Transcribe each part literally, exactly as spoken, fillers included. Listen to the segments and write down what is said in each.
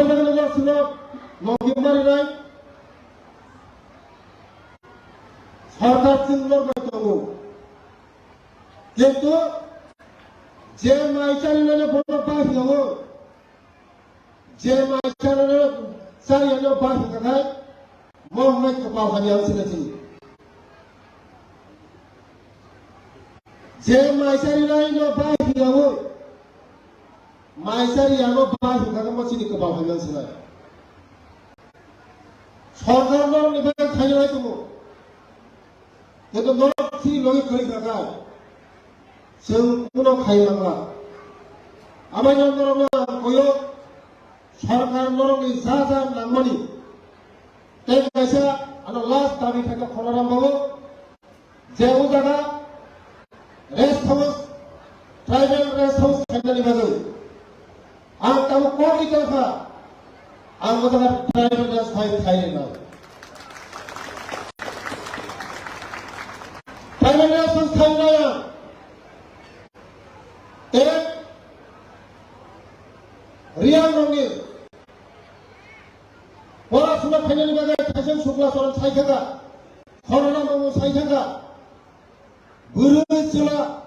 bagwi no sino logi mari nai. Sarkar chwng lor bai tongo. Kintu je mai chari nai bono ba hiyo. Je mai chari nai chari no ba hiyo kai. Mo mai kapal hamya sina chini. Je mai chari nai no ba hiyo. Mai chari ano ba hiyo kai mo chini kapal hamya sina. Sarkar no ni bai khai nai tumo. Kintu norok chini logi kwrwi kha kha, chwng kuno khai mangla. Abaino norokno ang koyo, sarkar norokni ja ja nangmani. Tei kaisa ano last dabi khaikha Khonaram babu, je o jaga rest house, tribal rest house khainani bagwi. Ang tabuk kok ni tongkha, ang o jaga tribal rest house khai, khai rwnai. Tribal rest house khai rwnai ang. Tei Reang rokni pora suna khainani bagwi Thaiseng Sukla Charan sai kha, Khorana Mamu sai kha, bwrwi chwla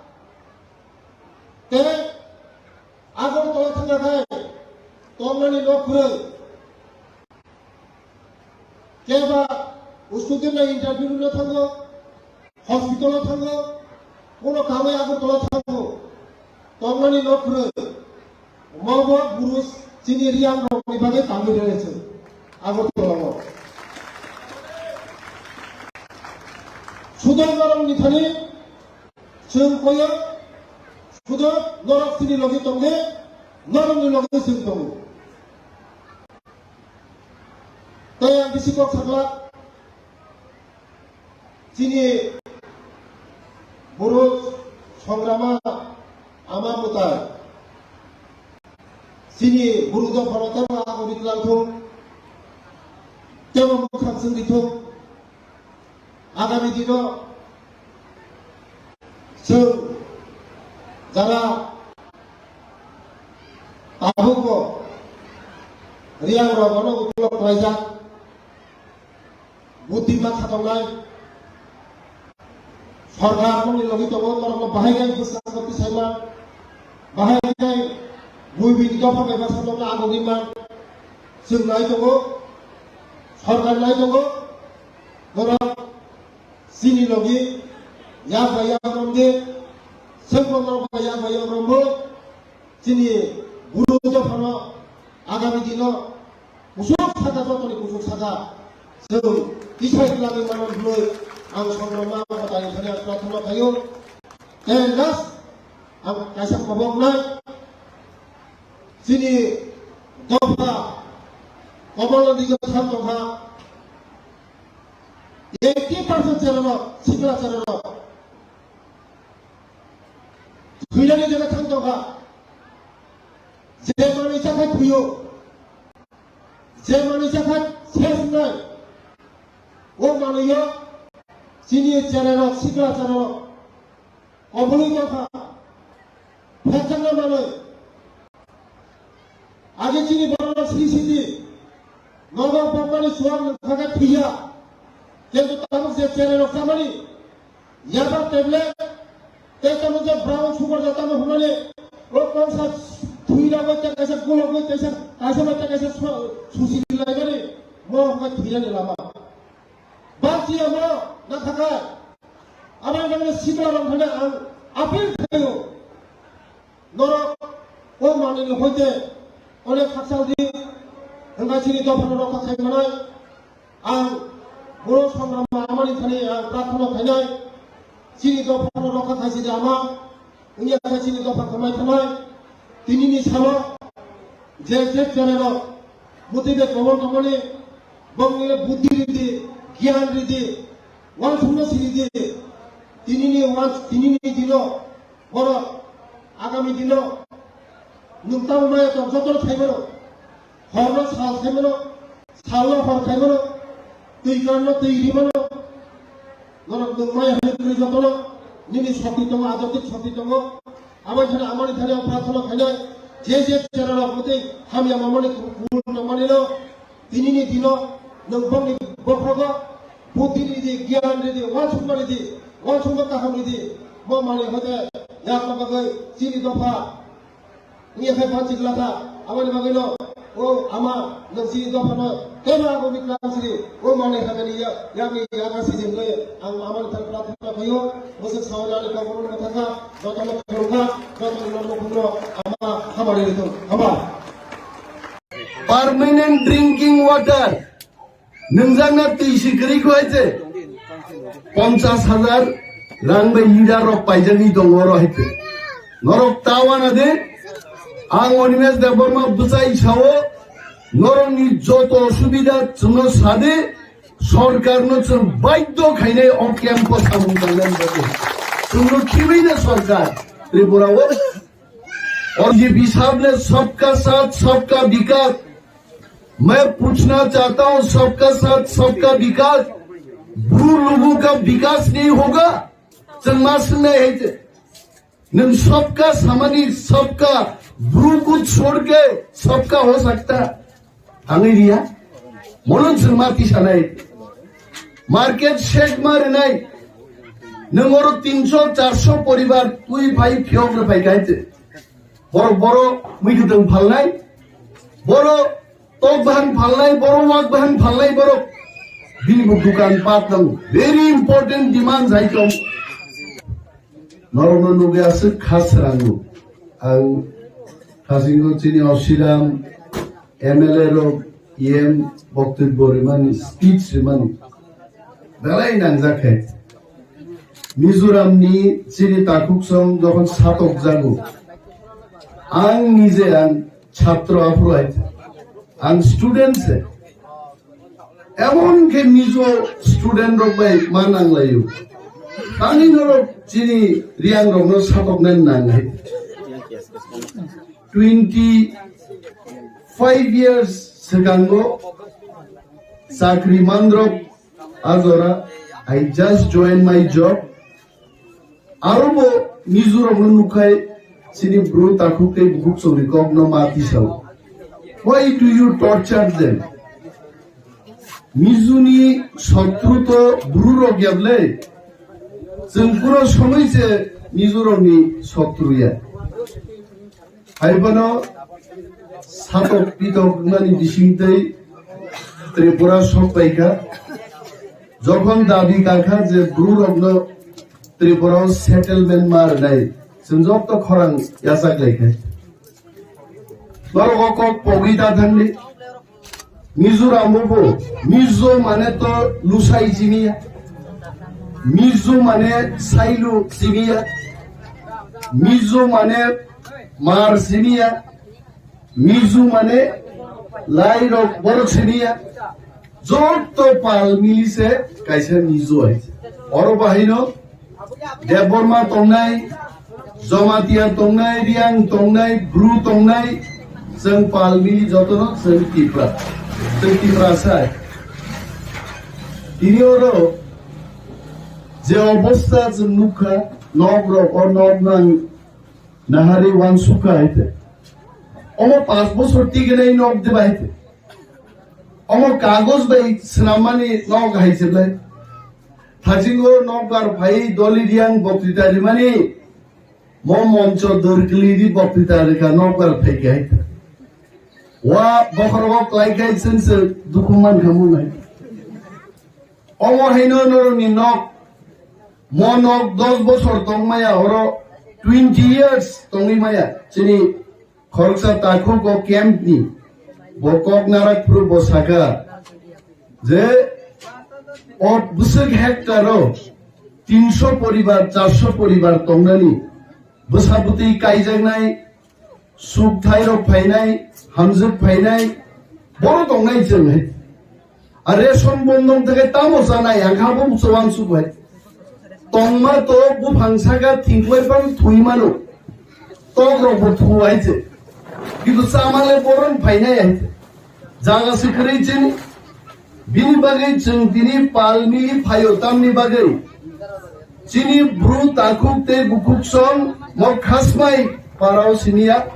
tei Agartala thangna khai tongnani nok kwrwi. Keba student na interview rwna thango, hospital o thango, kono kamai Agartala thango, tongnani nok kwrwi. Mobo buru chini Reang rokni bagwi tangwi rwlaising Agartala o. Sudai norok ni thani chwng koyo, sudo norok chini logi tongdi, norokni logi chwng tongo. Tei ang bisi kok sakla, chini buru songrama ama mwtai, chini buru dophano tamo ago ritlang thung, tamo mwkhang chwng rithung. Agami dino chwng jara tabukbo Reang rok bono ukolog khlaijak, buddhi ma khatongnai, sorkar mungni logi tongo, norokno bahai khe bwskango tisai man, bahai khe buibini dopha bai bwskango agogwi man, chwng nai tongo, sorkar nai tongo, norok Chini logi yak bai yak romdi, sengkok rok bai yak bai yak romwi, chini buru dophano agami dino kusuk saka, jotoni kusuk saka, chwng tisai twlangwi mano hwnwi ang songrokma mwtai thani ang prathana khaio. Tei last ang kaisa kobok nai, chini dopha Komolnath ni bwkhak tongkha, eighty percent cherairok, sikla cherairok. Thwinani jaga thang tongkha. Je manwi chakha thwiyo. Je manwi chakha ses wngnai. O manwiyo chini cherairok, sikla cherairok. Kobului tongkha. Phekjakna manwi. Age chini borok sri siti. Nogo bokmani suang nukhaga thwiya. Kintu tabuk je cherairok chamani. Yaba tablet. Tei tamo je brown sugar ja tamo hwnmani. O kongsa thwi ragwi tei kaisa gulogwi tei kaisa, kaisa bai tei kaisa su-, susi laimani. Mo hwnba thwirani lama. Bakti amo na thakai. Abang bangni sikla rok thani ang appeal khaio. Norok o manwini hoite onek khakchang di, hwnba chini dophano rokha khai manai. Ang boro songrama amani thani ang prathana khainai. Chini dophano rokha khai sidi ama, wngya khe chini dopha kwmai thanai. Tinini salo je je cherairok motibe kobol tongmani, bongni buddhi ridi, giyan ridi, wansukma siridi. Tinini wans-, tinini dino borok agami dino nwng tamo maya tong jotono khaimano, horno sal khaimano, salno hor khaimano, twi kanno twi rimano. Norok nwng maya hwnwi kwrwi jotono nini shokti tongo, ajotik shokti tongo. Aboni thani amani thani ang prathana khainai. je je chera rok muti hamya mamani kubun mamani no, tini ni dino, nwng bongni bokhrogo, buddhi ridi, gyan ridi, wansukma ridi, wansukma kaham ridi, mo mani hote, yakma bagwi, chini dopha, Wngya khe phan chikla kha, aboni bagwino, o ama, nwng chini dophano, teibo abo miklam siri, o manwi hamani ya, yakni yaga siri hwnwi, ang amani thani prarthana khaio, bwswk saui nani kokborokno mwthangkha, jotono khulumkha, jotono nokmukhuno ama hamari rithung, hamba. Permanent drinking water. Nwngjak na twi si kwrwi kho hai se. Ponchas hajar rang bai leader rok paijagwi tongo oro hai se. Norok ta wana de. Ang Animesh Debbarma bwchai sao. Norokni joto subida chwngno sade. Sorkarno chwng baidhyo khainai o camp o samung tangnani bagwi. Chwngno khibaina sorkar Tripura o. और ये भी साहब ने सबका साथ सबका विकास, मैं पूछना चाहता हूं, सबका साथ सबका विकास, ब्रू लोगों का विकास नहीं होगा? Chwng ma swngnai hai je, nwng सबका samani सबका, ब्रू को छोड़ के सबका हो सकता? Thangwi riya, mono chwng ma tisanai. Market shed ma rinai. Nwng oro tinso charso poribar twi phai phiyok rw phai kha hai te. Borok boro mui kwtwng phalnai. Boro tok bahan phalnai, boro wak bahan phalnai borok. Bini bo dukan pat nango. Very important demand hai tong. Norokno nugwi aswk kha srango. Ang Thasingo chini Osiram M L A rok E M boktwibbo rimani, speech rimani belai nangjak khe. Mizoramni chini takhuksong jokhon satokjago, ang nije ang chhatro aphuru hai, ang student se. Emon khe Mizo student rok bai ma nanglaio. Tani norok chini Reang rokno satoknai nangnai. Twenty five years swkango chakri manrok ajora, I just joined my job. Aro bo Mizoram no nukhai chini bru takhuk tei bukhuk chwngni kok no ma tisao. Why do you torture them? Mizo ni sotru to bru rok ya ble. Chwng pura somoi se Mizoram ni sotru ya. Hai bono satok pitok wngmani bising tei Tripura sok pai kha. Jokhon dabi ka kha je bru rok no Tripura o settlement ma rwnai, chwng joto khorang yachak lai khe. Norok o kok pogwi ta thangdi. Mizoram o bo Mizo mane to Lusai simi ya. Mizo mane Sailu simi ya. Mizo mane Mar simi ya. Mizo mane lai rok borok simi ya. Joto pal mili se kaisa Mizo hai. Oro bahai no Debbarma tongnai, Jamatia tongnai, Reang tongnai, Bru tongnai, chwng pal mili jotono chwng Tipra. Chwng Tipra sai. Tini oro je obostha chwng nukha, nok rok, o nok nang nahari wansukha hai te. Omo panch bosor tigenai nok diba hai te. Omo kagoj bai swnammani nok hai se ble. Thajingo nokbar phai doli Reang boktwita rimani, mo moncho dwrkli di boktwita rikha nokbar phai khe hai. Wa bokhorogo klai khai chwng se dukhu man kha mung hai. Omo haino norokni nok, mo nok dos bosor tong maya, oro twenty years tongwi maya. Chini Khoroksa takhuk o camp ni bo kok narak phuru bo saka je o bwswk hectare o tinso poribar, charso poribar tongnani bwsa bwtwi kaijaknai, suk thai rok phainai, hamjwk phainai, boro tongnai chwng hai. A ration bondong tei tamo chanai, ang kha bo muchwang suk hai. Tongma to buphang saka thingklai pan thui mano. Tok rok bo thu hai se. Kintu chamale boron phainai hai se. Jaga se kwrwi chini. Bini bagwi chwng tini palmi phaio tamni bagwi. Chini bru takhuk tei bukhuk song mo khasmai parao siniya.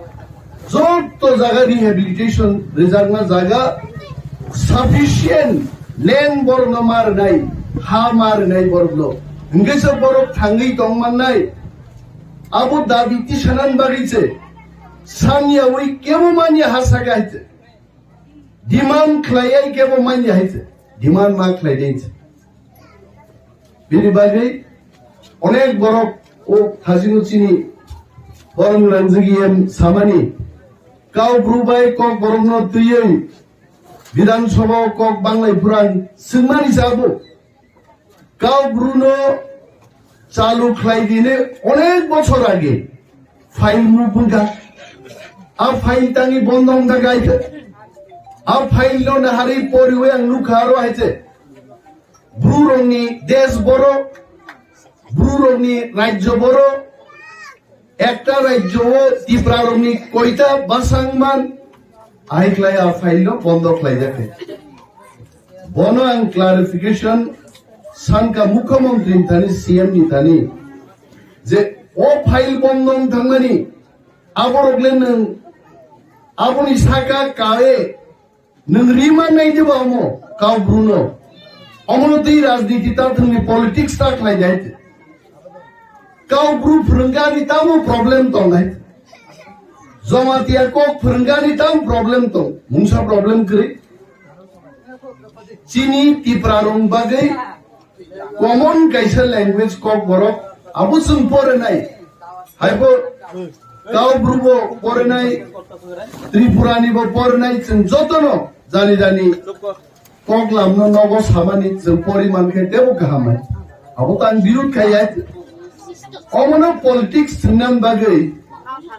Joto jaga rehabilitation rijakna jaga sufficient land borokno ma rwnai, ha ma rwnai borokno. Hwnkhe se borok thangwi tong mannai. Abo dabi tisanani bagwi se samyawi kebo manya ha saka hai se. Demand khlaiwi kebo manya hai se. Demand ma khlai dai se. Bini bagwi onek borok o thajino chini borom ranjagiyem samani kau bru bai kok borokno twiwi Bidhan Sabha o kok banglai phuran swngmani sabo. Kau bruno chalu khlai dini onek bochor age file muk wngkha. A file tangwi bondo wngkha kaisa. A file no naharwi poriwi ang nukha aro hai se. Bru rokni desh boro, bru rokni rajyo boro, ekta rajyo o Tipra rokni koita bwsang man, ahai khlai a file no bondo khlai jakha. Bono ang clarification sankha mukhyamantri ni thani, C M ni thani, je o file bondo wng thangmani, aborok le nwng aboni saka kae nwng rima nai diba omo kau bruno. Omono twi rajniti ta thwngni politics ta khlai dai. Kau bru phwrwngani tamo problem tong nai. Jamatia kok phwrwngani tam problem tong. Mungsa problem kwrwi. Chini Tipra rong bagwi common kaisa language kok borok abo chwng porinai. Haibo kau bru bo porinai, Tripura ni bo porinai, chwng jotono jani jani koklam no nogo samani chwng poriman khe tebo kaham hai. Abo tang birud khai ya. Omono politics thwngnan bagwi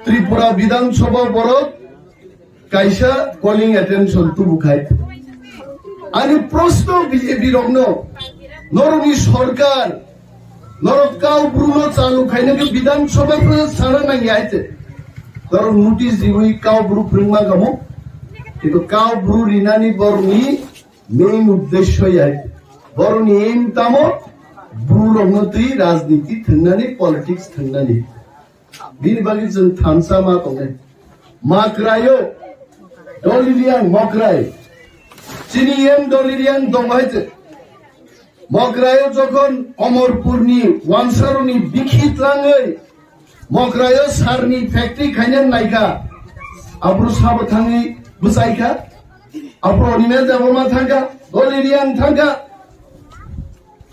Tripura Bidhan Sabha borok kaisa calling attention tubu khai. Ani proshno B J P rokno, norokni sorkar, norok kau bruno chalu khaina khe Bidhan Sabha phano sana nangya hai te. Norok notice riwi kau bru phwrwngma kamo. Kintu kau bru rinani borokni main uddesho ya. Borokni aim tamo bru rokno twi rajniti thwngnani, politics thwngnani. Bini bagwi chwng thansa ma tongnai. Makraio, Doliriang Mokrai. Chini M Doliriang dong hai te. Mokraio jokhon Omorpurni wansaroni bikhi tlangwi Mokraio sarni factory khaina naikha. Abru sabo thangwi bwsaikha. Abru Animesh Debbarma thangkha, Doliriang thangkha.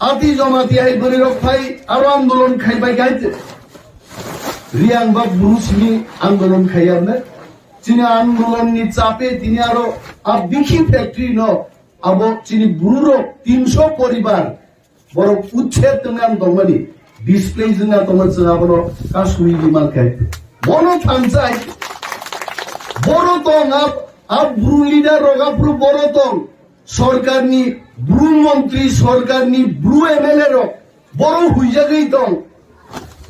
Ati jomati hai bwrwi rok phai aro andolon khai bai gai te. Riang ba bru simi andolon khai arne. Chini andolon ni chape tini aro a bikhi factory no abo chini bru rok tinso poribar borok uchher tongna ang tongmani display jwngna tongma chwng abono kasui di man khai. Bono thansai boro tong ab, ab bru leader rok abru boro tong. Sorkarni bru montri, sorkarni bru M L A rok boro huijagwi tong.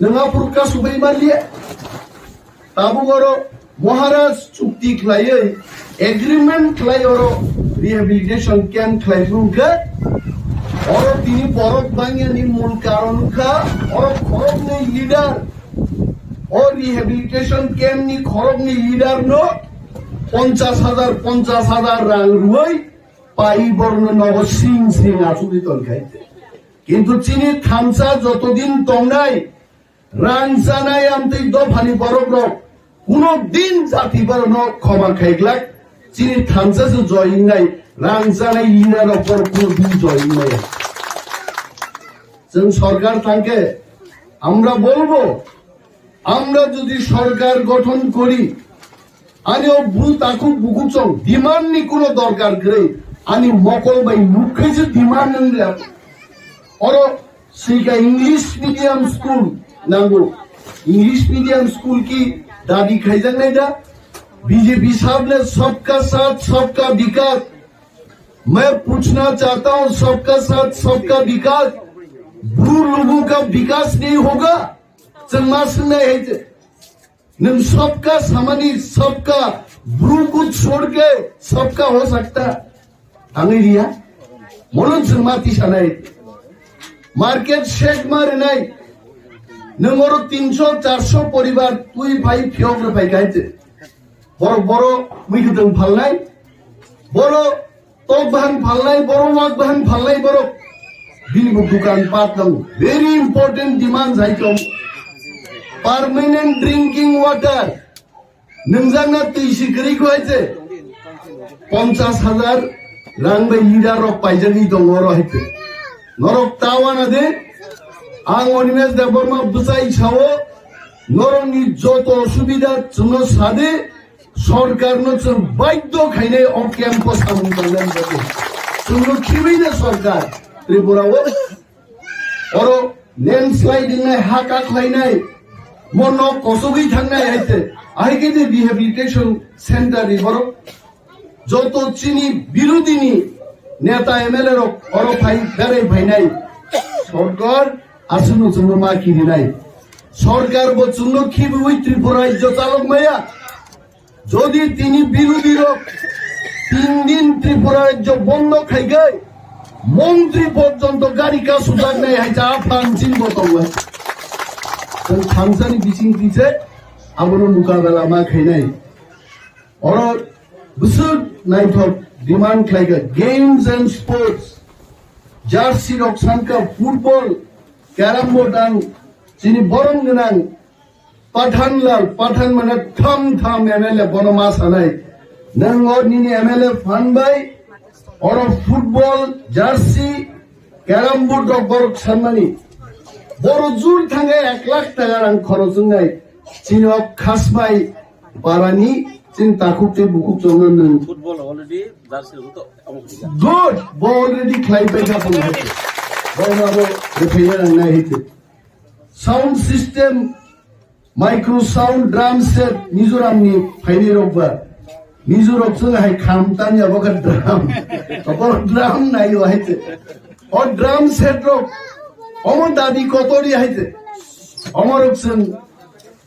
Nwng aphuru kasubui manliya. Tabuk oro Maharaj chukti khlaiwi, agreement khlai oro rehabilitation camp khlai phuru khe oro tini borok bangyani mul karon wngkha oro khoroknwi leader. O rehabilitation camp ni khoroknwi leader no ponchash hajar, ponchash hajar rang rwui pai borokno nogo sing sing achugwi tongkha. Kintu chini thansa jotodin tongnai rang chanai amtwi dophani borok rok kuno din jati borokno khoma khaiglak. Chini thansa se joy wngnai, rang chanai leader rok borok kuno din joy wngnai. Chwng sorkar thangkhe আমরা বলবো, আমরা যদি সরকার গঠন করি, ani o bru takhuk bukuchong demand ni kuno dorkar kwrwi, ani mokol bai nuk khai se demand wng ya. Oro swika English medium school nango. English medium school ki dabi khaijaknai da? B J P साहब ने सबका साथ सबका विकास, मैं पूछना चाहता हूं, सबका साथ सबका विकास, ब्रू लोगों का विकास नहीं होगा? Chwng ma swngnai hai se. Nwng सबका samani सबका, ब्रू को छोड़ के सबका हो सकता? Tangwi riya. Mono chwng ma tisanai. Market shake ma rinai. Nwng oro tinso charso poribar twi phai phiyok rwphai khai se. Borok boro muikwthwng phalnai, boro tok bahan phalnai, boro wak bahan phalnai borok. Bini bo dukan pat nang. Very important demand hai tong. Permanent drinking water. Nungjakna twi si kwrwi kho hai se. Ponchas hajar rang bai leader rok paijagwi tongo oro hai se. Norok ta wana de. Ang Animesh Debbarma bwsai sao. Norokni joto osubida chwngno sade. Sorkarno chwng baidhyo khainai o camp-o samung tangnani bagwi. Chwngno khibwi na sorkar Tripura-o. Oro landslide wngnai, ha kaklainai, mo nok kosogwi thangnai hai se. Ahai khe je rehabilitation center ni borok joto chini birodini neta M L A rok oro phai berai phainai. Sorkar aswkno chwngno ma kirinai. Sorkar bo chwngno khibiwi Tripura rajyo chalok maya. Jodi tini birodhi rok tin din Tripura rajyo bondo khai khe, montri porjonto gari kasujaknai hai cha aphan chini bo tongo. Chwng thansani bising twi se abono mukabela ma khainai. Oro bwswk naithok demand khlai kha games and sports, jersey rok san kha, football, carrom board ang chini borom gwnang Pathanlal, Pathan mane tham tham M L A bono ma sanai. Nwng o nini M L A phan bai oro football, jersey, carrom board rok borok sanmani. Boro jur thangwi ek lakh taka rang khorok wngnai. Chini o Khasmai parani chini takhuk tei bukhuk chwngno nwng. Football already jersey rok to amo kisa. Good, bo already khlai paikha bo. Bo ma bo rwphaina nangnai hite. Sound system, micro sound, drum set, Mizoram ni phaini rok ba. Mizo rok chwng hai kham tanya bo kha drum. Bo drum nai o hai te. O drum set rok. Omo dabi kotori hai te. Omo rok chwng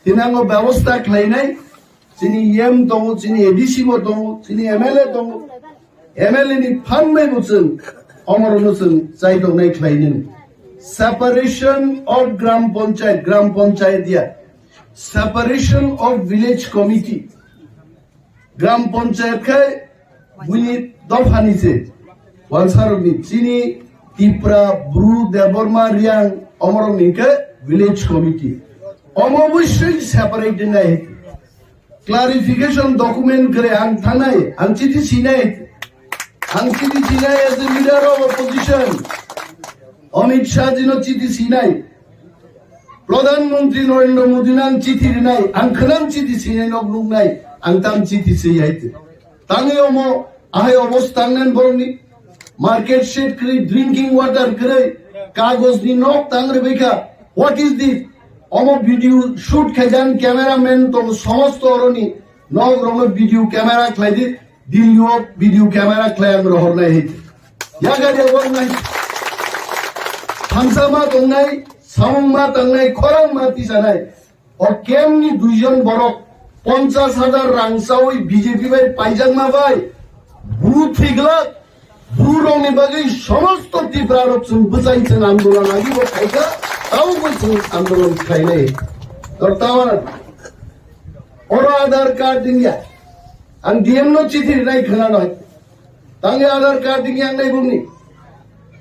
tinango bebosta khlainai. Chini E M tongo, chini A D C bo tongo, chini M L A tongo. M L A ni phan bai bo chwng omorono chwng chaitongnai khlainani. Separation of Gram Panchayat, Gram Panchayat ya. Separation of Village Committee. Gram Panchayat khai buini dophani se. Wansarokni chini Tipra, Bru, Debbarma, Riang, omorokni khe Village Committee. Omo obviously separate nai. Clarification document kwrwi ang thangnai, ang chiti sinai, ang chiti sinai as a leader of opposition. Amit Shah jino chiti sinai, Pradhan Mantri Narendra Modi no ang chiti rinai, ang khwnang chiti sinai nok nuknai, ang tam chiti siyai. Tangwi omo ahai obos tangnan borokni market shed kwrwi, drinking water kwrwi, kagojni nok tang rwbaikha. What is this? Omo video shoot khaijan cameraman tong somosto oroni nok rokno video camera khlaidi, Delhi o video camera khlai ang rohornai hai. Yaga de bornai. Thamsa ma tongnai, samung ma tangnai, khorang ma tisanai. O camp ni duijon borok ponchas hajar rang chawi B J P bai paijakma bai bru thiglak, bru rokni bagwi somosto Tipra rok chwng bwchai chwng andolon agi bo khaikha, tabo bo chwng andolon khlainai. Tor tawana oro Aadhaar card dingya, ang D M no chithi rinai khwnanai. Tangwi Aadhaar card dingya ang nai bumni.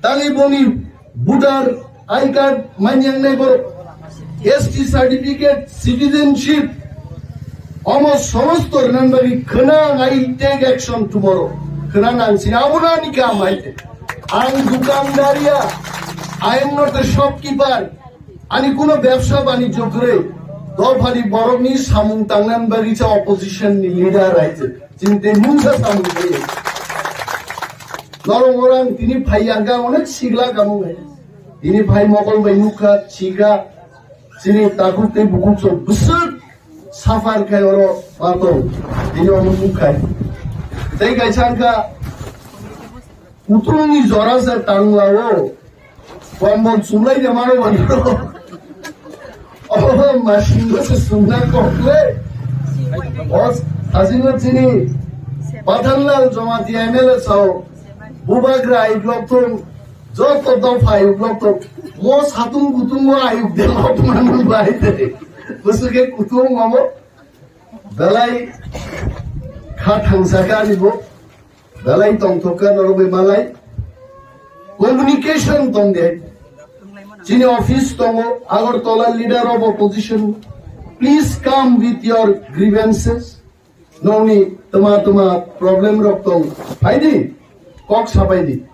Tangwi boni voter I card manyang nai borok, S T certificate, citizenship, omo somosto rwnan bagwi khwnang I take action tomorrow. Khwnang ang sini abono ani kam hai. Ang dukandariya, I am not a shopkeeper. Ani kuno bebsa banijyo kwrwi. Dophani borokni samung tangnan bagwi cha opposition ni leader hai. Chini tei mungsa samung tei. Norok orang tini phai yang ka onek sigla kamu hai. Tini phai mokol bai nukha, chika, chini takhuk tei bukhuk so bwswk suffer khai oro patong. Tini omo nukhai. Tei kaisa wngkha, kutung ni jora se tangla o. Kombol sumlai de mano mano. Oh, masing se sumna kokle. Os, asino chini. Pathanlal Jamatia M L A sao. Bubagra ayuk lokthung. Joto dopha ayuk lokthung. Mo satung kutung mo ayuk de lokthung anu bai de. Bwswk khe kutung mamo. Belai Kha thangsa kha ani bo. Belai tongthok kha norok bai malai. Communication tong de. Chini office tongo, Agartala leader of opposition. Please come with your grievances. Nongni tama tama problem rok tong. Phaidi, kok sapaidi.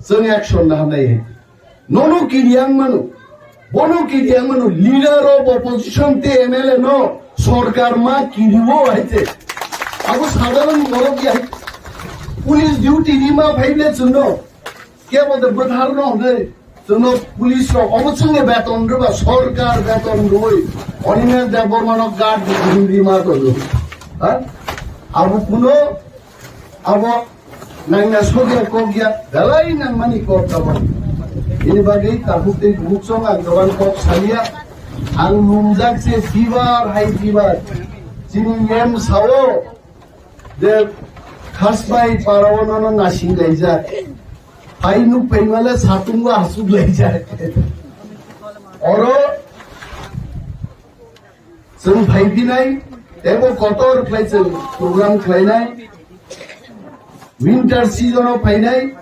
Chwng action na hamnai hai. Nono kiriang mano. Bono kiriang mano. Leader of opposition te M L A no sorkar ma kiriwo hai te. Abo sadharan borok ya hai. Police duty ni ma phai le chwngno. Kebo de bwthar no hwnwi chwngno police rok obo chwngni beton rwba sorkar beton rwwi Animesh Debbarma no guard rwwi ma tongo. Ha? Abo kuno abo nangna sokya kokya belai nangmani kok tabok. Ini bagwi tabuk tei bukchong ang dogan kok saliya ang lumjak se fever high fever chini yem sao. Je khasbai parao nono nasing laijak. Phai nuk phai male satung ba hasuk laijak. Oro chwng phai phinai, tebo kotor khlai chwng program khlainai. Winter season o phainai,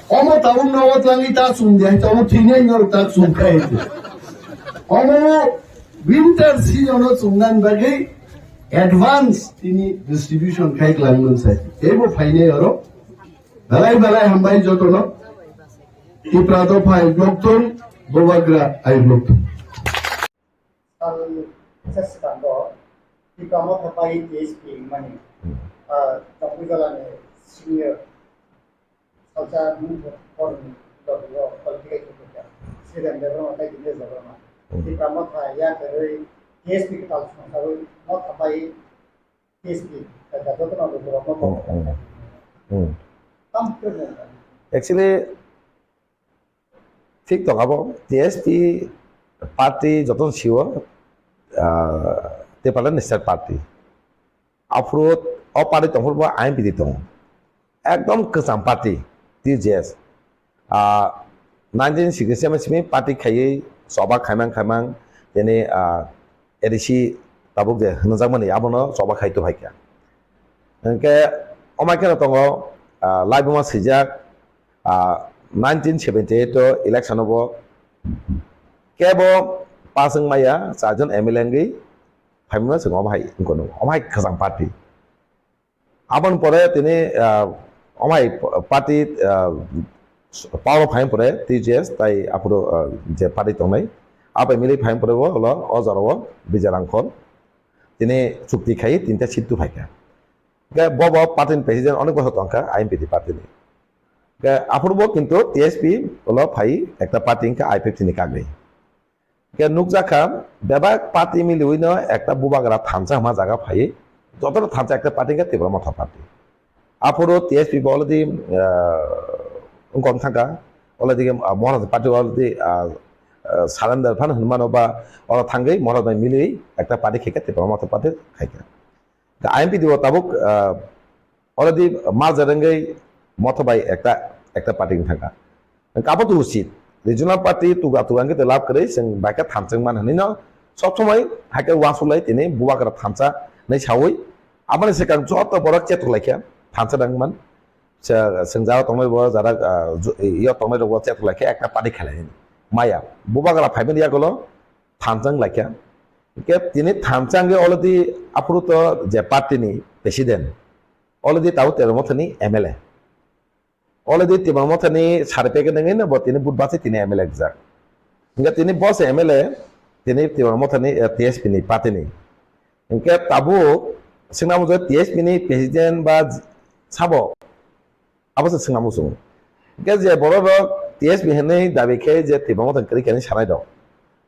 omo tabuk nogo twlangwi ta chum de, omo thwinai norok ta chum khai. Omo winter season o chumnani bagwi advance tini distribution khai kwlangmani sai. Teibo phainai oro. Belai belai hambai jotono. Tipra dopha ai block thung, Bubagra ai block thung. Sal bwsa swkango Tipra Motha bai T S P mani, ah, Jambujala ni senior salsa nung borni logi o political khe khe Sridhar Debbarma tei Dinesh Debbarma. Hmm. Tipra Motha ya kwrwi T S P kwtal songsawi Motha bai T S P khe khe jotono logi o Motha. Hmm, hmm. Hmm. Tam khe nung. Actually, thik tong abo T S P party jotono sio, ah, Tipraland ni state party. Aphuru o party tongphuru bo I N P T tongo. Ekdom kwcham party, T J S. Ah, nineteen sixty-seven simi party khaiwi choba khaimang khaimang tini, ah, A D C tabuk je hwnjakmani abono choba khai tongphaikha. Hwnkhe omai kheno tongo, ah, laibuma swijak, ah, nineteen seventy-eight o election o bo kebo pass wng maya, charjon M L A wngwi phaimano chwng omo hai wngkha, omo hai kwcham party. Aboni pore tini, ah, omo hai party, ah, power o phaimani pore T J S tai aphuru, ah, je party tongnai, abai milwi phaimani pore bo ulo o jora o Bijay Rangkhol tini chukti khai tinta seat tuphaikha. Hwnkhe bo bo party ni president onek bosor tongkha I N P T party ni. Hwnkhe aphuru bo kintu T S P ulo phai ekta party wngkha I P F T ni kagwi. Hwnkhe nukjakha bebak party miliwi no ekta bubagra thansa hwnma jaga phai jotono thansa ekta party wngkha Tipra Motha party. Aphuru T S P bo already, ah, wngkha thangkha already, ah, Maharaj party already, ah, ah, surrender phan hwnmano ba oro thangwi Maharaj bai miliwi ekta party khaikha Tipra Motha party khaikha. I N P T bo tabuk, ah, already merger wngwi Motha bai ekta, ekta party wng thangkha. Hwnkhe abo to usit. Regional party tuga tuga wngkhe to lab kwrwi chwng baikha thanchwng man hwnwi no sob somoi haikhe uansuk lai tini bubagra thansa hwnwi saui aboni swkang joto borok chetok laikha thansa nang man. Chwng jara tongnai bo jara, ah, yo tongnai rok bo chetok laikha ekta party khlai hwnwi. Maya bubagra phaimani yagulo thansa wng laikha. Hwnkhe tini thansa wngwi already aphuru to je party ni president already tabuk Tipra Motha ni M L A. Already Tipra Motha ni sari packet wngwi no bo tini vote bachai tini M L A rijak. Hwnkhe tini bo se M L A tini Tipra Motha ni, eh, T S P ni party ni. Hwnkhe tabuk swngna muchung T S P ni president ba sabo Abo se swngna muchung. Hwnkhe je borok rok T S P hinwi dabi khe je Tipra Motha kwrwi khe hinwi sanai rok.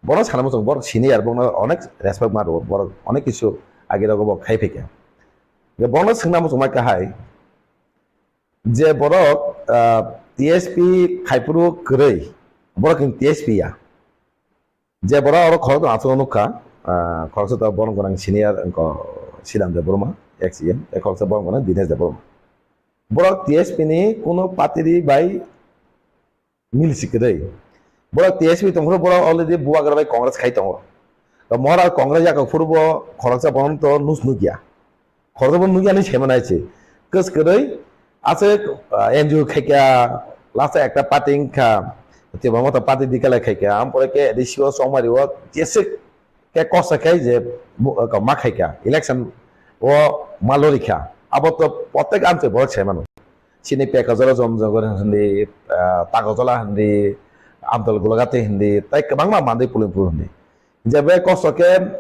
Bono sana muchung borok senior borokno onek respect ma rwo borok onek kisu age rogo bo khai phaikha. Hwnkhe bono swngna muchung ma kahai je borok, ah, T S P khaiphuru kwrwi borok ni T S P ya. Je borok oro khoroknwi aswk nukha, ah, khoroksa to borok gwnang senior wngkha Sridhar Debbarma, ex E M, tei khoroksa borok gwnang Dinesh Debbarma. Borok T S P ni kuno party ri bai mil si kwrwi. Borok T S P tongphuru borok already bubagra bai Congress khai tongo. To Mohra Congress yakok phuru bo khoroksa bono to nus nukya. Khoroksa bo nukya hinwi saimanai se. Kwskwrwi aswk, ah, N G O khaikha, last ekta party wngkha, Tipra Motha party declare khaikha, ampore khe A D C o chongmari o jeswk khe kosa khai je bu-, ma khaikha, election o ma lorikha, abo to protek amchai borok sai mano. Chini Pekajala Jomjogor hindi, ah, Tagojola hindi, Amtol Golagati hindi, tai kwbangma Mandai Pulimpur hindi. Jebe kosto khe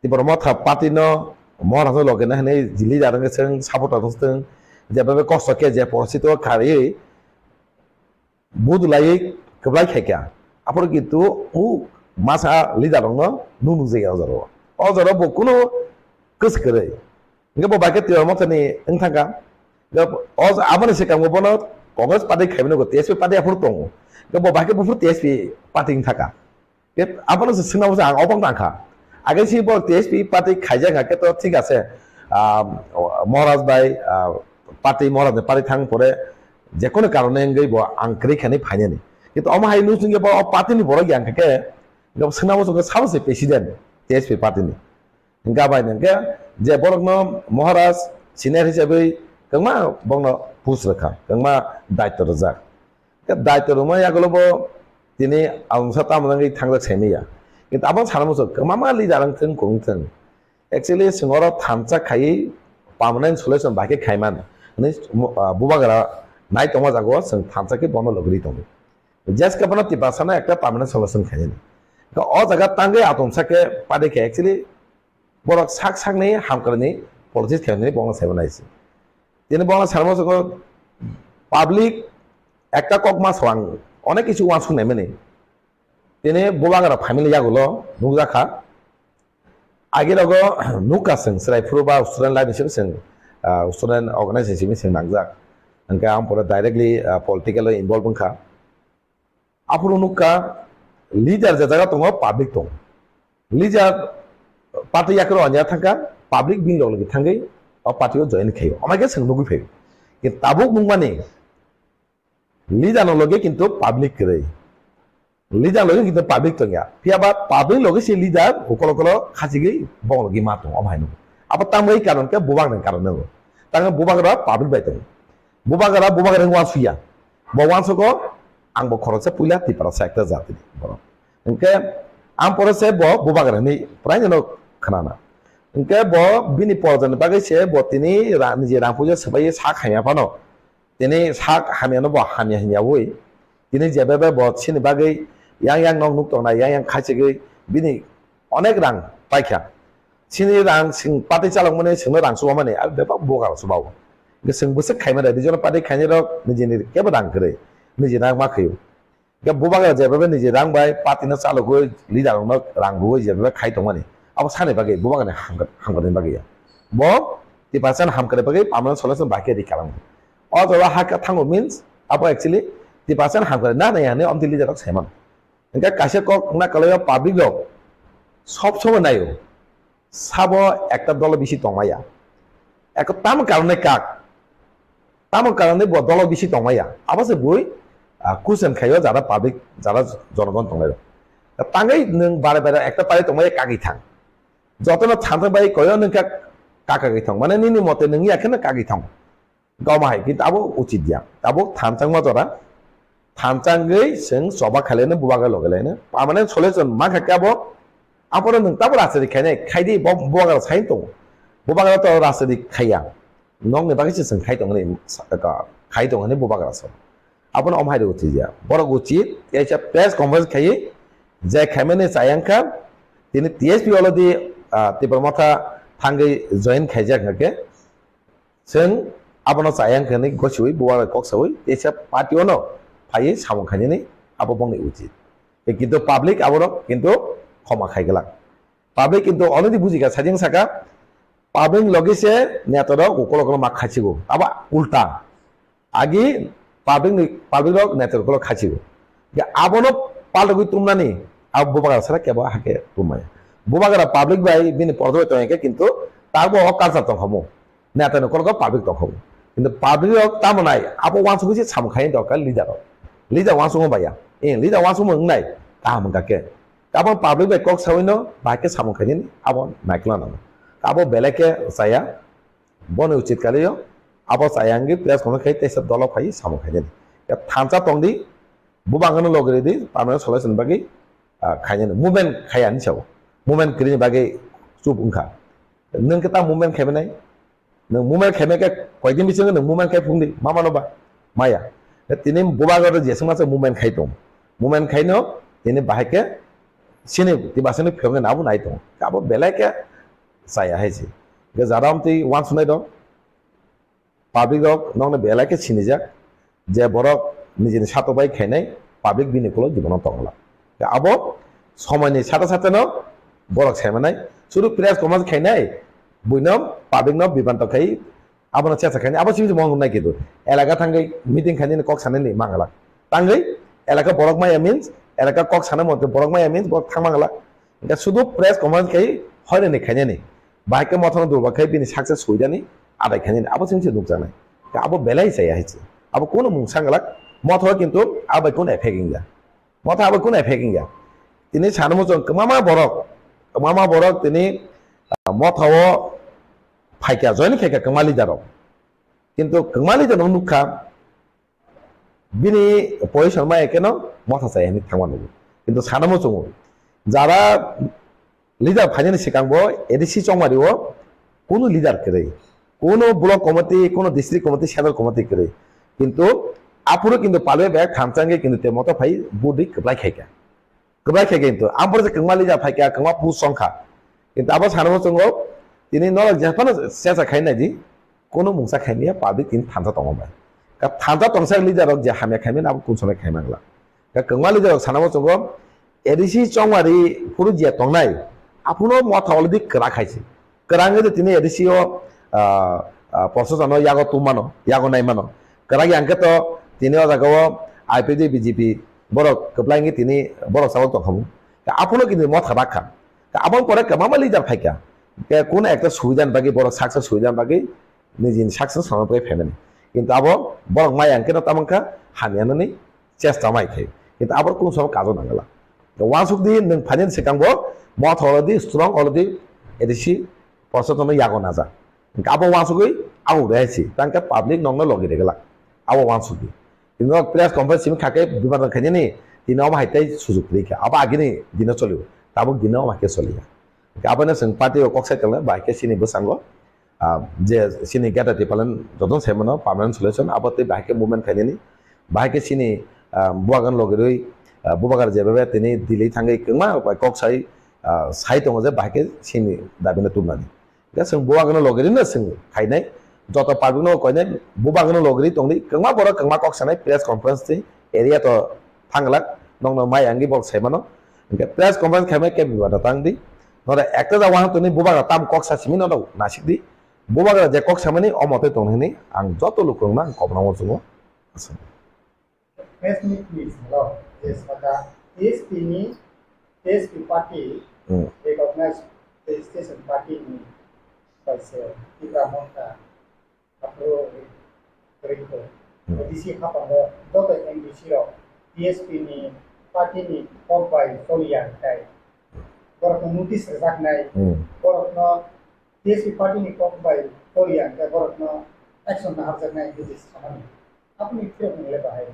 Tipra Motha party no Mohor Hajar loge na hinwi leader wngkhe chwng supporter wngkhe chwng, jebe kosto khe je porosito khariwi budulaiwi kwplai khaikha. Aphuru kintu u masa leader rokno nuk nukjakya o jora o. O jora bo kunu kwswk kwrwi. Hingke bo bai khe Tipra Motha ni wng thangkha. Hingke o aboni swkang bo bono Congress party khaimani go T S P party aphuru tongo. Hingke bo bai khe buphuru T S P party wng thangkha. Ke abono se swnamo se ang obok tangkha. Age si bo T S P party khaijak kha khe to thik ase. Ah, Maharaj bai, ah, party Maharaj ni party thang pore je kono karone wngwi bo ang kwrwi khani phainani. Kintu omo hai nung singke bo party ni borok yang khe, bo swnamo songkhe sabo se president T S P party ni. Hingke bai hingke je borokno Maharaj senior hisabwi kwbangma bokno post rwkha, kwbangma daityo rwjak. Khe daityo rwma yagulo bo tini amungsa tamo wngwi thangjak saimanya. Kintu abo sana muchung kwbangma leader wng thung, kung thung. Actually, chwng oro thansa khaiwi permanent solution bai khe khaiman. Hwnwi, ah, bubagra nai tongma jago chwng thansa khe bono logri tongo. Jeske bono Tiprasano ekta permanent solution khainani. Khe o jaga tangwi atomsa khe party khe actually borok sak sakni hamkrai ni politics khainani bono saimanai se. Tini bono sarmo soko public ekta kok ma swang onek kisu wansuk naimani. Tini bubagra family yagulo nukjakha. Agi rogo nukha chwng chwrai phuru ba student life ni simi chwng, ah, student organization simi chwng nangjak. Hingke ang pore directly, ah, political o involve wngkha. Aphuru nukha leader je jaga tongo public tongo. Leader party yakro anya thangkha, public bini log logi thangwi o party o join khaio. Amai khe chwng nugwi phaio. Kintu tabuk nukmani leader no logi kintu public kwrwi. Leader logi kintu public tongya. Phiya ba public logi se leader ukolo ukolo khachigwi bong logi ma tongo, omo hai nukgo. Abo tamwi karon khe bubak ni karon nukgo. Tangwi bubak rok public bai tongo. Bubagra, bubagra wng wansuya. Bo wansugo, ang bo khoroksa puila Tiprasa ekta jati ni borok. Hingke ang pore se bo bubagra hinwi praino no khnana. Hingke bo bini porjani bagwi se bo tini ra-, niji rang puja swbai sak hamya phano. Tini sak hamya no bo hamya hinyawi. Tini jebe be bo chini bagwi yang yang nok nuk tongnai, yang yang khachigwi bini onek rang paikha. Chini rang sing party chalokmani singno rang chubamani, abo bebak bubagra chubago. Hingke chwng bwswk khaima de, regional party khainai rok nijini kebo rang kwrwi, niji rang ma khaio. Hingke bubagra jeba bai niji rang bai party no chalogwi, leader rokno rang rwwi jeba bai khai tongmani, abo sani bagwi bubagrani hamkra-, hamkrai bagwi ya. Bo Tiprasani hamkrai bagwi permanent solution bai khe ri kalang. O jaga ha khe thango means abo actually Tiprasani hamkrai na nai hinwi omtwi leader rok sai mano. Hingke kaisa kok wngna kwlaio public rok sob sobo naio, sabo ekta dolo bisi tongmaya. Eko tamo karone kak, tamo karone bo dolo bisi tongmaya. Abo se bui, ah, kusen khaio jara public, jara jonogon tongnai rok. Tangwi nwng bare bare ekta party tongmaya kagwi thang. Jotono thansa bai koyo nwng kha kagwi thang. Mane nini mote nwng ya kheno kagwi thang. Goma hai, kintu abo uchit ya. Abo thanchangma jora. Thanchangwi chwng choba khailaino bubagra logelaino. Permanent solution mankha khe abo. Aphuru nwng tabo rajniti khainai, khaidi bo bubagra sai tongo. Bubagra to rajniti khaiya. Nokni bagwi se chwng khai tongni, khai tongni bubagra so. Abono om hai rw uchit ya. Borok uchit, kaisa press conference khaiwi, je khaimani chayang kha, tini T S P already, ah, Tipra Motha thangwi join khaijak hwnkhe, Chwng abono chayang khe hwnwi gosiwi bubagra kok sawi teisa party-o no phaiwi samung khainani abo bongni uchit. Tei kintu public aborok kintu khoma khai glak. Public kintu already bujikha, sajeng saka public logi se neta rok ukolo ukolo ma khaichigo. Abo ulta. Agi public ni, public rok neta ukolo khaichigo. Abono paltogwi tumnani abo bubagra sara kebo hake tumaya. Bubagra public bai bini pordo bai tongya khe kintu tabo o culture tongkhamu. Neta ni kolgo public tongkhamu. Kintu public rok tamo nai, abo wansugwi se samung khai tongkha leader rok. Leader wansugwi baiya. Eh, leader wansugwi wngnai, kaham wngkha khe. Abo public bai kok sawi no, bahai khe samung khainani, abo naikla nango. Abo belai khe chaya, bono uchit kali o, Abo chaya wngwi press conference khai teisa dolo phai samung khainani. Ya thansa tongdi, bubangano logri di, permanent solution bagwi, ah, khainani. Movement khaya hinwi sao. Movement kwrwini bagwi chup wngkha. Nwng khe ta movement khaimanai? Nwng movement khaimai khe koidin bisingo nwng movement khai phungdi, ma mano ba? Maya. Tini bubago jeswngma se movement khai tong. Movement khaino tini bahai khe sini tibasini phiyokni abo nai tong. Abo belai khe chaya hai se. Ke jara amtwi uansuknai dong. Public rok nokno belai khe sinijak je borok nijini satok bai khainai, public bini ulo jibono tongla. Abo somoini sate sate no borok saimanai, sudu press conference khainai, buino public no bibanto khai abono chesa khainai, abo simi mo nai kitu elaka thangwi meeting khainani kok sanani mangala. Tangwi elaka borok maya means, elaka kok sana mote borok maya means borok thang mangala. Hingke sudu press conference khai hoirani khainani. Bahai khe mothano durba khai bini success suidani adai khainani. Abo simi se nukjaknai. Abo belai chaya hai se. Abo kunu mung sanglak motho kintu abai kunu effect wngya. Motho abai kunu effect wngya. Tini sanamo chwng kwmama borok, kwmama borok tini, ah, motho o phaikya, join khaikya kwma leader rok. Kintu kwma leader no nukha, bini position ma ekeno motha chaya hinwi thangma nugo. Kintu sanamo chungo, jara leader phainani sikang bo A D C chongmari o kunu leader kwrwi, kunu block committee, kunu district committee, central committee kwrwi. Kintu aphuru kintu palwi bai thansa wngwi kintu te moto phai budi kwplai khaikha. Kwbrai khe kintu, ang pore kwngma leader phaikha, kwngma post songkha. Kintu abo sanamo chungo, tini norok jephano sesa khai nai di, kono mungsa khai maya, public tini thansa tongo bai. Ka thansa tongsa leader rok je hamya khai mani, abo kun somoi khai mangla. Ka kwngma leader rok sanamo chungo, A D C chongmari phuru je tongnai, aphuno motha already kwrak khai se. Kwrang wngwi tini A D C o, ah, ah, proshasano yago tongmano, yago naimano. Kwrak yang khe to tini o jaga o I P F T B J P borok kwplai wngwi tini borok chawk tongkha bo. Ka aphano kini motha bakha. Ka aboni pore kwbangma leader phaikha. Ke kun ekta suidan bagwi borok saksa suidan bagwi nijini saksa samani bagwi phaimani. Kintu abo borok maya hwnkhe no tamo wngkha hamya nani chesta mai khai. Kintu abo kunu sobo kajo nangla. Uansuk di nwng phainani swkang bo motha already strong already A D C proshasano yago najak. Hingke abo uansugwi abo rehai si, tangke public nokno logi reglak. Abo uansugwi. Tini nok press conference simi khake bibadan khainani, tini omo hai tei sujuk rikha. Abo agini dino cholio, tabuk dino omo hai khe choliya. Hingke abono chwng party o kok sai tongo, bahai khe chini bwskango, ah, je chini Greater Tipraland jotono sai mano permanent solution, abo tei bahai khe movement khainani, bahai khe chini, ah, bubagan logirwi, ah, bubagar jebebe tini Delhi thangwi kwma bai kok sai, ah, sai tongo je bahai khe chini dabino tubunani. Hingke chwng bubagrano logi rino chwng khainai, joto public no koinai, bubagrano logi ri tongdi, kwbangma borok kwbangma kok sanai press conference twi area to thanglak, nokno mai angwi borok sai mano. Hingke press conference khaimai kebo bibato tang di, noro ekta jagao hang tongni bubagra tam kok sa simi norok nasik di, bubagra je kok samani omo tei tong hini ang joto lukurokno ang kobna uansukgo. Press meet ni salo je saka T S P ni, T S P party Hmm. recognized registration party ni kaisa Tipra Motha aphuru rikho. Hmm. A D C hapango joto M D C rok T S P ni party ni kok bai choliya hinkhe borokno notice rwjaknai, Hmm. borokno T S P party ni kok bai choliya hinkhe borokno action naharjaknai hinwi samani. Aboni phiyok nwngle bahai.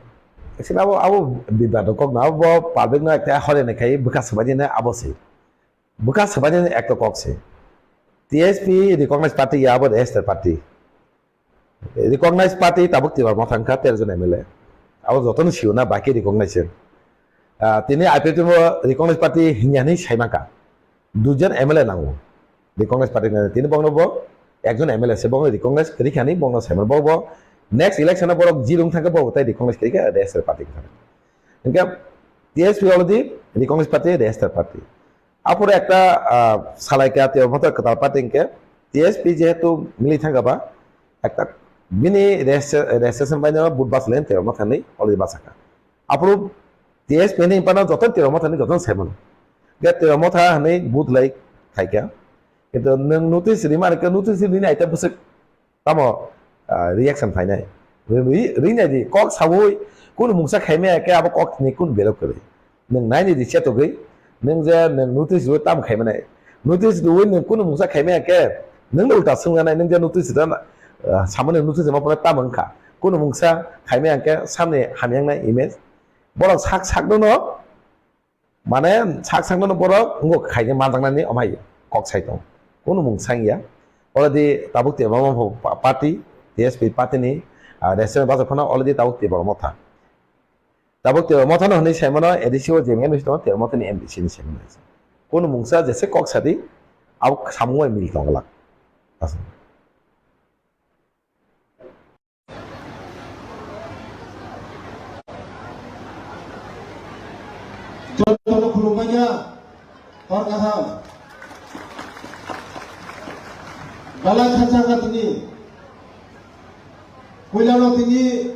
Actually, abo, abo bibato kok na, abo public no ekta hore ne khai bwkha swbaini ne abo se. Bwkha swbaini ne ekta kok se. T S P recognized party ya abo register party. Recognized party tabuk Tipra Motha wngkha tero jon M L A. Abo jotono sio na baki recognized. Ah, tini I P F T bo recognized party hinya hinwi saimaka. Duijon M L A nango. Recognized party ni tini bongno bo ekjon M L A se bongno recognized kwrwi khani bongno saimano bo bo next election o borok zero wng thangkhe bo bo tai recognized kwrwi kha register party kha. Hingke T S P already recognized party register party. Aphuru ekta, ah, salaikha Tipra Motha kwtal party hingke T S P jehetu mili thangkha ba ekta bini register-, registration bai no vote bachalaini Tipra Motha hinwi already bachakha. Aphuru T S P ni pano joto Tipra Motha ni joto saimano. Ge Tipra Motha hinwi vote lai khaikha. Kintu nwng notice rima rikha, notice rini aita bwswk tamo, ah, reaction phainai. Ri-, ri-, rinai di, kok sawi, kunu mungsa khaimaya khe abo kok ni kunu belok kwrwi. Nwng naini di chetogwi, nwng je nwng notice rwi tam khaimanai. Notice rwi nwng kunu mungsa khaimaya khe, nwng no ulta swngjanai, nwng je notice rwna, ah, samani nuksa jema pore tamo wngkha. Kunu mungsa khaimai hwnkhe samni hamyang nai image. Borok sak sak no, no, mane sak sak no, no borok wngkha khaina manjaknani omhai kok sai tongo. Kunu mungsa wngya. Already tabuk Tipra Motha pa-, party, T S P party ni, ah, national bajar phano already tabuk Tipra Motha. Tabuk Tipra Motha no hwnwi saimano A D C o je M D C tongo, Tipra Motha ni M D C ni saimano. Kunu mungsa jese kok sadi, abo samung bai mil tongla. Jotono khulumbaikha, hor kaham. Belai khacha kha tini. Puilano tini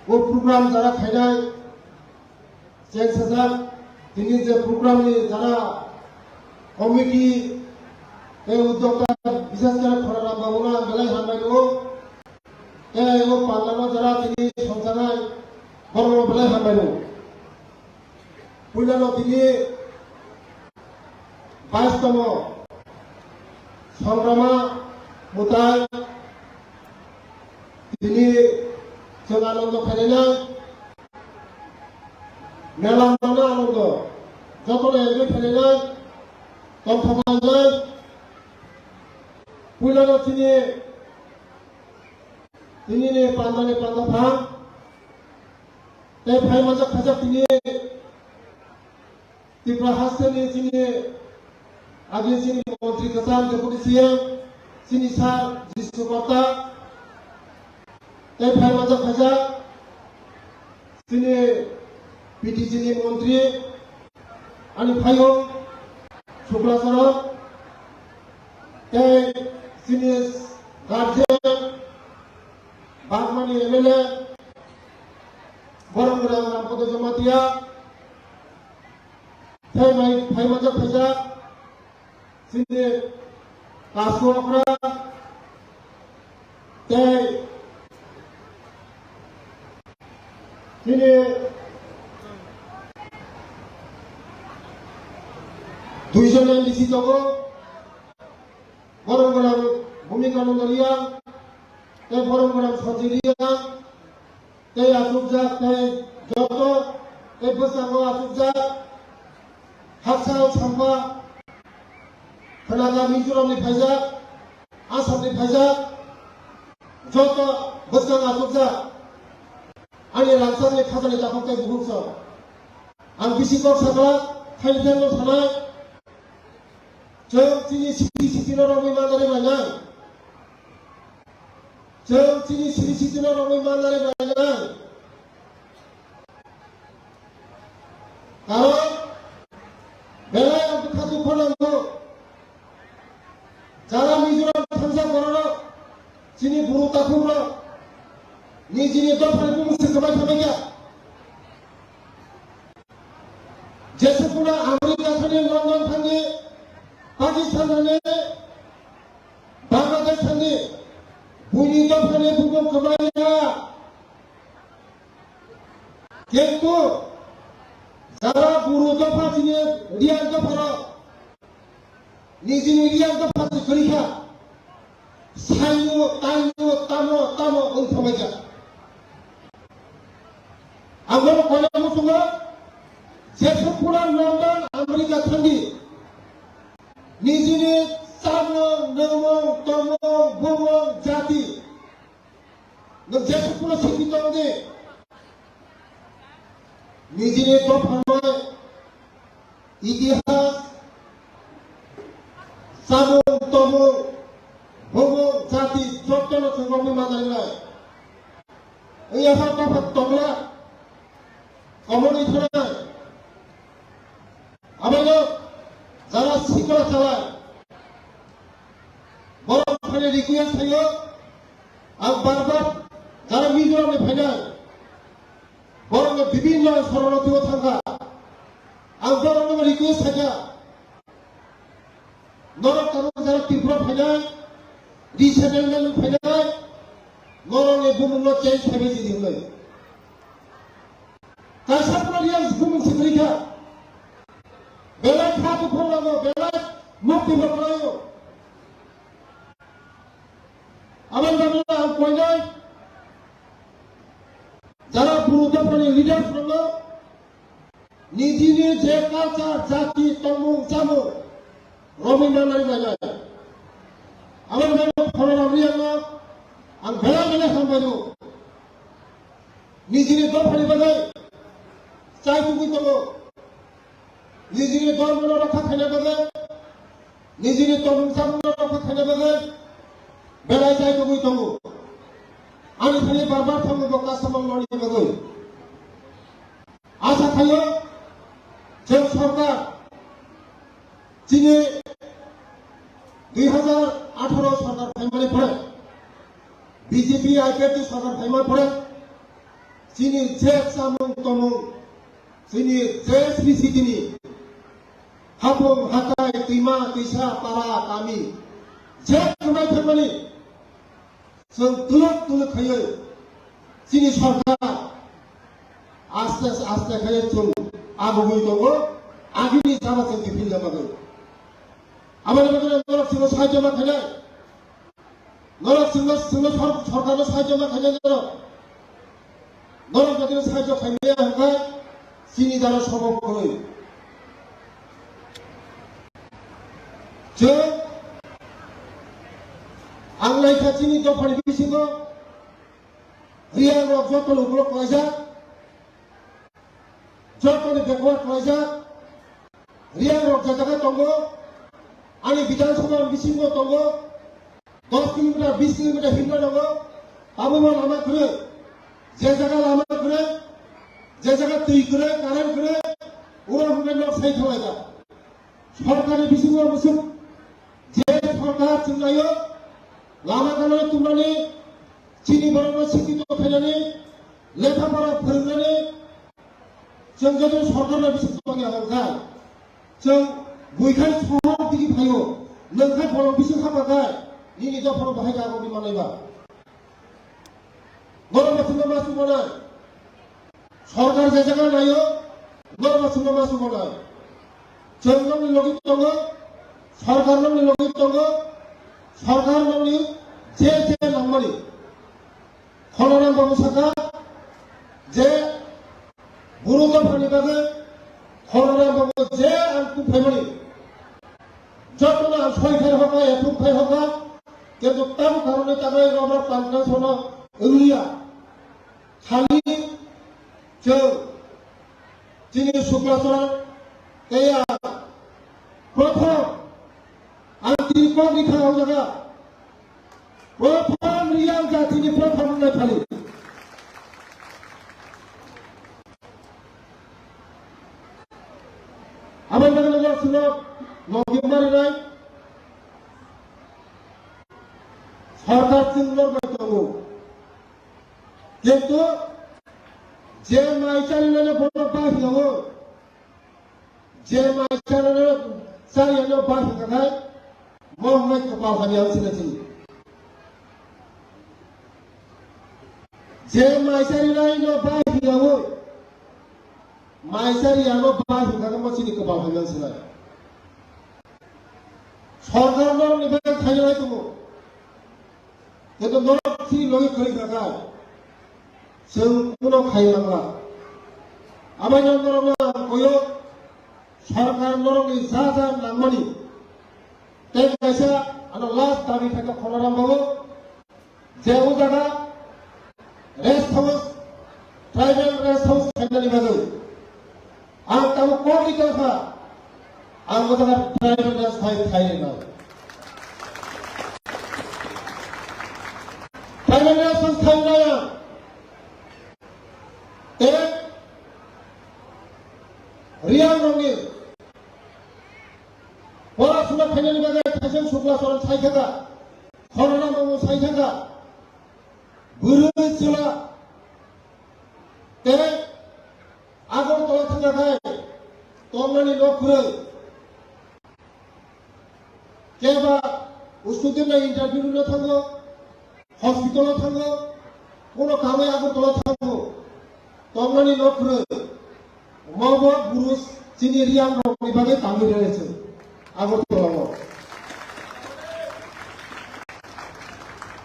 o program jara khainai, cheng sajak, tini je program ni jara committee tei udyokta, bishes kore Khorana Babu no ang belai hambai rwo. Tei o pandano jara tini songchanai borokno belai hambai rwo. Puilano tini bais tomo Songrama Mwtai tini chwng Anando khainai, mela mano Anando, jotono enjoy khainai, tongthok khainai. Puilano tini Tini ni panda ni panda thang. Tei phai manjak khaijak tini Tripura haste ni chini agini chini montri kwcham Deputy C M chini sir Jisnu Karta. Tei phai manjak khaijak chini P T G ni montri ani phaiyung Sukla Chorok. Tei chini guardian Bagmani M L A, borok gwnang Rampada Jamatia, tei mai phai manjak khaijak chini Kasu Okra, tei chini duijon M D C tongo, borok gwnang Bhumika Nanda Reang, tei borok gwnang Sanjay Reang, tei achukjak, tei joto, tei bwskango achukjak, haksa o Samba, khwnajak Mizoram ni phaijak, Assam ni phaijak, joto bwskang achukjak, ani rangchak ni khajani takhuk tei bukhuk song. Ang bisi kok sakha, thaini thangno sanai, chwng chini siri sitino romwi manjari bainai. Chwng chini siri sitino romwi manjari bainai. Karon belai ang bwkha dukho nango. Jara Mizoram thansa bororok chini buru takhukrok nijini dophani bumung se kwbai kwbai kha. Jese phano America thani, London thani, Pakistan thani, Bangladesh thani, buini dophani bumung kwbai ya. Kintu jara buru dopha chini Reang dopharok nijini Reang dopha se kwrwi kha, saino, taino, tamo, tamo wng thangbaijak. Ang bono koina muchungo, jesa phano London, America thangdi, nijini chamung, nwngmung, tongmung, bumung, jati, nwng jesa phano simi tongdi, nijini dophano itihas, samung, tomung, bumung, jati, jotono chwng romwi manjarinai. Wngya kha dopha tongla, komorni thwnai. Abono jara sikla chalai. Borok phani request thaio, ang bar bar jara Mizoram ni phainai. Borokno bibinno sororotio thangkha. Ang borokno request khaikha, norok tabuk jara Tripura phainai, resettlement phainai, norokni bumungno change khaibai di hinwi. Kaisa pura real bumung se kwrwi kha. Belai kha buphang nango, belai mukti bo kwlaio. Aboni bagwi ang koinai jara Bru dophani leaders rokno nijini je culture, jati, tongmung, chamung romwi manani bagwi. Aboni bagwi Khorang Riangno ang belai belai hambai rw. Nijini dophani bagwi chai tugwi tongo. Nijini dormono rokha khaina bagwi, nijini tongmung chamungno rokha khaina bagwi belai chai tugwi tongo. Ani thani bar bar thango bo customer loni bagwi. Asa khaio, chwng sorkar, chini dui hazar atharo sorkar phaimani pore, B J P I P F T sorkar phaimani pore, chini je chamung tongmung, chini je sri sitini hapung hatai, twima twisa, para kami, je kwmai thangmani, chwng tuluk tuluk khaiwi chini sorkar aste aste khaiwi chwng agugwi tongo, agini jama chwng kiphilna bagwi. Aboni bagwi norok chwngno sahajyo ma khainai, norok chwngno, chwngno sor-, sorkarno sahajyo ma khainai norok. Norok jodi sahajyo khaimaya hwnkhe chini dara sobo kwrwi. Chwng ang naikha chini dophani bisingo Riang rok joto ni ukulok klaijak, joto ni backward klaijak, Riang rok je jaga tongo, ani Bidhan Sabha bisingo tongo, dos kilometer, bis kilometer himna nango, abo bo lama kwrwi, je jaga lama kwrwi, je jaga twi kwrwi, current kwrwi, oro hwnwi nok sai thanglaijak. Sorkarni bisingo musuk, je sorkar chwnglaio, lama kanwi tumnani, chini borokno sikkito khainani, lekha pora phwrwngnani, chwng joto sorkarno bising tongya hwnkha, chwng buikhai sohor digi phaio, nwngkhai borok bising haphakhai, nini dophano bahai kagoni manaiba. Norok bo chwngno ma chubanai. Sorkar je jaga naio, norok bo chwngno ma chubanai. Chwng nokni logi tongo, sorkar nokni logi tongo, sorkar nokni je je nangmani. Khononam babu saka je Bru dophani bagwi Khononam babu je ang tubphaimani, jotono ang soi phai hoka, ya tubphai hoka, kintu tamo karone tabai roma tangkha sono wngya. Khali chwng chini Sukla Charan tei ang prothom ang tini kok rikha o jaga. Prothom Riang jatini prothom wngnai phali. Aboni bagwi no sino nokni marinai sorkar chwng norbai tongo. Kintu je mai charinani borok bai hilawo, je mai charinani, charinani bai hingkha khai, mo hwnwi kwpal hamya wng sinai chini. Je mai charinai no bai hilawo, mai chariya no bai hingkha khai mo chini kwpal hamya wng sinai. Sorkar no ni bai khainai tumo. Kintu norok chini logi kwrwi kha kha, chwng kuno khai mangla. Abaino norokno ang koyo, sorkar norokni ja ja nangmani. Tei kaisa ano last dabi khaikha Khononam babu, je o jaga rest house, tribal rest house khainani bagwi. Ang tamo kok ni tongkha, ang o jaga tribal rest house khai, khai rwnai. Tribal rest house khai rwnai ang. Tei Riang rokni pora suna khainani bagwi Thaiseng Sukla Charan sai thangkha, Khononam babu sai thangkha, bwrwi chwla tei Agartala thangkha khai tongnani nok kwrwi. Keba student na interview rwna thango, hospital o thango, kono kamai Agartala thango, tongnani nok kwrwi. Omo bo buru chini Riang rokni bagwi tangwi rwlaising Agartala o.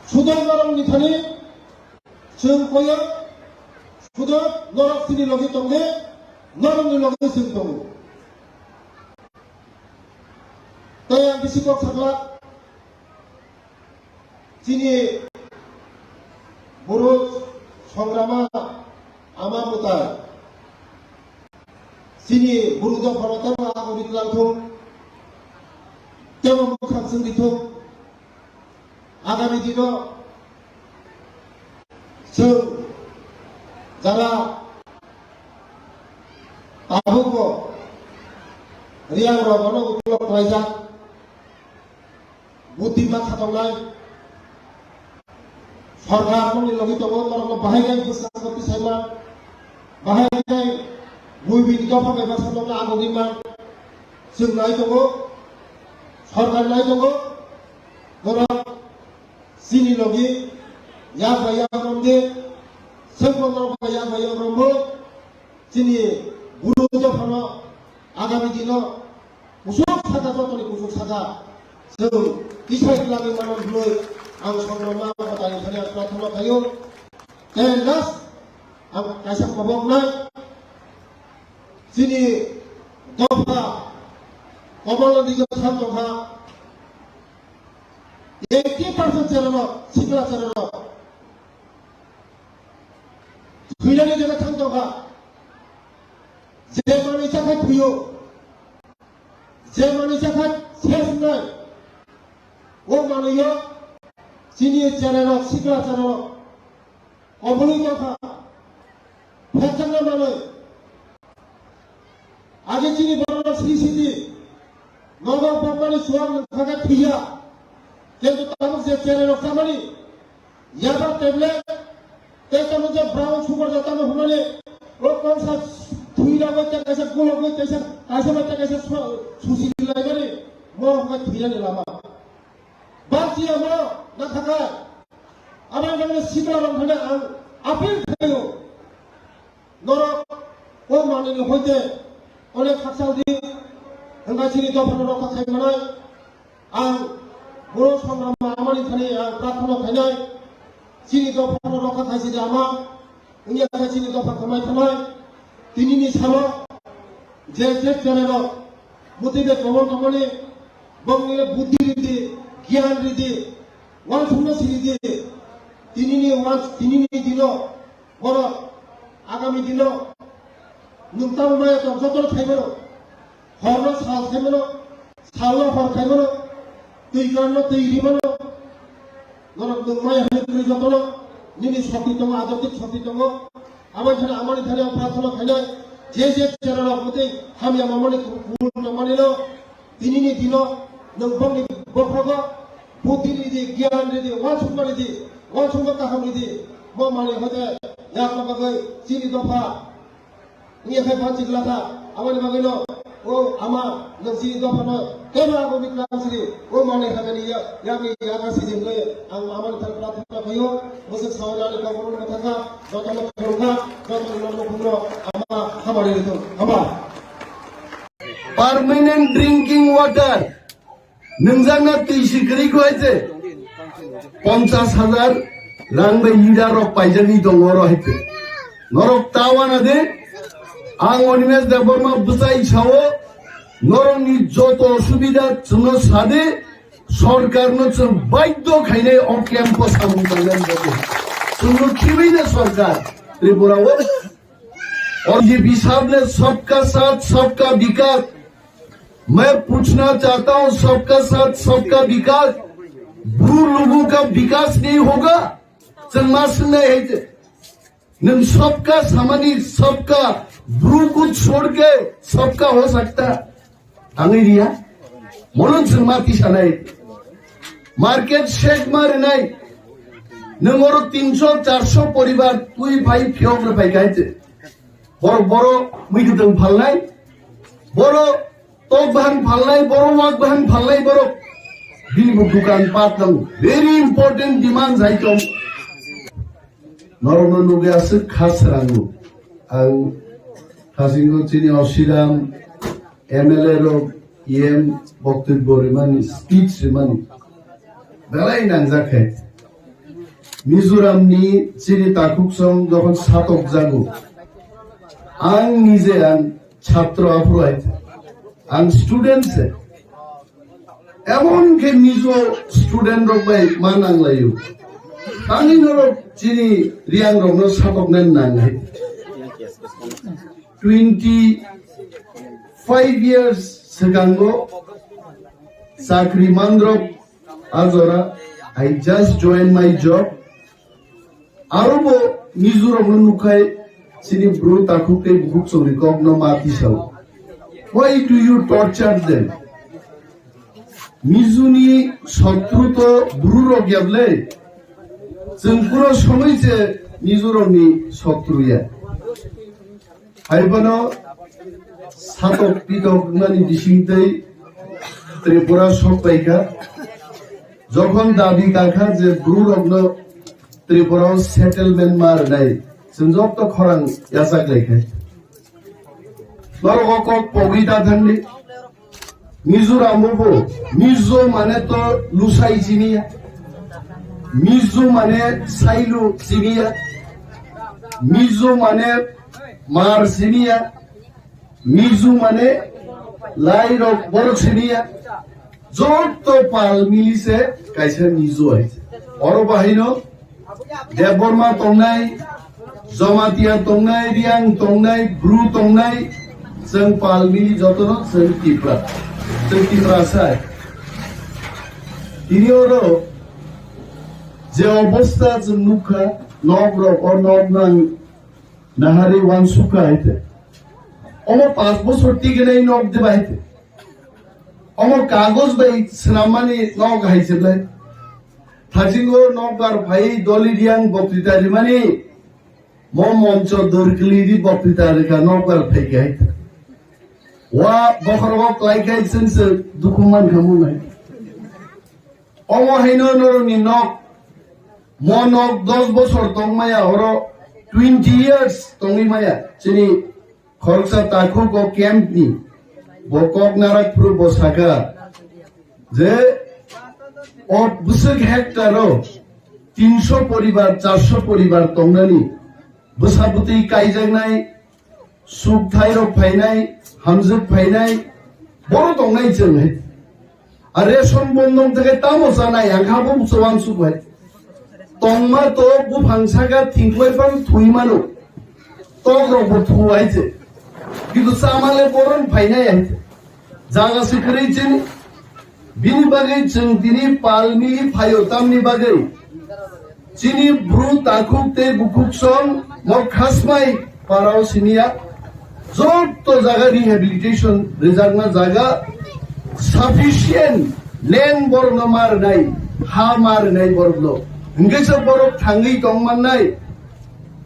Sudai norokni thani chwng koyo, sudai norok chini logi tongde, norokni logi chwng tongo. Tei ang bisi kok sakla, chini buru songrama ama mwtai, chini buru dophano tamo agoni twlang thung, tamo mwkhang chwng di thung. Agami dino chwng jara tabukbo Riyang rok bono ukolog khlaijak, buddhi ma khatongnai sorkar mungni logi tongo, norokno bahai khe bwskango tisaima, bahai khe buibini dopha bai baksa nokno agogwi man chwng nai tongo, sorkar nai tongo, norok chini logi yak bai yak romdi, sengkok norok bai yak bai yak rombo, chini buru dophano agami dino kusuk saka jotoni kusuk saka chwng tisai twlangwi mano hwnwi ang songrokno ang kwtalni thani ang prathana khaio. Tei last ang kaisa koboknai chini dopha Komolnath Dikha thang tongkha eighty percent cherarok, sikla cherarok. Thwinani jaga thang tongkha. Je manwi chakha thwiyo. Je manwi chakha ses wngnai. O manwiyo chini cherarok, sikla cherarok. Obwlwi tongkha. Phekjakna manwi. Age chini borok sri siti. Nogo bokmani suang nangkha khe thwiya. Kintu tabuk je cherarok chamani. Yaba tablet, tei tamo je brown sugar ja tamo hwnmani, o kongsa thwi ragwi tei kaisa gulogwi kaisa, kaisa bai tei kaisa su-, susi laimani, mo hwnba thwirani lama. Bakti amo na thakai, abo wngkha sikla rok thani ang appeal khlaio. Norok o manwini hoite onek khakchang di, hwnba chini dophano rokha khai manai. Ang boro songrama amani thani ang prathana khainai, chini dophano rokha khai sidi ama, wngya khe chini dopha kwmai thanai. Tinini salo je je cherarok, mutwi be kobor koboni, bongni buddhi ridi, giyan ridi, wansukma siridi, tinini wans-, tinini dino, Borok agami dino nwng tamo maya tong jotono khaimano, horno sal khaimano, salno hor khaimano, twi kanno twi rimano, norok nwng maya hwnwi kwrwi jotono nini shokti tongo, ajotik shokti tongo. Aboni thani amani thani ang prathana khainai, je je cherarok mwtwi hamya mamani kubun nangmanino, Tinini dino nwng bongni bokhrogo buddhi ridi, giyan ridi, wansukma ridi, wansukma kaham ridi. Bo manwi hoite yakno bagwi chini dopha wngya khe banchi glakha. Aboni bagwino o ama nwng chini dophano kebo abo miklang sidi. O manwi hakani ya-, yakni yaga sidi hwnwi ang amani thani prathana khaio. Bwswk saui ani kokborokno mwthangkha, jotono khulumkha, jotono nokno khumno ama hamari rithung. Hamba. Permanent drinking water. Nwngjak na twi si kwrwi kho hai se. Ponchas hajar rang bai litre rok paijak ni tongo oro hai se. Norok ta wana de. Ang Animesh Debbarma bwchai sao. Norok ni joto osubida chwngno sa de. Sorkar no chwng baidhyo khainai o camp o samung tangnani bagwi. Chwngno khibi de sorkar Tripura o. और ये हिसाब ने सबका साथ सबका विकास, मैं पूछना चाहता हूं, सबका साथ सबका विकास, ब्रू लोगों का विकास नहीं होगा? Chwng ma swngnai hai je, nwng सबका samani सबका, ब्रू को छोड़ के सबका हो सकता? Tangwi riya. Mono chwng ma tisanai. Market shake ma rinai. Nwng oro tinso charso poribar twi phai phiyok rw phai kha hai se. Borok boro mui kwtwng phalnai. Boro tok bahan phalnai, boro wak bahan phalnai borok. Bini bo dukan pat nang. Very important demand hai tong. Norokno nugwi aswk kha swrango. Ang hasingo chini Osiram M L A rok E M boktobbo rimani, speech rimani belai nangjak khe. Mizoramni chini takhuksong jokhon satokjago, ang nije ang chhatro aphuru hai, ang student se. Emon khe Mizo student rok bai ma nanglaio. Tangwi norok chini Reang rokno satoknai nangnai. Twenty five years swkango chakri mandrop ajora, I just join my job. Aro bo Mizoram no nukhai chini bru takhuk tei bukhuk chongni kok no ma tisao. Why do you torture them? Mizuni sotru to bru rok yablai. Chwng kuro somoi se Mizoram ni sotru ya. Hai bono satok pitok nani bising tei Tripura sok paikha. Jokhon dabi kakha je bru rokno Tripura o settlement ma rwnai, chwng joto khorang yachak laikha. Norok o kok pogwi ta thangdi. Mizoram o bo Mizo mane to lusai siniya. Mizo mane sailu siniya. Mizo mane mar siniya. Mizo mane lai rok borok siniya. Joto pal mili se kaisa Mizo hai. Oro bahaino Debbarma tongnai, Jamatia tongnai, Reang tongnai, Bru tongnai, chwng pal mili jotono chwng Tipra. Chwng Tipra sai. Tini oro je obostha chwng nukha, nok rok o nok nang nahari wansukha hai te. Omo panch bosor tiginai nok diba hai te. Omo kagoj bai swnammani nok hai se ble. Thajingo nokbar phai doli Reang boktwita rimani, mo moncho dorkli ri boktwita rika nokbar phai khe hai. Wa bokhorogo klai khai chwng se dukhu man kha mung hai. Omo haino norokni nok, mo nok dos bosor tong maya, oro twenty years tongwi maya. Chini khoroksa takhuk o camp ni, bo kok narak phuru bo saka je o bwswk hectare o tinso poribar, charso poribar tongnani, bwsa bwtwi kaijaknai, suk thai rok phainai, hamjwk phainai, boro tongnai chwng hai. A ration bondong theke tamo chanai, ang kha bo bucho wansuk hai. Tongma to buphang saka thingklai phang thui mano. Tok rok bo thu hai se. Kintu chamale boron phainai hai se. Jaga se kwrwi chini. Bini bagwi chwng tini pal mili phaio tamni bagwi. Chini bru takhuk tei bukhuk song mo khasmai parao siniya. Joto jaga rehabilitation rijakna jaga sufficient land borokno ma rwnai, ha ma rwnai borokno. Hwnkhe se borok thangwi tong mannai.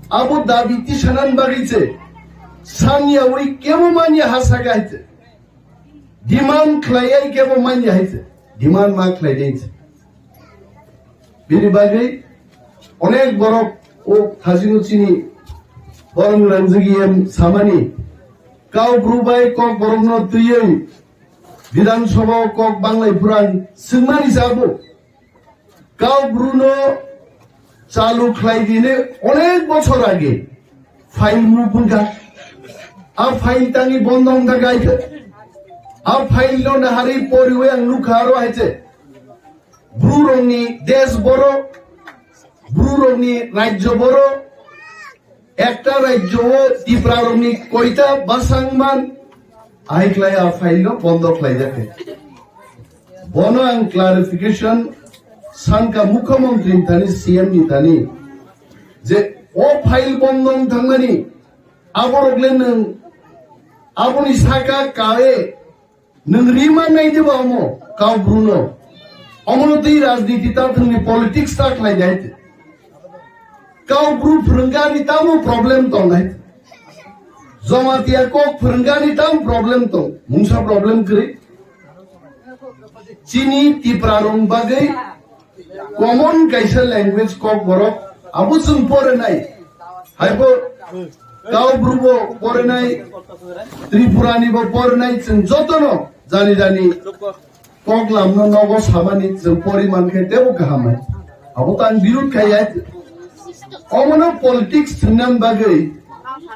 Abo dabi tisanan bagwi se saniyawi kebo manya ha saka hai se. Demand khlaiya kebo manya hai se. Demand ma khlai dei se. Bini bagwi onek borok o thajino chini borok rangjak em samani kau bru bai kok borokno twiwi Bidhan Sabha o kok banglai phuran swngmani sabo. Kau bruno chalu khlai dini onek bochor age file muk wngkha. A file tangwi bondo wngkha kaisa. A file no nahari poriwi ang nukha aro hai se. Bru rokni desh boro, Bru rokni rajyo boro, ekta rajyo o Tipra rokni koita bwsang man, ahai khlai a file no bondo khlai jakha. Bono ang clarification sankha Mukhyamantri ni thani, C M ni thani, je o file bondo wng thangmani, aborok le nwng aboni saka kae nwng rima nai diba omo kau bruno? Omono twi rajniti ta thwngni politics ta khlai dai. Kau bru phwrwngani tamo problem tong nai? Jamatia kok phwrwngani tam problem tong? Mungsa problem kwrwi. Chini Tipra rong bagwi common kaisa language kok borok abo chwng pore nai. Haibo kau bru bo pore nai, Tripura ni bo pore nai, chwng jotono jani jani kok lamno nogo samani chwng pori mankhe tebo kaham hai. Abo tang birud khai ai. Omono politics thwngna bagwi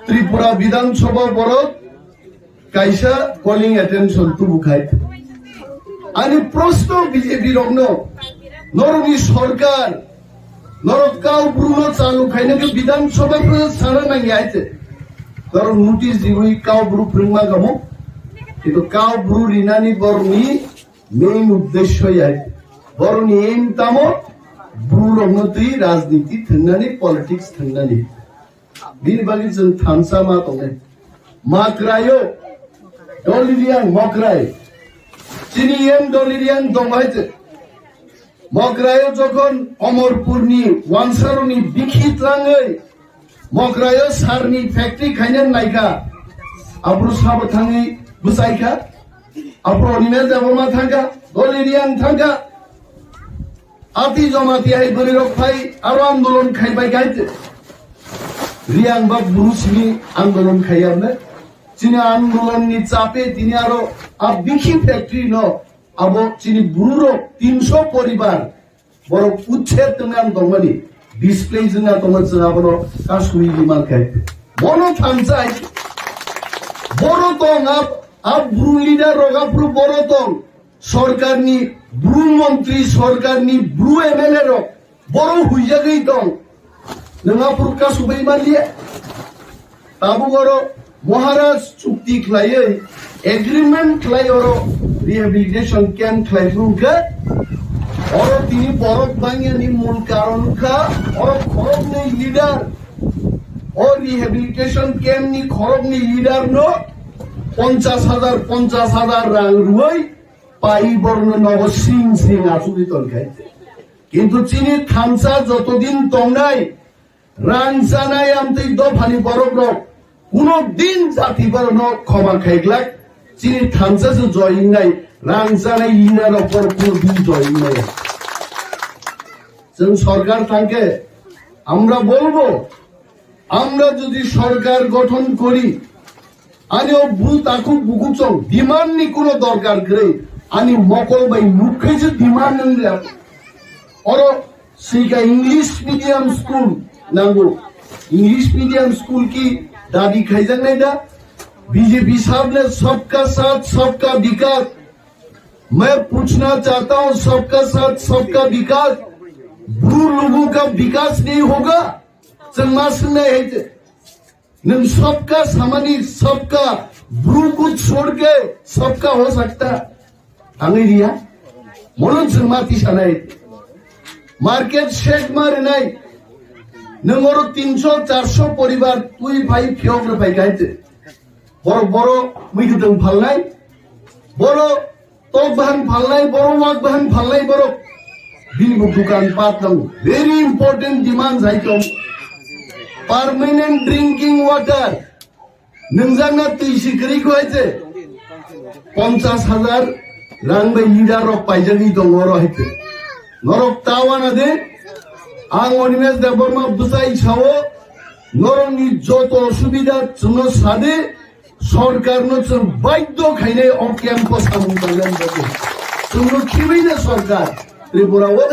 Tripura Bidhan Sabha borok kaisa calling attention tubu khai. Ani proshno B J P rokno, norokni sorkar, norok kau bruno chalu khaina khe Bidhan Sabha phano sana nangya ai se. Norok notice diwi kau bru phwrwngma kamo. Kintu kau bru rinani borokni main uddesho ya. Borokni aim tamo bru rokno twi rajniti thwngnani, politics thwngnani. Bini bagwi chwng thansa ma tongnai. Makraio, Doliriang Mokrai. Chini M Doliriang dong hai te. Mokraio jokhon Omorpurni wansaroni bikhi tlangwi Mokraio sarni factory khaina naikha. Abru sabo thangwi bwsaikha. Abru Animesh Debbarma thangkha. Doliriang thangkha. Ati jomati hai bwrwi rok phai aro andolon khai bai khai te. Riang ba bru simi andolon khai amne. Chini andolon ni chape tini aro a bikhi factory no abo chini bru rok tinsho poribar borok uchher tongna ang tongmani display jwngna tongma chwng abono kasui di man khai. Bono thansai boro tong ab, ab bru leader rok abru boro tong. Sorkarni bru montri, sorkarni bru M L A rok boro huijagwi tong. Nwng aphuru kasubui manliya. Tabuk oro Maharaj chukti khlaiwi agreement khlai oro rehabilitation camp khlai phuru khe oro tini borok bangyani mul karon kha oro khoroknwi leader. O rehabilitation camp ni khoroknwi leader no ponchas hajar, ponchas hajar rang rwui pai borno nogo sing sing achugwi tongkha. Kintu chini thansa jotodin tongnai rang chanai amtwi dophani borok rok kuno din jati borokno khoma khaiglak chini thansa se joingnai rang chanai leader rok borok kuno din joingnai. Chwng sorkar thangkhe amra bolbo Amra jodi sorkar gothon kori, ani o bru takhuk bukuchong demand ni kuno dorkar kwrwi, ani mokol bai nukhe je demand wng ya. Oro sika English medium school nango. English medium school ki dabi khaijaknai da? B J P sab ne sabka saath sabka vikas. Main puchna chahta hoon, sabka saath sabka vikas. Bru logo ka vikas nahi hoga? Chwng ma swngnai hai te. Nwng sabka samani sabka, bru ko chhod ke sabka ho sakta. Tangwi riya. Mono chwng ma tisanai. Market shake ma rinai. Nwng oro tinsho, charsho poribar twi phai phiyok rw phai khai te. Borok boro mui kwtwng phalnai. Boro tok bahan phalnai, boro wak bahan phalnai borok. Bini bo dukan pat nango. Very important demand hai tong. Permanent drinking water. Nwngjak na twi si kwrwi ko hai se. Ponchas hajar rang bai leader rok paijagwi tongo oro hai se. Norok ta wana de. Ang Animesh Debbarma bwsai sao. Norokni joto osubida chwngno sade. Sorkarno chwng baidhyo khainai o camp-o samung tangnani bagwi. Chwngno khibaina sorkar Tripura-o.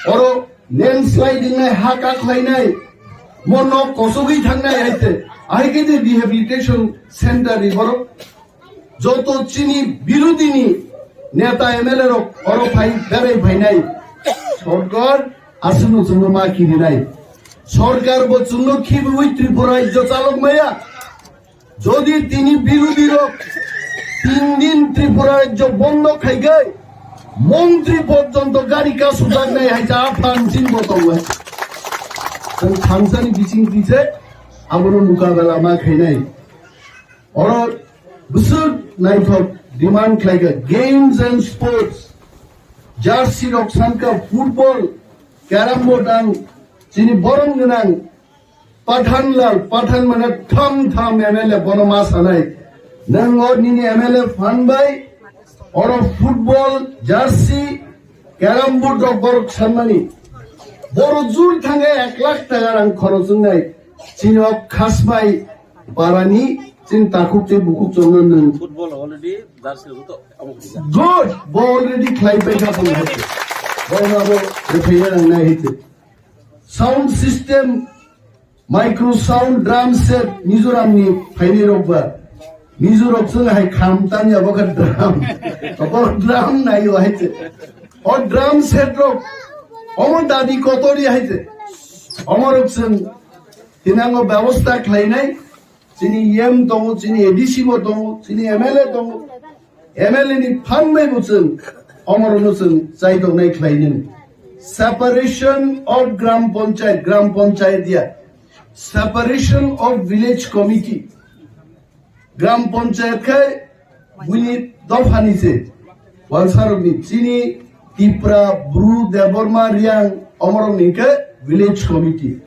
Oro landslide wngnai, ha kaklainai, mo nok kosogwi thangnai hai se. Ahai khe je rehabilitation center ni borok. Joto chini birodini neta M L A rok oro phai berai phainai. Sorkar aswkno chwngno ma khirinai. Sorkar bo chwngno khibiwi Tripura rajyo chalok maya. Jodi tini birodhi rok tin din Tripura rajyo bondo khaigai, montri porjonto gari kasujak nai hai cha aphan chin bo tongo. Tang thansani bising tise abono mukabela ma khainai. Oro bwswk naithok demand khlaiga games and sports, jersey rok sanka football, carrom board ang chini borom gwnang Pathanlal, Pathan mane tham tham M L A bono ma sanai. Nang o nini M L A phan bai, oro football, jersey, carrom board rok borok sanmani. Boro jur thangwi ek lakh taka rang khorok wngnai. Chini o khasbai parani chini takhuk tei bukhuk chongnai nwng. Football already jersey rok to amo kisa. Good, bo already khlai paikha bo. Borno abo rwphaina nangnai hai se. Sound system, micro sound, drum set, Mizoram ni phainai rok ba. Mizo rok chwng hai kham tanya bo kha drum. Bo drum nai o hai se. O drum set rok. Omo dabi kotori hai se. Omo rok chwng tinango bebosta khlainai. Chini E M tongo, chini A D C bo tongo, chini M L A tongo. M L A ni phan bai bo chwng omorokno chwng chai tongnai khlai nini. Separation of Gram Panchayat, Gram Panchayat ya. Separation of Village Committee. Gram Panchayat khai buini dophani se. Wansarokni chini Tipra, Bru, Debbarma, Riang, omorokni khe village committee.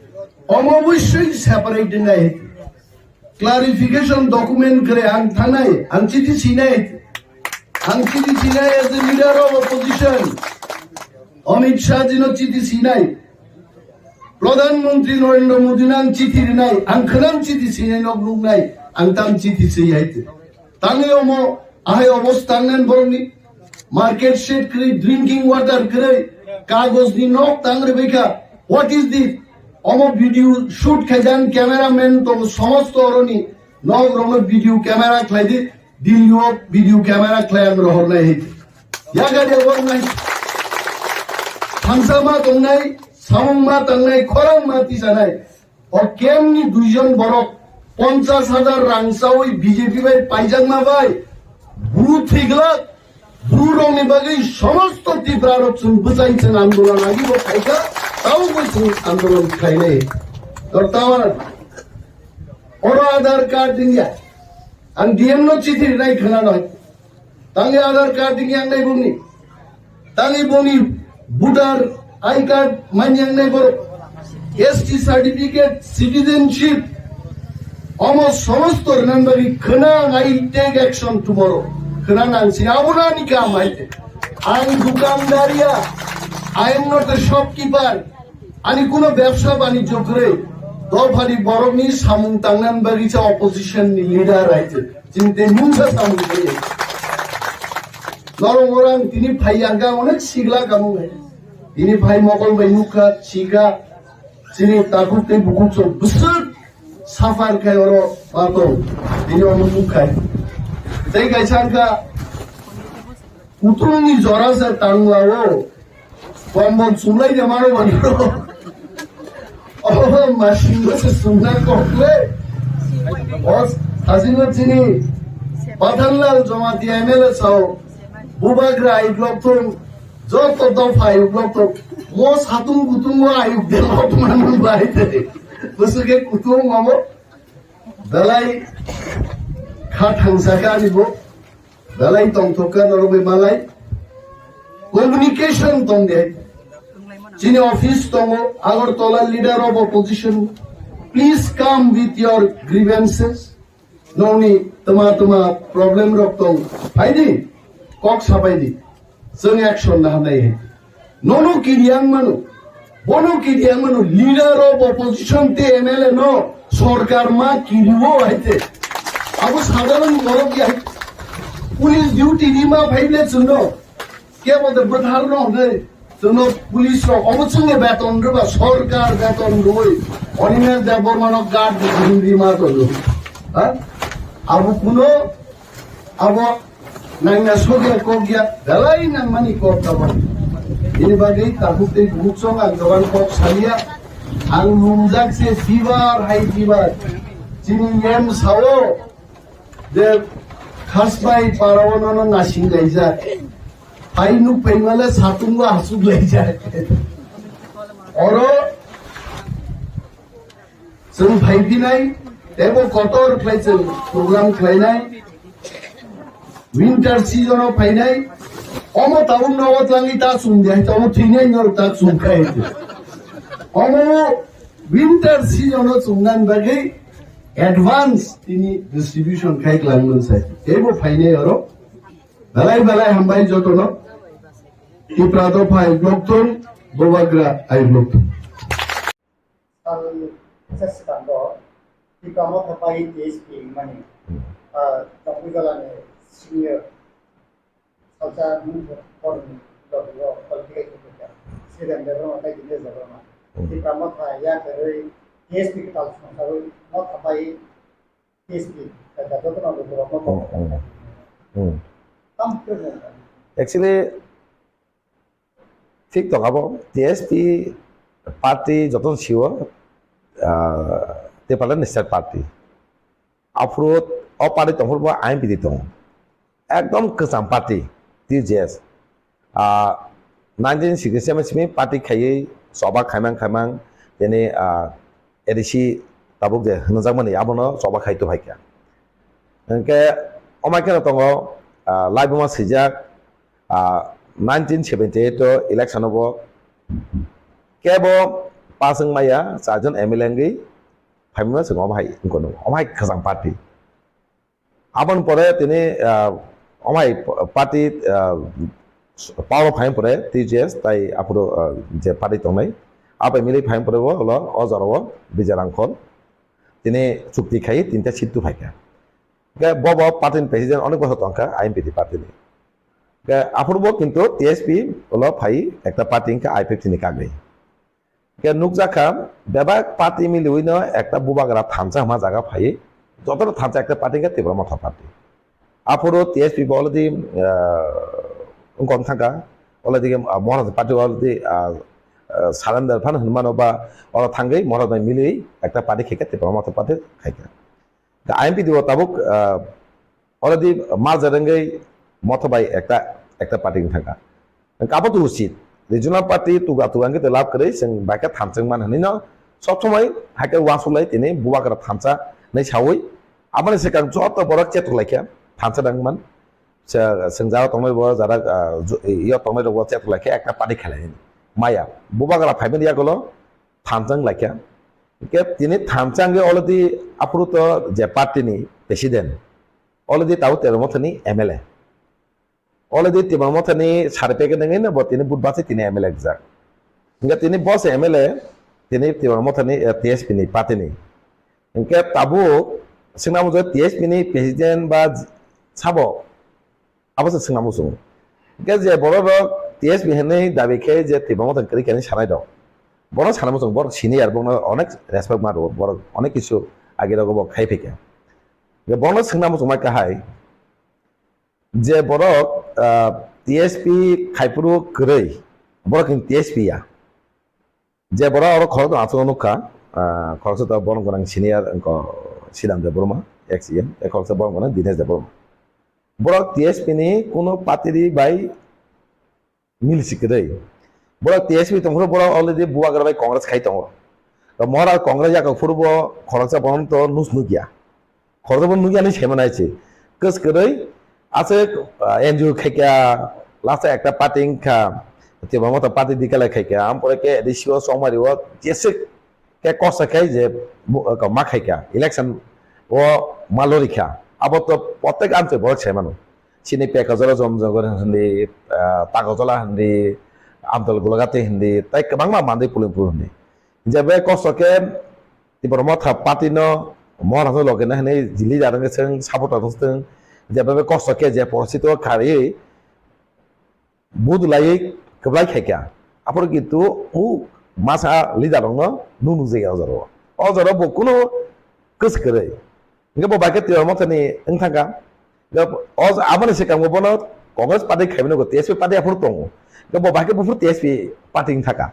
Omo obosoi separate nai. Clarification document kwrwi ang thangnai, ang chiti sinai, ang chiti sinai as a leader of opposition. Amit Shah jino chiti sinai, Pradhan Mantri Narendra Modi no ang chiti rinai, ang khwnam chiti sinai nok nuknai, ang tam chiti siyai. Tangwi omo ahai obos tangnan borokni market shed kwrwi, drinking water kwrwi, kagojni nok tang rwbaikha. What is this? Omo video shoot khaijak cameraman tongo, somosto oroni nok rokno video camera khlaidi, Delhi o video camera khlai ang rohornai hai. Yagari boroknai thansa ma tongnai, samung ma tangnai, khorang ma tisanai. O camp ni duijon borok ponchas hajar rang chawi B J P bai paijakma bai bru thwiglak, bru rokni bagwi somosto Tipra rok chwng bwchai chwng andolon agi bo khaikha, tabukbo chwng andolon khlainai. Tortawan oro Aadhaar card wngya, ang D M no chithi rinai khwnanai. Tangwi Aadhaar card wngya wngnai bongni. Tangwi bongni voter I card manya wngnai borok. S T certificate, citizenship. Omo somosto rwnan bagwi khwnang, I take action tomorrow. Khwnang ang si abono ani kam hai. Ang dukandariya. I am not a shopkeeper. Ani kuno bebsa banijyo kwrwi, dophani borokni samung tangnan bagwi sa opposition ni leader hai se. Chini tei mungsa samung kwrwi. Norok orang tini phai yang ka onek sigla kamung hai. Tini phai mokol bai nukha, sika, chini takhuk tei bukhuk sok bwswk suffer khai oro patong. Tini omo nuk khai. Tei kaisa wngkha, kutung ni jora se tangla o. Kombol chumlai de mano mano. Oh, masing se sumna kokle. Os, asing chini. Pathanlal Jamatia M L A sao. Bubagra ayuk lok thung. Joto dopha ayuk lok thung. Mo satung kutung o ayuk de lok mano bai de. Busuke kutung mamo. Belai kha thangsa kha ani bo. Belai tongthok kha norok bai malai. Communication tong de. Chini office tongo, Agartala leader of opposition. Please come with your grievances. Nongni tama tama problem rok tong. Phaidi, kok sapaidi. Chwng action na hanai hai. Nono kiriang mano. Bono kiriang mano. Leader of opposition te M L A no sorkar ma kiriwo hai te. Abo sadharon borok ya. Police duty ni ma phaible chwngno. Kebo de bwthar no hwnwi chwngno police rok obo chwngno beton rwba, sorkar beton rwwi Animesh Debbarma no guard rwwi ma tongo. Ha? Abo kuno abo nangna sokya kok ya, belai nangmani kok abo. Ini bagwi takhuk tei bukhuk song ang gabang kok saliya. Ang lumjak se fever, high fever. Chini yem sao. Je khasbai parao nono nasing laijak. Hai nuk phaimale satungo asuk laijak. Oro chwng phaiphinai, tebo kotor khlai chwng program khlainai. Winter season o phainai, omo tabuk nogo twlangwi ta chwng de, omo thwinai norok ta chwng khai. Omo winter season o chwngnani bagwi advance tini distribution khai kwlangmani sai. Teibo phainai oro. Belai belai hambai jotono. Tipra dopha ayuk lok thung, Bubagra ayuk lok thung. Sal sa swkang bo Tipra Motha bai T S P mani, ah, Jambujala ni senior salsa nung kormi rok qualification kha. Debbarma, Debbarma. Hmm. Tipra Motha, ya kwrwi, T S P kwtal songsawi, Motha bai T S P, joto no Debbarma. Hmm, hmm. Hmm. Tam kwrwi. Actually, thik tong abo, T S P party joto sio, ah, Tipraland ni state party. Aphuru o party tongphuru bo I N P T tongo. Ekdom kwcham party, T J S. Ah, nineteen sixty-seven simi party khaiwi choba khaimang khaimang, tini, ah, A D C tabuk je hwnjakmani abono choba khai tuphai kha. Hwnkhe omai kheno tongo, ah, laibuma swijak, ah, nineteen seventy-eight o election o bo kebo pass wng maya, charjon M L A wngwi phaimano chwng omo hai wngkha, omo hai kwcham party. Aboni pore tini, ah, omo hai party, ah, power o phaimani pore T J S tai aphuru, ah, je party tongnai, abai milwi phaimani pore bo ulo o jora o Bijay Rangkhol tini chukti khai tinta seat tuphai kha. Hwnkhe bo bo party ni president onek bosor tongkha I N P T party ni. Hwnkhe aphuru bo kintu T S P ulo phai ekta party wngkha I P F T ni kagwi. Hwnkhe nukjakha, bebak party miliwino ekta bubagra thansa hwnma jaga phaiwi, jotono thansa ekta party wngkha Tipra Motha party. Aphuru T S P bo already, ah, wngkha thangkha, already, ah, Maharaj party already, ah, ah, surrender phano hwnmano ba oro thangwi Maharaj bai milwi ekta party khaikha, Tipra Motha party khaikha. Da I N P T o tabuk, ah, already merger wngwi Motha bai ekta, ekta party wng thangkha. Hwnkhe abo to usit. Regional party tuga tuga hwnkhe to lab kwrwi, chwng bai khe thansa wng mani hwnwi no sob somoi hai khe uansuk lai tini bubagra thansa hwnwi saui. Aboni swkang joto borok chetok lai khe thansa nang man. Chwng jara tongnai bo jara, ah, yo tongnai rok bo chetok lai khe ekta party khlai hwnwi. Maya bubagra phaimani yagulo thansa wng lai khe. Hwnkhe tini thansa wngwi already aphuru to je party ni president, already tabuk Tipra Motha ni M L A. Already Tipra Motha ni sari packet wngwi no bo tini vote bachai tini M L A rijak. Hwnkhe tini bo se M L A, tini Tipra Motha ni, eh, T S P ni party ni. Hwnkhe tabuk swngna muchung T S P ni president ba sabo, abo se swngna muchung. Hwnkhe je borok rok T S P hinwi dabi khe je Tipra Motha kwrwi khe hinwi sanai rok, borok sana muchung, borok senior, borokno onek respect ma rwo, borok onek kisu age rogo bo khai phaikha. Hwnkhe borokno swngna muchung mai kahai, je borok, ah, T S P khaiphuru kwrwi, borok ni T S P ya. Je borok oro khoroknwi achukno nukha, ah, khoroksa to borok gwnang senior wngkha Sidam Debbarma, ex E M, tei khoroksa borok gwnang Dinesh Debbarma. Borok T S P ni kuno party ri bai mili si kwrwi. Borok T S P tongphuru borok already bubagra bai Congress khai tongo. To Maharaj Congress yakok phuru bo khoroksa bono to nus nukya. Khoroksa bo nukya hinwi saimano hai se. Kwskwrwi aswk, ah, N G O khaikha, last o ekta party wngkha, Tipra Motha party declare khaikha, ampore khe A D C o chongmari o jeswk khe kosto khe je bu-, ma khaikha, election o ma lorikha, abo to protek amchai borok saimano. Chini Pekajala Jomjogor hindi, ah, Tagojola hindi, Amtol Golagati hindi, tai kwbangma Mandai Pulimpur hindi. Jebe kosto khe Tipra Motha party no Maharaj no loge na hinwi leader wngwi chwng supporter wngwi chwng, jebe kosto khe je porosito khariwi budulaiwi kwplai khaikha. Aphuru kintu u masa leader rokno nung nung jaya o jora o. O jora bo kunu kwswk kwrwi. Hwnkhe bo bai khe Tipra Motha ni wng thangkha. Hwnkhe o, aboni swkang bo bono Congress party khaimani go T S P party aphuru tongo. Hwnkhe bo bai khe buphuru T S P party wng thangkha.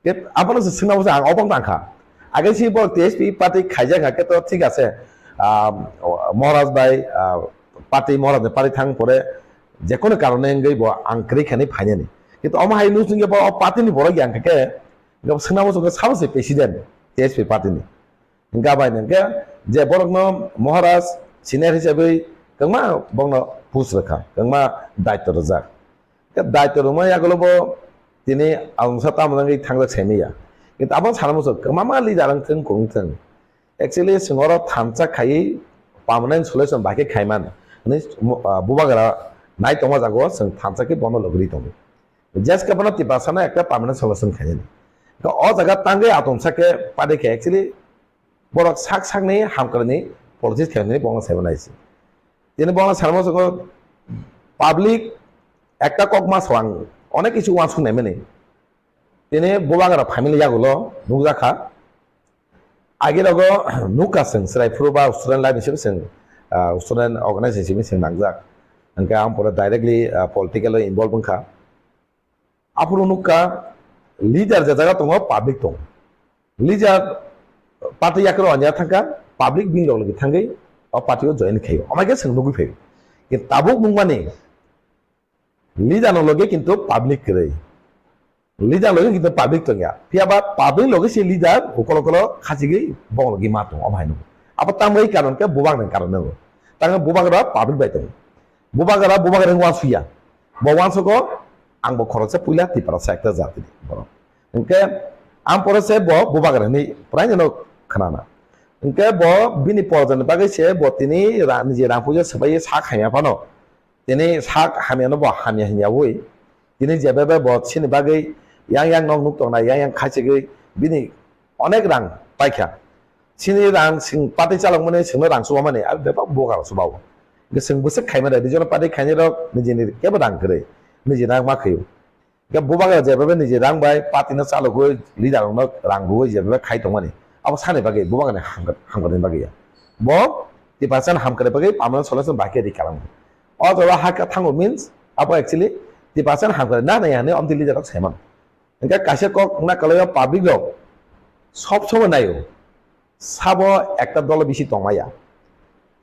Ke abono se swngna muchung ang obok tangkha. Age si bo T S P party khaijak kha khe to thik ase. Ah, Maharaj bai, ah, party Maharaj ni party thang pore jekono karone wngwi bo ang kwrwi khainwi phainani. Kintu omo hai nung chwngya bo party ni borok yang khe, bo swngna muchung khe sabo se president T S P party ni. Hwnkhe bai hwnkhe je borokno Maharaj senior hisabwi kwbangma borokno post rwkha, kwbangma daitw rwjak. Khe daitw rwma yagulo bo tini alongsa tamo wngwi thangjak saimanya. Kintu abo sana muchung kwbangma leader wng thung, kwrwng thung. Actually, chwng oro thansa khaiwi permanent solution bai khe khaiman hwnwi, ah, bubagra nai tongma jaga o chwng thansa khe bono logri tongo. Jeske bono Tiprasano ekta permanent solution khainani. Khe o jaga tangwi atomsa khe party khe actually borok sak sakni hamkrai ni politics khainani bono saimanai se. Tini bono sanamo chwng public ekta kok ma swang onek kisu uansuk naimani. Tini bubagra family yagulo nukjakha. Agi rogo nukha chwng chwrai phuru ba student life ni simi chwng, ah, student organization simi chwng nangjak. Hwnkhe ang pore directly, ah, political o involve wngkha. Aphuru nukha leader je jaga tongo public tongo. Leader party yakro anya thangkha, public bini log logi thangwi o party o join khaio. Amai khe chwng nugwi phaio. Tabuk nukmani leader no loge kintu public kwrwi. Leader loge kintu public tongya. Phiya ba public loge se leader ukolo ukolo khachigwi bong logi ma tongo, omo hai nukgo. Abo tamni karon khe bubagra ni karon nukgo. Tangwi bubagra public bai tongo. Bubagra, bubagra ni wansuya. Bo wansugo ang bo khoroksa puila Tiprasa ekta jati ni borok. Hwnkhe ang pore se bo bubagra ni prai no khnana. Hwnkhe bo bini porjani bagwi se bo tini ra-, niji rang puja swbai sak hamya phano. Tini sak hamyano bo hamya hwnyawi. Tini jebebe bo chini bagwi yang yang nok nuk tongnai, yang yang khachigwi bini onek rang paikha. Chini rang sing party chalokmani singno rang chubamani, abo bebak bubagra chubawo. Hwnkhe chwng bwswk khaima de, regional party khainai rok nijini kebo rang kwrwi, niji rang ma khaio. Hwnkhe bubagra jebebe niji rang bai party no chalogwi leader rokno rang rwwi jebebe khai tongmani, abo sani bagwi bubagrani hamkra-, hamkrai bagwi ya. Bo Tiprasa ni hamkrai bagwi permanent solution bai khe ri kalang. O jaga ha khe thango means abo actually Tiprasa ni hamkrai na nai hwnwi omtwi leader rok sai mano. Hwnkhe kaisa kok wngna kwlaio public rok sob somoi naio. Sabo ekta dolo bisi tongmaya.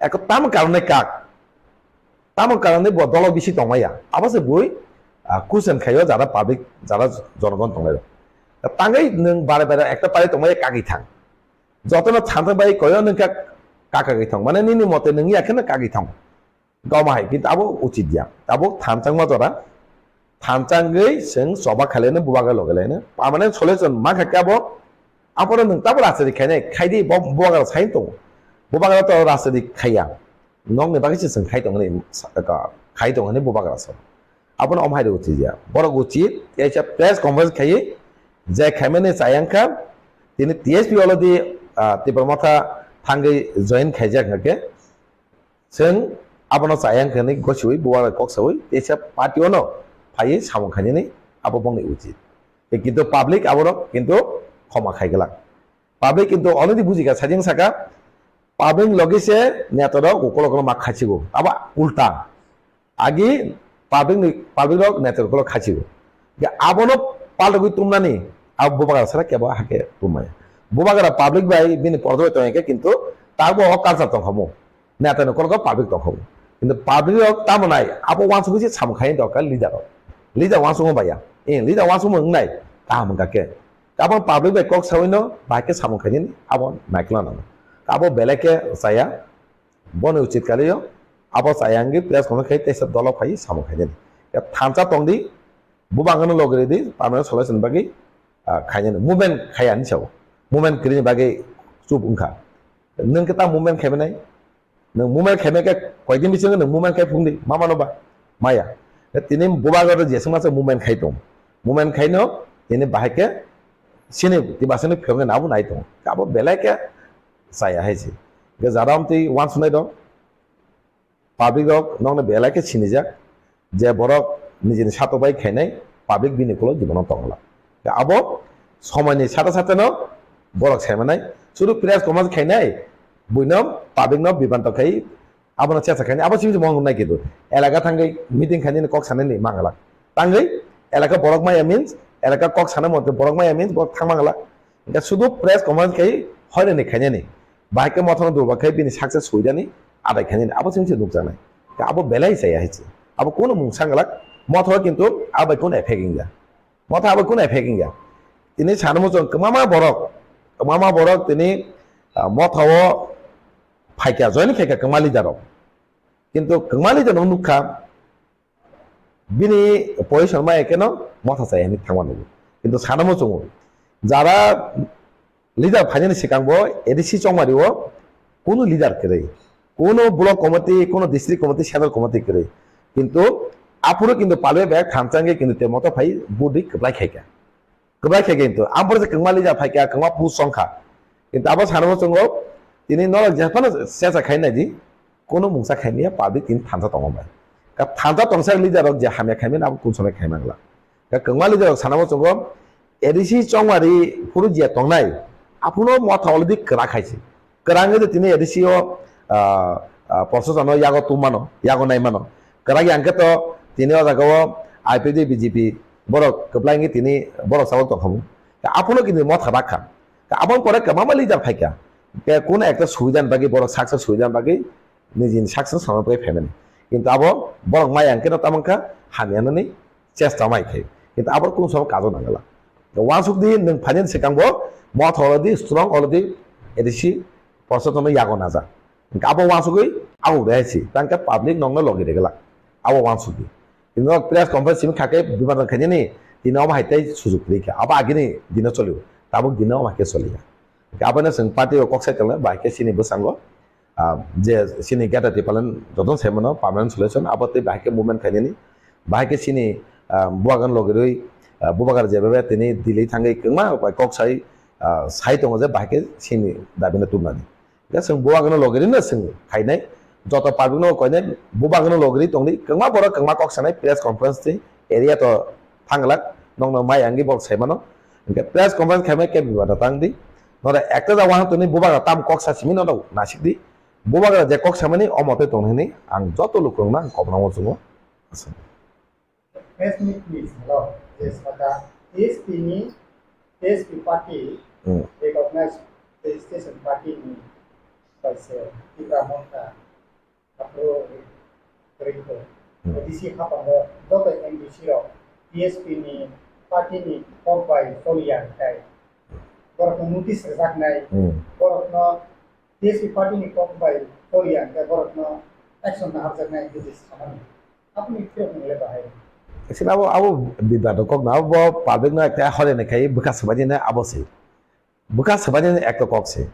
Eko tamo karone kak? Tamo karone bo dolo bisi tongmaya. Abo se bui, ah, kusen khaio jara public, jara jonogon tongnai rok. Tangwi nwng bare bare ekta party tongmaya kagwi thang. Jotono thansa bai koyo nwng kha kagwi thang. Mane nini mote nwng ya kheno kagwi thang. Goma hai, kintu abo uchit ya. Abo thanchangma jora. Thanchangwi chwng choba khailaino, bubagra loge laino. Permanent solution ma kha khe abo. Aphuru nwng tabo rajniti khainai, khaidi bo bubagra sai tongo. Bubagra to rajniti khaiya. Nokni bagwi se chwng khai tongni, sa-, ka-, khai tongni bubagra sa. Abono om hai rw uchit ya. Borok uchit, kaisa press conference khaiwi, je khaimani chayang kha, tini T S P already, ah, Tipra Motha thangwi join khaijak hwnkhe, Chwng abono chayang khe hwnwi gosiwi bubagra kok sawi teisa party-o no phaiwi samung khainani abo bongni uchit. Tei kintu public aborok kintu khoma khai glak. Public kintu already bujikha, sajeng saka public logi se neta rok ukolok rok ma khaichigo. Abo ulta. Agi public ni, public rok neta ukolok khaichigo. Abono paltogwi tumnani abo bubagra sara kebo hake tumaya. Bubagra public bai bini pordo bai tongya khe kintu tabo o culture tongkhamu. Neta ni kolok public tongkha. Kintu public rok tamo nai, abo wansugwi se samung khai tongkha leader rok. Leader wansugwi baya. Eh, leader wansugwi wngnai, kaham wngkha khe. Abo public bai kok sawi no, bahai khe samung khainani, abo naikla nang. Abo belai khe chaya, bono uchit kali yo, abo chaya wngwi press conference khai teisa dolo phai samung khainani. Ya thansa tongdi, bubang no logri di, permanent solution bagwi, ah, khainani. Movement khaya ni sao. Movement kri ni bagwi chup wngkha. Nwng khe ta movement khai manai? Nwng movement khai mai khe koidin bisingo nwng movement khai phung di, ma mano ba? Maya. Tini bubagra jeswk masa movement khai tong. Movement khai no, tini bahai khe sini tibasini phiyok nai abo nai tong. Abo belai khe chaya hai se. Ke jara amtwi wansunai dong. Public rok nokno belai khe sinijak. Je borok nijini satok bai khainai, public bini ulo jibono tongla. Abo somoini sata sata no borok saimanai, sudu press conference khainai, buino public no bibanto khai, abono chesa khainai, abo simi mong nai kitu. Elaka thangwi meeting khainani kok sanani mangala. Tangwi elaka borok maya means, elaka kok sana mote borok maya means borok thang mangala. Hingke sudu press conference khai hoirani khainani. Bahai khe mothano durba khai bini saksa suidani adai khainani. Abo simi se nukjaknai. Abo belai chaya hai se. Abo kunu mung sanglak. Motha o kintu abai kunu effect wngya. Motha abai kunu effect wngya. Tini sana muchung kwbangma borok, kwbangma borok tini, ah, motha o phaikya, join khaikya kwbangma leader rok. Kintu kwbangma leader no nukha, bini position ma ekeno motha chaya hinwi thangma nugo. Kintu sana muchungo, jara leader phainani swkang bo A D C Chongmari o kunu leader kwrwi, kunu block committee, kunu district committee, central committee kwrwi. Kintu aphuru kintu palwi bai thansa wngwi kintu te moto phai budi kwplai khaikha. Kwbrai khe kintu, ang pore kwbangma leader phaikha, kwbangma post songkha. Kintu abo sana muchungo, tini norok jephano chesa khai nai di, kunu mungsa khai maya public tini thansa tongo bai. Ka thansa tongsa leader rok je hamya khai mani abo kung somoi khai mangla. Ka kwbangma leader rok sana muchungo, A D C chongmari phuru je tongnai, aphuno motha already kwrak hai se. Kwrang wngwi tini A D C o, ah, ah, process ano yago tongmano, yago naimano. Kwrak yang khe to tini o jaga o I P F T B J P borok kwplai wngwi tini borok sabo tongkhamu. Aphuno kini motha bakha. Aboni pore kwbangma leader phaikha. Ke kun ekta subidani bagwi borok success subidani bagwi nijini success samani bagwi phaimani. Kintu abo borok maya hwnkhe no tamo wngkha hamya nani chesta mai khai. Kintu abo kunu somo kajo nangala. Wansuk di nwng phainani swkang bo motha already strong already A D C porsa tono yago naja. Hwnkhe abo wansugwi abo rehai si. Tangkhe public nokno logi regala. Abo wansugwi. Tini press conference simi khakhe biman khainani tini omo hai tei sujuk rikha. Abo agini dino cholio. Tabuk dino omo hai khe choliya. Hwnkhe abono chwng party o kok sai tongo, bahai khe chini bwskango, ah, je chini Greater Tipraland jotono sai mano permanent solution, abo tei bahai khe movement khainani, bahai khe chini, ah, bubagan logirwi, ah, bubagra jebabe tini Delhi thangwi kwbangma bai kok sai, ah, sai tongo je bahai khe chini dabino tubunani. Hwnkhe chwng bubagno logirwino chwng khainai, joto public no koinai bubagno logirwi tongdi, kwbangma borok kwbangma kok sanai press conference twi area to thanglak, nokno mai angwi borok sai mano. Hwnkhe press conference khaimai khe bibato tang di. Noro ekta jagao hang tongni bubagra tam kok sa simi no nasik di. Bubagra je kok samani omo tei tong hini ang joto lukurokno ang kobna muchungo. Press meet ni salo je saka T S P ni, T S P party Hmm. recognized registration party ni bai se Tipra Motha Aphuru rikho. Hmm. A D C hapango joto M D C rok T S P ni party ni kok bai choliya hwnkhe borokno notice rwjaknai, Hmm. borokno T S P party ni kok bai choliya hwnkhe borokno action naharjaknai hwnwi samani. Aboni phiyok nwngle bahai. Actually, abo, abo bibado kok na, abo public no ekta hore ne khai bwkha swbaidi na abo se. Bwkha swbaidi na ekta kok se.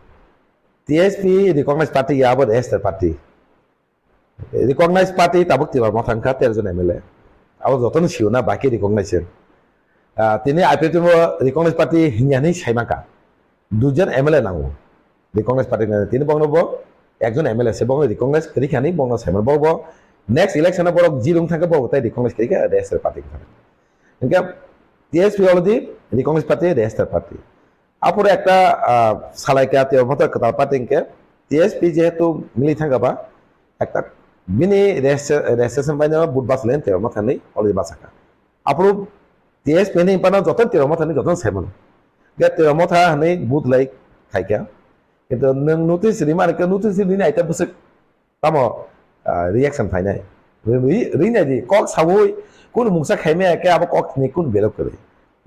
T S P recognized party ya abo registered party. Recognized party tabuk Tipra Motha wngkha tero jon M L A. Abo jotono sio na baki recognized. Ah, tini I P F T bo recognized party hinya hinwi sai mankha. Duijon M L A nango. Recognized party nani. Tini bongno bo ekjon M L A se bongno recognized kwrwi khani bongno sai mano. Bo bo next election o borok jil wng thangkhe bo tai recognized kwrwi kha registered party wng thangkha. Hwnkhe T S P already recognized party, registered party. Aphuru ekta, ah, salaikha Tipra Motha kwtal party hwnkhe T S P jehetu mili thangkha ba ekta bini registration baino vote bachalaini Tipra Motha hinwi already bachakha. Aphuru T S P ni pano joto Tipra Motha hinwi joto sai mano. Ge Tipra Motha hinwi vote lai khaikha. Kintu nwng notice rima rikha, notice rini aita bwswk Tamo, ah, reaction phainai. Ri-, ri-, rinai di, kok saui, kunu mungsa khaimaya khe abo kok ni kunu berok kwrwi.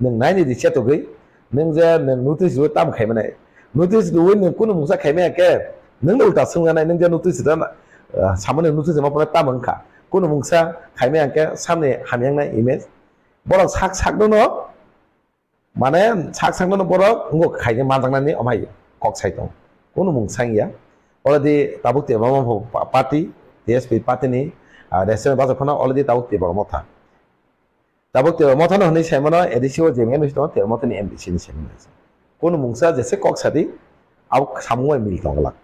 Nwng naini di chetogwi, nwng je nwng notice rwi tamo khaimanai. Notice rwi nwng kunu mungsa khaimaya khe, nwng no ulta swngjanai, nwng je notice rwi, ah, samani notice rwma phano tamo wngkha. Kunu mungsa khaimaya khe samni hamyang nai image. Borok sak sak no no, Mane sak sakno borok wngkha khaina manjaknani omai kok sai tong. Kunu mung sangya. Already tabuk Tipra Motha party, T S P party ni, ah, register bachak phano already tabuk Tipra Motha. Tabuk Tipra Motha no hinwi sai mano A D C o je M L A Tipra Motha ni M D C ni sai mano. Kunu mungsa jese kok sadi, abo samung bai mil tong glak.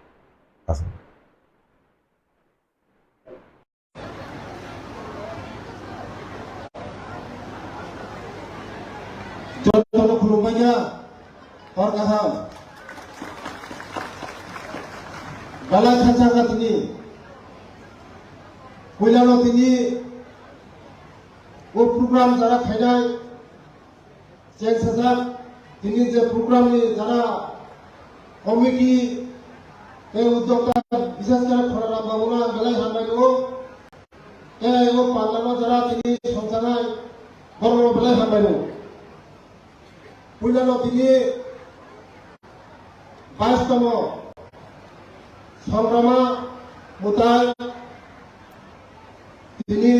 Jotono khulumbaikha, hor kaham. Belai khansakha tini. Puilano tini o program jara khainai. Cheng sajak, tini je program ni jara committee tei udyokta, bishes kore Khorana babu no ang belai hambai rwo. Tei o pandal o jara tini songchanai borok no belai hambai rwo. Puila no tini bais tomo Songrama Mutai, tini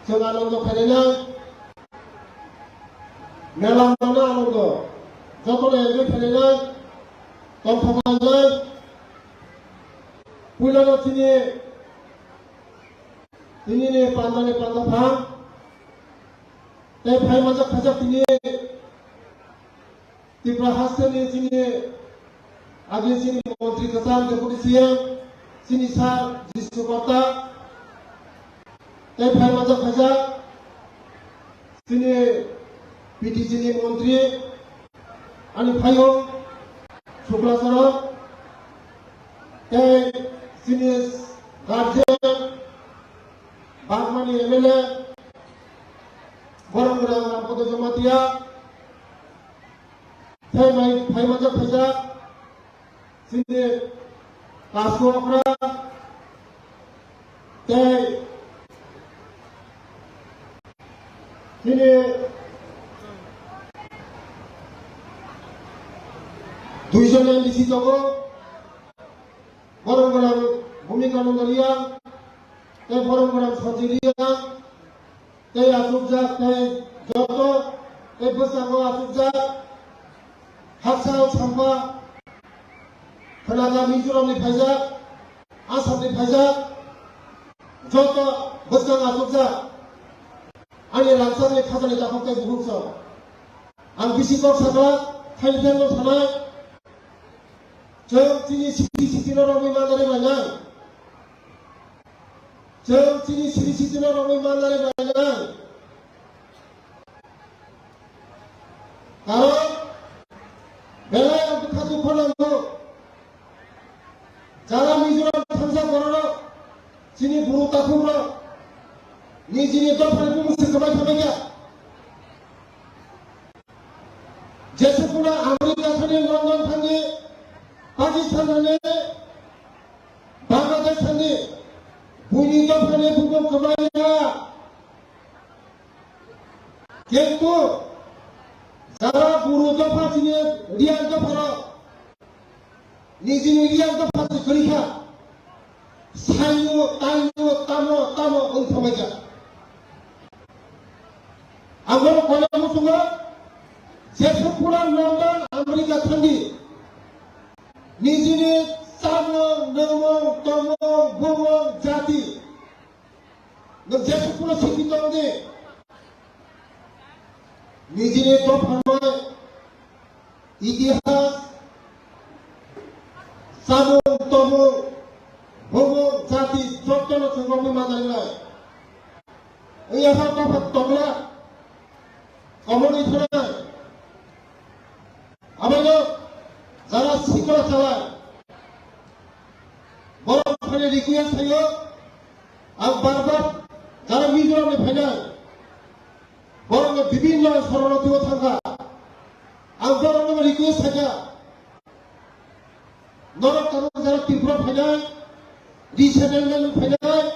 chwng anondo khainai, mela mano anondo, jotono enjoy khainai, tongthok khainai. Puila no tini, tini ni panda ni panda phang, tei phai manjak khaijak tini. Tripura hasteni chini agi chini montri kwcham Deputy C M, chini sir Jisnu Karta, tei phai manjak khaijak chini P T C ni montri ani phaiyung Sukla Sorok tei chini guardian Bagmani M L A Boromgwrang Rampada Jamatia tei mai phaimanjak phaijak chini Kasu Okra tei chini duijon M D C tongo, Boromgwrang Bhumika Nondoria tei Boromgwrang Sanjay Reang. Tei achukjak tei joto tei bwskango achukjak haksa o sampa khwnajak Mizoramni phaijak, Assamni phaijak joto bwskango achukjak ani rangchakni khajani takhuk tei bukhukchok. Ang bisi kok sakha, thaini thaino sanai, chwng chini siri sitino romwi manjari bainai. Chwng chini siri sitino romwi manjari bainai. Karon belai ang bwkha dukho nango. Jara Mizoram thansa bororok chini buru takhukrok nijini dophani bumung se kwbai kwbai kha. Jesukuna America thani, London thani, Pakistan thani, Bangladesh thani, buini dophani bumung kwbai ya. Kintu jara buru dopha chini Reang dopharo nijini Reang dopha se kwrwi kha. Saino, taino, tamo, tamo wng thangbaikha. Ang bono koina muchungo, jesuk phuru London, America thangdi. Nijini chamung, nwngmung, tongmung, bumung, jati. Nwng jesuk phuru simi tongdi. Nijini dopharmai itihas, chamung, tongmung, bumung, jati, jotono chwng romwi manjarinai. Wngya kha dopha tongla, komorni thwnai. Abono jara sikla chalai. Borok phani request khaio, ang bar bar jara Mizoramni phainai, borokno bibinno soronotio thangkha. Ang borokno request khaikha, norok tabuk jara Tripura phainai, resettlement phainai,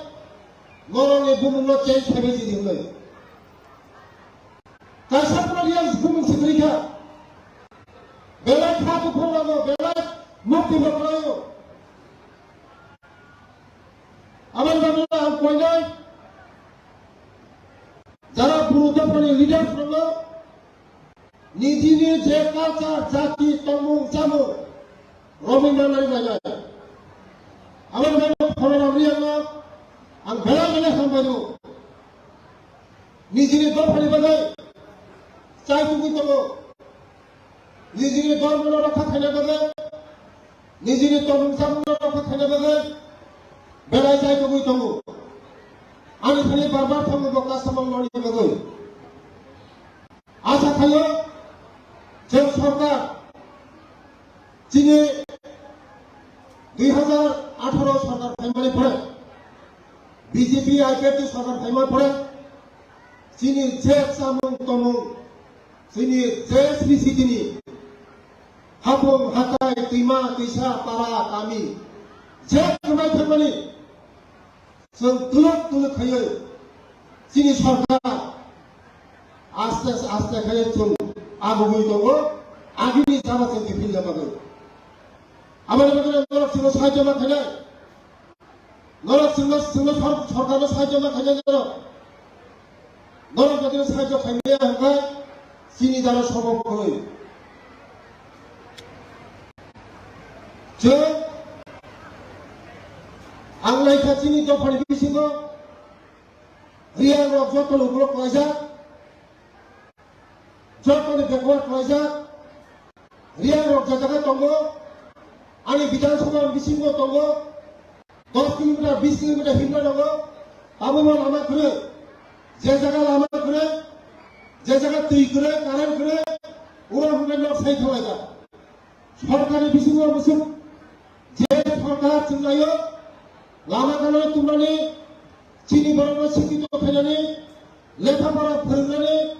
norokni bumungno change khaibai di hinwi. Kaisa pura Reang bumung se kwrwi kha. Belai kha buphang rano, belai mukti bo kwlaio. Aboni bagwi ang koinai jara buru dophani leaders rokno nijini je culture, jati, tongmung, chamung, romwi manjari bainai. Aboni bagwi Khorokram Reangno ang belai belai hambai rwo. Nijini dophani bagwi chai tugwi tongo. Nijini dhormono rokha khaina bagwi, nijini tongmung chamungno rokha khaina bagwi belai chai tugwi tongo. Ani thani bar bar thango bo customer loni bagwi. Asa khaio, chwng sorkar, chini dui hazar atharo sorkar phaimani pore, B J P I P F T sorkar phaimani pore, chini je chamung tomung, chini je sri sitini hapung hatai, twima twisa, para kami, je kwmai thangmani, chwng tuluk tuluk khaiwi chini sorkar aste aste khaiwi chwng agugwi tongo, agini jama chwng kiphilna bagwi. Aboni bagwi norok chwngno sahajyo ma khainai, norok chwngno, chwngno sor-, sorkarno sahajyo ma khainai norok. Norok jodi sahajyo khaimaya hwnkhe chini dara sobo kwrwi. Chwng ang naikha chini dophani bisingo Reang rok joto ni ukulok klaijak, joto ni backward klaijak, Reang rok je jaga tongo, ani Bidhan Sabha bisingo tongo, dos kilometer, bis kilometer himna tongo, abo bo lama kwrwi, je jaga lama kwrwi, Je jaga twi kwrwi, current kwrwi, oro hwnwi nok sai thanglaijak. Sorkarni bisingo musuk je sorkar chwnglaio, lama gana tubunani, chini borokno sikito khainani, lekha pora phwrwngnani,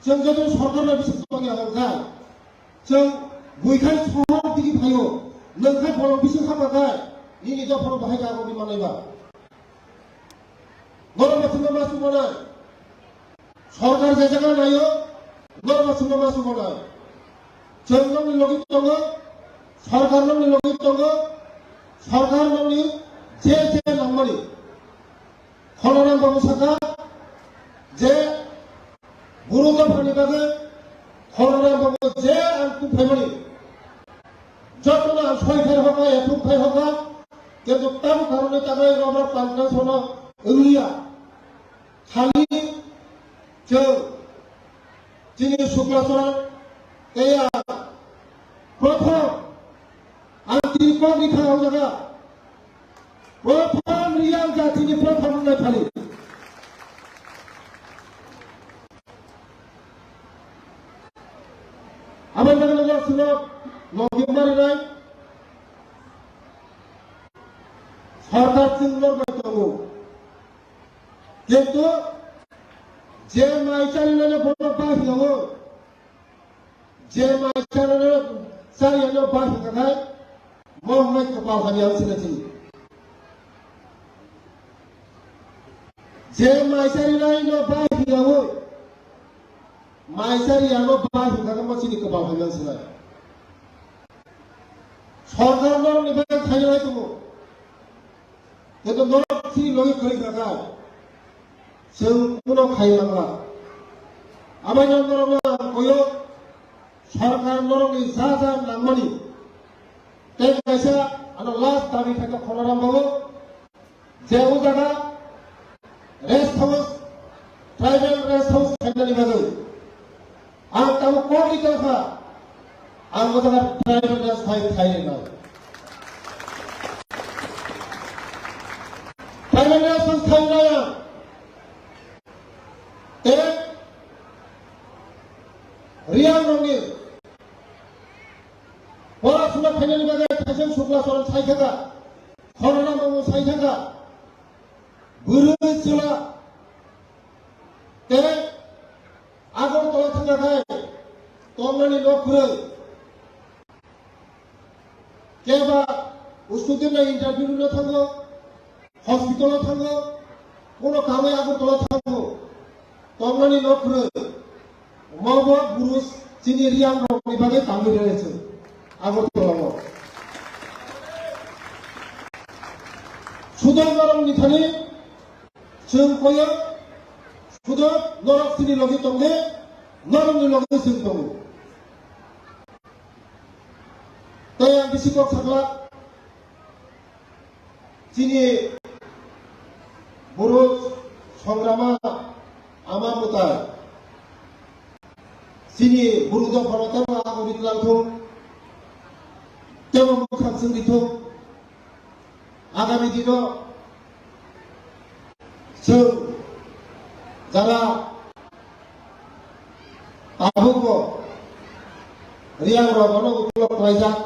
chwng joto sorkarno bising tongya hwnkhai, chwng buikhai sohor digi phaio, nwngkhai borok bising haphakhai, nini dophano bahai kagoni manaiba. Norok bo chwngno ma chubanai. Sorkar je jaga naio, norok bo chwngno ma chubanai. Chwng nokni logi tongo, sorkar nokni logi tongo, sorkar nokni je je nangmani. Khononang babu saka je Buru dophani bagwi Khononang babu je ang tubphaimani. Jotono ang soi khai hoka, ya tubphai hoka, kintu tamo karone tamo rok rok pantang sono wngliya. Khali chwng chini Suklacharan tei ang prothom ang tini kok ni thang jaga prothom Reang jatini prothom wngnai phali. Aboni bagwi no sino logi marinai sorkar chwng norbai tongo. Kintu je mai charinani bono ba hiyo, je mai charinani charinani ba hiyo khai, mo hwnwi kwpal hamya wng sini chini. Je mai charinai no ba hiyo, mai chariya no ba hiyo khai mo chini kwpal hamya wng sini. Sorkar no ni bagwi khainai tongo. Tei norok chini logi kwrwi kha kha, chwng kuno khai mangla. Abaino norokno ang koyo, sorkar norokni ja ja nangmani. Tei kaisa ano last dabi khaikha Khononang babu, je o jaga rest house, tribal rest house khainani bagwi. Ang tabuk kok ni tongkha, ang o jaga tribal rest house khai, khai rwnai. Tribal rest house khai rwnai ang. Tei Reang rokni pora suna khainani bagwi Thaiseng Suklacharan sai thangkha, Khononang babu sai thangkha, bwrwi chwla tei Agartala thangkha khai tongnani nok kwrwi. Keba student na interview rwna thango, hospital o thango, kono kamai Agartala thango, tongnani nok kwrwi. Omo bo buru chini Reang rokni bagwi tangwi rwlaising Agartala o. Sudai norokni thani chwng koyo, sudo norok chini logi tongde, norokni logi chwng tongo. Tei ang bisi kok sakla, chini buru songrama ama mwtai, chini buru dophano tebo agori twlang thung, tebo mwkhang swng di thung. Agami dino chwng jara tabukbo Reang rok bono ukulok khlaijak,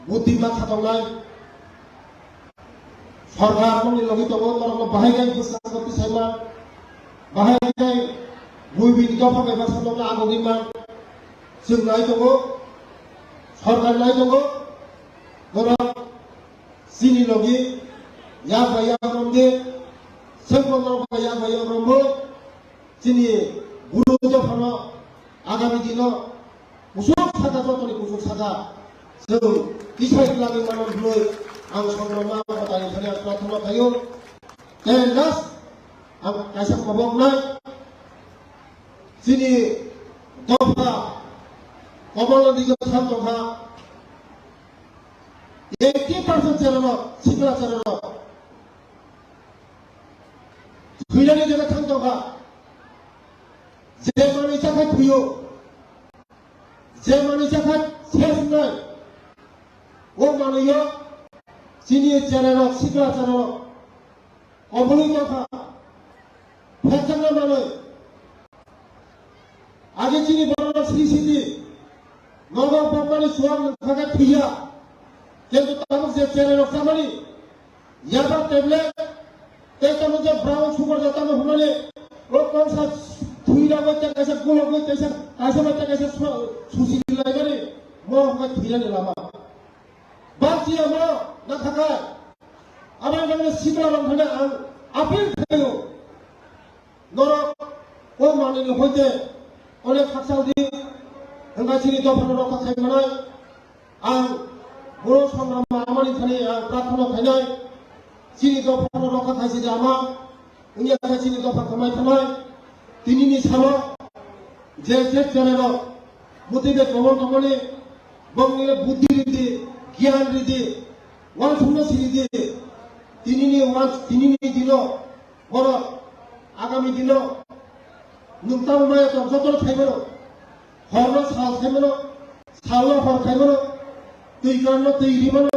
buddhi ma khatongnai, sorkar nokni logi tongo, norokno bahai khe bwskango tisaima, bahai khe buibini dopha bai baksa nokno agogwi man, chwng nai tongo, sorkar nai tongo, norok chini logi yak bai yak romdi, sengkok norok bai yak bai yak romwi, chini buru dophano agami dino kusuk saka, jotoni kusuk saka chwng tisai twlangwi mano hwnwi ang songrokma ang mwtaini thani ang prathona khaio. Tei last ang kaisa kobok nai, chini dopha Komolnath Dikha thang tongkha, eighty percent cherairok, sikla cherairok thwinani jaga thang tongkha. Je manwi chakhai thwio, je manwi chakhai ses wngnai, o manwio chini cherairok, sikla cherairok kobului tongkha. pherjakna manwi. Age chini borok sri siti nogo bokmani suang nangkha khe thwiya. Kintu tabuk je cherai rok chamani yaba tablet tei tamo je brown sugar ja tamo hwnmani o kongsa thwi rogwi tei kaisa gulogwi tei kaisa bai tei kaisa su-, susi laimani mo hwnba thwirani lama. Bakchi amo na thakai. Abo nangni sikla rok thani ang appeal khaio. Norok o manwini hoite onek khakchang di, hwnba chini dophano rokha khai manai. Ang borok songrama amani thani ang prarthana khainai. Chini dophano rokha khai sidi ama, wngya khe chini dopha kwmai thanai. Tinini salo je je cherairok muti be kobol tongmani, bongni buddhi ridi, giyan ridi, wansukma siridi. Tinini wans-, tinini dino Borok agami dino nwng tamo maya tong jotono khaimano, horno sal khaimano, salno hor khaimano, twi kanno twi rimano,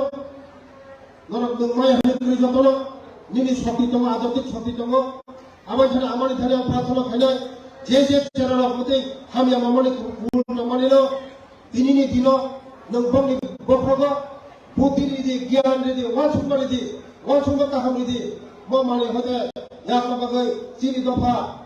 norok nwng maya hwnwi kwrwi jotono nini shokti tongo, ajotik shokti tongo. Aboni thani amani thani ang prarthana khainai, je je cherarok mwtwi hamya mamani kubun tongmanino, Tinini dino nwng bongni bokhrogo buddhi ridi, giyan ridi, wansukma ridi, wansukma kaham ridi, bo manwi hoite yakna bagwi chini dopha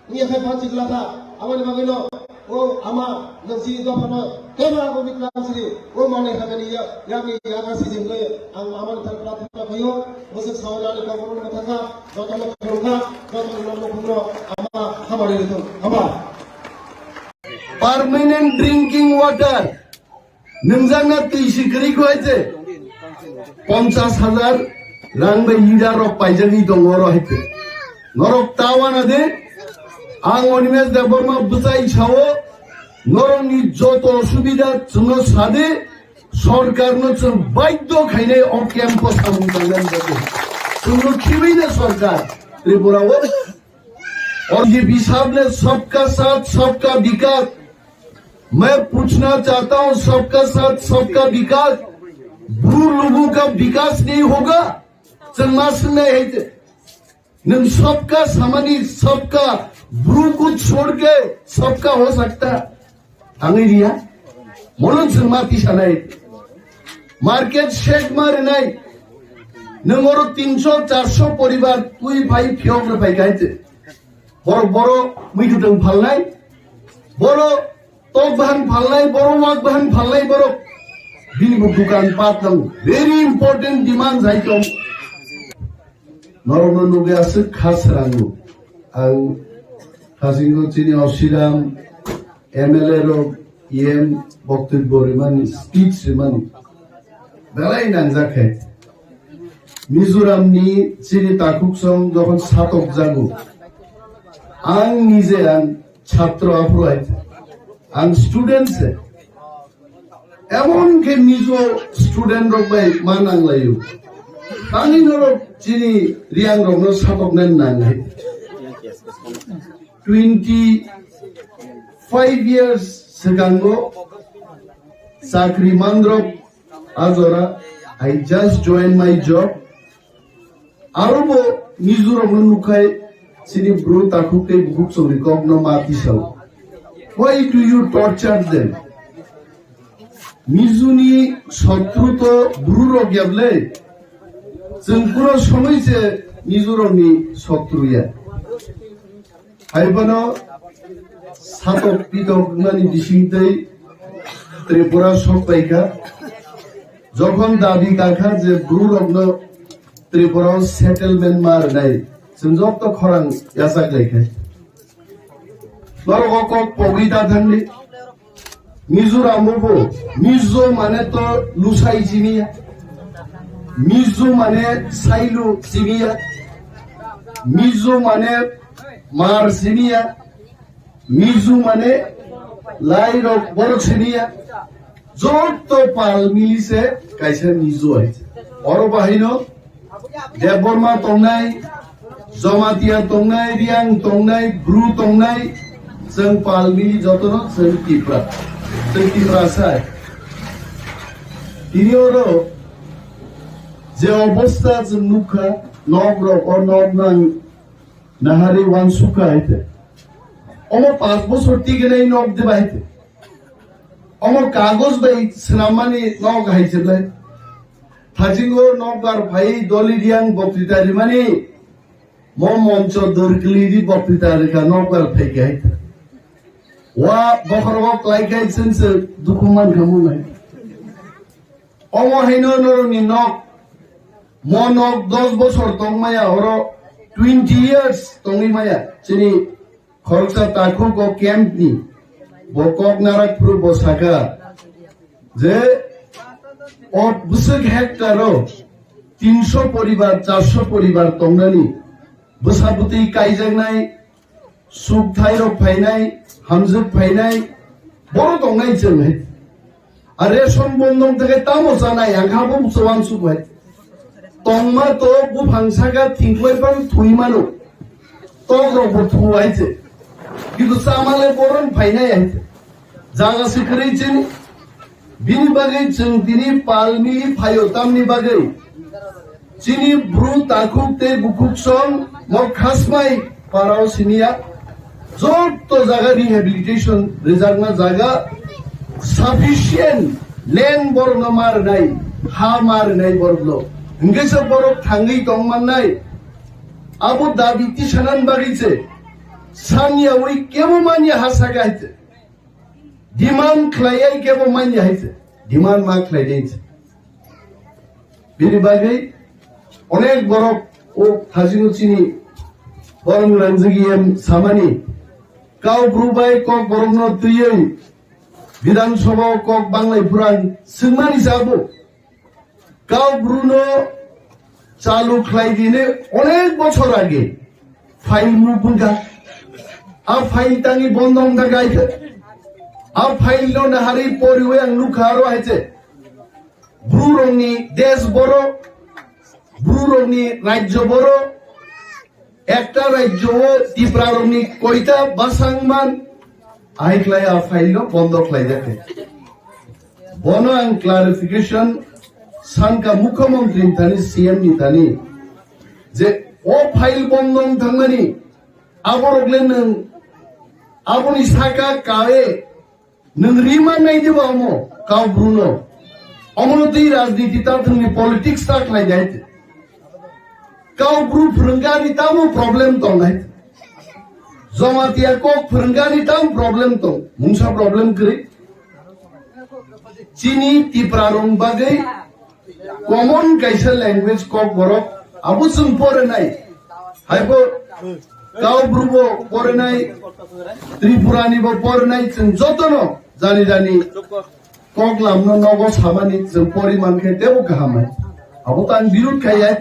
wngya khe banchi glakha. Aboni bagwino o ama nwng chini dophano kebo abo miklang sidi, o manwi hakani ya-, yakni yaga sidi hwnwi ang amani thani prarthana khaio. Bwswk sawi rani kokborokno mwthangkha, jotono khulumkha, jotono nokno khumno ama hamari rithung. Ama. Permanent drinking water. Nungjakna twi si kwrwi kho hai se. Ponchas hajar rang bai leader rok paijagwi tongo oro hai se. Norok ta wana de. Ang Animesh Debbarma bwchai sao. Norokni joto osubida chwngno sade. Sorkarno chwng baidhyo khainai o camp-o samung tangnani bagwi. Chwngno khibaina sorkar Tripura-o. और ये हिसाब ने सबका साथ सबका विकास, मैं पूछना चाहता हूं, सबका साथ सबका विकास, ब्रू लोगों का विकास नहीं होगा? Chwng ma swngnai hai se, nwng सबका samani, सबका ब्रू को छोड़ के सबका हो सकता? Tangwi riya. Mono chwng ma tisanai. Market shed ma rwnai. Nwng oro tinso charso poribar twi phai phiyok rwphai kha hai se. Borok boro muikwthwng phalnai. Boro tok bahan phalnai, boro wak bahan phalnai borok. Bini bo dukan pat nang. Very important demand hai tong. Norokno nugwi aswk kha srango. Ang hasingo chini Osiram M L A rok E M boktobbo rimani, speech rimani belai nangjak khe. Mizoram ni chini takhuk song jokhon satok jago, ang nije ang chhatro aphuru hai, ang student se. Emon khe Mizo student rok bai ma nanglaio. Tani norok chini Reang rokno satoknai nangnai. Twenty five years swkango chakri mandrok ajora, I just join my job. Aro bo Mizo rokno nukhai chini bru takhuk tei bukhuk chongni kokno ma tisao. Why do you torture them? Mizuni sotru to bru rok ya ble. Chwng kuro somoi se Mizo rokni sotru ya. Hai bono satok pitok wngmani bisingtwi Tripura sok paikha. Jokhon dabi kakha je bru rokno Tripura o settlement ma rwnai, chwng joto khorang yachak laikha. Norok o kok pogwi ta thangdi. Mizoram o bo Mizo mane to Lusai siniya, Mizo mane Sailu siniya, Mizo mane Mar siniya, Mizo mane lai rok borok siniya. Joto pal mili se kaisa Mizo hai. Oro bahaino Debbarma tongnai, Jamatia tongnai, Reang tongnai, Bru tongnai, chwng pal mili jotono chwng Tipra, chwng Tiprasa. Tini oro je obostha chwng nukha, nok rok, o nok nang Nahari wansukha hai te. Omo panch bochor tiginai nok de bai te. Omo kagoj bai swnamani nok hai se bai. Thajingo nokbar phai Dolly Reang boktwita rimani. Mo moncho dorkli di boktwita rikha nokbar phai ke hai te. Wa bokhorogo klai khai sense dukhu man khamu nai. Omo haino norokni nok, mo nok dos bochor tongmaya, oro twenty years tongwi maya. Chini khoroksa takhuk o camp ni, bo kok narak phuru bo saka je o bwswk hectare o tinsho poribar, charsho poribar tongnani, bwsa bwtwi kaijaknai, suk thairok phainai, hamjwk phainai, borok tongnai chwng hai. A ration bondong thangkhe tamo chanai, ang kha bo muchung wansuk hai. Tongma to buphang saka thingklai phang thwi mano. Tok rok bo thu hai se. Kintu chamale boron phainai hai se. Jaga se kwrwi chini. Bini bagwi chwng tini palmi phaio tamni bagwi. Chini bru takhuk tei bukhuk song mo khasmai parao simiya. Joto jaga rehabilitation rijakna jaga sufficient land borokno ma rwnai, ha ma rwnai borokno. Hwnkhe se borok thangwi tong mannai. Abo dabi tisanan bagwi se sanya ui kebo manya ha saka hai se. Demand khlaiya kebo manya hai se. Demand ma khlai dei se. Bini bagwi onek borok o thajino chini borom ranjigi em samani. Kau bru bai kok borokno twiwi Bidhan Sabha o kok banglai phurang swngmani sabo. Kau bruno chalu khlai dine onek bochor age file move wngkha. A file tangi bondo wngkha kaisa. A file no nahari poriwi ang nukha aro hai se. Bru rokni desh boro, Bru rokni rajyo boro, ekta rajyo o Tipra rokni koita bwsang man, ahai khlai a file no bondo khlai jakha. Bono ang clarification sanka mukhyamantri ni thani, C M ni thani, je o file bondo wng thangmani, aborok le nwng aboni saka kae Nwng rima nai diba omo, kau bruno. Omono twi rajniti ta thwngni politics ta khlai dai. Kau bru phwrwngani tamo problem tong nai. Jamatia kok phwrwngani tam problem tong. Mungsa problem kwrwi. Chini Tipra rong bagwi common kaisa language kok borok abo chwng porinai. Haibo kau bru bo porinai, Tripura ni bo porinai, chwng jotono jani jani kok lamno nogo samani chwng pori mankhe tebo kaham hai. Abo to ang birud khai ya.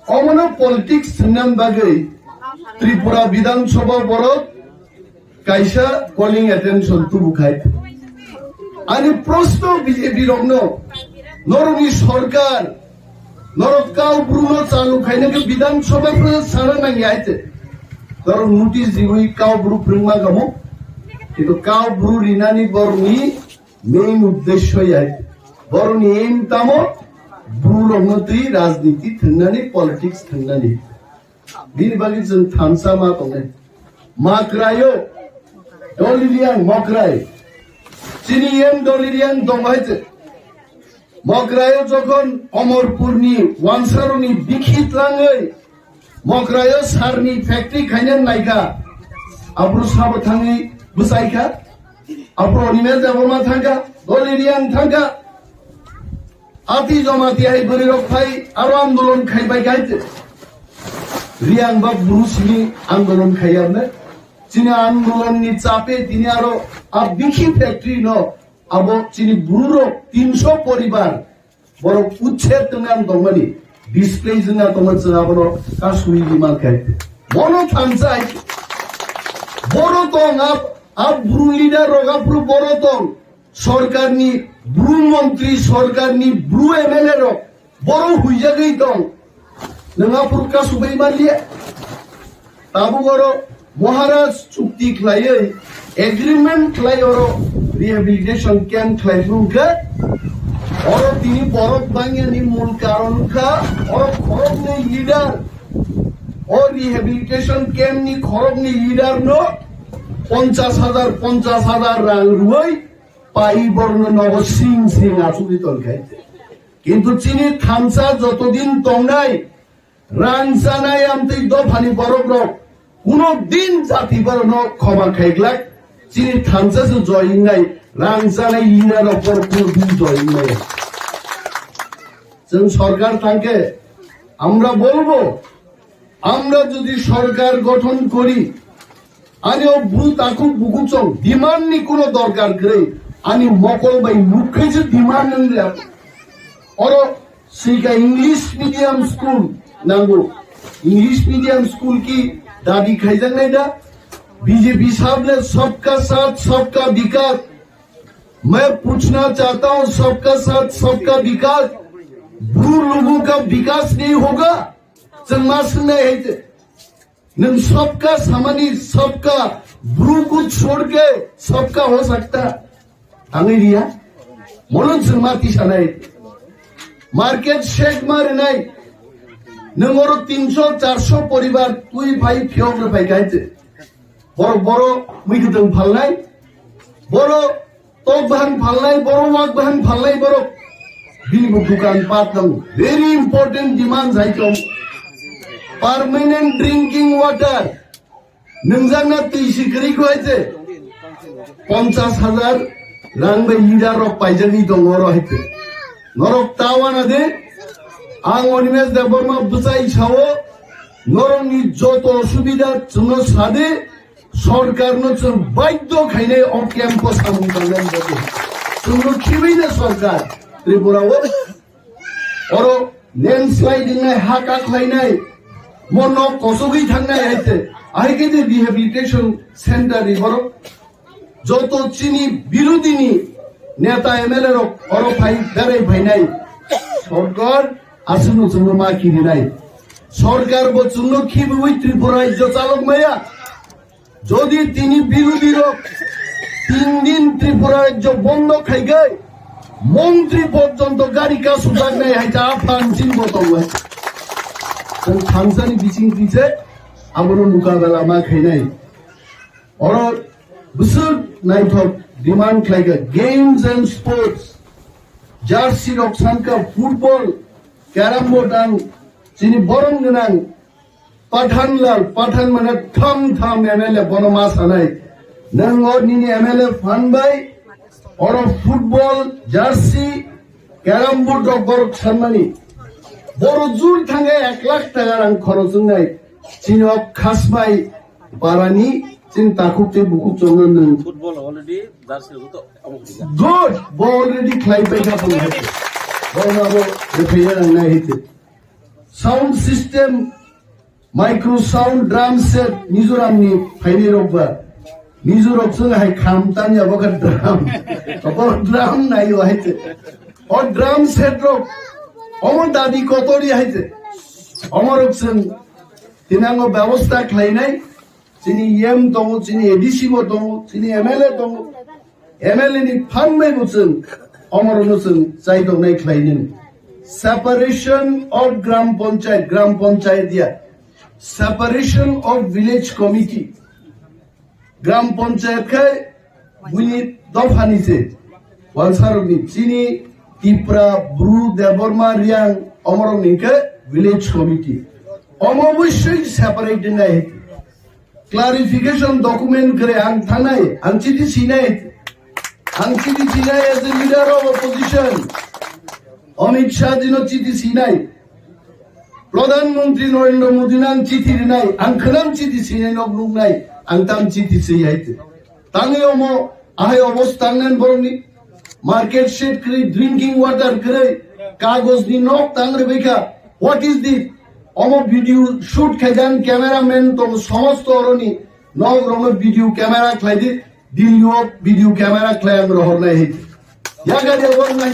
Omono politics thwngna bagwi Tripura Bidhan Sabha borok kaisa calling attention tubu khai. Ani proshno B J P rokno, norokni sorkar, norok kau bruno chalu khaina khe Bidhan Sabha phano sana nangya hai te. Norok notice riwi kau bru phwrwngma kamo. Kintu kau bru rinani borokni main uddesho ya hai te. Borokni aim tamo bru rokno twi rajniti thwngnani, politics thwngnani. Bini bagwi chwng thansa ma tongnai. Makraio, Dolly Reang Mokrai. Chini M Dolly Reang tong hai se. Mokraio jokhon Omorpurni wansarokni bikhi tlangwi Mokraio sarni factory khaina naikha. Abru sabo thangwi bwsaikha. Abru Animesh Debbarma thangkha. Dolly Reang thangkha. Ati joma ti hai bwrwi rok phai aro andolon khai bai khai te. Reang ba bru simi andolon khai arne. Chini andolon ni chape tini aro a bikhi factory no abo chini bru rok tinsho poribar borok uchher tongna tongmani display jwngna tongma chwng abono kasui di man khai te. Bono thansa hai. Boro tong ab, ab bru leader rok ab bru boro tong. Sorkarni bru montri, sorkarni bru M L A rok boro huijagwi tong. Nwng aphuru kasubui manliya. Tabuk oro Maharaj chukti khlaiwi agreement khlai oro rehabilitation camp khlai phuru khe oro tini borok bangyani mul karon kha oro khoroknwi leader O rehabilitation camp ni khoroknwi leader no ponchas hajar, ponchas hajar rang rwui pai borno nogo sing sing achugwi tongkhe. Kintu chini thansa jotodin tongnai, rang chanai amtwi dophani borok rok kuno din jati borokno khoma khaiglak, chini thansa se joy wngnai, rang chanai leader rok borok kuno din joy wngnai. Chwng sorkar thangkhe, আমরা বলবো, আমরা যদি সরকার গঠন করি, ani o bru takhuk bukuchong demand ni kuno dorkar kwrwi, ani mokol bai nukhaise demand wngya. Oro sika English medium school nango. English medium school ki dabi khaijaknai da? B J P sahab ne sabka saath sabka vikas. मैं पूछना चाहता हूं, सबका साथ सबका विकास, ब्रू लोगों का विकास नहीं होगा? Chwng ma swngnai hai se. Nwng sabka samani sabka, bru ko chhod ke sabka ho sakta. Tangwi riya. Mono chwng ma tisanai. Market shake ma rinai. Nwng oro tinso charso poribar twi phai phiyok rw phai kha hai se. Borok boro mui kwtwng phalnai, boro tok bahan phalnai, boro wak bahan phalnai borok. Bini bo dukan pat nango. Very important demand hai tong. Permanent drinking water. Nwngjakna twi si kwrwi kho hai se. Ponchas hajar rang bai leader rok paijagwi tongo oro hai se. Norok ta wana de. Ang Animesh Debbarma bwchai sao. Norokni joto osubida chwngno sade. Sorkarno chwng baidhyo khainai o camp-o samung tangnani bagwi. Chwngno khibaino sorkar Tripura-o. Oro landslide wngnai, ha kaklainai, mo nok kosogwi thangnai hai se. Ahai khe je rehabilitation center ni borok joto chini birodini neta M L A rok oro phai berai phainai. Sorkar aswkno chwngno ma kirinai. Sorkar bo chwngno khibiwi Tripura rajyo chalok maya. Jodi tini birodhi rok tin din Tripura rajyo bondo khaigai, montri porjonto gari kasujaknai hai ta aphan chini bo tongo. Chwng thansani bising tise abono mukabela ma khainai. Oro bwswk naithok demand khlaikha games and sports, jersey rok sankha, football, carrom board ang chini borom gwnang Pathanlal, Pathan mane tham tham M L A bono ma sanai. Nang o nini M L A phan bai oro football, jersey, carrom board rok borok sanmani. Boro jur thangkhe ek lakh taka rang khorok wngnai. Chini o Khasbai parani chini takhuk tei bukhuk chongno nwng. Football already jersey rok to omo kisa. Good, bo already khlai paikha phone hai. Bo na bo rephaiya nang nai hai. Sound system, micro sound, drum set, Mizoram ni phaini rok ba. Mizo rok chwng hai kham tanya bo kha drum. Bo drum nai o hai te. O drum set rok. Omo dadi kotori hai te. Omo rok chwng tinango bebosta khlainai. Chini E M tongo, chini A D C bo tongo, chini M L A tongo. M L A ni phan bai bo chwng omorokno chwng chai tongnai khlai nini. Separation of Gram Panchayat, Gram Panchayat ya. Separation of Village Committee. Gram Panchayat khai buini dophani se. Wansarokni chini Tipra, Bru, Debbarma, Riang, omorokni khe Village Committee. Omo obosoi separate nai. Clarification document kwrwi ang thangnai, ang chiti sinai, ang chiti sinai as a leader of opposition. Amit Shah dino chiti sinai, Pradhan Mantri Narendra Modi no ang chiti rinai, ang khwnam chiti sinai nok nuknai, ang tam chiti siyai. Tangwi omo ahai obostha nang borokni market shed kwrwi, drinking water kwrwi, kagoj ni nok tang rwbaikha. What is this? Omo video shoot khaijak cameraman tong somosto oroni nok rokno video camera khlaidi, Delhi o video camera khlai ang rohornai hai. Yaga de bornai.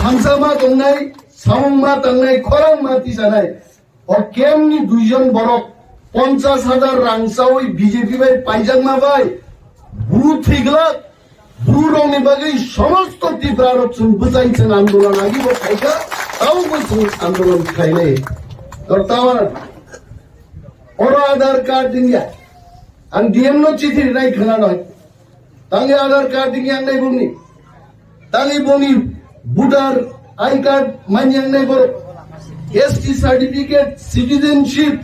Thansa ma tongnai, samung ma tangnai, khorang ma tisanai. O camp ni duijon borok ponchas hajar rang chawi B J P bai paijakma bai bru thwiglak, bru rokni bagwi somosto Tipra rok chwng bwchai chwng andolon agi bo khaikha, tamo bo chwng andolon khlainai. Tortawan. Oro Aadhaar card dingya. Ang D M no chithi rinai khwna noi. Tangwi Aadhaar card dingya ang nai bumni. Tangwi boni voter I card manyang nai borok. S T certificate, citizenship.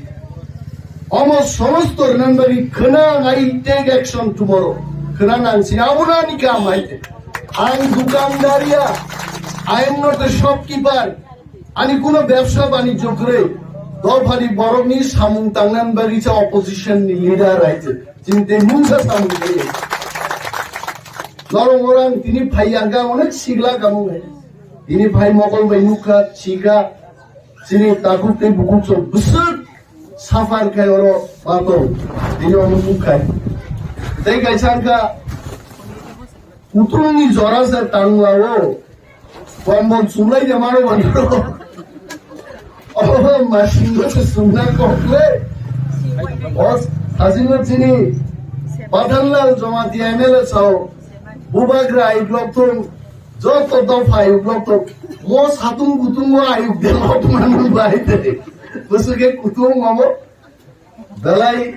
Omo somosto rwnan bagwi khwna ang, I take action tomorrow. Khwna nang si abono ani kam hai. Ang dukandariya. I am not a shopkeeper. Ani kuno bebsa banijjo kwrwi. Dophani borokni samung tangnan bagwi sa opposition ni leader hai se. Chini tei mungsa samung tei. Norok orang tini phai yang ka onek sigla kamung hai. Tini phai mokol bai nukha, chika, chini takhuk tei bukhuk sok bwswk suffer khai oro patong. Tini omo nuk khai. Tei kaisa wngkha, kutung ni jora se tangla o. Kombol chulai de maro bandro. Oh, masing no se sungna kokle. Os, asing no chini. Pathanlal Jamatia M L A sao. Bubagra ai blok thung. Joto dopha ai blok thung. Mo satung kutung mo ai blok manu bai de. Busu ke kutung mamo. Belai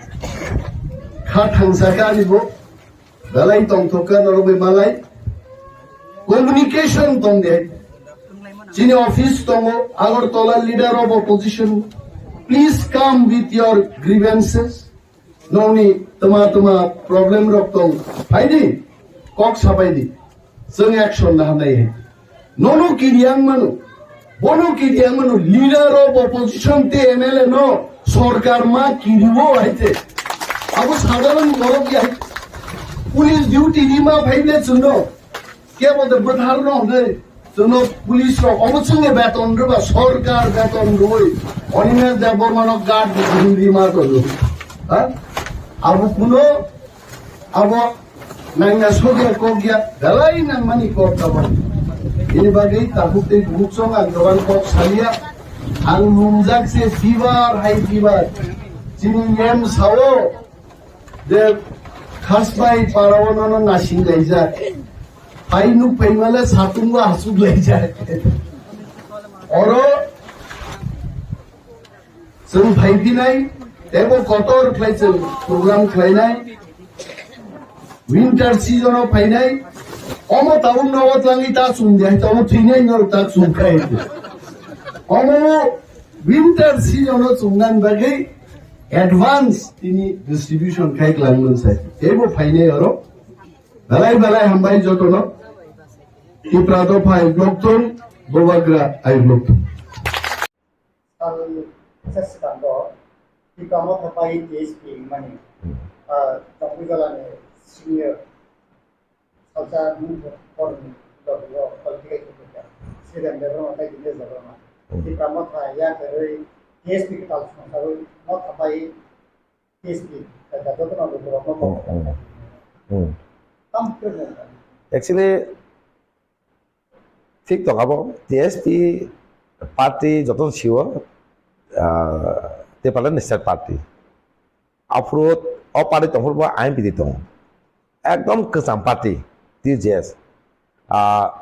kha thangsa ka ni bo. Belai tongthok ka norok bai malai. Communication tong de. Chini office tongo, Agartala leader of opposition. Please come with your grievances. Nongni tama tama problem rok tong. Phaidi, kok sapaidi. Chwng action na hanai hai. Nono kiriang mano. Bono kiriang mano. Leader of opposition te M L A no. Sorkar ma kiriwo hai te. Abo sadharan borok ya. Police duty rima phaible chwngno. Kebo de bwthar no hwnwi chwngno police rok obo chwngno beton rwba, sorkar beton rwwi Animesh Debbarma no guard di hwnwi ma tongo. Ha? Abo kuno abo nangya sogya kokya belai nangmani kok abo. Ini bagwi tabuk tei bumuk song ang gabang kok salia. Ang lumjak se fever, high fever. Chini yem sao. Je khasbai parao nono nasing laijak. Phai nuk phaimale satungo asuk laijak. Oro chwng phai phinai, tebo kotor khlai chwng program khlainai. Winter season o phainai, omo tabuk nogo twlangwi ta chum de, hai tomo thwinai norok ta chum khai. Omo winter season o chumnani bagwi advance tini distribution khai kwlangmani sai. Teibo phainai oro. Belai belai hambai jotono. Tipra dopha ai blok thung, Bubagra ai blok thung. Sal seskango Tipra Motha pai T S P mani, ah, Tongwi Jalani senior salsa nung kormi logo political secretary Sridhar Debbarma tai Dinesh Debbarma. Hmm. Tipra Motha ya keroi T S P kwtal songsawi Motha pai T S P, eh, jotono lukurokno Hmm, hmm. Hmm. Tam khe Actually, thik tong abo, T S P party jotono sio, ah, Tipraland National Party. Aphuru o party tongphuru bo I N P T tongo. Ekdom kwcham party, T J S. Ah,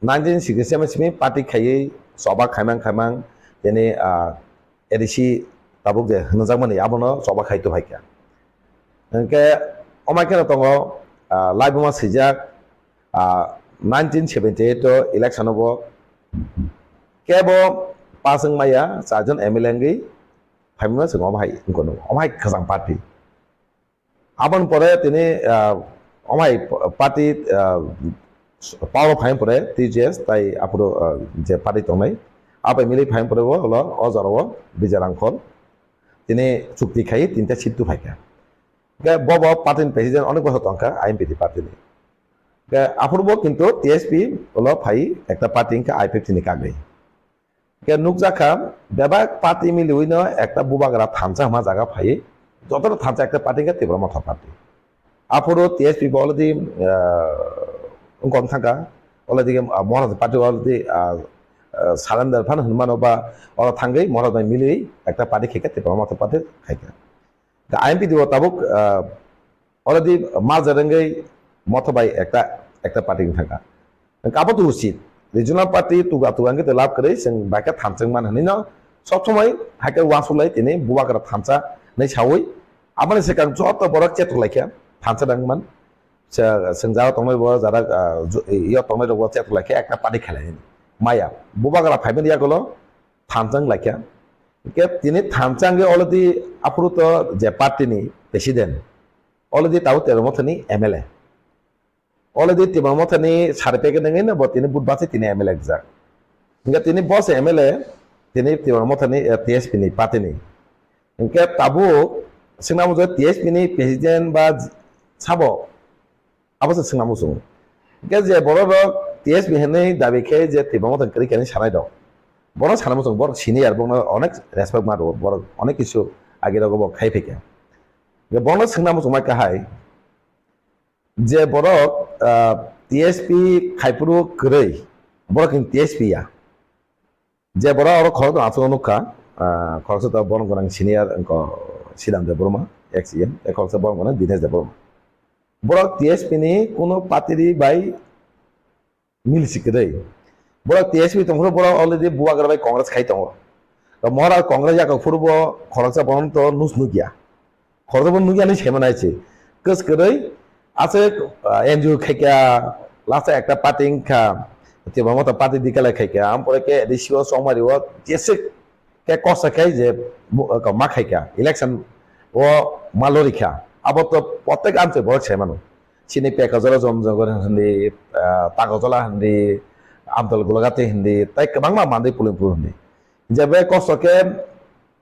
nineteen sixty-seven simi party khaiwi choba khaimang khaimang, tini, ah, A D C tabuk je hwnjakmani abono choba khai tubhaikha. Hwnkhe omai kheno tongo, ah, laibuma swijak, ah, nineteen seventy-eight o election o bo kebo pass wngmaya charjon M L A wngwi phaimano chwng omo hai wngkha, omo hai kwcham party. Aboni pore tini, ah, omo hai party, ah, power o phaiyani pore T J S tai aphuru, ah, je party tongnai, abai milwi phaiyani pore bo ulo o jora o Bijay Rangkhol tini chukti khai tinta seat tubhaikha. Hwnkhe bo bo party ni president onek bosor tongkha I N P T party ni. Hwnkhe aphuru bo kintu T S P ulo phai ekta party wngkha I P F T ni kagwi. Hwnkhe nukjakha, bebak party miliwino ekta bubagra thansa hwnma jaga phaiwi, jotono thansa ekta party hwnkhe Tipra Motha Party. Aphuru T S P bo already, ah, wngkha wng thangkha, already, ah, Maharaj Party already, ah, ah, surrender phano hwnmano ba oro thangwi Maharaj bai miliwi ekta party khaikha, Tipra Motha Party khaikha. Da I N P T o tabuk, ah, already merger wngwi Motha bai ekta, ekta party wng thangkha. Hwnkhe abo tu usit. Regional party tuga tuga hwnkhe tei lab kwrwi chwng bai khe thanchwng man hwnwi no Sob somoi hai khe uansuk lai tini bubagra thansa hinwi saui, aboni swkang joto borok chetok lai kha thansa nang man. Swngjak tongnai bo jara, ah, ju-, yo tongnai rok bo chetok lai kha ekta party khelai maya. Bubagra phaimani yagulo thansa wng lai kha. Hingkhe tini thansa wngwi already aphuru to je party ni president, already tabuk Tipra Motha ni M L A. Already Tipra Motha ni certificate wngwi no bo tini budbasi tini M L A rijak. Hingkhe tini bo se M L A, tini Tipra Motha ni, eh, T S P ni party ni. Hingkhe tabuk swngna muchung T S P ni president ba sabo, abo se swngna muchung. Hingkhe je borok rok T S P hinwi dabi khe je Tipra Motha kwrwi khe hinwi sanai rok, bono sana muchung, borok senior, bono onek respect ma rwo, borok onek kisu age rogo bo khai phaikha. Hingkhe bono swngna muchung mai kahai, je borok, ah, T S P khaiphuru kwrwi, borok ni T S P ya. Je borok oro khorok tong aswk nukha, ah, khoroksa to borok gwnang senior wngkha Sidam Debbarma, ex E M, tei khoroksa borok gwnang Dinesh Debbarma. Borok T S P ni kuno patiri bai mil si kwrwi. Borok T S P tongphuru borok already bubagra bai Congress khai tongo. To Mohara Congress yakok phuru bo khoroksa bono to nus nukya. Khoroksa bo nukya hinwi saimanai se. Kwskwrwi aswk, ah, N G O khaikha, last ekta party wngkha, Tipra Motha party dikala khaikha, ampore khe A D C o chongmari o jeswk khe kosa khe je bu-, ma khaikha, election o ma lorikha. Abo to protek amchoi borok saimano. Chini Pekajala Jomjogor hindi, ah, Tagojola hindi, Amdal Golagati hindi, tei kwbangma Mandai Pulimpur hindi. Jebe kosto khe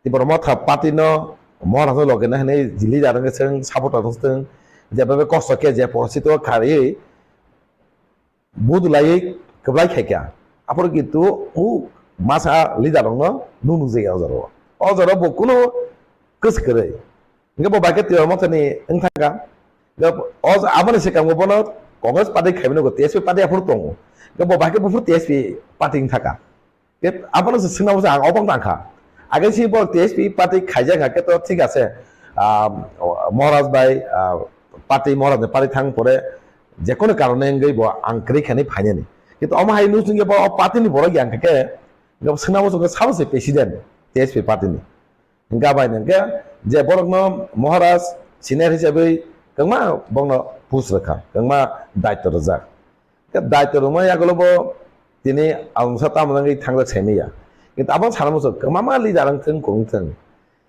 Tipra Motha party no Moharaja loge na hinwi leader wngkhe chwng supporter wngkhe chwng, jebe kosto khe je porosito kharwi budulaiwi kwplai khaikha. Aphuru kintu u masa leader rokno nung nung jaya o jora o. O jora bo kunu kwswk kwrwi. Hingke bo bai khe Tipra Motha ni wng thangkha. Hingke o, aboni swkang bo bono Congress party khaimani nugo, T S P party aphuru tongo. Hingke bo bai khe buphuru T S P party wng thangkha. Ke abono se swngna muchung ang obok nangkha. Age si bo T S P party khaijak kha khe to thik ase. Ah, Maharaj bai, ah, party Maharaj ni party thang pore jekono karone wngwi bo ang kwrwi khainwi phainani. Kintu omo hai nung chwngya bo o party ni borok yang kha khe, hingke bo swngna muchung khe sabo se president T S P party ni. Hingke bai hingke je borokno Maharaj senior hisabwi kwbangma bokno post rwkha, kwbangma daityo rwjak. Khe daityo rwma yagulo bo tini alongsa tamo wngwi thangjak saimanya. Kintu abo sana muchung kwbangma leader wngthung, kwrwngthung.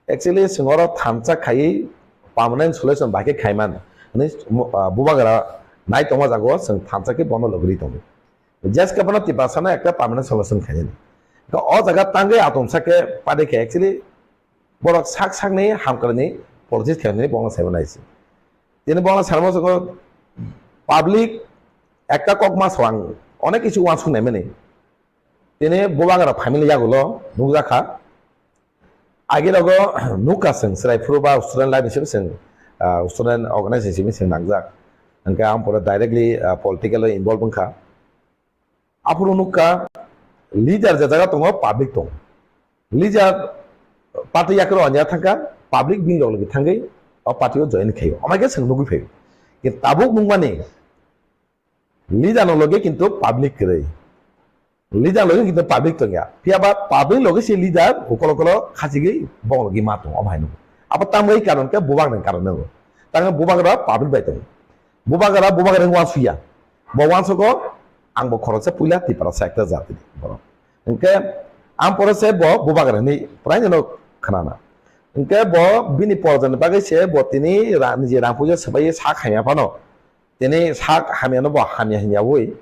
Actually, chwng oro thansa khaiwi permanent solution bai khe khaiman hinwi, ah, bubagra nai tongma jago chwng thansa khe bono logri tongo. Jeske bono Tiprasano ekta permanent solution khainani. Khe o jaga tangwi atomsa khe party khe actually borok sak sakni hamkrai ni politics khainani bono saimanai se. Tini bono sanamo soko public ekta kok ma swang onek kisu uansuk naimani. Tini bubagra family yagulo nukjakha. Agi rogo nukha chwng chwrai phuru ba student life ni simi chwng, ah, student organization simi chwng nangjak. Hingke ang pore directly, ah, political o involve wngkha. Aphuru nukha leader je jaga tongo public tongo. Leader party yakro anya thangkha, public bini rok logi thangwi o party o join khaio. Amai khe chwng nugwi phaio. Kintu tabuk nukmani leader no logi kintu public kwrwi. Leader logi kintu public tongya. Phiya ba public logi se leader ukolo ukolo khachigwi bong logi ma tongo, omo hai nukgo. Abo tamwi karon khe bubak ni karon nukgo. Tangwi bubak rok public bai tongo. Bubak rok bubak rok uansuya. Bo uansugo ang bo khoroksa puila Tiprasa ekta jati ni borok. Hingke ang pore se bo bubak rok ni prai no khnana. Hingke bo bini porjani bagwi se bo tini ra-, niji rang puja swbai sak hamya phano. Tini sak hamyano bo hamya hwnyawi,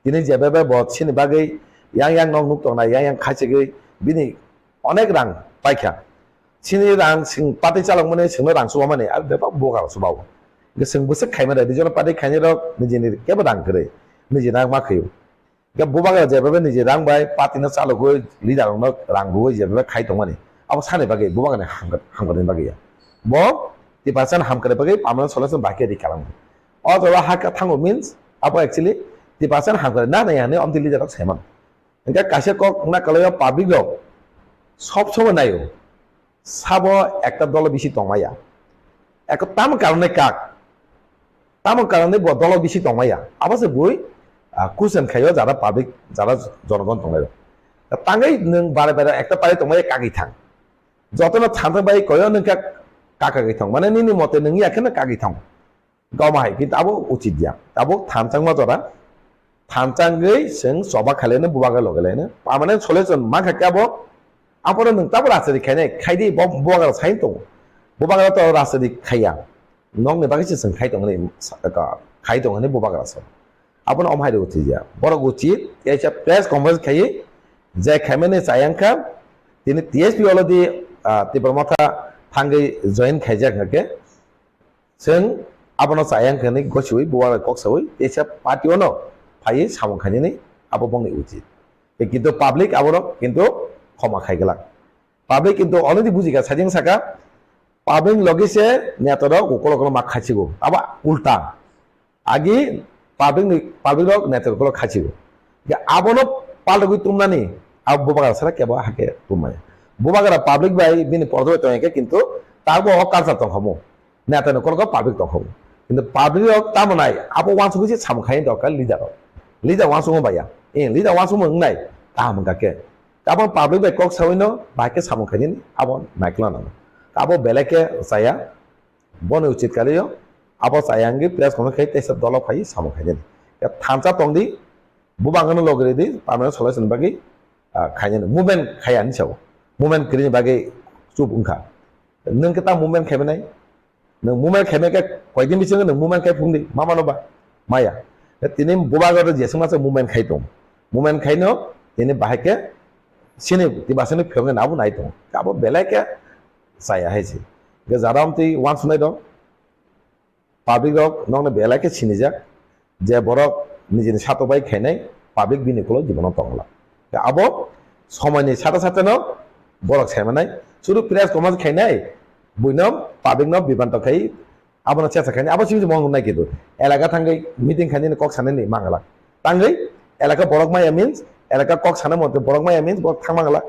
tini jebebe bo chini bagwi yang yang nok nuk tongnai, yang yang khaichigwi bini onek rang paikha. Chini rang sing pati chalokmani singno rang chubamani, aro bebak boga rok chubao. Hingke chwng bwswk khaima de, dijono pati khainai rok nijini kebo rang kwrwi, niji rang ma khwio. Hingke bubagra jebebe niji rang bai patino chalogwi, leader rokno rang rwwi jebebe khai tongmani, abo sani bagwi bubagrani hamkra-, hamkrai bagwi ya. Bo Tiprasani hamkrai bagwi permanent solution bai khe ri kalango. O jaga ha khe thango means abo actually Tiprasani hamkrai na nai hinwi omtwi leader rok sai mano. Hingke kaisa kok na kalai o public rok sob somoi naio. Sabo ekta dolo bisi tongmaya. Eko tamo karone kak? Tamo karone bo dolo bisi tongmaya. Abo se bui, ah, kusen khaio jara public, jara jonogon tongnai rok. Tangwi nwng bare bare ekta party tongmaya kagwi thang. Jotono thansa bai koyo nwng kha kaka gwi thang. Mane nini mote nwng ya kheno kagwi thang. Goma hai, kintu abo uchit ya. Abo thansa wngma jora. Thansa wngwi chwng choba khaileno bubagra loge leno. Permanent solution ma kha khe abo. Aphoro nwng tabo rajniti khainai, khaidi bo bubagra sai tongo. Bubagra to rajniti khaiya. Nokni bagwi se chwng khai tongni, khai tongni bubagra se. Abono omo hai rw thwiya. Borok uchit, kaisa press conference khaiwi, je khaimani chayang kha, tini T S P already, ah, Tipra Motha thangwi join khaijak hwnkhe, chwng abono chayang kha hinwi gosiwi bubagra kok sawi, kaisa party ono phaiwi samung khainani abo bongni uchit. Kintu public abono kintu khoma khai glak. Public kintu already bujikha, sajeng saka, public logi se neta rok ukolok ukolok ma khaichigo. Abo ulta. Agi public ni, public rok neta rok ukolok khaichigo. Ya abono paltogwi tumnani, abo bubagra sara kebo hake tumaya. Bubagra public bai bini pordo bai tongya khe kintu tabo o culture tongkhamu. Neta ni ukolok public tongkhamu. Kintu public rok tamo nai, abo wansugwi se samung khai dorkar leader rok. Leader wansugwi baya. Eh, leader wansugwi wngnai, kaham wngkha khe. Abo public bai kok sawino, bahai khe samung khainani abo naikla nang. Abo belai khe chaya, bono uchit kalio, abo chaya wngwi press conference khai teisa dolo phai samung khainani. Ya thansa tongdi, bubangano logri di, permanent solution bagwi, ah, khainani. Movement khaya hinwi sao. Movement kwrwini bagwi chup wngkha. Nwng khe ta movement khaimanai? Nwng movement khaimai khe koidin bisingo nwng movement khai phungdi, ma mano ba? Maya. Tini bubagra rok jeswk masa movement khai tong. Movement khaino tini bahai khe sini tibasini phiyoknai abo nai tong. Abo belai khe chaya hai se. Hwnkhe jara amtwi uansuknai rok, public rok nokno belai khe sinijak. Je borok nijini satok bai khainai, public bini ulo jibono tongla. Abo somoini sata satano borok saimanai, sudu press conference khainai, buino public no bibanto khai, abono chesa khainai, abo simi mo nai kitu. Elaka thangwi meeting khainani kok sanani mangala. Tangwi elaka borok maya means, elaka kok sana mote borok maya means borok thang mangala.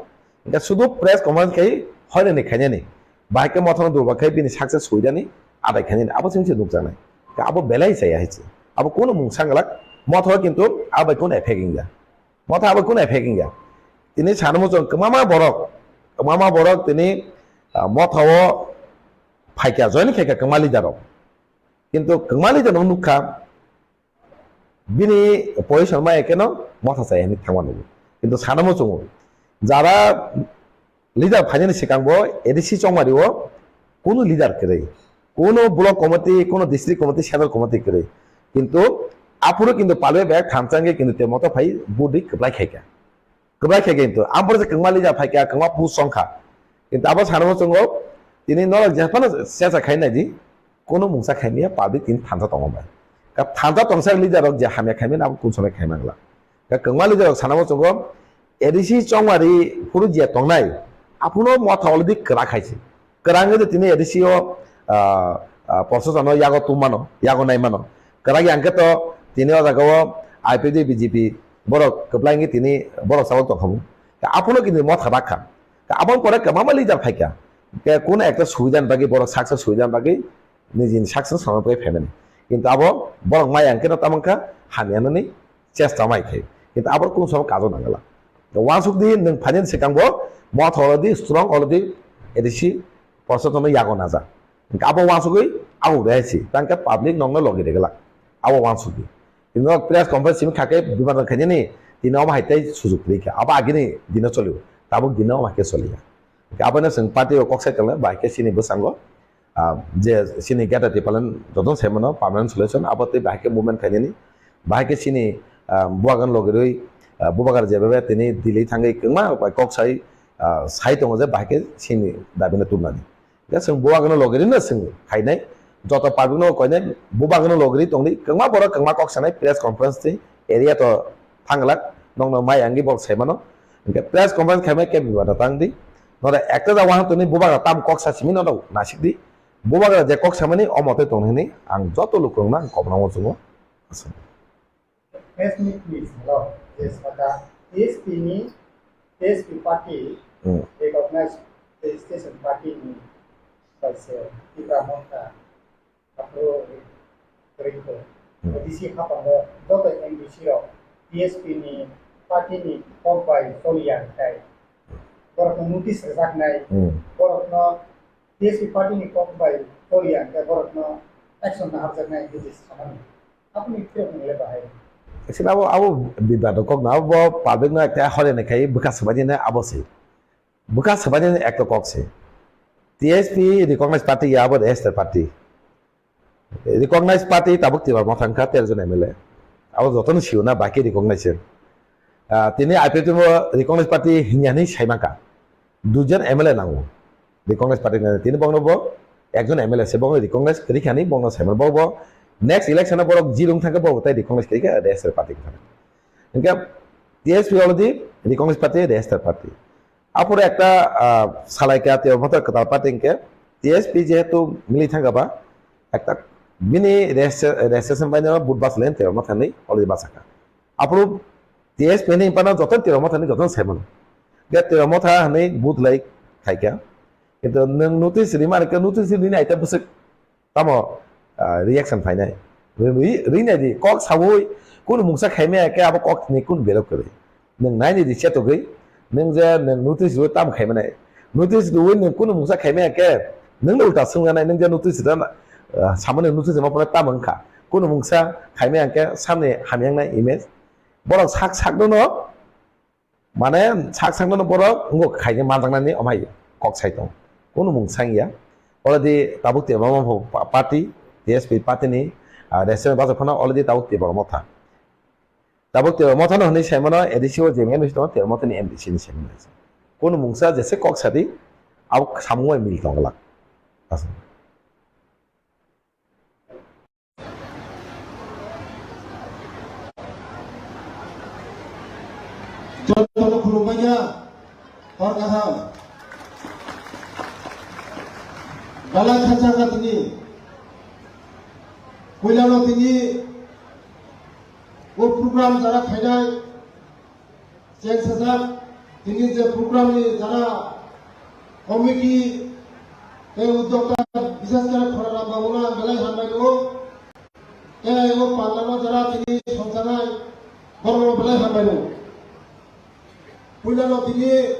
Hingke sudu press conference khai hoirani khainani. Bahai khe mothano durba khai bini success huidani adai khainani. Abo simi se nukjaknai. Abo belai chaya hai se. Abo kunu mungsa galak. Motha kintu abai kunu effect wngya. Motha abai kunu effect wngya. Tini sana muchung kwmama borok. Kwmama borok tini, ah, motha o phaikya, join khaikya kwma leader rok. Kintu kwma leader no nukha. Bini position ma ekeno motha chaya hinwi thangma nugo. Kintu sana muchungo. Jara leader phainani swkang bo A D C chongmari o kunu leader kwrwi. Kunu block committee, kunu district committee, central committee kwrwi. Kintu aphuru kintu palwi bai thansa wngwi kintu te motha phai budi kwplai khaikha. Kwbrai khe kintu, ang borok se kwngma leader phaikha, kwngma post songkha. Kintu abo sana muchungo, tini norok jephano sesa khai naidi, kono mungsa khaimya public tini thansa tongo bai. Ka thansa tongsa leader rok je hamya khaimya abo kun somoi khaimangla. Ka kwngma leader rok sana muchungo, A D C chongmari phuru je tongnai, aphuno motha already kwrak khaisi. Kwrang wngwi tini A D C o, ah, ah, proshasano yago tungmano, yago naimano. Kwrak yang khe to tini o jaga o I P F T B J P borok kwplai wngwi tini borok sabok tongkhamu. Ka aphuno kini motha bakha. Ka aboni pore kwbangma leader phaikha. Ke kun ekta subidani bagwi borok saksa subidani bagwi nijini saksa samani bagwi phaimani. Kintu abo borok maya wngkhe no tamangkha hamya nani chesta mai khe. Kintu abo kunu somo kajo nangala. Wansuk di nwng phainani swkang bo motha already strong already A D C proshasano yago naja. Hingke abo wansugwi abo rehai si. Tangke public nokno logi regla. Abo wansugwi. Tini nok press conference simi khake biman khainani tini omo hai tei sujuk rikha. Abo agini dino choliu. Tabuk dino omo hai khe choliya. Hingke abo no chwng party o kok sai tongla, bai khe sini bwskango. Ah, je sini Greater Tipraland jotono sai mano permanent solution, abo tei bahai khe movement khainani, bahai khe sini, ah, bubagan logirwi, ah, bubagar jebebe tini Delhi thangwi kwma bai kok sai, ah, sai tongo je bahai khe sini dabi no tubunani. Hingke chwng bubagan logirwi no chwng khainai, joto public no koinai, bubagan logirwi tongdi, kwma borok kwma kok sanai press conference tei area to thanglak, nokno mai angwi borok sai mano. Hingke press conference khaimai khe bibato tangdi, noro ekta jagao hantoni bubagra tam kok sa simi nono nasikdi. Bubagra je kok samani omo tei tong hini ang joto lukurokno ang kobna muchungo. Press meet ni salo je saka T S P ni, T S P party Hmm. recognized registration party ni kaisa Tipra Motha aphuru ri-, ri-, Hmm. A D C hapango joto M D C rok T S P ni party ni kok bai choliya hwnkhe borokno notice rwjaknai, Hmm. borokno T S P party ni kok bai choliya hwnkhe borokno action naharjaknai hwnwi sanani. Aboni phiyok nwngle bahai. Actually, abo, abo bibado kok na, abo public no ekta hole ni khai bwkha swbaini na abo se. Bwkha swbaini ekta kok se. T S P recognized party ya, abo registered party. Recognized party tabuk Tipra Motha wngkha tero jon M L A. Abo jotono sio na baki recognized. Ah, tini I P F T bo recognized party hinya hinwi sai mankha. Duijon M L A nango. Recognized party ni tini bongno bo ekjon M L A se bongno recognized kwrwi khani bongno sai man. Bo bo next election o borok jirung thangkhe bo tai recognized kwrwi kha registered party wngkha. Hingkhe T S P already recognized party, registered party. Apore ekta, ah, salaikha Tipra Motha kwtal party hingkhe T S P jehetu mili thangkha ba ekta bini registration baino vote bachalaini Tipra Motha hinwi already bachakha. Aporo T S P ni pano joto Tipra Motha hinwi joto sai mano. Ge Tipra Motha hinwi vote lai khaikha. Kintu nwng notice rima rikha, notice rini aita bwswk tamo, ah, reaction phainai. Ri-, ri-, rinai di, kok saui, kunu mungsa khaimaya khe abo kok ni kunu belok kwrwi. Nwng naini di chetogwi, nwng je nwng notice rwi tamo khaimanai. Notice rwi nwng kunu mungsa khaimaya khe, nwng no ulta swngyanai, nwng je notice rwi, ah, samani notice rwma phano tamo wngkha. Kunu mungsa khaimaya khe samni hamyangnai image. Borok sak sak no no, Mane sak sakno borok wngkha khaina manjaknani omai kok sai tong. Kunu mung sangya. Already tabuk Tipra Motha pa-, party, T S P party ni, ah, register bachak phano already tabuk Tipra Motha. Tabuk Tipra Motha no hinwi sai mano, A D C o je M D C tongo, Tipra Motha ni M D C ni sai mano. Kunu mungsa jese kok sadi, abo samung bai mil tong glak. Aswk. Jotono khulumbaikha, hor kaham. Belai khajak tini. Puilano tini o program jara khainai. Cheng sajak, tini je program ni jara committee tei udyokta, bishes kore Khorana babu no ang belai hambai rwo. Tei o pandano jara tini songchanai, borok no belai hambai rwo. Puilano tini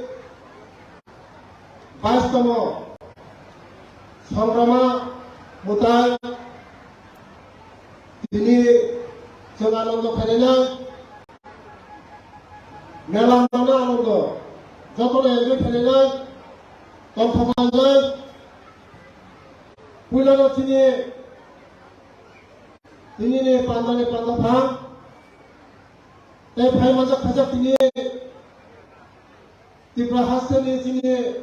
bais tomo Songrama Mutai, tini chwng anondo khainai, mela mano anondo, jotono enjoy khainai, tongthok khainai, puilano tini, tini ni pandani panda thang, tei phai manjak khaijak tini, Tripura hasteni chini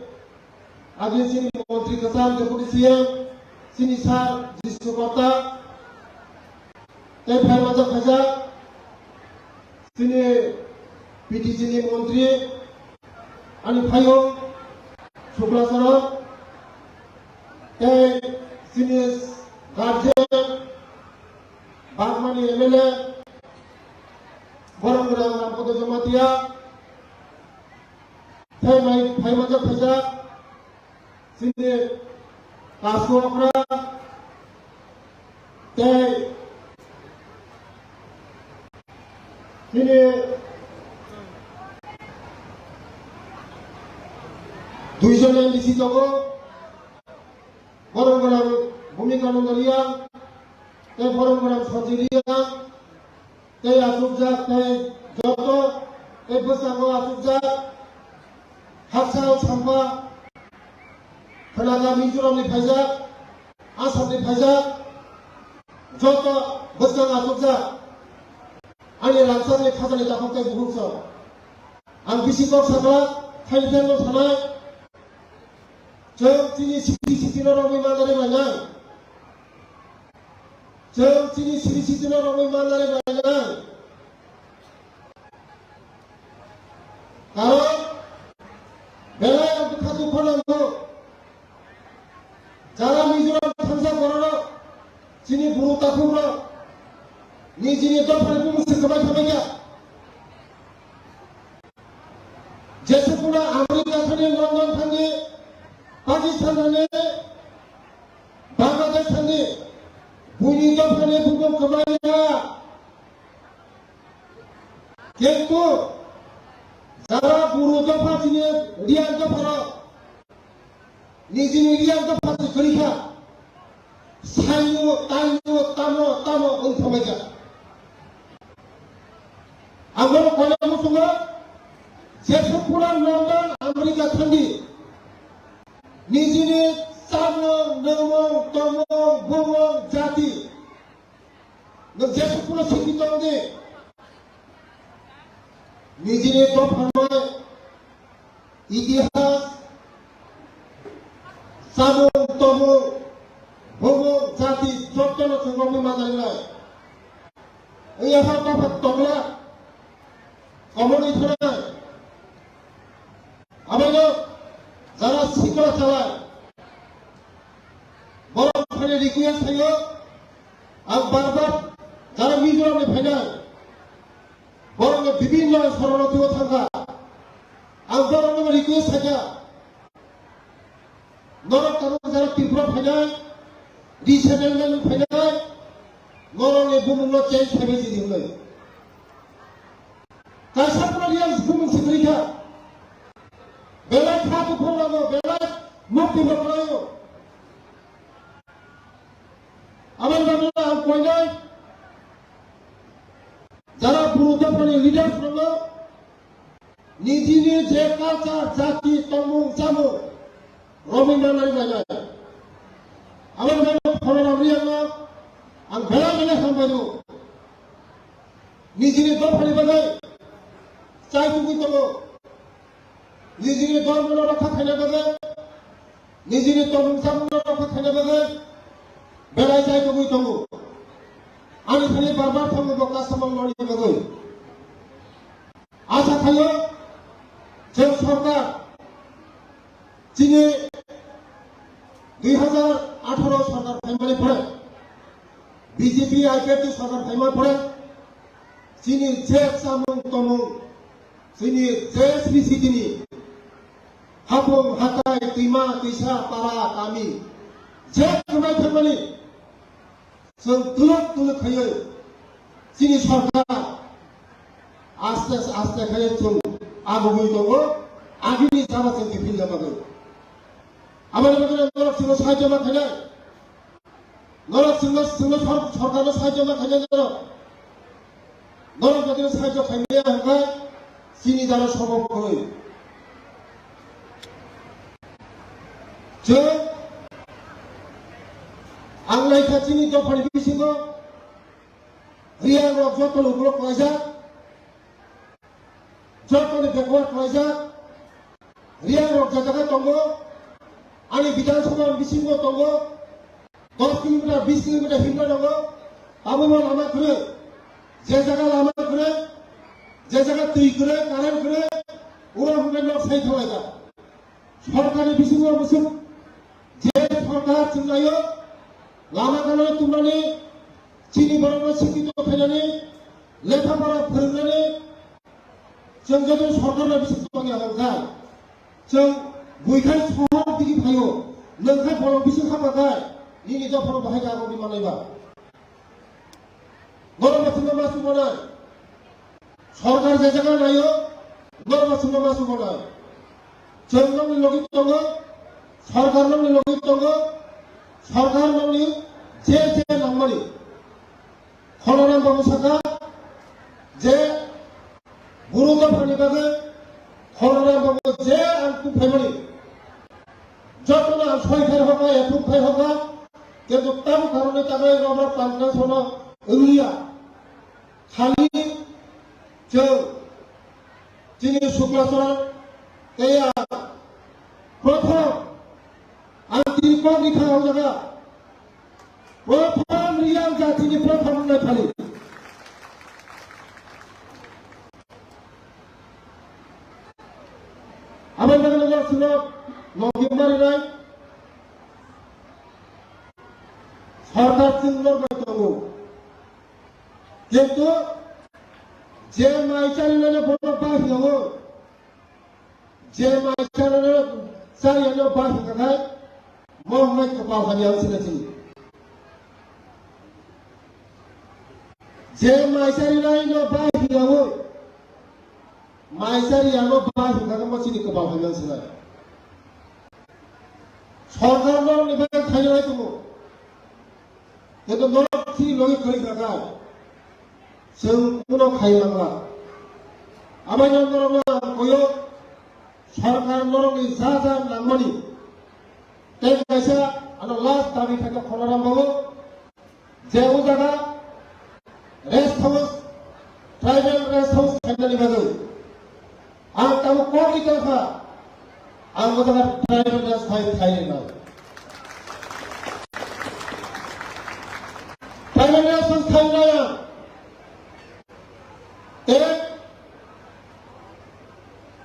age chini montri kwcham Deputy C M chini sir Jisnu Karta tei phai manjak khaijak chini P T C ni montri ani phayung Shukla Saran tei chini guardian Bagmani M L A Borom Gwnang Rampada Jamatia Tei mai phai manjak khaijak chini Kasu Okra tei chini duijon M D C tongo, Borom Gwnang Bhumika Nanda Reang tei Borom Gwnang Sanjay Reang. Tei achukjak tei joto tei bwskango achukjak haksa o sampa khwnajak Mizoramni phaijak, Assamni phaijak joto bwskango achukjak ani rangchakni khajani takhuk tei bukhuk song. Ang bisi kok sakha, thaini thaino sanai, chwng chini siri sitino romwi manjari bainai. Chwng chini siri sitino romwi manjari bainai. Karon belai ang bwkha dukho nango. Jara Mizoram thangsa bororok chini buru takhukrok nijini dophani bumung se kwbai khamai kha. Jese phano America thani, London thani, Pakistan thani, Bangladesh thani, buini dophani bumung kwbai ya. Kintu Jara buru dopha chini Reang dopha rok nijini Reang dopha se kwrwi kha. Saino, taino, tamo, tamo wng thanglaijak. Ang bono koina muchungo, jesuk phuru London, America thangdi. Nijini chamung, nwngmung, tongmung, bumung, jati. Nwng jesuk phuru simi tongdi. Nijini dopharno itihas, samung, tomung, bumung, jati, jotono chwng romwi manlainai. Wngya kha dopha tongla, komorni thwnai. Abono jara sikla chalai. Borok phainai request khaio, ang bar bar jara Mizoramni phainai, borokno bibinno sororotio thangkha. Ang borokno request khaikha, norok tabuk jara Tripura phainai, resettlement phainai, norokni bumungno change khaibai di hinwi. Kaisa pura Reang bumung se kwrwi kha. Belai kha buphang rano, belai mukti bo kwlaio. Aboni bagwi ang koinai jara buru dophani leaders rokno nijini je culture, jati, tongmung, chamung romwi manai lainai. Aboni bagwi Khorokram Reangno ang belai belai hambai rwo. Nijini dophani bagwi chai tugwi tongo. Nijini dhormono rokha khaina bagwi, nijini tongmung chamungno rokha khaina bagwi belai chai tugwi tongo. Ani thani bar bar thango bo customer lorni bagwi. Asa khaio, chwng sorkar, chini dui hazar atharo sorkar phaimani pore, B J P I P F T sorkar phaimani pore, chini je chamung tomung, chini je sri sitini hapung hatai, twima twisa, para kami, je kwmai thangmani, chwng tuluk tuluk khaiwi chini sorkar aste aste khaiwi chwng agugwi tongo, agini jama chwng kiphilna bagwi. Aboni bagwi norok chwngno sahajyo ma khainai, norok chwngno, chwngno sor-, sorkarno sahajyo ma khainai norok. Norok jodi sahajyo khaimaya hwnkhe chini jara sobo kwrwi. Chwng ang naikha chini dophani bisingo Reang rok joto ni ukulok klaijak, joto ni backward klaijak, Reang rok je jaga tongo, ani Bidhan Sabha bisingo tongo, dos kilometer, bis kilometer himna tongo, abo bo lama kwrwi, je jaga lama kwrwi, je jaga twi kwrwi, current kwrwi, oro hwnkhai nok sai thanglaijak. Sorkarni bisingo musuk je sorkar chwnglaio, lama gana tubunani, chini borokno sikkito khainani, lekha pora phwrwngnani, chwng joto sorkarno bising tongya hwnkha, chwng buikhai sohor digi phaio, nwngkhai borok bising haphakhai, nini dophano bahai kagoni manaiba. Norok bo chwngno ma sumonai. Sorkar je jaga naio, norok bo chwngno ma sumonai. Chwng nokni logi tongo, sorkar nokni logi tongo, sorkar nokni je je nangmani. Khononam babu saka je buru dophani bagwi Khononam babu je ang tubuphaimani. Jotono ang soi khai hoka, ya tubuphaikha, kintu tamo karone tamo rok rok tangkha sono wngya. Khali chwng chini Sukla Charan tei ang prothom ang tini kok rikha o jaga. Prothom Reang jatini prothom wngnai phali. Aboni bagwi no sino logi marinai. Sorkar chwng lorbai tongo. Kintu je mai charinani bono ba hiyo. Je mai charinani charinani ba hiyo khai. Mo hwnwi kwpal hamya wng sina chini. Je mai charinai no ba hiyaui, maisa riyano bai hwnkha khe mo chini kwpal hai mansinai. Sorkar norokni bagwi khainai tongo. Kintu norok chini logi kwrwi kha kha. Chwng kuno khai mangla. Abaino norokno ang koyo, sorkar norokni ja ja nangmani. Tei kaisa ano last dabi khaikha Khonaram babu. Je o jaga rest house, tribal rest house khainani bagwi ang tabuk kok ri tongkha, ang o jaga tribal rest house khai, khai rinai. Tribal rest house khai rinai ang. Tei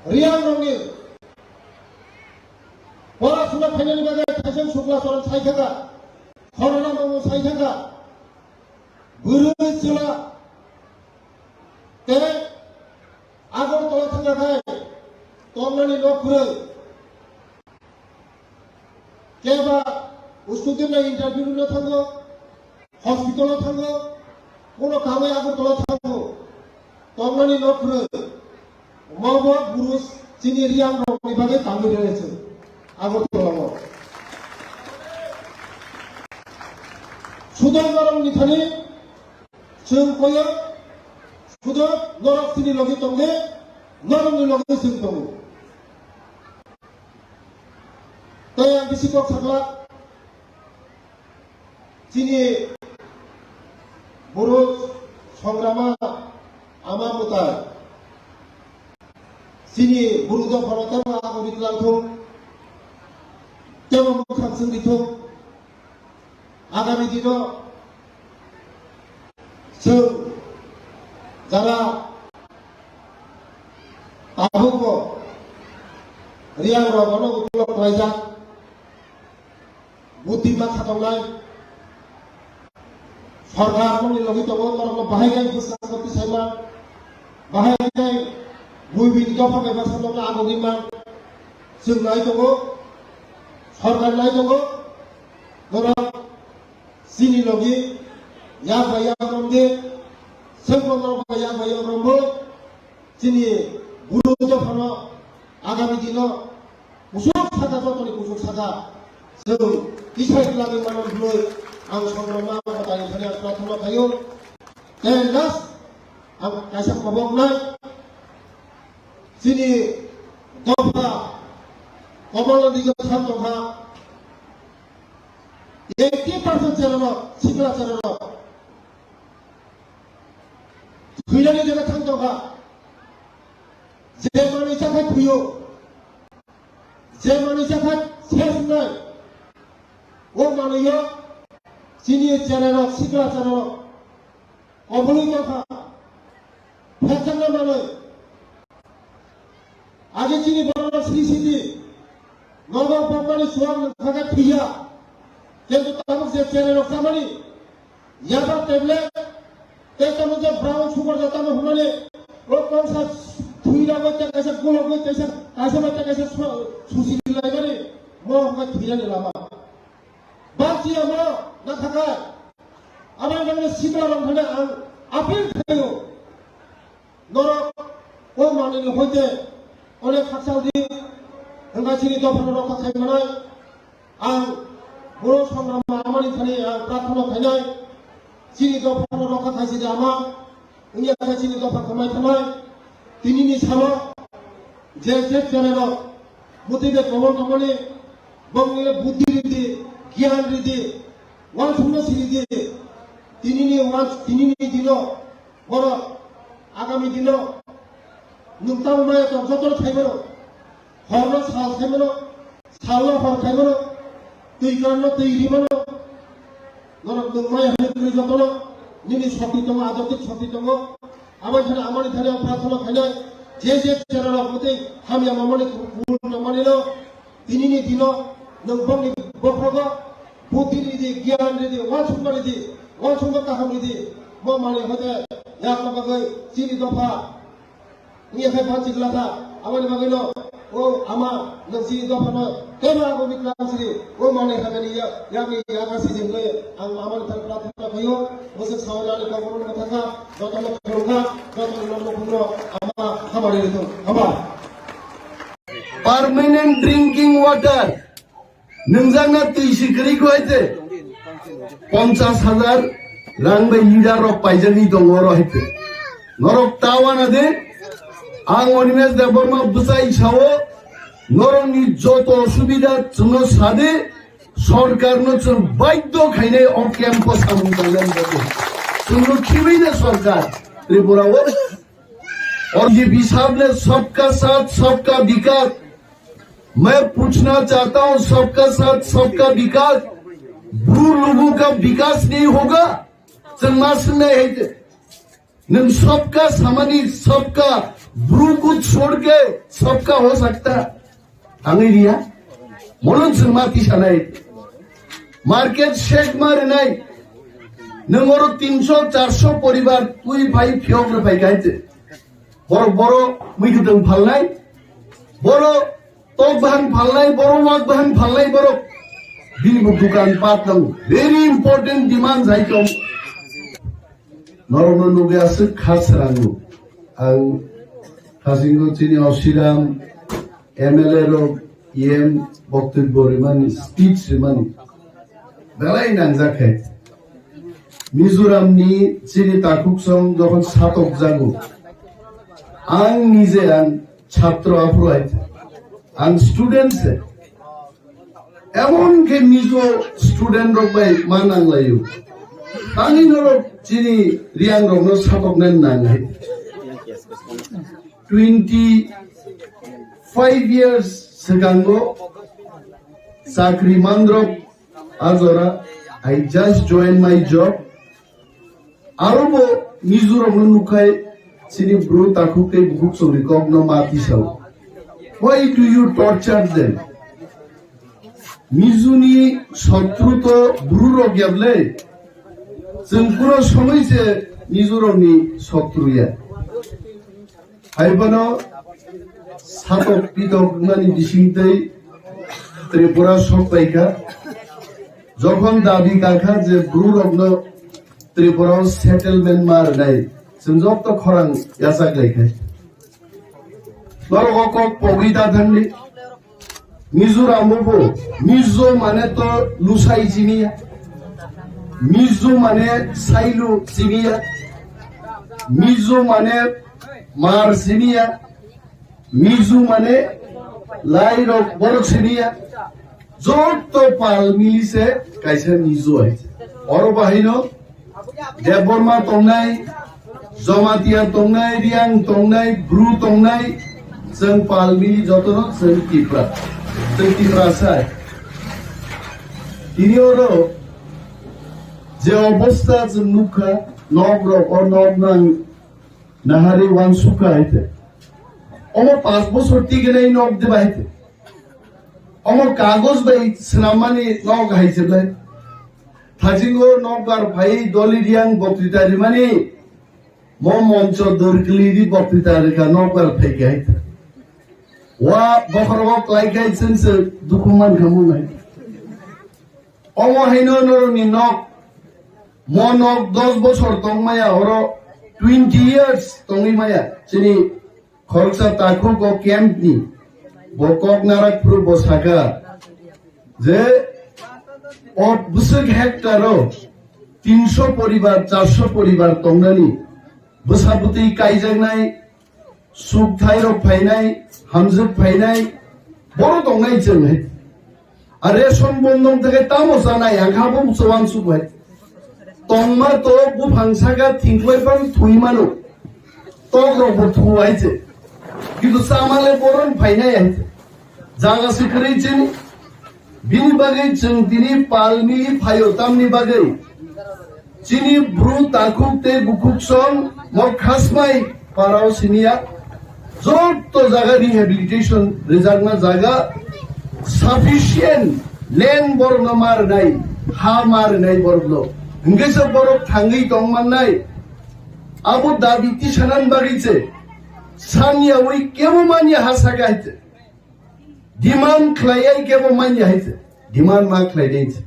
Riang rokni pora suna khainani bagwi Thaiseng Sukla Charan sai thangkha, Khorana Mamu sai thangkha, bwrwi chwla tei Agartala thangkha khai tongnani nok kwrwi. Keba student no interview rwna thango, hospital o thango, kono kamwi Agartala thango, tongnani nok kwrwi. Omo bo buru chini Riang rokni bagwi tangwi rwlaisio Agartala o. Sudo norokni thani chwng koyo, sudo norok chini logi tongdi, norokni logi chwng tongo. Tei ang bisi kok sakla, chini buru songrama ama mwtai, chini buru dophano temo agori twlang thung, temo mwkhang swngri thung. Agami dino chwng jara tabukbo Riang rok bono ukulok khlaijak, buddhi ma khatongnai sorkar nokni logi tongo, norokno bahai khe bwskango tisaima, bahai khe buibini dopha bai baksa nokno agogwi man chwng nai tongo, sorkar nai tongo. Norok chini logi yak bai yak romdi, sengkok norok bai yak bai yak rombo, chini buru dophano agami dino kusuk saka, jotoni kusuk saka, chwng tisai twlangwi mano hwnwi ang songrokma ang mwtaini thani ang prathana khaio. Tei last ang kaisa koboknai, chini dopha Komolnath Dikha thang tongkha, eighty percent cherairok, sikla cherairok thwinani jaga thang tongkha. Je manwi chakhai thwiyo, je manwi chakhai ses wngnai, o manwiyo chini cherairok, sikla cherairok kobului tongkha, phekjakna manwi. Age chini borok sri siti, nogo bokmani suang nangkha khe thwiya. Kintu tabuk je cherairok chamani, yaba tablet, tei tamo je brown sugar ja tamo hwnmani, o kongsa thwi ragwi tei kaisa gulogwi tei kaisa, kaisa bai tei kaisa su-, susi laimani, mo hwnba thwinani lama. Bakti amo na thakai. Abo wngkha sikla rok thani ang appeal khaio. Norok o manwini hoite onek khakchang di, hwnba chini dophano rokha khai manai. Ang boro songrama amani thani ang prathana khainai. Chini dophano rokha khai sidi ama. Wngya khe chini dopha kwmai thanai. Tinini salo je je cherairok mwtwi bai kobol tongmani, bongni buddhi ridi, giyan ridi, uansukma siridi. Tinini uans-, tinini dino, borok agami dino nwng tamo maya tong jotono khaimano. Horno sal khaimano, salno hor khaimano, twi kanno twi rimano. Norok nwng maya hwnwi kwrwi jotono nini sokti tongo, ajoktwi sokti tongo. Abo thani amani thani ang prathana khainai, je je cherairok mwtwi hamya mamani kubul nangmanino, tinini dino nwng bongni bokhrogo buddhi ridi, giyan ridi, uansukma ridi, uansukma kaham ridi, bo manwi hoite yakna bagwi chini dopha. Wngya khe banchi glakha, aboni bagwino O ama, nasi dophano kema bo mitlang sidi, o mane hamani ya, yakni yaga sidi hwnwi ang amani thang prarthana khaio, bwswk sawi rani kokborok no thangkha, jotono khulumkha, jotono nokhungno ama hamari rithung, ama. Permanent drinking water. Nungjakna twi si kwrwi kho hai te. Ponchas hajar rang bai leader rok paijagwi tongo oro hai te. Norok ta wana de. Ang Animesh Debbarma bwsai sao. Norokni joto osubida chwngno sade. Sorkarno chwng baidhyo khainai o camp o samung tangnani bagwi. Chwngno khibi de sorkar Tripura o. और ये हिसाब ने सबका साथ सबका विकास, मैं पूछना चाहता हूं, सबका साथ सबका विकास, ब्रू लोगों का विकास नहीं होगा? Chwng ma swngnai hai, nung सबका samani सबका, ब्रू को छोड़ के सबका हो सकता? Tangwi riya. Mono chwng ma tisanai. Market shake ma rinai. Nwng oro tinsho, charsho poribar twi phai phiyok rw phai kha hai te. Borok boro mui kwtwng phalnai. Boro tok bahan phalnai, boro wak bahan phalnai borok. Bini bo dukan pat nango. Very important demand hai tong. Norokno nugwi aswk kha srango. Ang hasingo chini Osiram M L A rok E M boktobbo rimani, speech rimani belai nangjak khe. Mizoram ni chini takhuk song jokhon satok jago, ang nije ang chhatro aphuru hai, ang student se. Emon khe Mizo student rok bai ma nanglaio. Tangwi norok chini Reang rokno satoknani nangnai. Twenty five years swkango chakri manrok a jora, I just join my job. Aro bo Mizoram no nukhai chini bru takhuk tei bukhuk chwngni kok no ma tisao. Why do you torture them? Mizo ni sotru to bru rok ya ble. Chwng kuro somoi se Mizoram ni sotru ya. Hai bono satok pitok wngmani bisingtwi Tripura sok paikha. Jokhon dabi kakha je bru rokno Tripura o settlement ma rwnai, chwng joto khorang yachak laikha. Norok o kok pogwi ta thangdi. Mizoram o bo Mizo mane to lusai siniya, Mizo mane sailu siniya, Mizo mane mar siniya, Mizo mane lai rok borok siniya. Joto pal mili se kaisa Mizo hai. Oro bahai no Debbarma tongnai, Jamatia tongnai, Reang tongnai, Bru tongnai, chwng pal mili jotono chwng Tipra. Chwng Tiprasa. Tini oro je obostha chwng nukha, nok rok o nok nang nahari wansukha hai te. Omo panch bosor tiginai nok de bai te. Omo kagoj bai swnammani nok hai se ble. Thajingo nokbar phai doli Reang boktwita rimani, mo moncho dorkli ri boktwita rikha nokbar phai khe hai. Wa bokhorogo klai khai chwng se dukhu man kha mung hai. Omo haino norokni nok, mo nok dos bochor tong maya, oro twenty years tongwi maya. Chini khoroksa takhuk o camp ni, bo kok narak phuru bo saka je o bwswk hectare o tinsho poribar, charsho poribar tongnani bwsa bwtwi kaijaknai, suk thairok phainai, hamjwk phainai, boro tongnai chwng hai. A ration bondong theke tamo chanai, ang kha bo muchung wansuk bai. Tongma to buphang saka thingklai phang thui mano. Tok rok bo thu hai se. Kintu chamale boron phainai hai se. Jaga se kwrwi chini. Bini bagwi chwng tini palmi phaio tamni bagwi. Chini bru takhuk tei bukhuk song mo khasmai parao siniya. Joto jaga rehabilitation rijakna jaga sufficient land borokno ma rwnai, ha ma rwnai borokno. Hwnkhe se borok thangwi tong mannai. Abo dabi tisanan bagwi se saniyawi kebo manya ha saka hai se. Demand khlaiya kebo manya hai se. Demand ma khlai dei se.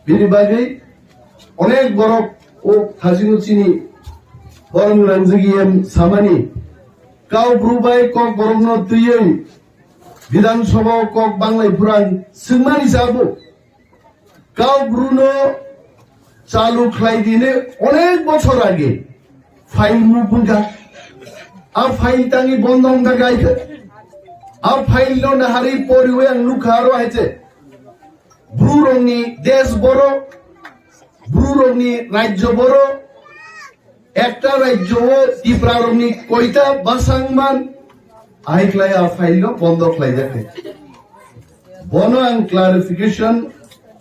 Bini bagwi onek borok o thajino chini borom rangjagiyem samani. Kau bru bai kok borokno twiwi Bidhan Sabha o kok banglai phurang swngmani sabo. Kau bruno chalu khlai dine onek bochor age file muk wngkha. A file tangwi bondo wngkha khe. A file no nahari poriwi ang nukha aro hai se. Bru rokni desh boro, bru rokni rajyo boro, ekta rajyo o Tipra rokni koita bwsang man, ahai khlai a file no bondo khlai jakha. Bono ang clarification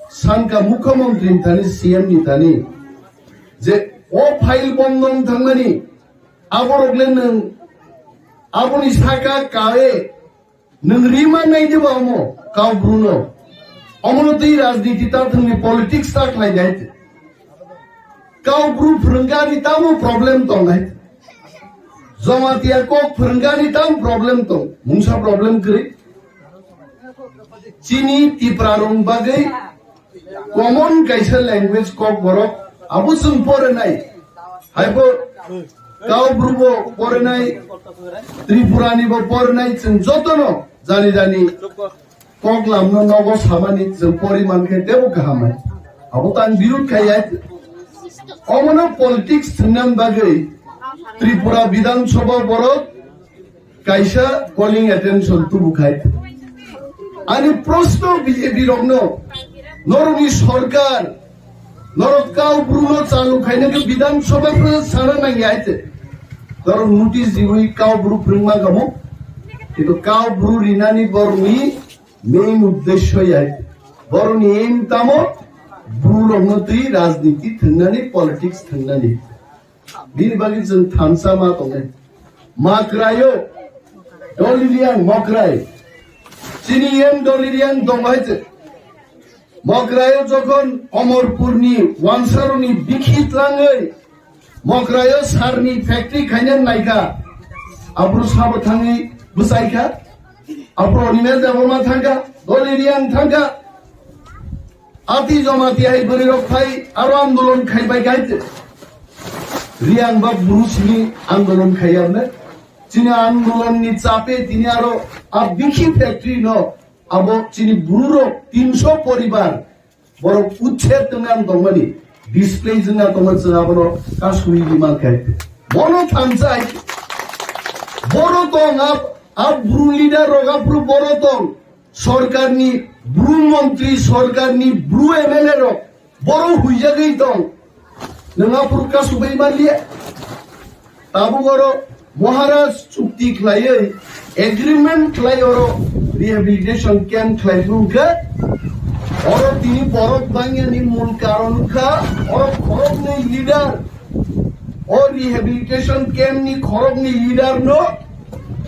sankha Mukhyamantri ni thani, C M ni thani, je o file bondo wng thangmani, aborok le nwng aboni saka kae nwng rima nai de ba omo kau bruno. Omono twi rajniti ta thwngni politics ta khlai dai. Kau bru phwrwngani tamo problem tong nai. Jamatia kok phwrwngani tam problem tong. Mungsa problem kwrwi. Chini Tipra rong bagwi common kaisa language kok borok abo chwng porinai. Haibo kau bru bo porinai, Tripura ni bo porinai, chwng jotono jani jani kok lamno nogo samani chwng poriman khe tebo kaham hai. Abo tang birud khai hai. Omono politics thwngna bagwi Tripura Bidhan Sabha borok kaisa calling attention tubu khai. Ani proshno B J P rokno, norokni sorkar, norok kau bruno chalu khaina khe Bidhan Sabha phano sana nangya hai te. Norok notice diwi kau bru phwrwngma kamo. Kintu kau bru rinani borokni main uddesho ya. Borokni aim tamo bru rokno twi rajniti thwngnani, politics thwngnani. Bini bagwi chwng thansa ma tongnai. Makraio, Doliriang Mokrai. Chini M Doliriang dong hai se. Mokraio jokhon Omorpurni wansaroni bikhi tlangwi Mokraio sarni factory khaina naikha. Abro sabo thangwi bwsaikha. Abro Animesh Debbarma thangkha. Doliriang thangkha. Ati jomati hai bwrwi rok phai aro andolon khai bai khai te. Riang ba bru sini andolon khai amne. Chini andolon ni chape tini aro a bikhi factory no abo chini bru rok tinso poribar borok uchher tongna tongmani display jwngna tongma chwng abono kasui di man khai. Bono thansai boro tong ab, ab bru leader rok abru boro tong. Sorkarni bru montri, sorkarni bru M L A rok boro huijagwi tong. Nwng aphuru kasubui manliya. Tabuk oro Maharaj chukti khlaiwi, agreement khlai oro rehabilitation camp khlai phuru khe oro tini borok bangyani mul karon kha oro khoroknwi leader. O rehabilitation camp ni khoroknwi leader no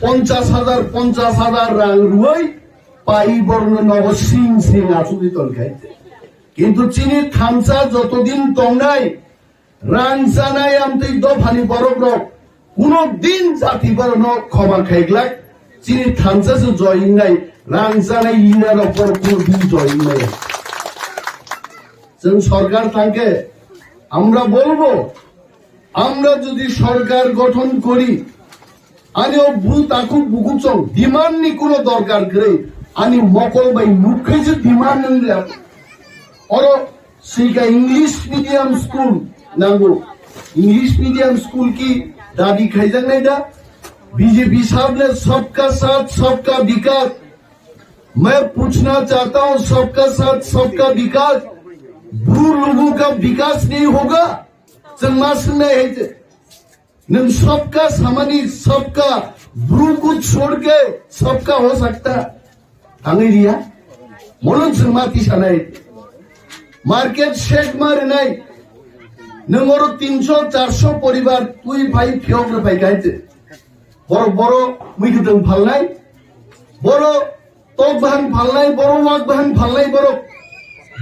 ponchas hajar, ponchas hajar rang rwui pai borno nogo sing sing achugwi tongkha. Kintu chini thansa jotodin tongnai, rang chanai amtwi dophani borok rok kuno din jati borokno khoma khaiglak. Chini thansa se joy wngnai, rang chanai leader rok borok kuno din joy wngnai. Chwng sorkar thangkhe amra bolbo, আমরা যদি সরকার গঠন করি, ani o bru takhuk bukuchong demand ni kuno dorkar kwrwi, ani mokol bai nukhe je demand wng le. Oro sika English medium school nango. English medium school ki dabi khaijaknai da? B J P sahab ne sabka saath sabka vikas. मैं पूछना चाहता हूं, सबका साथ सबका विकास ब्रू लोगों का विकास नहीं होगा? Chwng ma swngnai hai je, nwng sabka samani sabka, bru ko chhod ke sabka ho sakta? Thangwi riya. Mono chwng ma tisanai. Market shed ma rinai. Nwng oro tinso charso poribar twi phai phiyok rw phai kha hai je. Borok boro mui kwtwng phalnai. Boro tok bahan phalnai, boro wak bahan phalnai borok.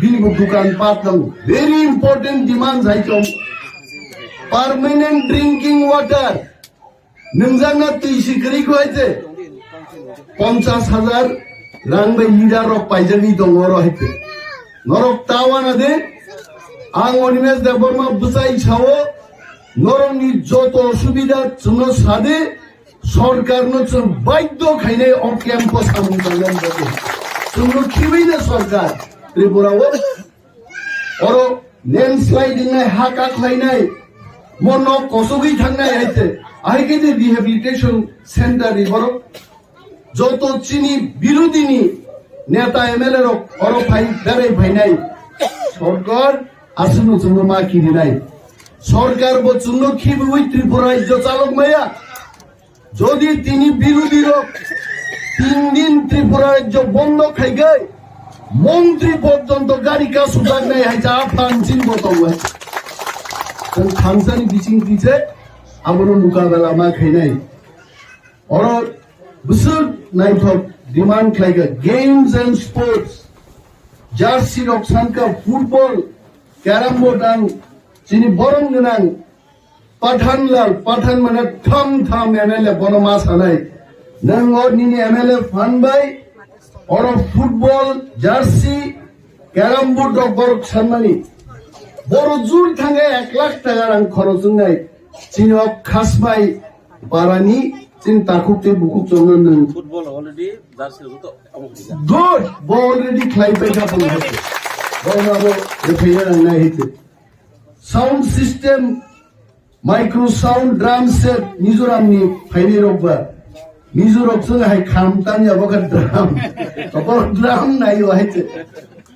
Bini bo dukan pat nango. Very important demand hai chong. Permanent drinking water. Nwngjakna twi si kwrwi kho hai je. Ponchas hajar rang bai leader rok paijagwi tongo oro hai khe. Norok ta wana de, ang Animesh Debbarma bwsai sao, norokni joto osubida chwngno sade, sorkarno chwng baidhyo khainai o camp o samung tangnani bagwi. Chwngno khibaino sorkar Tripura o. Oro landslide wngnai, ha kaklainai, mo nok kosogwi thangnai hai se. Ahai khe je rehabilitation center ni borok joto chini birodini neta M L A rok oro phai berai phainai. Sorkar aswkno chwngno ma kirinai. Sorkar bo chwngno khibiwi Tripura rajyo chalok maya. Jodi tini birodhi rok tin din Tripura rajyo bondo khai gai, montri porjonto gari ka sujaknai hai cha aphan chin bo tongo. Tang thangsani bising tise abono mukabela ma khainai. Oro bwswk naithok demand khlai kha games and sports, jersey rok sanka football, carrom board ang chini borom gwnang Pathan Lal, Pathan mane tham tham M L A bono ma sanai. Nang o nini M L A phan bai oro football, jersey, carrom board rok borok sanmani. Boro jur thangkhe ek lakh taka rang khorok wngnai. Chini o khasbai parani chini takhuk tei bukhuk chongno nwng. Football already jersey rok to abo kisa. Good, bo already khlai pai kha phone khe. Bo na bo repair nang nai hite. Sound system, micro sound, drum set, Mizoram ni phaini rok ba. Mizo rok chwng hai kham tanya bo kha drum. Bo drum nai o hai te.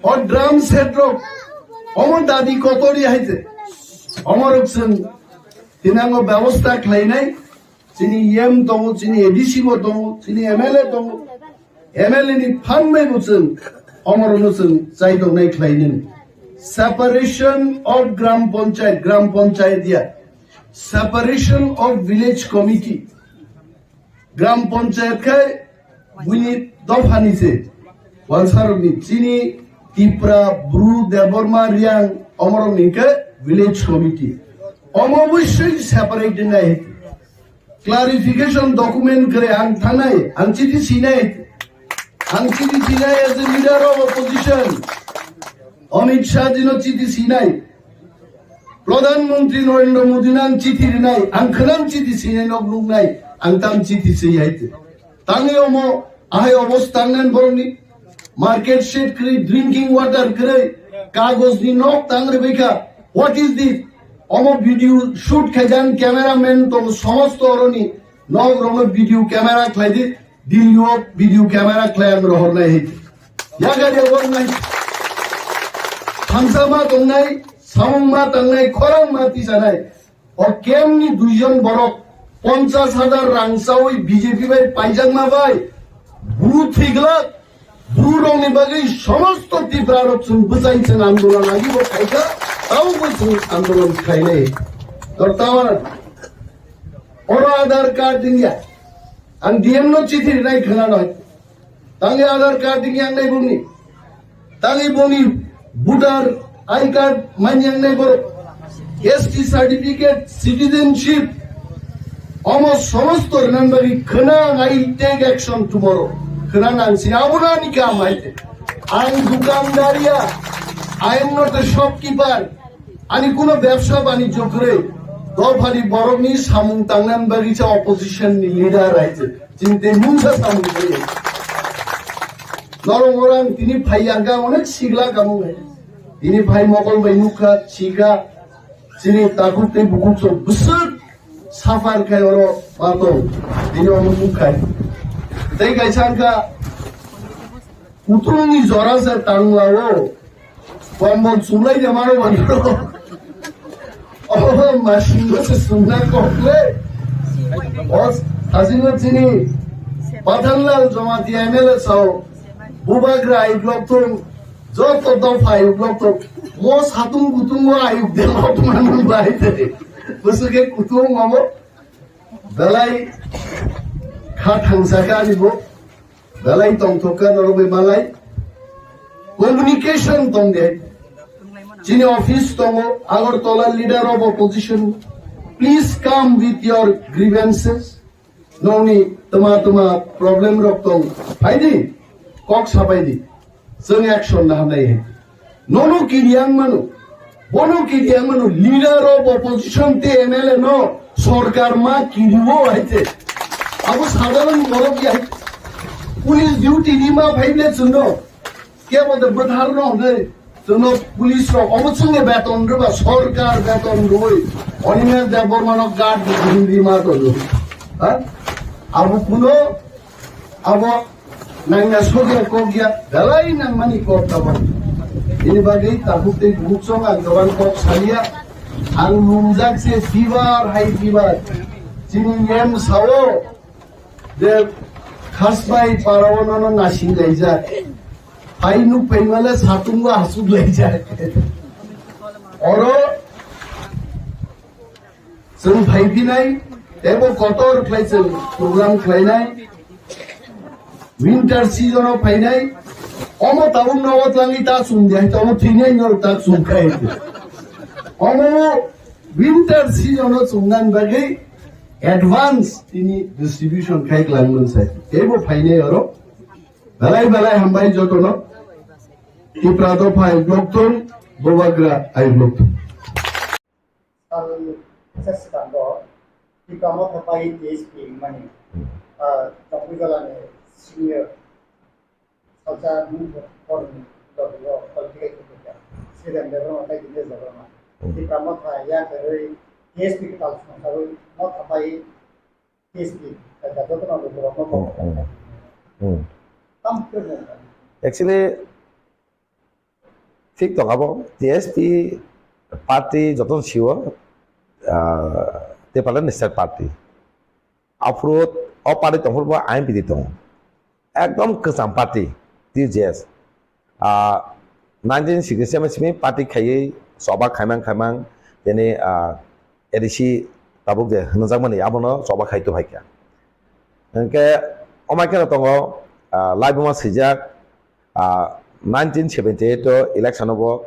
O drum set rok. Omo dadi kotori hai te. Omo rok chwng tinango byabostha khlainai. Chini E M tongo, chini A D C bo tongo, chini M L A tongo. M L A ni phan bai bo chwng omorokno chwng chai tongnai khlai nini. Separation of Gram Panchayat, Gram Panchayat ya. Separation of Village Committee. Gram Panchayat khai buini dophani se. Wansarokni chini Tipra, Bru, Debbarma, Riang, omorokni khe Village Committee. Omo obosoi separate nai. Clarification document kwrwi ang thanai, ang chithi sinai, ang chithi sinai as a leader of opposition. Amit Shah jino chithi sinai, Pradhan Mantri Narendra Modi no ang chithi rinai, ang khwnang chithi sinai nok nuknai, ang tam chithi siyai. Tangwi omo ahai obostha nang borokni market shed kwrwi, drinking water kwrwi, kagoj ni nok tang rwbaikha. What is this? Omo video shoot khaijak cameraman tong somosto oroni nok rokno video camera khlai di, Delhi o video camera khlai ang rohor nai. Yaga de wor nai. Thamsa ma tong nai, samung ma tang nai, khorang ma tisa nai. O camp ni duijon borok ponchas hajar rang chawi B J P bai paijakma bai bru thwiglak, bru rokni bagwi somosto Tipra rok chwng bwchai chwng andolon agi bo khaika, tamo bo chwng andolon khainai. Tor tawa oro Aadhaar card dingya, ang D M no chithi rinai khwna noi. Tangwi Aadhaar card ringyang nai bumni. Tangwi bumni voter I card manyang nai borok. S T certificate, citizenship. Omo somosto rinan bagwi khwna ang I take action tomorrow. Khwna nang si abono ani kam hai te. Ang dukandariya, I am not a shopkeeper. Ani kuno bebsa banijyo kwrwi, dophani borokni samung tangnani bagwi cha opposition ni leader hai se. Chini tei mungsa samung kwrwi. Norok orang tini phai yang ka onek sigla kamung hai. Tini phai mokol bai nukha, chika, chini takhuk tei bukhuk sok bwswk suffer khai oro patong. Tini omo nukhai. Tei kaisa wngkha, kutung ni jora se tangla o. Kombol chumlai de mano mano. Oh, masingo se sumna kokle. Os, asino chini. Pathanlal Jamatia M L A sao. Bubagra ayuk lok tung. Joto dopha ayuk lok tung. Mo satung kutung mo ayuk de lok manu bai de. Busuke kutung mamo. Belai kha thangsa ka ani bo. Belai tongthok ka norok bai malai. Communication tong de. Chini office tongo, Agartala leader of opposition. Please come with your grievances. Nokni tma tma problem rok tong, phaidi, kok sapaidi. Chwng action na hamnai hai. Nono kiriang mano. Bono kiriang mano. Leader of opposition te M L A no sorkar ma kiriwo hai te. Abo sadharon borok ya. Police duty ni ma phaible chwngno. Kebo de bwthar no hwnwi chwngno police rok obo chwngni beton rwba, sorkar beton rwui Animesh Debbarma no guard rwui rima tongo. Ha? Abo kuno abo nangna sokya kokya belai nangmani kok abo. Ini bagwi tabuk tei bukchong ang gabang kok salia. Ang lumjak se fever, high fever. Chini yem sao. Je khasbai parao nono nasing laijak. Hai nuk phaimale satungo asuk laijak. Oro chwng phaiphinai, tebo kotor khlai chwng program khlainai. Winter season o phainai, omo tabuk nogo twlangwi ta chwng de, hai tomo thwinai norok ta chwng khai. Omo winter season o chwngna bagwi advance tini distribution khai kwlangmani sai. Teibo phainai oro. Belai belai hambai jotono. Tipra dopha I block thung, Bubagra I block thung. Sal seskango Tipra Motha bai T S P mani, ah, Tongpui Jala ni senior salsa nung kormi dogro political khukuka. Sidang Debbarma bai Dinesh Debbarma. Hmm. Tipra Motha ya keroi T S P kwtal songsawi Motha bai T S P, eh, joto no borok no. Hmm, hmm. Hmm. Tam khe. Actually, thik tong abo, T S P party joto sio, ah, Tipraland National Party. Aphuru o party tongphuru bo I N P T tongo. Ekdom kwcham party, T J S. Ah, nineteen sixty-seven simi party khaiwi choba khaimang khaimang, tini, ah, A D C tabuk je hwnjakmani abono choba khai tuhaikha. Hwnkhe omai kheno tongo, ah, laibuma swijak, ah, nineteen seventy-eight o election o bo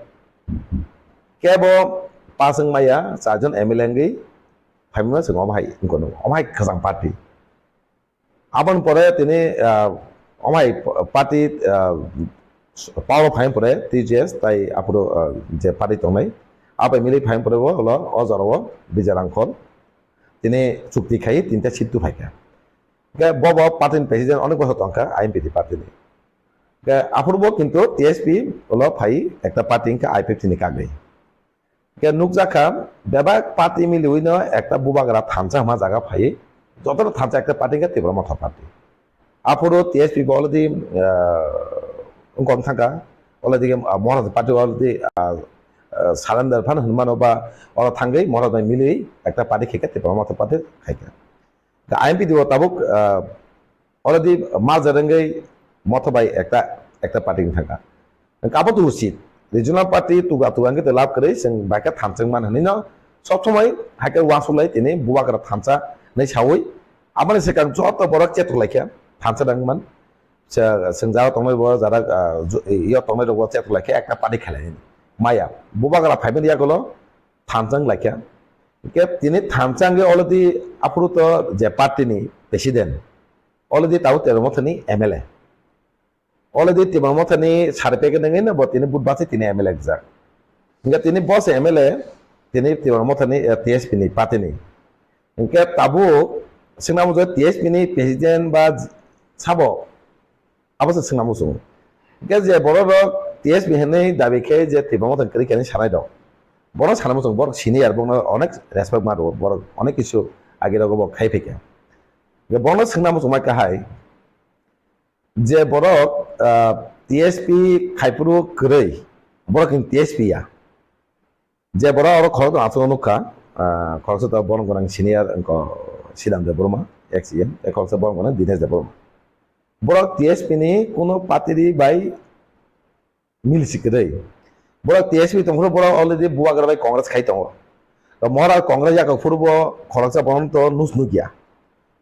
kebo pass wngmaya charjon M L A wngwi phaimano chwng omo hai wngkha, omo hai kwcham party. Aboni pore tini, ah, omo hai party, ah, power o phaimani pore T J S tai aphuru, ah, je party tongnai, abai milwi phaimani pore bo ulo o jora o Bijay Rangkhol tini chukti khai tinta seat tu phaikha. Hwnkhe bo bo party ni president onek bosor tongkha I N P T party ni. Hwnkhe aphuru bo kintu T S P ulo phai ekta party wngkha I P F T ni kagwi. Hwnkhe nukjakha, bebak party miliwino ekta bubagra thansa hwnma jaga phaiwi, jotono thansa ekta party hwnkhe Tipra Motha party. Aphuru T S P bo already, ah, wngkha thangkha, already, ah, Maharaj party already, ah, ah, surrender phano hwnmano ba oro thangwi Maharaj bai miliwi ekta party khaikha, Tipra Motha party khaikha. Hwnkhe I N P T o tabuk, ah, already merger wngwi Motha bai ekta, ekta party wng thangkha. Hwnkhe abo tu usit. Regional party tuga tuga hwnkhe tei lab kwrwi chwng bai khe thansa wng mano hwnwi no sob somoi hai khe uansuk lai tini bubagra thansa hwnwi saui aboni swkang joto borok chetok lai khe thansa wng man. Chwng, chwng jara tongnai bo jara, ah, ju-, yo tongnai rok bo chetok lai khe ekta party khelai maya. Bubagra phaimani yagulo thansa wng lai khe. Hwnkhe tini thansa wngwi already aphuru to je party ni president, already tabuk Tipra Motha ni M L A. Already Tipra Motha ni sari packet wngwi no bo tini vote bachwi tini M L A rijak. Hwnkhe tini bo se M L A, tini Tipra Motha ni, eh, T S P ni party ni. Hwnkhe tabuk swngna muchung T S P ni president ba sabo, abo se swngna muchung. Hwnkhe je borok rok T S P hinwi dabi khe je Tipra Motha kwrwi khe hinwi sanai rok, borok sana muchung, borok senior, borokno onek respect ma rwo, borok onek kisu age rogo bo khai phaikha. Hwnkhe borokno swngna muchung mai kahai, je borok, ah, T S P khaiphuru kwrwi, borok ni T S P ya. Je borok oro khoroknwi achukno nukha, ah, khoroksa to borok gwnang senior wngkha Sidam Debbarma, ex E M, tei khoroksa borok gwnang Dinesh Debbarma. Borok T S P ni kuno party bai mili si kwrwi. Borok T S P tongphuru borok already bubagra bai Congress khai tongo. To Maharaj Congress yakok phuru bo khoroksa bono to nus nukya.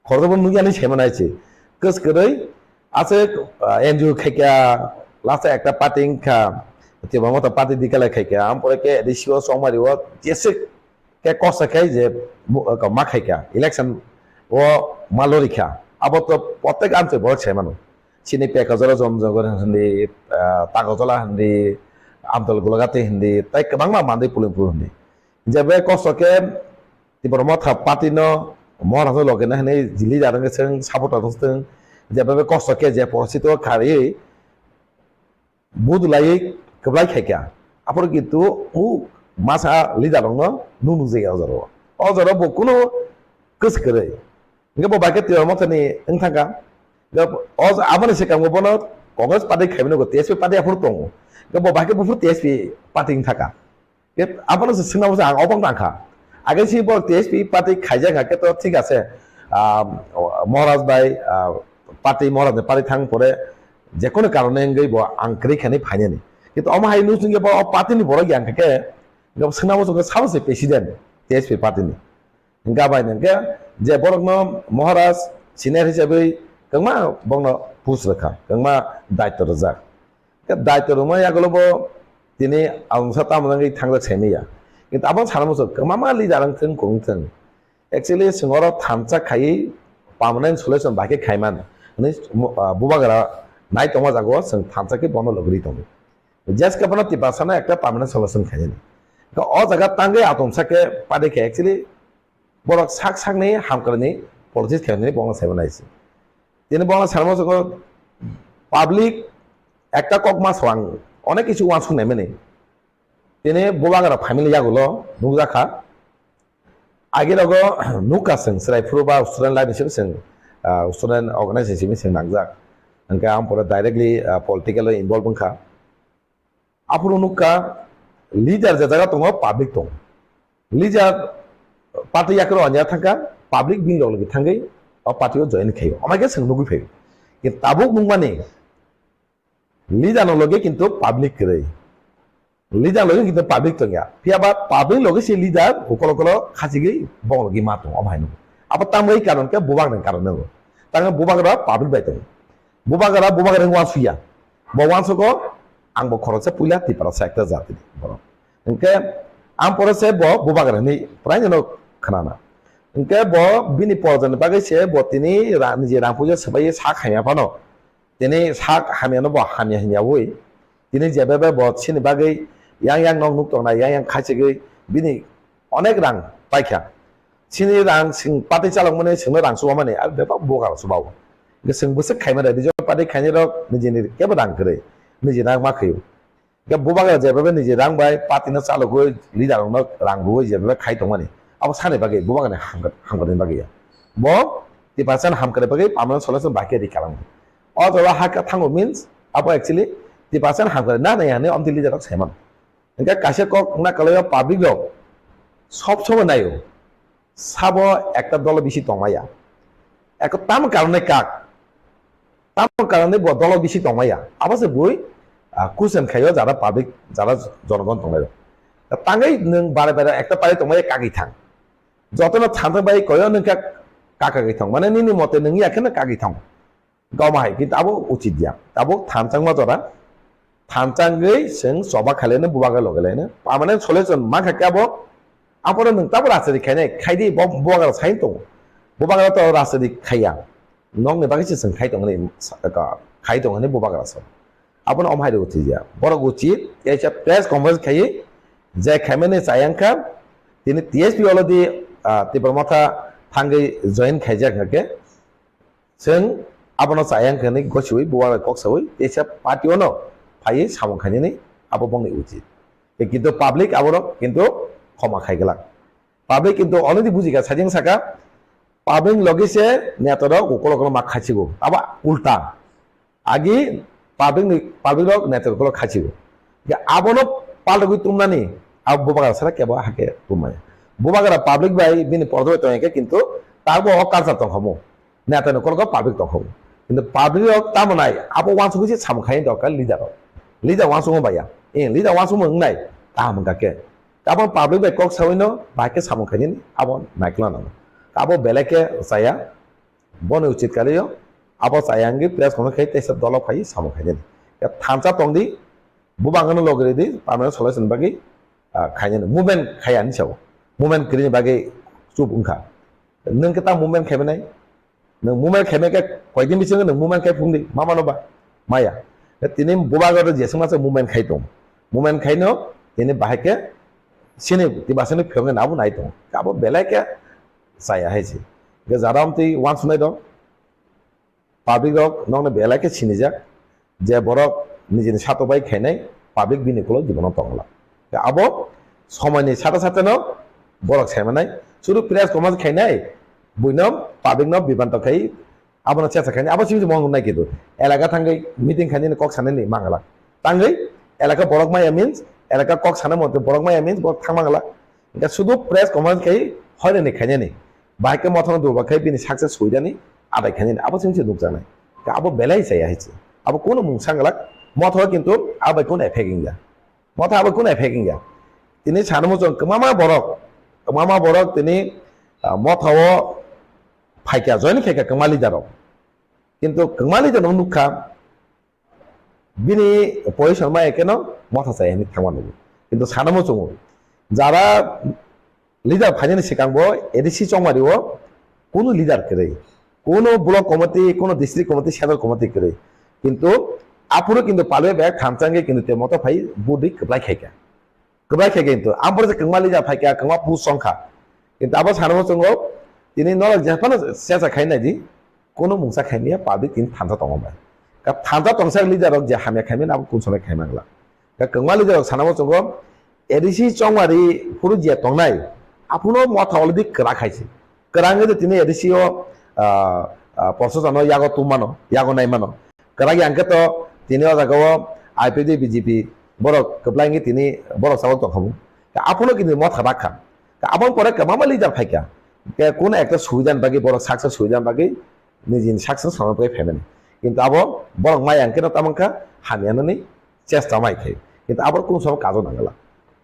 Khoroksa bono nukya hinwi saimanai se. Kwskwrwi aswk, ah, N G O khaikha, last ekta party wngkha, Tipra Motha party dikalai khaikha, ampore khe A D C o chongmari o jeswk khe kosa khai je bu-, ma khaikha, election o ma lorikha. Abo to protek amchoi borok sai mano. Chini Pekajala Jomjogor hindi, ah, Tagojola hindi, Amdol Golagati hindi, tai kwbangma mandi Pulimpur hindi. Jebe kosto khe Tipra Motha party no Moharaj no loge na hinwi jili jarang khe chwng support rok chwng jebe kosto khe je porosito khari budulai kwplai khaikha. Aphuru kintu u masa leader rokno nung nungjaya o jora o. O jora bo kunu kwswk kwrwi. Hingke bo bai khe Tipra Motha ni wng thangkha. Hingke o aboni swkang bo bono Congress party khaimani go T S P party aphuru tongo. Hingke bo bai khe buphuru T S P party wng thangkha. Ke abono se swngnabo se ang obok nangkha. Age si bo T S P party khaijak kha khe to thik ase. Ah, Maharaj bai, ah, party Maharaj ni party thang pore je kono karone wngwi bo ang kwrwi khainwi phainani. Kintu omo hai nung singke bo o party ni borok yang kha khe, hingke swngnabo se sabo se president T S P party ni. Hingke bai hingke je borokno Maharaj senior hisabai kwbangma bokno push rwkha, kwbangma daitw rwjak. Khe daitw rwma yagulo bo tini alongsa tamo wngwi thangjak saimanya. Kintu abo sana muchung kwbangma leader wngthung kung thung. Actually chwng oro thansa khaiwi permanent solution bai khe khaiman hwnwi, ah, bubagra nai tongma jago chwng thansa khe bono logri tongo. Jeske bono Tiprasano ekta permanent solution khainani. Khe o jaga tangwi atomsa khe party khe actually borok sak sakni hamkrai ni politics khainani bono saimanai se. Tini bono sanmo soko public ekta kok ma swang onek kichu wansuk naimani. Tini bubagra family yagulo nukjakha. Agi rogo nukha seng serai phuru ba student life ni simi seng, ah, student organization simi seng nangjak. Hingke ang pore directly, ah, political o involve wngkha. Aphuru nukha leader je jaga tongo public tongo. Leader party yakro anya thangkha public bini rok logi thangwi o party o join khaio. Amai khe seng nugwi phaio. Kintu tabuk nukmani leader no logi kintu public kwrwi. Leader logi kintu public tongya. Phiya ba public logi se leader ukolo ukolo khachigwi bong logi ma tongo omo hai nukgo. Abo tamwi karon khe bubak ni karon nukgo. Tangwi bubak rok public bai tongo. Bubagra, bubagra wng wansuya. Bo wansugo, ang bo khoroksa puila Tiprasa ekta jati ni borok. Hingke ang pore se bo bubagra hinwi praino khnana. Hingke bo bini porjani bagwi se bo tini ra-, niji rang puja swbai sak hamya phano. Tini sak hamyano bo hamya hinyawi. Tini jebebe bo chini bagwi yang yang nok nuk tongnai, yang yang khaichigwi bini onek rang paikha. Chini rang sing party chalokmani singno rang chubamani, ar bebak bubagra chubao. Hingke sing bwswk khaimani, rijak party khainai rok nijini kebo rang kwrwi, niji rang ma khaio. Hingke bubagra jebebe niji rang bai party no chalogwi, leader rokno rang rwwi jebebe khai tongmani, abo sani bagwi bubagrani hamkra-, hamkrai bagwi ya. Bo Tiprasani hamkrai bagwi permanent solution bai khe ri kalang. O jaga ha khe thango means abo actually Tiprasani hamkrai na nai hinwi omtwi leader rok saimano. Hingke kaisa kok wngna kwlaio public rok sob somoi naio. Sabo ekta dolo bisi tongmaya. Eko tamo karone kak? Tamo karone bo dolo bisi tongmaya. Abo se bui, ah, kusen khaio jara public, jara jonogon tonglaio. Tangwi nwng bare bare ekta party tongmaya kagwi thang. Jotono thanthang bai koyo nwng kak, kak kagwi thang. Mane nini mote nwng ya kheno kagwi thang. Goma hai, kintu abo uchit ya. Abo thanchangma jora. Thanchangwi chwng choba khaileno bubagra logelaino. Permanent solution mankha khe abo. Aphuru nwng tabo rajniti khainai, khaidi bo bubagra sai tongo. Bubagra to rajniti khaiya. Nokni bagwi se chwng khai tongni, khai tongni bubagra so. Abono omo hai rw uchit ya. Borok uchit, kaisa press conference khaiwi, je khaimani chayang kha, tini T S P already, ah, Tipra Motha thangwi join khaijak hwnkhe, Chwng abono chayang khe hwnwi gosiwi bubagra kok sawi teisa party-o no phaiwi samung khainani abo bongni uchit. Tei kintu public aborok kintu khoma khai glak. Public kintu already bujikha, sajeng saka public logi se neta rok ukolok ma khaichigo. Abo ulta. Agi public ni, public rok neta ukolok khaichigo. Abono paltogwi tumnani abo bubagra sara kebo hake tumaya. Bubagra public bai bini pordo bai tongya khe kintu tabo o culture tongkhamu. Neta ni kolok public tongkha. Kintu public rok tamo nai, abo wansugwi se samung khaini dorkar leader rok. Leader wansugwi baya. Eh, leader wansugwi wngnai, kaham wngkha khe. Abo public bai kok sawi no, bai khe samung khaini abo naikla nango. Abo belai khe chaya, boni uchit kali yo, abo chaya wngwi press conference khai teisa dolo khai samung khaini. Ya thansa tongdi, bubang no logri di, permanent solution bagwi, ah, khaini movement khaya ni sao. Movement krini bagwi chup wngkha. Nwng khe ta movement khai manai. Nwng movement khai mai khe koidin bisingo nwng movement khai phung di, ma mano ba? Maya. Tini bubagra jeswngma se movement khai tong. Movement khai no, tini bahai khe sini tiba sini phiyok nai abo nai tong. Abo belai khe chaya hai se. Ke jara amtwi uansuknai dong. Public rok nokno belai khe sinijak je borok nijini sato bai khainai, public bini ulo jibono tongla. Abo somoini sata sata no borok saimanai, sudu press conference khainai, buino public no bibanto khai abono chesa khainai, abo simi mo nai kidu elaka thangwi meeting khainani kok sanani mangala. Tangwi elaka borok maya means elaka kok sanai mo borok maya means borok thang mangala. Hingke sudu press conference khai hoirani khainani. Bahai khe mothano durba khai bini success huidani adai khainani. Abo chwng se nukjaknai. Hingke abo belai chaya hai se. Abo kunu mungsa glak. Motho kintu abai kunu effect wngya. Motho abai kunu effect wngya. Tini sanamo chwng kwmama borok. Kwmama borok tini, ah, motho o phaikya, join khaikya kwma leader rok. Kintu kwma leader rok nukha. Bini position ma ekeno motha chaya hinwi thangma nugo. Kintu sanamo chungo. Jara leader phainani sikang bo A D C chongmari o kunu leader kwrwi. Kunu block committee, kunu district committee, central committee kwrwi. Kintu aphuru kintu palwe bag thamchangwi kintu te moto phai budi kwplai khaikha. Kwbai khe kintu, ang borok kwngma leader phaikha, kwngma post songkha. Kintu abo sanamo chungo, tini norok jephano sesa khai nai di, kunu mungsa khai maya public tini thansa tongo bai. Ka thansa tongsa leader rok je hamya khai mani abo kung sonai khai mangla. Ka kwngma leader rok sanamo chungo, A D C chongmari phuru je tongnai, aphuno motha already kwrak hai se. Kwrang wngwi tini A D C o, ah, ah, porsosano yago tum mano, yago nai mano. Kwrak yang khe to tini o jaga o I P F T B J P borok kwplai wngwi tini borok sabo tongkha bo. Ka aphano kini motha bakha. Ka aboni pore kwbangma leader phaikha. Ke kun ekta subidani bagwi borok success subidani bagwi nijini success rwna bagwi phaimani. Kintu abo borok maya wngkheno tamo wngkha hamya nani chesta mai khai. Kintu abo kung sobo kajo nangla.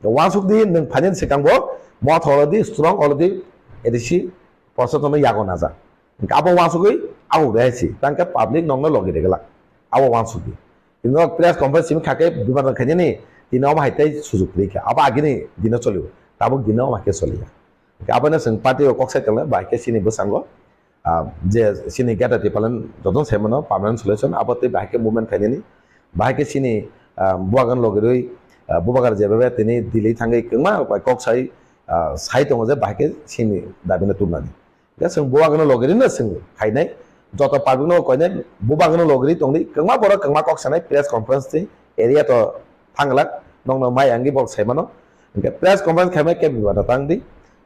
Wansuk di nwng phainani swkang bo motha already strong already A D C porsosano yago najak. Hingke abo wansugwi abo rehai si, tangkhe public nokno logi reglak. Abo wansugwi. Tini nok press conference simi khake biman rok khainani, tini omo hai tei sujuk kwrwi kha. Abo agini dino cholio, tabuk dino omo hai khe choliya. Hingke abono chwng party rok kok sai tongo, bahai khe chini bwskango, ah, je chini Greater Tipraland jotono sai mano permanent solution, abo tei bahai khe movement khainani, bahai khe chini, ah, bubagan logirwi, ah, bubagra jebabe tini Delhi thangwi kwbangma rok bai kok sai, ah, sai tongo je bahai khe chini dabino tubunani. Hingke chwng bubagrano logirino chwng khainai, joto publicno koinai bubagrano logiri tongdi, kwbangma borok kwbangma kok sanai press conference twi area to thanglak, nokno mai angwi borok saimano. Hingke press conference khaimai khe bibado tangdi.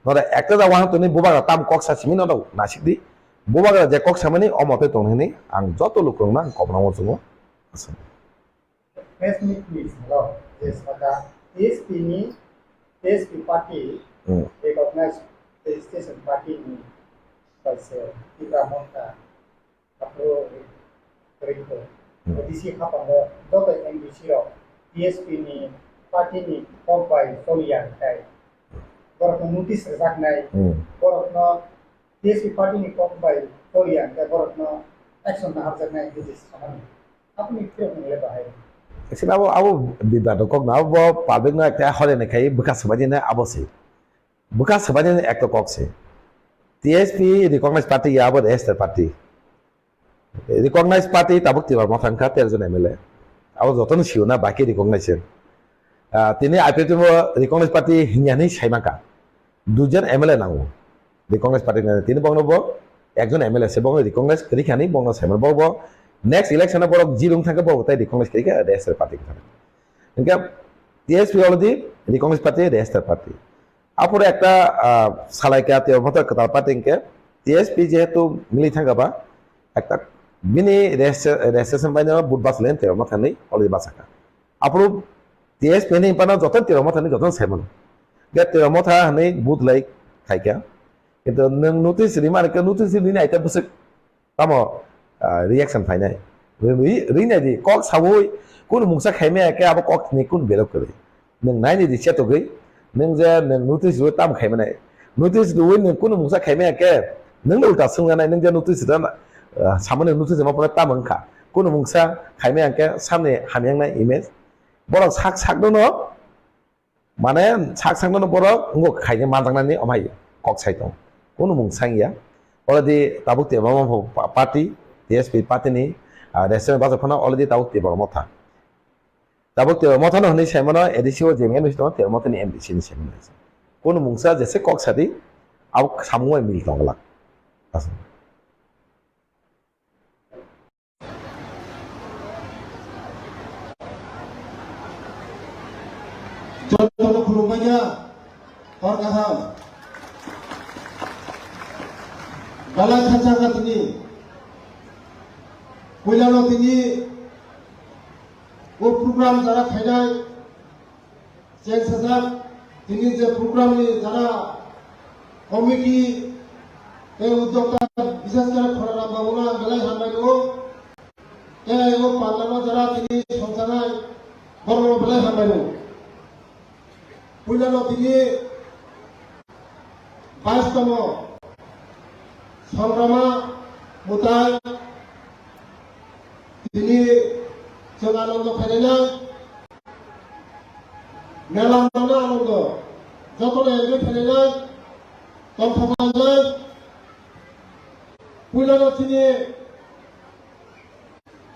Noro ekta jagao hang tongni bubagra tam kok sa simi norok nasikdi. Bubagra je kok samani omo tei tong hinwi ang joto lukurokno ang kobnamo chungo. Aswk. Press meet ni salo je saka T S P ni, T S P party Hmm. recognized registration party ni kaisa Tipra Motha aphuru rikho. Hmm. D C hapango joto M D C rok T S P ni party ni kok bai choliya hinkhe borokno notice rwjaknai, Hmm. borokno T S P party ni kok bai choliya hinkhe borokno action naharjaknai hinkhe je samani. Aboni phiyok nung le bahai. Actually, abo, abo bibado kok na, abo public no ekta hole ne khai bwkha swbaidi na abo se. Bwkha swbaidi na ekta kok se. T S P recognized party ya abo registered party. Recognized party tabuk Tipra Motha wngkha tero jon M L A. Abo jotono sio na baki recognized. Ah, tini I P F T bo recognized party hinya hinwi saimaka. Duijon M L A nango. Di Congress party ni tini bokno bo ekjon M L A se, bokno di Congress kwrwi khani bokno saimano. Bo, bo next election o borok jil wng thangkhe bo tai di Congress kwrwi kha, di S R party kwrwi. Hingkhe T S P already di Congress party, di S R party. Aphuru ekta, ah, salaikha tei omo kwtal party hingkhe T S P jehetu mili thangkha ba ekta bini registration, registration bai no vote bus len tei omo thani already bachakha. Aphuru T S P ni pano joto Tipra Motha ni joto saimano. Ge Tipra Motha hinwi vote lai khaikha. Kintu nwng notice rimani khe notice rini aita bwswk tamo, ah, reaction phainai. Ri-, ri-, rinai di kok sawi kunu mungsa khaimaya khe abo kok ni kunu berok kwrwi. Nwng naini di chetogwi nwng je nwng notice rwi tamo khaimanai. Notice rwi nwng kunu mungsa khaimaya khe nwngno ulta swngjanai nwng je notice rwna, ah, samani notice rwma phano tamo wngkha. Kunu mungsa khaimaya khe samni hamyang nai image. Borok sak sakno no, mane sak sakno no borok wngkha khaina manjaknani omai kok sai tong. Kunu mung sangya. Already tabuk Tiprasa Motha party, T S P party ni, ah, restaurant bacha phano already tabuk Tiprasa Motha. Tabuk Tiprasa Motha no hwnwi saimano A D C o je M N P tongo, Tiprasa Motha ni M D C ni saimano. Kunu mungsa jese kok sadi, abo samung bai mil tongla. Aswk. Jotono khulumbaikha, hor kaham. Belai khachang kha tini. Puilano tini o program jara khainai. Cheng sajak, tini je program ni jara committee tei udyokta, bishes kore Khoraram babu no ang belai hambai tongo. Tei o panda no jara tini songchanai, borok no belai hambai tongo. Puila no tini bais tomo, Songrama Mutai, tini chwng Anando khainai nai, Mela mano Anando, jotono enjoy khainai nai, tongthok lainai, puila no tini,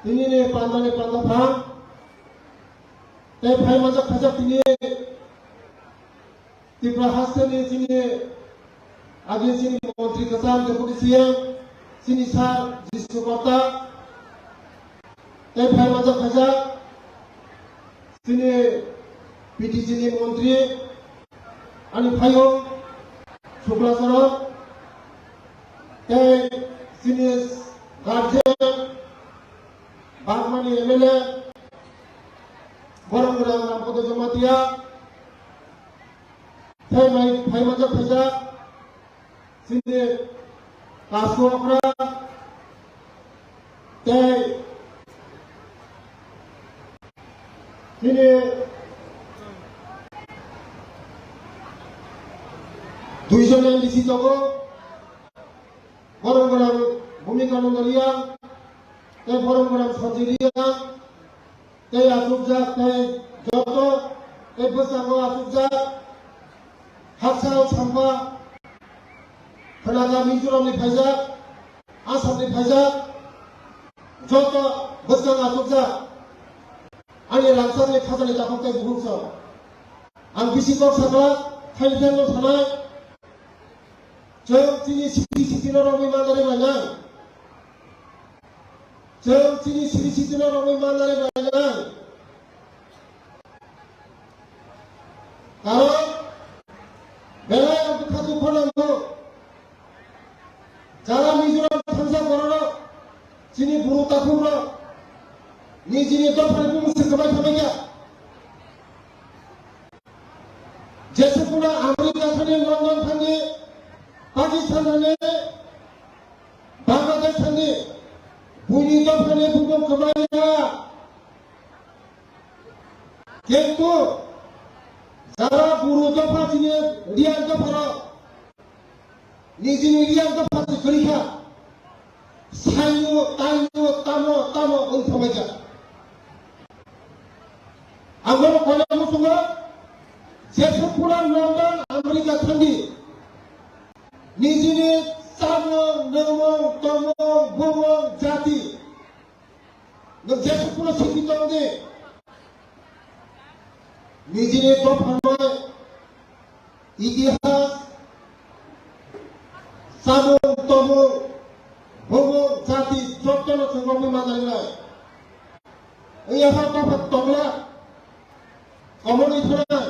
tini ni panda ni panda thang, tei phai manjak khaijak tini, Tripura hasteni chini age chini montri kwcham Deputy C M chini sir Jisnu Karta tei phai manjak khaijak chini P T G ni montri ani phaiyung Shukla Charan tei chini guardian Bagmani M L A Borok Gwnang Rampada Jamatia. Tei mai phai manjak khaijak chini Kasu Okra tei chini duijon M D C tongo, borok gwnang Bhumika Nondoria tei borok gwnang Sanjay Reang. Tei achukjak, tei joto, tei bwskango achukjak, haksa o sampa, khwnajak Mizoramni phaijak, Assamni phaijak, joto bwskango achukjak, ani rangchakni khajani takhuk tei bukhuk song. Ang bisi kok sakha, thaini thaino sanai, chwng chini siri sitino romwi manjari manjak. Chwng chini siri sitino romwi manjari manjak. Karon belai ang bwkha dukho nango. Jara Mizoram thansa bororok chini buru takhukrok nijini dophani bumung se kwbai thangbaikha. Jesa phano America thani, London thani, Pakistan thani, Bangladesh thani, buini dophani bumung kwbaiya. Kintu jara buru dopha chini Reang dopharo nijini Reang dopha se kwrwi kha. Saino, taino, tamo, tamo wng thangbaikha. Ang bono koina muchungo, jesa phano London, America thangdi. Nijini chamung, nwngmung, tongmung, bumung, jati. Nwng jesa phano simi tongdi. Nijini dopharmai, itihas, chamung, tongmung, bumung, jati, jotono chwng romwi manjarinai. Wngya kha dopha tongla, komorni thwnai.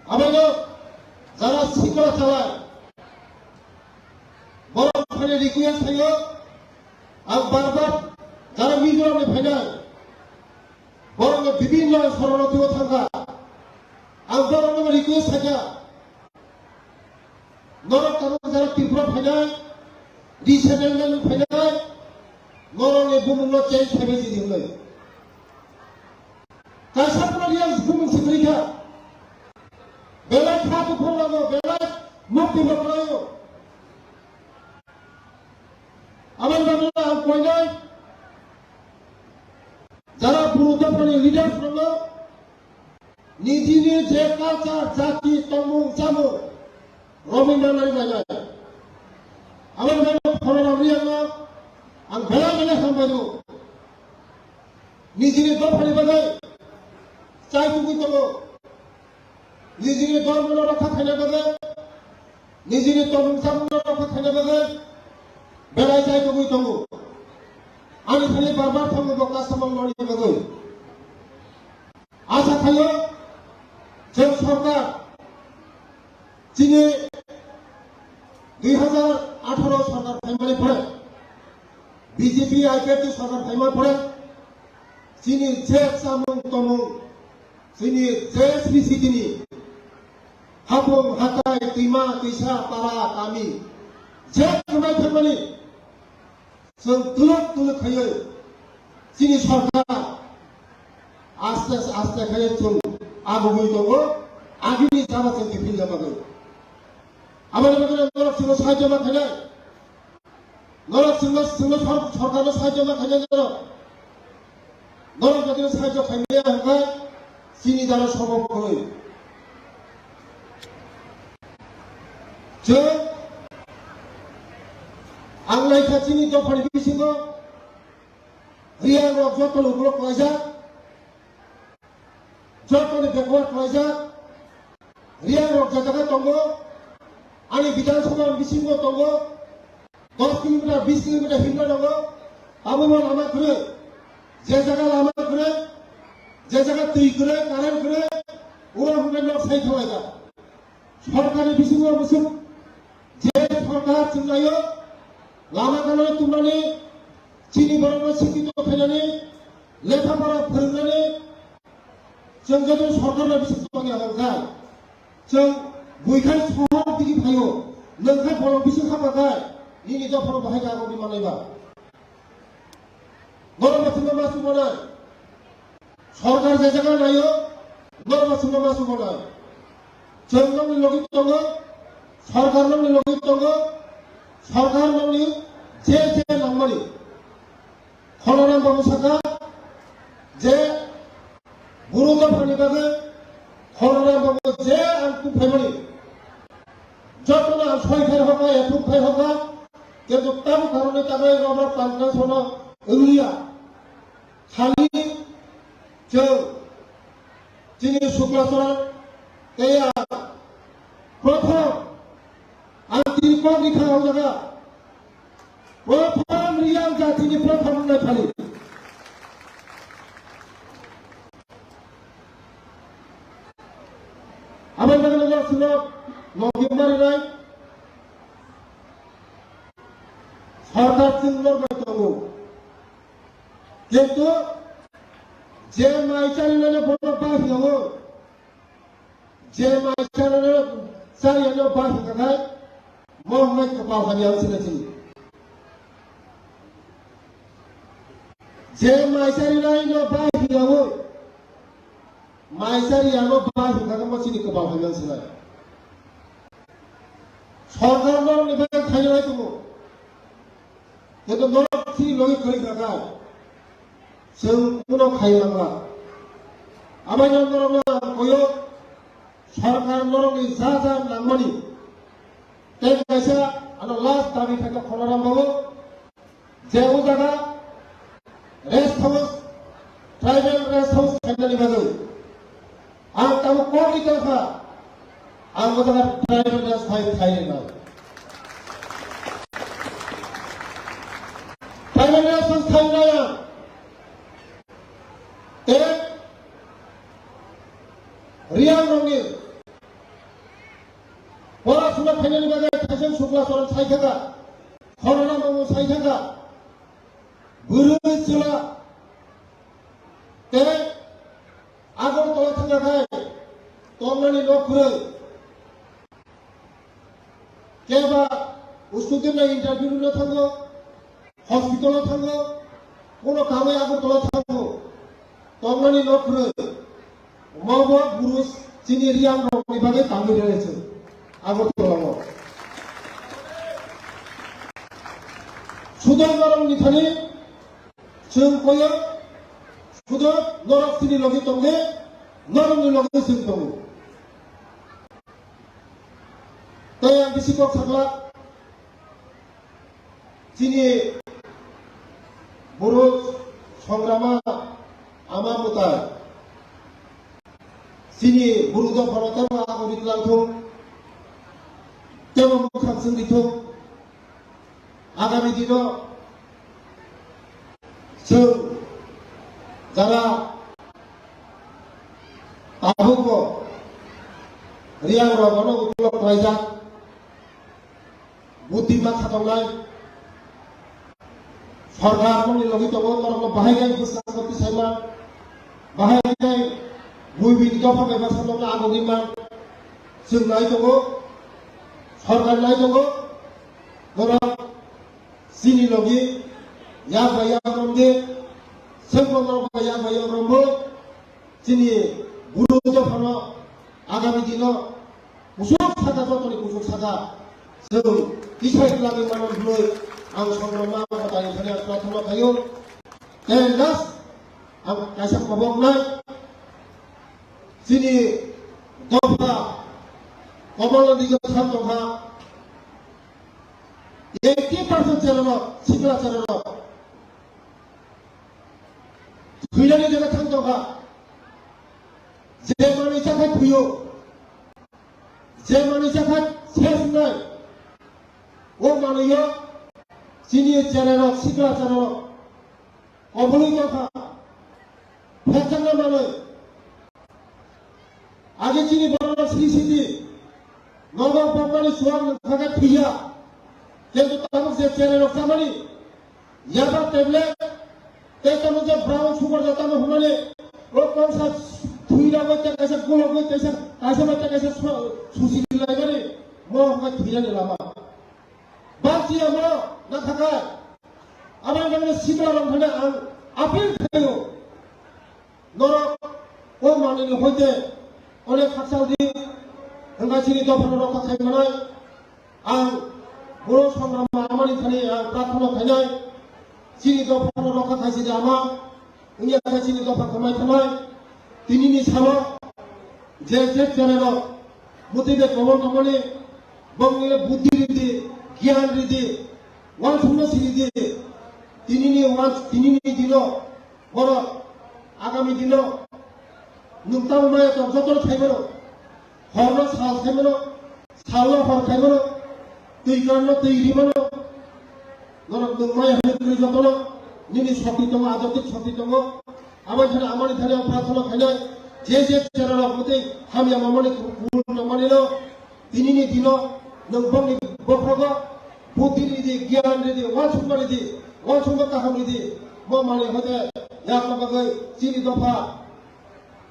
Abono jara sikla chalai. Borok phani request khaio, ang bar bar jara Mizoramni phainai. Borokno bibinno soronotio thangkha. Ang borokno request khaikha. Norok tabuk jara Tripura phainai, resettlement phainai, norokni bumungno change khaimai sidi hwnwi. Kaisa phano Reang bumung se kwrwi kha. Belai kha kuphur nango, belai mukti bo kwlaio. Aboni bagwi ang koinai jara buru dophani leaders rokno nijini je culture, jati, tongmung, chamung, romwi manani bagwi. Aboni bagwi Khornam Reang no ang belai belai hambai rw. Nijini dophani bagwi chai tugwi tongo. Nijini dhormono rokha khaina bagwi, nijini tongmung chamungno rokha khaina bagwi belai chai tugwi tongo. Ani thani bar bar thango bo customer noni bagwi. Asa khaio, chwng sorkar chini dui hazar atharo sorkar phaimani pore, B J P I P F T sorkar phaimani pore, chini je chamung tomung, chini je sri sitini hapung hatai, twima twisa, para kami, je kwbai thangmani, chwng tuluk tuluk khaiwi chini sorkar aste aste khaiwi chwng agugwi tongo, agini jama chwng kiphilna bagwi. Aboni bagwi norok chwngno sahajyo ma khainai, norok chwngno, chwngno sor-, sorkarno sahajyo ma khainai norok. Norok jodi sahajyo khaimaya hwnkhe chini dano sobo kwrwi. Chwng ang naikha chini dophani bisingo Reang rok joto ni ukulok klaijak, joto ni backward klaijak. Reang rok je jaga tongo, ani Bidhan Sabha bisingo tongo, dos kilometer, bis kilometer himna tongo, abo bo lama kwrwi, je jaga lama kwrwi, je jaga twi kwrwi, current kwrwi, oro hwnwi nok sai thanglaijak. Sorkarni bisingo musuk je sorkar chwnglaio, lama kanwi tubunani, chini borokno sikito khainani, lekha pora phwrwngnani, chwng joto sorkarno bising tongya hwnkha, chwng buikhai sohor digi phaio, nwngkhai bolong bising haphakhai, nini dophano bahai kagwi manaiba. Norok bo chwngno ma chubanai. Sorkar je jaga naio, norok bo chwngno ma chubanai. Chwng nokni logi tongo, sorkar nokni logi tongo, sorkar nokni je je nangmani. Khornam babu saka je buru dophani bagwi Khornam babu je ang tubuphaimani. Jotono ang soi phai hoka, ya thum phai hoka, kintu tamo karone tamo roma pangkang sono wngya. Khali chwng chini Sukla Charan tei ang prothom ang tini kok rikha o jaga. Prothom Reang jatini prothom wngnai phali. Aboni bagwi no sino logi marinai sorkar chwng lorbai tongo. Kintu je mai charinani bono ba hiyo. Je mai charinani, charinani ba hiyo kathai, mo hwnwi kwpal hamya wng sina chini. Je mai charinai no ba hiyo, mai chariya no ba hiyo kathai mo chini kwpal hamya wng sina. Sorkar no ni bai khainai tumo. Kintu norok chini logi kwrwi kha kha, chwng kuno khai mangla. Abaino norokno ang koyo, sorkar norokni ja ja nangmani. Tei kaisa ano last dabi khaikha Khornam babu, je o jaga rest house, tribal rest house khainani bagwi. Ang tabuk kok ri tongkha, ang o jaga tribal rest house khai rwnai. Tribal rest house khai rwnai ang. Tei Reang rokni pora suna khainani bagwi Thaiseng Sukla Charan sai thangkha, Khornam babu sai thangkha, bwrwi chwla tei Agartala thangkha khai tongnani nok kwrwi. Keba student no interview rwna thango, hospital o thango, kono kamwi Agartala thango, tongnani nok kwrwi. Omo bo buru chini Reang rokni bagwi tangwi rwlaiswk Agartala o. Sudo norok ni thani chwng koyo, sudo norok chini logi tongdi, norokni logi chwng tongo. Tei sikok sakla chini buru songrama ama mutai chini buru dophano tebo agori twlang thung, tebo mukhang sung di thung. Agami dino chwng jara tabukbo Riang rok bono ukulok khlaijak, buddhi ma khatongnai sorkar moni logi tongo, norokno bahai khe bwskango tisaima, bahai khe buibini dopha bai baksa nokno agogwi man chwng nai tongo, sorkar nai tongo, norok chini logi yak bai yak romdi, chwngbo norok bai yak bai yak rombo, chini buru dophano agami dino kusuk saka, jotoni kusuk saka chwng tisai twlangwi mano hwnwi ang songrokma ang kotani thani ang prathana khaio. Tei last ang kaisa koboknai chini dopha Komolnath ni jotha tongkha eighty percent cherairok, sikla cherairok thwinani jaga thang tongkha. Je manwi chakhai thwiyo, je manwi chakhai ses wngnai, o manwiyo chini cherairok, sikla cherairok kobului tongkha. Phekjakna manwi. Age chini borok sri siti nogo bokmani suak nangkha khe thwiya. Kintu tabuk je cherairok chamani yaba tablet tei tamo je brown sugar ja tamo hwnmani o kongsa thwi ragwi tei kaisa gulogwi tei kaisa bai tei kaisa su-, susi laimani mo hwnba thwinani lama. Bakti amo na thakai. Abang bangni sikla rok thani ang appeal khaio. Norok o manwini hoite onek khakchang di, hwnba chini dophano rokha khai manai. Ang boro songrama amani thani ang prathana khainai. Chini dophano rokha khai sidi ama. Wngya khe chini dopha kwmai thanai. Tinini salo je je cherairok bwtwi bai kobor tongmani, bongni buddhi ridi, giyan ridi, uansukma siridi. Tinini uans-, tinini dino, borok agami dino nwng tamo maya tong jotono khaimano. Horno sal khaimano, salno hor khaimano, twi kanno twi rimano, norok nwng maya hwnwi kwrwi jotono nini shokti tongo, ajotik shokti tongo. Abo thani amani thani ang prathana khainai, je je cherairok bwtwi hamya mamani kubun nangmanino, tinini dino nwng bongni bokhrogo buddhi ridi, giyan ridi, uansukma ridi, uansukma kaham ridi, mo manwi hoite yakma bagwi chini dopha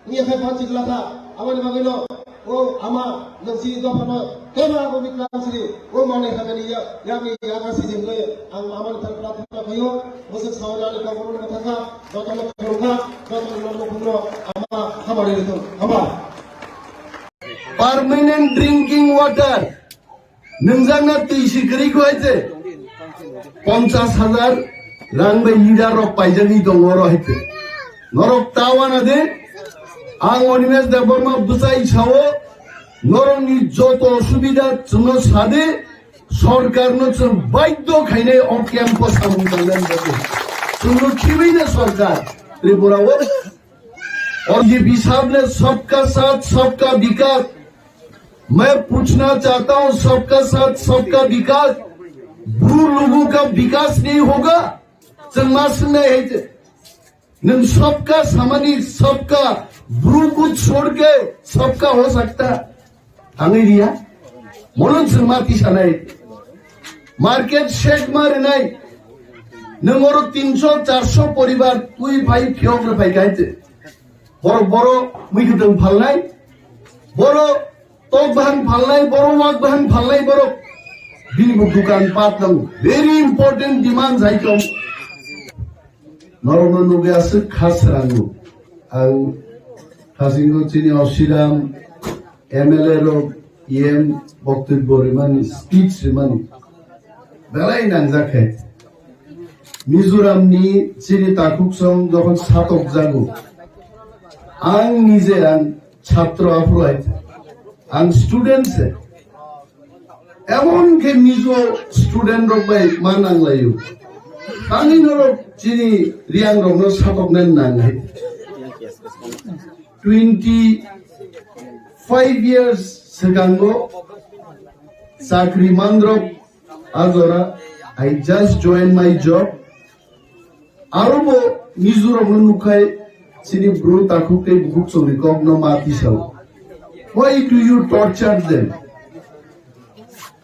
Wngya khe banchi glakha, aboni bagwino o ama nwng chini dophano teibo abo miklang siri o manwi hamani ya, yakni yaga sijin hwnwi ang amani thani prathana khaio, bwswk sawi nani kokborokno mwthangkha, jotono khulumkha, jotono norok buphangno ama hamari rwthwng, hama. Permanent drinking water. Nwngjakna twi si kwrwi kho hai se ponchas hajar rang bai leader rok paijagwi tongo oro hai se. Norok ta wana de, ang Animesh Debbarma bwchai sao, norokni joto osubida chwngno sade, sorkarno chwng baidhyo khainai o camp o samung tangnani bagwi. Chwngno khibwi de sorkar Tripura o. और ये हिसाब ने सबका साथ सबका विकास, मैं पूछना चाहता हूं, सबका साथ सबका विकास, ब्रू लोगों का विकास नहीं होगा? Chwng ma swngnai hai se, nwng सबका samani, सबका ब्रू को छोड़ के सबका हो सकता? Thangwi riya. Mono chwng ma tisanai. Market shed ma rinai. Nwng oro tinso charso poribar twi phai phiyok rw phai kha hai se. Borok boro mui kwthwng phalnai. Boro tok bahan phalnai, boro wak bahan phalnai borok. Bini bo dukan pat nango. Very important demand hai tong. Norokno nugwi aswk kha srango. Ang hasingo chini Osiram M L A rok E M boktobbo rimani, speech rimani belai nangjak khe. Mizoram ni chini takhuk song jokhon satok jago, ang nije ang chhatro aphuru hai, ang student se. Emon khe Mizo student rok bai ma nanglaio. Tangwi norok chini Reang rokno satoknani nangnai. Twenty five years swkango chakri mandrop ajora, I just join my job. Aro bo Mizo rokno nukhai chini bru takhuk tei bukhuk chongni kokno ma tisao. Why do you torture them?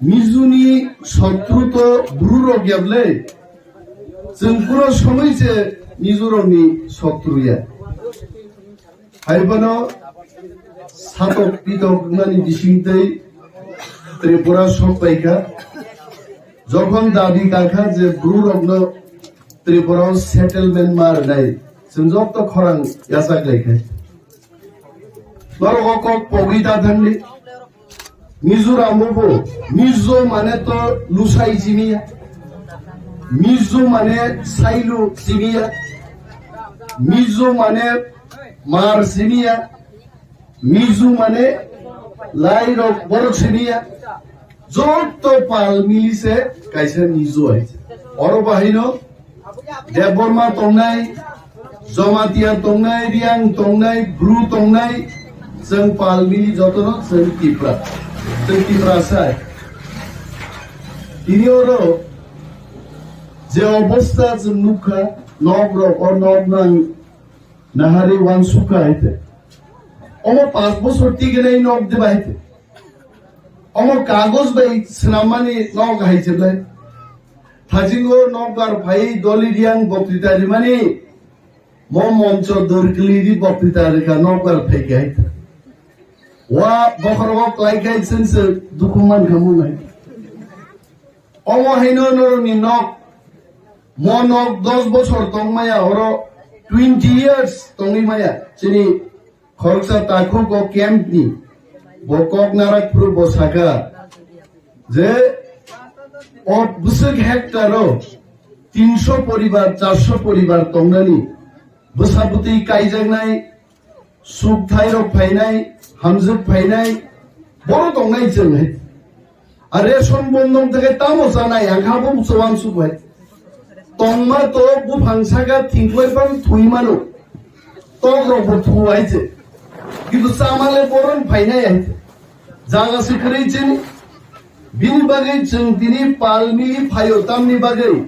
Mizuni sotru to bru rok yable. Chwng pura somoi se Mizo rokni sotru ya. Hai bono satok pitok mani bising tei Tripura sok paikha. Jokhon dabi kakha je bru rokno Tripura o settlement ma rwnai, chwng joto khorang yachak laikha. Norok o kok pogwi ta thangni. Mizoram o bo Mizo mane to lusai simiya. Mizo mane sailu simiya. Mizo mane mar simiya. Mizo mane lai rok borok simiya. Joto pal mili se kaisa Mizo hai. Oro bahaino Debbarma tongnai, Jamatia tongnai, Reang tongnai, Bru tongnai, chwng pal mili jotono chwng Tipra. Chwng Tipra sai. Tini oro je obostha chwng nukha, nok rok o nok nang nahari wansukha hai te. Omo panch bochor tiginai nok diba hai te. Omo kagoj bai swnammani nok hai se ble. Thajingo nokbar phai Doli Reang boktwita rimani, mo moncho dorkli ri boktwita rikha nokbar phai khe hai. Wa bokhorogo klai khai sense dukhu man khamu nai. Omo haino norokni nok, mo nok dos bochor tongmaya, oro twenty years tongwi maya. Chini khoroksa takhuk o camp ni, bo kok narak phuru bo saka je o bwswk hectare o tinsho poribar, charsho poribar tongnani, bwsa bwtwi kaijaknai, suk thairok phainai, hamjwk phainai, borok tongnai chwng hai. A ration bondong theke tamo chanai, ang kha bo muchung wansuk bai. Tongma to buphang saka thingklai phang thui mano. Tok rok bo thu hai se. Kintu chamale boron phainai hai se. Jaga se kwrwi chini. Bini bagwi chwng tini pal mili phaio tamni bagwi.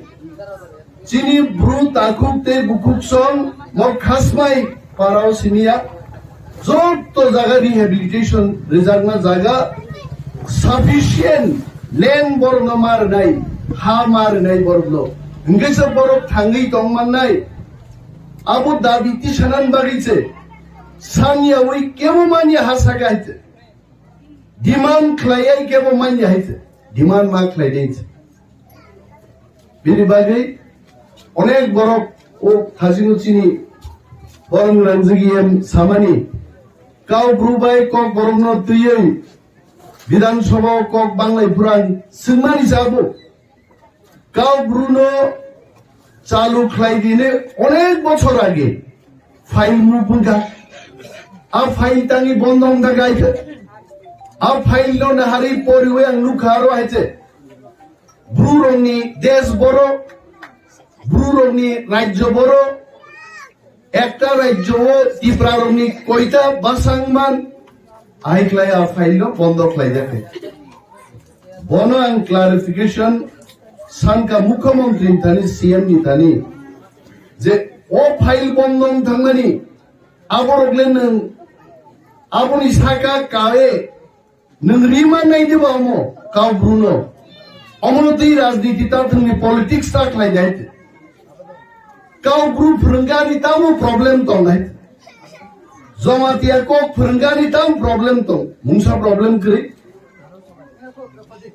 Chini bru takhuk tei bukhuk song mo khasmai parao simiya. Joto jaga rehabilitation rijakna jaga sufficient land borokno ma rwnai, ha ma rwnai borokno. Hwnkhe se borok thangwi tong mannai. Abo dabi tisanan bagwi se saniyawi kebo manya ha saka hai se. Demand khlaiya kebo manya hai se. Demand ma khlai dei se. Bini bagwi onek borok o thajingo chini borom rangjagiyem samani. Kau bru bai kok borokno twiwi Bidhan Sabha o kok banglai phurang swngmani sabo. Kau bruno chalu khlai dine onek bochor age file muk wngkha. A file tangi bondo wngkha gaikha. A file no nahari poriwi ang nukha aro hai se. Bru rokni desh boro, bru rokni rajyo boro, ekta rajyo o Tipra rokni koita bwsang man, ahai khlai a file no bondo khlai jakha. Bono ang clarification sankha Mukhyamantri ni thani, C M ni thani, je o file bondo wng thangmani, aborok le nwng aboni saka kae Nwng rima nai diba omo, kau bruno. Omono twi rajniti ta thwngni politics ta khlai dai. Kau bru phwrwngani tamo problem tong nai. Jamatia kok phwrwngani tamo problem tong. Mungsa problem kwrwi.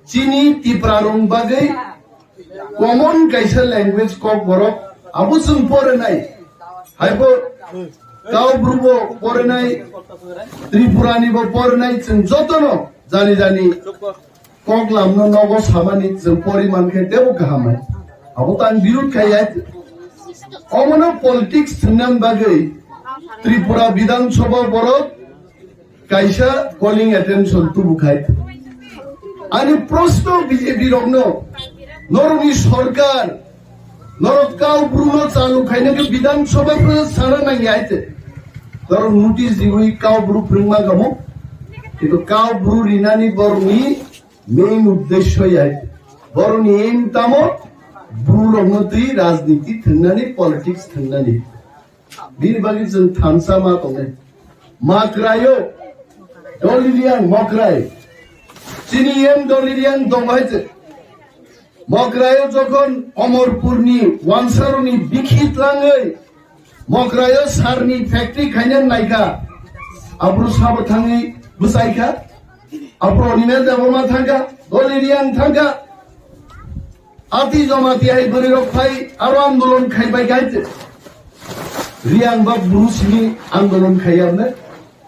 Chini Tipra rong bagwi Common kaisa language kok borok, abo chwng porinai. Haibo kau bru bo porinai, Tripura ni bo porinai, chwng jotono jani jani kok lamno nogo samani chwng pori mankhe tebo kaham hai. Abo tang birud khai hai. Omono politics thwngna bagwi Tripura Bidhan Sabha borok kaisa calling attention tubu khai. Ani proshno B J P rokno, norokni sorkar, norok kau bruno chalu khaina khe Bidhan Sabha phano sana nangya hai te. Norok notice riwi kau bru phwrwngma kamo. Kintu kau bru rinani borokni main uddesho ya hai te. Borokni aim tamo bru rokno twi rajniti thwngnani, politics thwngnani. Bini bagwi chwng thansa ma tongnai. Makraio, Doliriang Makrai. Chini em Doliriang dong hai chwng. Makraio jokhon Omorpurni wansaroni bikhi tlangwi Makraio sarni factory khaina naikha. Abru sabo thangwi bwsaikha. Abru Animesh Debbarma thangkha. Doliriang thangkha. Ati jomati hai bwrwi rok phai aro andolon khai bai khai te. Riang bak bru sini andolon khai amne.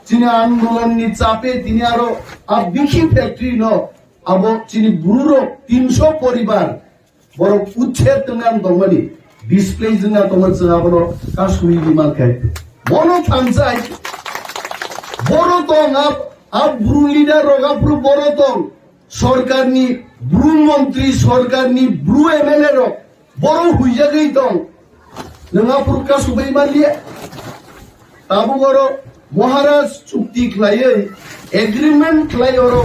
Chini andolon ni chape tini aro a bikhi factory no abo chini bru rok tinso poribar borok uchher tongna tongmani display jwngna tongma chwng abono kasui di man khai. Bono thansai boro tong ab, ab bru leader rok abru boro tong. Sorkarni bru montri, sorkarni bru M L A rok boro huijagwi tong. Nwng aphuru kasubui manliya. Tabuk oro Maharaj chukti khlaiwi agreement khlai oro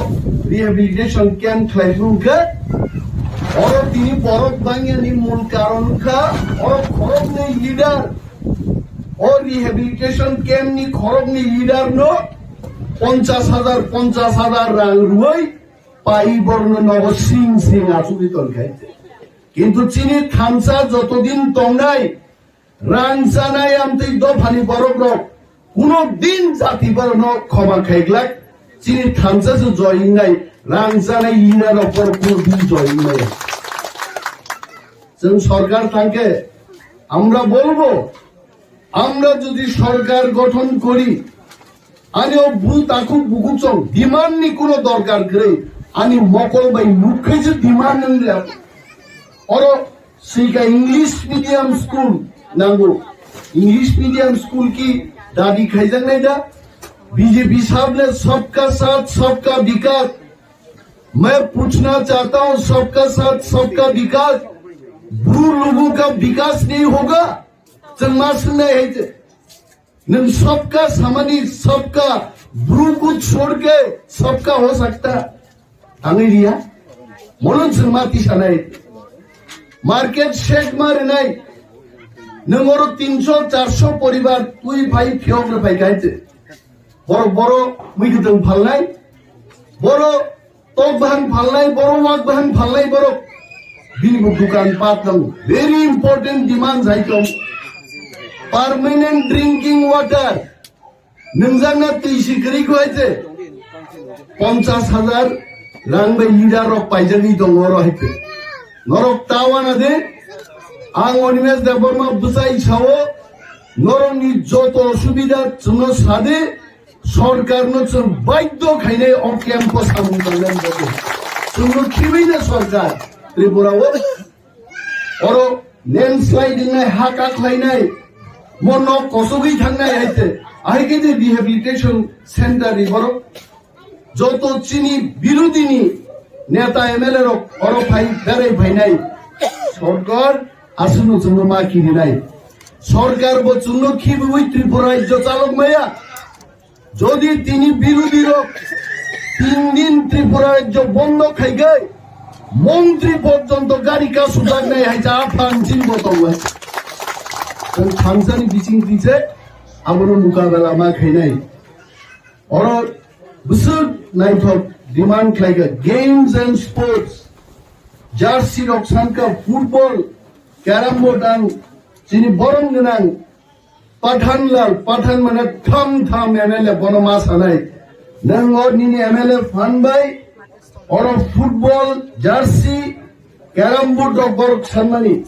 rehabilitation camp khlai phuru khe oro tini borok bangyani mul karon kha oro khoroknwi leader o rehabilitation camp ni khoroknwi leader no ponchash hajar, ponchash hajar rang rwui pai borno nogo sing sing achugwi tongkha. Kintu chini thansa jotodin tongnai, rang chanai amtwi dophani borok rok kuno din jati borokno khoma khaiglak, chini thansa se joingnai, rang chanai leader rok borok kuno din joingnai. Chwng sorkar thangkhe, আমরা বলবো, আমরা যদি সরকার গঠন করি, ani o bru takhuk bukuchong demand ni kuno dorkar kwrwi, ani mokol bai nuk khaise demand wngya. Oro sika English medium school nango. English medium school ki dabi khaijaknai da? B J P sahab ne sabka saath sabka vikas, main puchna chahta hoon, sabka saath sabka vikas, bru logon ka vikas nahi hoga? Chwng ma swngnai hai je. Nwng sabka samani sabka, bru ko chhod ke sabka ho sakta. Tangwi riya. Mono chwng ma tisanai. Market shed ma rinai. Nwng oro tinso charso poribar twi phai phiyok rw phai kha hai je. Borok boro mui kwtwng phalnai. Boro tok bahang phalnai borok, wak bahang phalnai borok. Bini bo dukan pat nang. Very important demand hai tong. Permanent drinking water. Nungjakna twi si kwrwi kho hai te. Ponchash hajar rang bai leader rok paijagwi tongo oro hai te. Norok ta wana de. Ang Animesh Debbarma bwsai sao. Norokni joto osubida chwngno sade. Sorkarno chwng baidhyo khainai o camp-o samung tangnani bagwi. Chwngno khibwi na sorkar Tripura-o. Oro landslide wngnai, ha kaklainai, mo nok kosogwi thangnai hai se. Ahai khe je rehabilitation center ni borok joto chini birodini neta M L A rok oro phai berai phainai. Sorkar aswkno chwngno ma kirinai. Sorkar bo chwngno khibwi Tripura rajyo chalok maya. Jodi tini birodhi rok tin din Tripura rajyo bondo khai khe montri porjonto gari ka sujaknai hai cha aphan chin bo tongo. Tang thansani bising tise abono mukabela ma khainai. Oro bwswk naithok demand khlai kha games and sports, jersey rok sankha football, carrom board ang chini borom gwnang Pathanlal, Pathan mane tham tham M L A bono ma sanai. Nang o nini M L A phan bai oro football jersey, carrom board rok borok sanmani.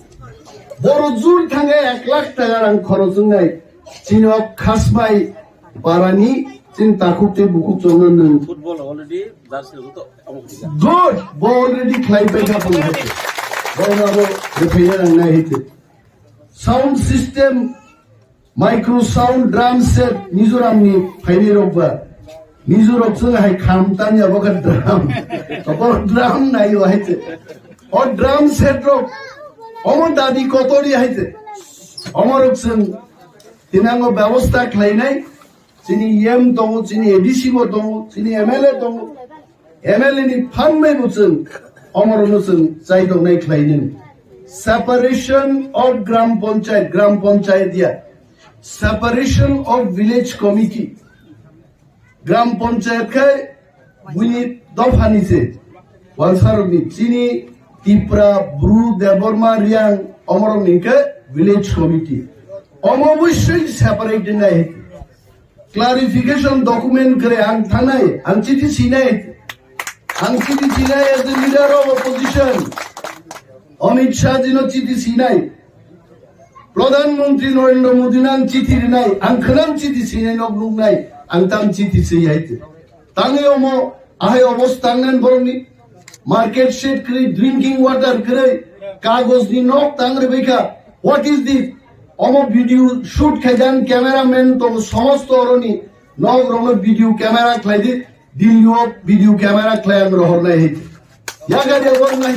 Boro jur thangkhe ek lakh taka rang khorok wngnai. Chini o Khasbai parani chini takhuk tei bukhuk chongno nwng. Football already jersey rok to amo kisa. Good, bo already khlai paikha phone hai. Bo na bo repair ang nai hai. Sound system, micro sound, drum set, Mizoram ni phaini rok ba. Mizo rok chwng hai kham tanya bo kha drum. Obo drum nai o hai se. O drum set rok. Omo dadi kotori hai se. Omo rok chwng tinango bebosta khlainai. Chini E M tongo, chini A D C bo tongo, chini M L A tongo. M L A ni phan bai bo chwng omorokno chwng chai tongnai khlainani. Separation of Gram Panchayat, Gram Panchayat ya. Separation of Village Committee. Gram Panchayat khai buini dophani se. Wansarokni chini Tipra, Bru, Debbarma, Riang omorokni khe Village Committee. Omo obosoi separate nai. Clarification document kwrwi ang thangnai, ang chithi sinai, ang chithi sinai as the leader of opposition, Amit Shah jino chithi sinai, Pradhan Mantri Narendra Modi no ang chithi rinai, ang khwnam chithi sinai nok nuknai, ang tam chithi siyai. Tangwi omo ahai obostha tangnan borokni market shed kwrwi, drinking water kwrwi, kagojni nok tang rwbaikha. What is this? Omo video shoot khaijak cameraman tongo, somosto oroni nok rokno video camera khlaidi, Delhi o video camera khlai ang rohornai hai. Yaga de bornai.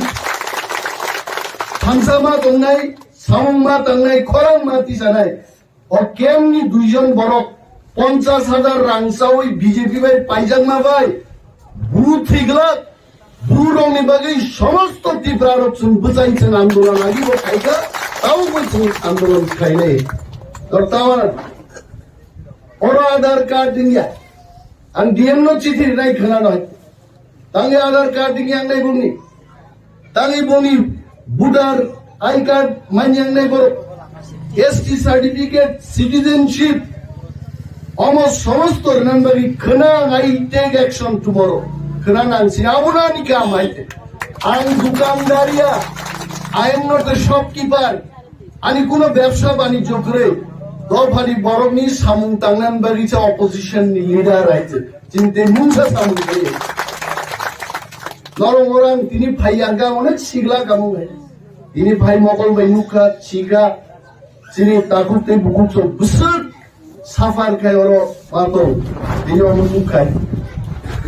Thansa ma tongnai, samung ma tangnai, khorang ma tisanai. O camp ni duijon borok ponchas hajar rang chawi B J P bai paijakma bai Bru thwiglak, Bru rokni bagwi somosto Tipra rok chwng bwchai chwng andolon agi bo khaikha, tamo bo chwng andolon khlainai. Tor tawar oro Aadhaar card wngya, ang D M no chithi rinai khwnanai. Tangwi Aadhaar card wngya wngnai bongni. Tangwi bongni voter I card manya wngnai borok. S T certificate, citizenship. Omo somosto rwnan bagwi khwnang I take action tomorrow. Khwnang ang sini abono ani kam hai. Ang dukandariya, I am not a shopkeeper. Ani kuno bebsa banijyo kwrwi, dophani borokni samung tangnan bagwi sa opposition ni leader hai se. Chini tei mungsa samung kwrwi. Norok orang tini phai yangka onek sigla kamung hai. Tini phai mokol bai nukha, sikha, chini takhuk tei bukhuk sok bwswk suffer khai oro patong. Tini omo nukhai.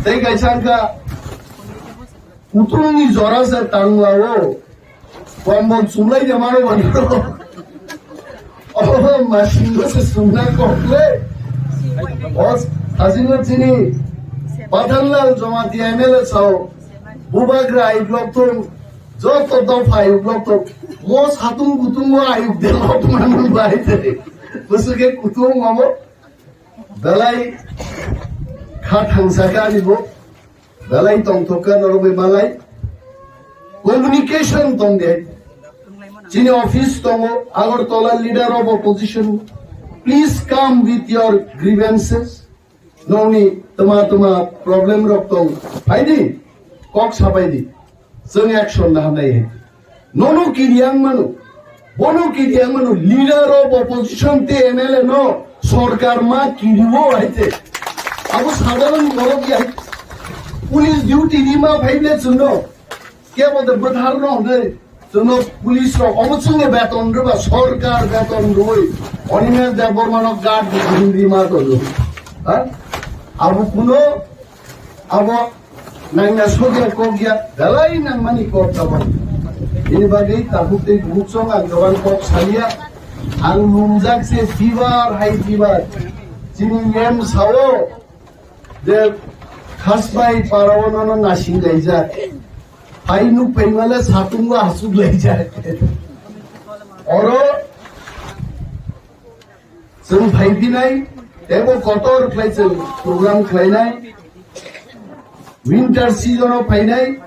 Tei kaisa wngkha, kutung ni jora se tangla o. Kombol chumlai de mano mano. Oh, masingo se sumna kokle. Os, hasingo chini. Pathanlal Jamatia M L A sao. Bubagra ayuk lokthung. Joto dopha ayuk lokthung. Mo satung kutung mo ayuk de lokthung manu bai de. Busuke kutung mamo. Belai kha thangsa kha ani bo. Belai tongthok kha norok bai malai. Communication tong de. Chini office tongo, Agartala leader of opposition. Please come with your grievances. Nongni tama tama problem rok tong. Phaidi, kok sapaidi. Chwng action na hamnai hai. Nono kiriang mano. Bono kiriang mano. Leader of opposition te M L A no sorkar ma kiriwo hai te. Abo sadharon borok ya. Police duty ni ma phaible chwngno. Kebo de bwthar no hwnwi chwngno police rok omo chwngno beton rwba sorkar beton rwwi Animesh Debbarma no guard di di ma to. Ha? Abo kuno abo Nangya sogya kokya belai nangmani kok tabok. Ini bagwi tabuk tei bubuk song ang gabang kok salia. Ang lumjak se fever, high fever. Chini M sao de khasbai parao nono nasing laijak. Hai nuk pai male satung wa hasuk laijak. Oro Chwng phai phinai, teibo kotor khlai chwng program khlainai. Winter season o phainai,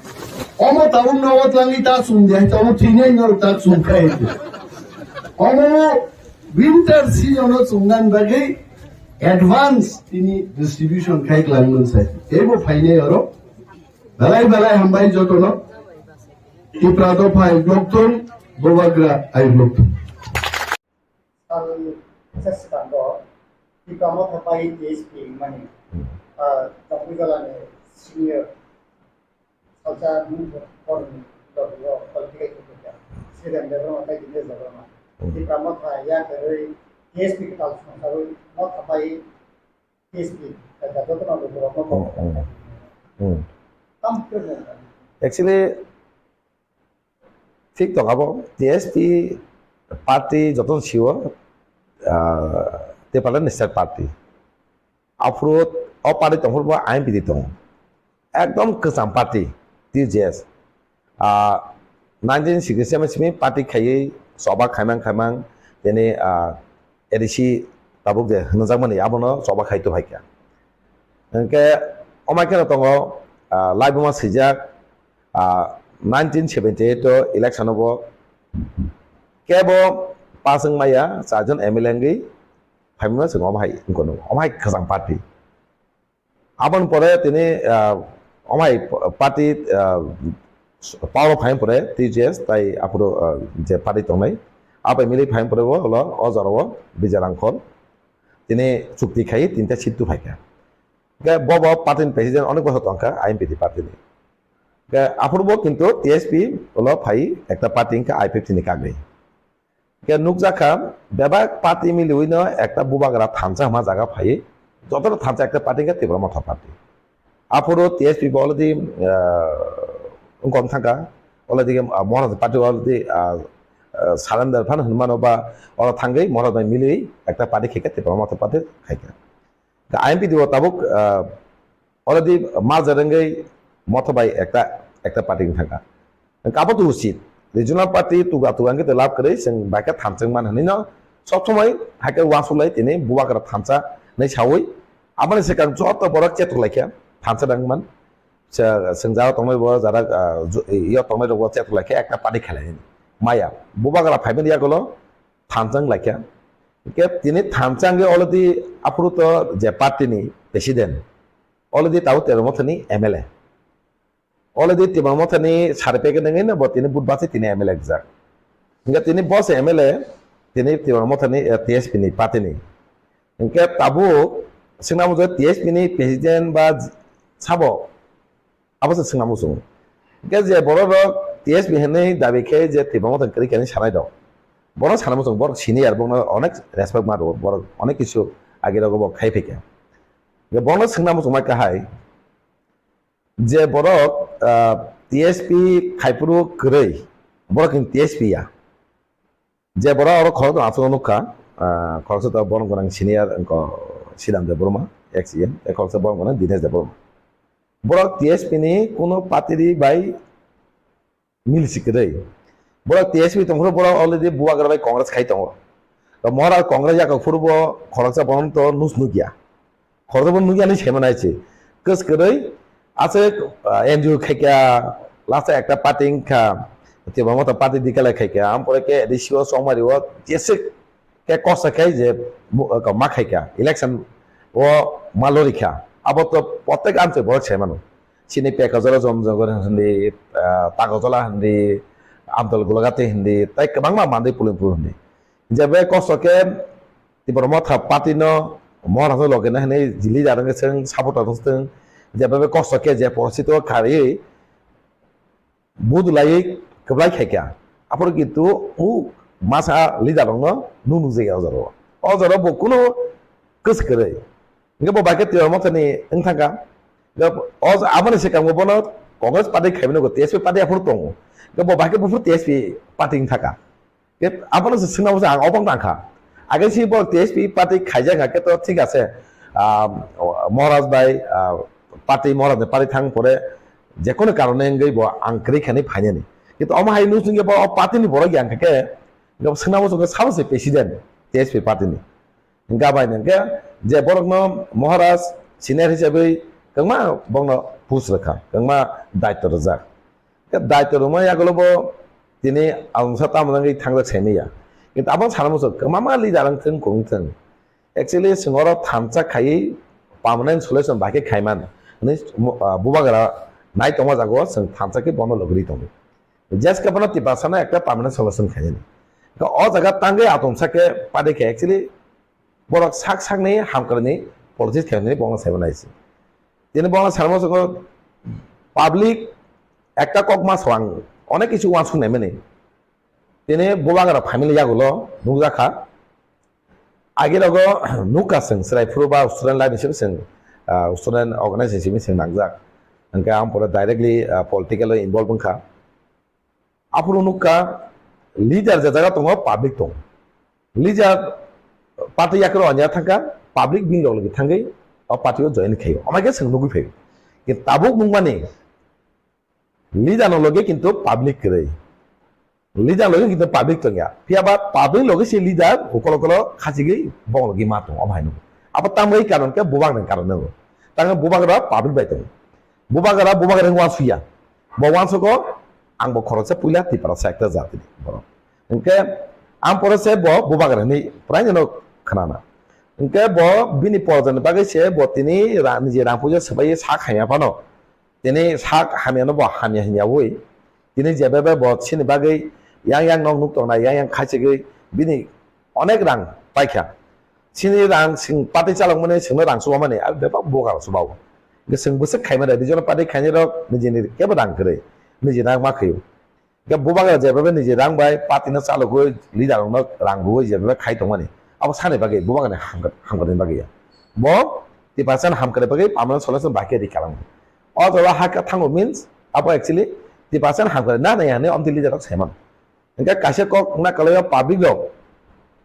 omo tabuk nogo twlangwi ta chwng de, omo thwinai norok ta chwng khai. Omo winter season o chwngna bagwi advance tini distribution khai klang mwnsa. Teibo phainai oro. Belai belai hambai jotono. Tipra dopha ai block thung, Bubagra ai block thung. Sal sa swkang bo Tipra Motha bai T S P mani, ah, Jambujala ni senior salsa mung kormi dogro political khukuja. Siden Debbarma bai Dinesh Debbarma. Tipra Motha ya keroi T S P kwtal songsawi Motha bai T S P Hmm, hmm. Hmm. Actually, thik tong abo T S P party joto sio, ah, Tipraland National Party. Aphuru o party tongphuru bo I N P T tongo. Ekdom kwcham party, T J S. Ah, nineteen sixty-seven simi party khaiwi choba khaimang khaimang tini, ah, A D C tabuk je hwnjakmani abono choba khai tongphaikha. Hwnkhe omai kheno tongo, ah, laibuma swijak, ah, nineteen seventy-eight o election o bo kebo pass wngmaya charjon M L A wngwi phaimano chwng omo hai wngkha, omo hai kwcham party. Aboni pore tini, ah, omo hai party, ah, power o phaimani pore T J S tai aphuru, ah, je party tongnai abai milwi phaimani pore bo ulo o jorao Bijay Rangkhol tini chukti khai tinta seat tuphaikha. Hwnkhe bo bo party ni president onek bosor tongkha I N P T party ni. Hwnkhe aphuru bo kintu T S P ulo phai ekta party wngkha I P F T ni kagwi. Hwnkhe nukjakha bebak party miliwi no ekta bubagra thansa hwnma jaga phai, jotono thansa ekta party wngkha Tipra Motha party. Aphuru T S P bo already, ah, wngkha wng thangkha, already, ah, Maharaj party already, ah, ah, surrender phano hwnmano ba oro thangwi Maharaj bai miliwi ekta party khaikha Tipra Motha party khaikha. I N P T o tabuk, ah, already merger wngwi Motha bai ekta, ekta party wng thangkha. Hwnkhe abo to usit. Regional party tuga tuga hwnkhe to lab kwrwi chwng bai khe thansa wng man hwnwi no sob somoi hai khe uansuk lai tini bubagra thansa hwnwi saui aboni swkang joto borok chetok lai khe thansa wng man. Chwng jara tongnai bo jara, ah, yo tongnai rok bo chetok lai khe ekta party khelai maya. Bubagra phaimani yagulo thansa wng lai khe. Hwnkhe tini thansa wngwi already aphuru to je party ni president, already tabuk Tipra Motha ni M L A. Already Tipra Motha ni certificate wngwi no bo tini vote bachwi tini M L A rijak. Hwnkhe tini bo se M L A, tini Tipra Motha ni, eh, T S P ni party ni. Hwnkhe tabuk swngna muchung T S P ni president ba sabo Abo se swngna muchungo. Hwnkhe je borok rok T S P hinwi dabi khe je Tipra Motha kwrwi khe hinwi sanai rok. Borok sana muchung, borok senior, borokno onek respect ma rwo, borok onek kisu age rogo bo khai phaikha. Hwnkhe borokno swngna muchung ma kahai je borok, ah, T S P khaiphuru kwrwi, borok hinwi T S P ya. Je borok oro khoroksa aswk nukha, ah, khoroksa to borom gwnang senior wngkha Sidam Debbarma, ex E M, tei khoroksa borom gwnang Dinesh Debbarma. Borok T S P ni kuno party bai mil si kwrwi. Borok T S P tongphuru borok already bubagra bai Congress khai tongo. To Mohara Congress yakok phuru bo khoroksa borom to nus nukya. Khoroksa bo nukya hinwi saimano hai se. Kwskwrwi aswk, ah, N G O khaikha, last ekta party wngkha, Tipra Motha party dikala khaikha, ampore khe A D C o chongmari o jeswk khe kosa khai je bu-, ah, ma khaikha, election o ma lorikha. Abo to protek amchai borok saimano. Chini Pekajala Jamnagar hindi, ah, Tagarjala hindi, Amtal Golagati hindi, tei kwbangma Mandwi Pulimpur hindi. Jebe kosto khe Tipra Motha party no Mohara no loge na hinwi leader wngwi chwng supporter wngwi chwng jebe be kosto khe je porosito kharwi budulaiwi kwplai khaikha. Aphuru kintu u masa leader rokno nung nung jagwi o jora o. O jora bo kunu kwswk kwrwi. Hwnkhe bo bai khe Tipra Motha ni wng thangkha. Hwnkhe o, aboni swkang bo bono Congress party khaimani nugo, T S P party aphuru tongo. Hwnkhe bo bai khe buphuru T S P party wng thangkha. Ke abono se swngna muchung ang obong tangkha. Age si bo T S P party khaijak kha khe to thik ase. Ah, Maharaj bai, ah, party Maharaj ni party thang pore jekono karone wngwi bo ang kwrwi khe hinwi phainani. Kintu omo hai nung chwngkhe bo o party ni borok yang kha khe, bo swngna muchung khe sabo se president T S P party ni. Hwnkhe bai hwnkhe je borokno Maharaj senior hisabwi kwbangma borokno post rwkha, kwbangma daitw rwjak. Khe daitw rwma yagulo bo tini alongsa tamo wngwi thangjak saimanya. Kintu aboni sana muchung kwbangma leader wngthung, kung wngthung. Actually, chwng oro thansa khaiwi permanent solution bai khe khaiman hwnwi, ah, bubagra nai tongma jago chwng thansa khe bono logri tongo. Jeske bono Tiprasano ekta permanent solution khainani. Khe o jaga tangwi atomsa khe party khe actually borok sak sakni hamkrai ni politics khainani bono saimanai se. Tini bono sana muchungo public ekta kok ma swang onek kisu uansuk naimani. Tini bubagra family yagulo nukjakha. Age rogo nukha chwng chwrai phuru ba student life ni simi chwng ah, student organization simi sing nangjak. Hingke ang pore directly, ah, political o involve wngkha. Aphuru nukha leader je jaga tongo, public tongo. Leader party yakro anya thangkha, public bini loge thangwi o party o join khaio. Amai khe chwng nugwi phaio. Ki tabuk nukmani leader no loge kintu public kwrwi. Leader loge kintu public tongya. Phiya ba public loge se leader ukolo ukolo khachigwi bong loge ma tongo, omo hai nukgo. Abo tambai karon khe bubak ni karon nukgo. Tangwi bubak rok public bai tongo. Bubagra, bubagra wng wansuya. Bo wansugo, ang bo khoroksa puila Tiprasa ekta jati ni borok. Hingke ang pore se bo bubagra ni prai no khnana. Hingke bo bini porjani bagwi se bo tini ra-, niji rang puja swbai sak hamya phano. Tini sak hamya no bo hamya hinya ui. Tini jebe be bo sini bagwi yang yang nok nuk tongnai, yang yang khachigwi bini onek rang paikha. Sini rang sing pati chalok mani singno rang chuba mani, abo bebak bubagra chuba o. Hingke sing bwswk khaima da, regional party khainai rok nijini kebo rang kwrwi, niji rang ma khaio. Hingke bubagra jeba bai niji rang bai pati no chalogwi, leader rok no rang rwwi jeba bai khai tongmani. Abo sani bagwi bubagra ni hamkar, hamkar ni bagwi ya. Bo tipasan hamkar ni bagwi permanent solution bai khe ri kalang. O jaga ha khe thango means abo actually tipasan hamkar na nai hani omti leader rok saiman. Hingke kaisa kok wngna kwlaio public rok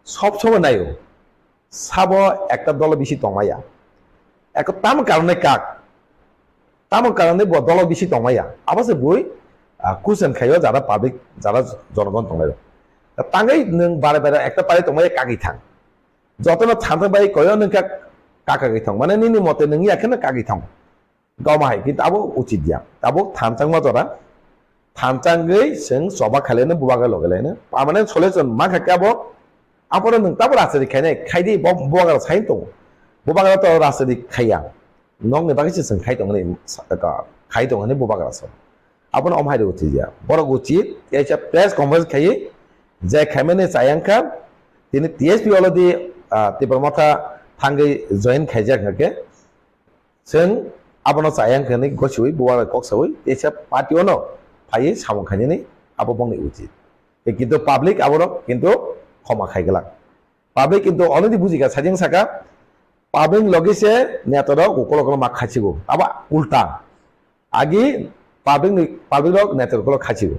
sob sobo naio, sabo ekta dolo bisi tongmaya. Eko tamo karone kak, tamo karone bo dolo bisi tongmaya. Abo se bui, ah, kusen khaio jara public, jara jonogon tongnai rok. Tangwi nwng bare bare ekta pari tongmaya kagwi thang. Jotono thansa bai koyo nwng kak kagwi thang. Mane nini mote nwng ya kheno kagwi thang. Goma hai, kintu abo uchit ya. Abo thansa wngma jora. Thansa wngwi chwng choba khailai no bubagra loge lai no. Permanent solution ma kha khe abo. Aphuru nwng tabo rajniti khainai, khaidi bo bubagra sai tongo. Bubagra to rajniti khaiya. Nokni bagwi se chwng khai tongni, khai tongni bubagra so. Abono om hai rw uchit ya. Borok uchit, kaisa press conference khaiwi, je khaimani chayang kha, tini T S P already, ah, Tipra Motha thangwi join khaijak hwnkhe, Chwng abono chayang hwnwi gosiwi bubagra kok sawi teisa party-ono phaiwi samung khainani abo bongni uchit. Tei kintu public aborok kintu khoma khai glak. Public kintu already bujikha, sajeng saka public logi se netarok ukolokno ma khaichigo. Abo ulta. Agi public ni, public rok netarok ukolok khaichigo.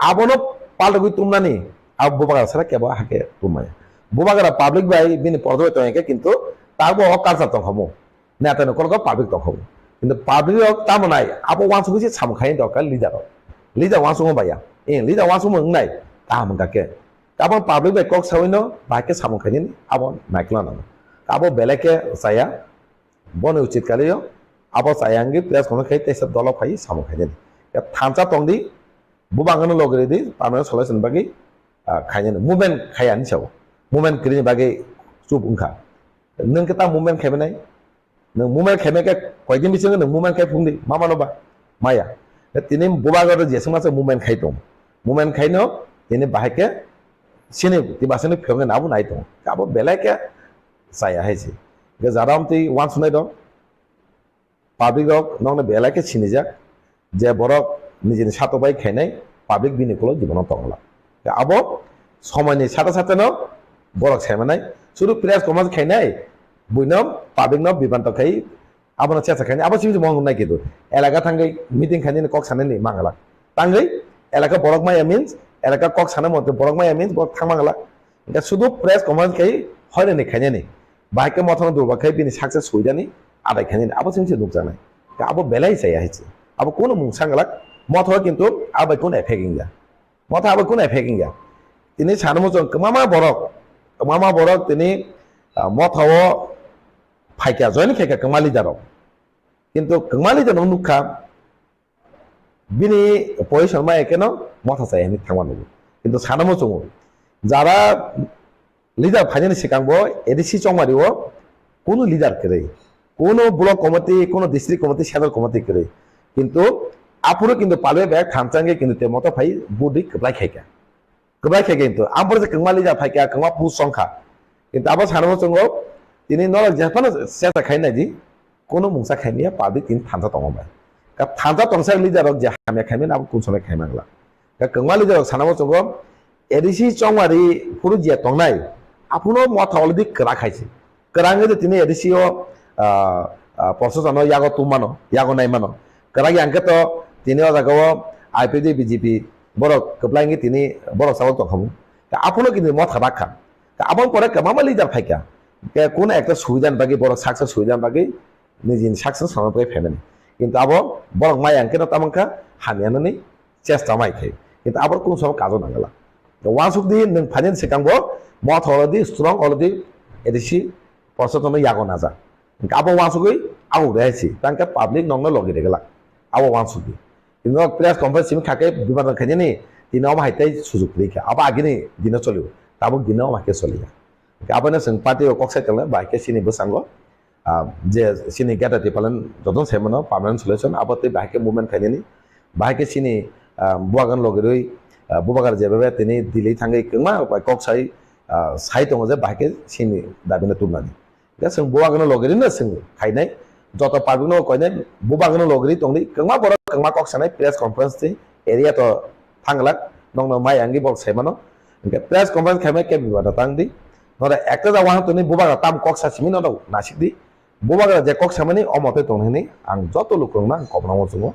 Abono paltogwi tumnani abo bubagra sara kebo hake tumaya. Bubagra public bai bini pordo bai tongya khe kintu tabo o culture tongkhamu. Neta ni kolok public tong kho. Kintu public rok tamo nai, abo wansugwi se samung khai dorkar leader rok. Leader wansugwi baya. Eh, leader wansugwi wngnai, kaham wngkha khe. Abo public bai kok sawi no, bahai khe samung khai nini, abo naikla nango. Abo belai khe chaya, bono uchit kaliyo, abo chaya wngwi press conference khai teisa dolo phai samung khai nini. Ya thansa tong di, bubang no logri di, permanent solution bagwi, ah, khai nini. Movement khai ani sao. Movement kri ni bagwi chup wngkha. Nwng khe ta movement khai nai? Nwng movement khaimai khe koidin bisingo nwng movement khai phungdi, ma mano ba? Maya. Tini bubagra rw jeswk masa movement khai tong. Movement khaino tini bahai khe sini tibasini phiyokni abo nai tong. Abo belai khe chaya hai se. Hingkhe jara amtwi uansuknai rok, public rok nokni belai khe sinijak. Je borok nijini satok bai khainai, public bini ulo jibono tongla. Abo somoini sata sata no borok saimanai, sudu press conference khainai, buino public no bibanto khai, abono chesa khainai, abo simi mong nai kitu. Elaka thangwi meeting khainani kok sanani mangala. Tangwi elaka borok maya means, elaka kok sana mote borok maya means borok thang mangala. Hingke sudu press conference khai hoirani khainani. Bahai khe mothano durba khai bini success huidani adai khainani. Abo simi se nukjaknai. Abo belai chaya hai se. Abo kunu mung sanglak motho kintu abai kunu effect wngya. Motho abai kunu effect wngya. Tini sanamo chwng kwbangma borok, kwbangma borok tini, ah, motho o phaikya, join khaikya kwbangma leader rok. Kintu kwbangma leader rok nukha, bini position ma ekeno motha chaya hinwi thangma nugo. Kintu sanamo chungo, jara leader phainani swkang bo A D C chongmari o kunu leader kwrwi, kunu block committee, kunu district committee, central committee kwrwi. Kintu aphuru kintu palwi bag thansa wngwi kintu te motha phai budi kwplai khaikha. Kwbrai khe kintu, ang pore se kwbangma leader phaikha, kwbangma post chongkha. Kintu abo sanamo chungo, tini norok jephano chesta khai naidi, kono mungsa khaimya public tini thansa tongo bai. Ka thansa tongsa leader rok je hamya khaimani abo kung somoi khaimangla. Ka kwbangma leader rok sanamo chungo, A D C chongmari phuru je tongnai, aphuno motha already kwrak khaisi. Kwrangwi de tini A D C o, ah, ah, proshasano yago tungmano, yago naimano. Kwrak yang khe to tini o jaga o I P F T B J P borok kwplai wngwi tini borok chawk tongkhamu. Ta aphano kintu motha bakha. Ta aboni pore kwbangma leader phaikha. Ke kuno ekta subidani bagwi borok saksa subidani bagwi nijini saksa samani bagwi phaimani. Kintu abo borok maya hwnkhe no tamo wngkha hamya nani chesta mai khai. Kintu abo kung sobo kajo nangala. Wansuk di nwng phainani swkang bo motha olodi strong olodi A D C proshasano yago naja. Hwnkhe abo wansugwi abo rehai si. Tangkhe public nokno logi regala. Abo wansuk di. Tini nok press conference simi khakhe biman khainani tini omo hai tei sujuk rikha. Abo agini dino cholio. Tabuk dino omo hai khe choliya. Hwnkhe abono chwng party o kok sai tongo, bahai khe chini bwskango. Ah, je chini Greater Tipraland jotono sai mano permanent solution, abo tei bahai khe movement khainani, bahai khe chini, ah, bubagan logirwi, ah, bubagar jebabe tini Delhi thangwi kwbangma bai kok sai, ah, sai tongo je bahai khe chini dabino tubunani. Hwnkhe chwng bubagrano logirino chwng khainai, joto public no koinai, bubagrano logiri tongdi, kwbangma borok kwbangma kok sanai press conference twi area to thanglak, nokno mai angwi borok sai mano. Hwnkhe press conference khaimai khe bibato tangdi. Noro ekta jagao hang tongni bubagra tam kok sa simi norok nasikdi. Bubagra je kok samani omo tei tong hwnwi ang joto lukurokno ang kobna muchungo.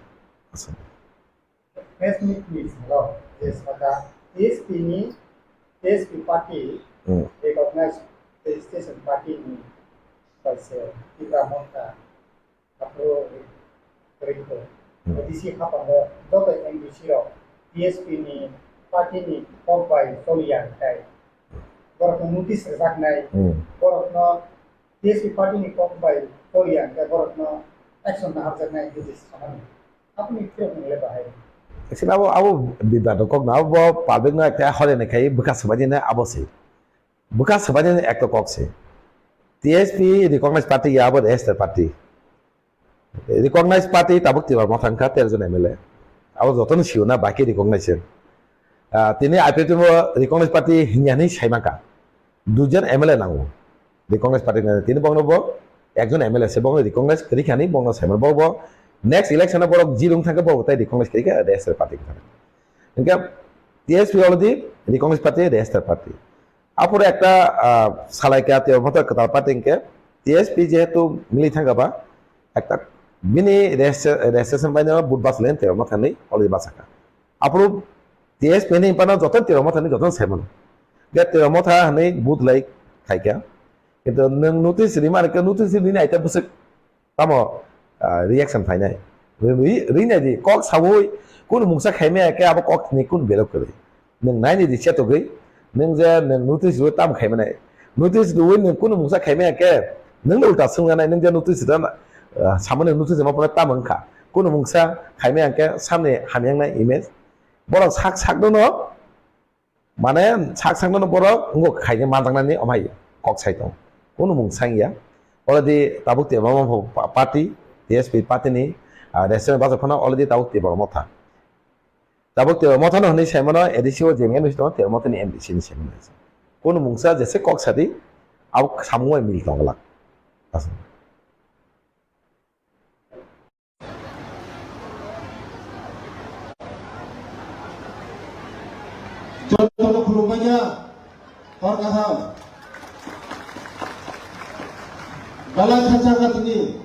Press meet ni salo je saka T S P ni, T S P party Hmm. recognized registration party ni kaisa Tipra Motha aphuru rikho. Hmm. A D C hapango joto M D C rok T S P ni party ni kok bai choliya hinkhe borokno notice rwjaknai, Hmm. borokno T S P party ni kok bai choliya hinkhe borokno action naharjaknai hinwi samani. Aboni phiyok nwngle bahai. Actually, abo, abo bibado kok na, abo public no ekta hore ne khai bwkha swbaidi ne abo se. Bwkha swbaidi ne ekta kok se. T S P recognized party ya abo registered party. Recognized party tabuk Tipra Motha wngkha tero jon M L A. Abo jotono sio na baki recognized. Ah, tini I P F T bo recognized party hinya hinwi saimaka. Duijon M L A nango. Recognized party nani tini bongno bo ekjon M L A se bongno recognized kwrwi khani bongno saimano bo bo next election o borok zero wng thangkhe bo tai recognized kwrwi kha registered party wng thangkha. Hwnkhe T S P already recognized party, registered party. Aphuru ekta, ah, salaikha Tipra Motha kwtal party hwnkhe T S P jehetu milwi thangkha ba ekta bini registration baino vote bachalaini Tipra Motha hinwi already bachakha. Aphuru T S P ni phano joto Tipra Motha hinwi joto saimano. Hwnkhe Tipra Motha hinwi vote lai khaikha. Kintu nwng notice rima rikha, notice rini aita bwswk tamo, ah, reaction phainai. Ri-, ri-, rinai di, kok saui, kunu mungsa khaimaya khe abo kok ni kunu berok kwrwi. Nwng naini di chetogwi, nwng je nwng notice rwi tam khaimanai. Notice rwi nwng kunu mungsa khaimaya khe, nwng no ulta swngjanai, nwng je notice rwna, ah, samani notice rwma phano tam wngkha. Kunu mungsa khaimaya khe samni hamya wngnai image. Borok sak sak no, mane sak sak no borok wngkha khaina manjaknani omhai kok sai tong. Kunu mung sangya. Already tabuk Tipra Motha pa-, party, T S P party ni, ah, registered bachak phano already tabuk Tipra Motha. Tabuk Tipra Motha no hinwi saimano A D C o je M L A tong Tipra Motha ni M D C ni saimano. Kunu mungsa jese kok sadi, abo samung bai mil tong glak. Jotono khulumbaikha, hor kaham. Belai khachang kha tini.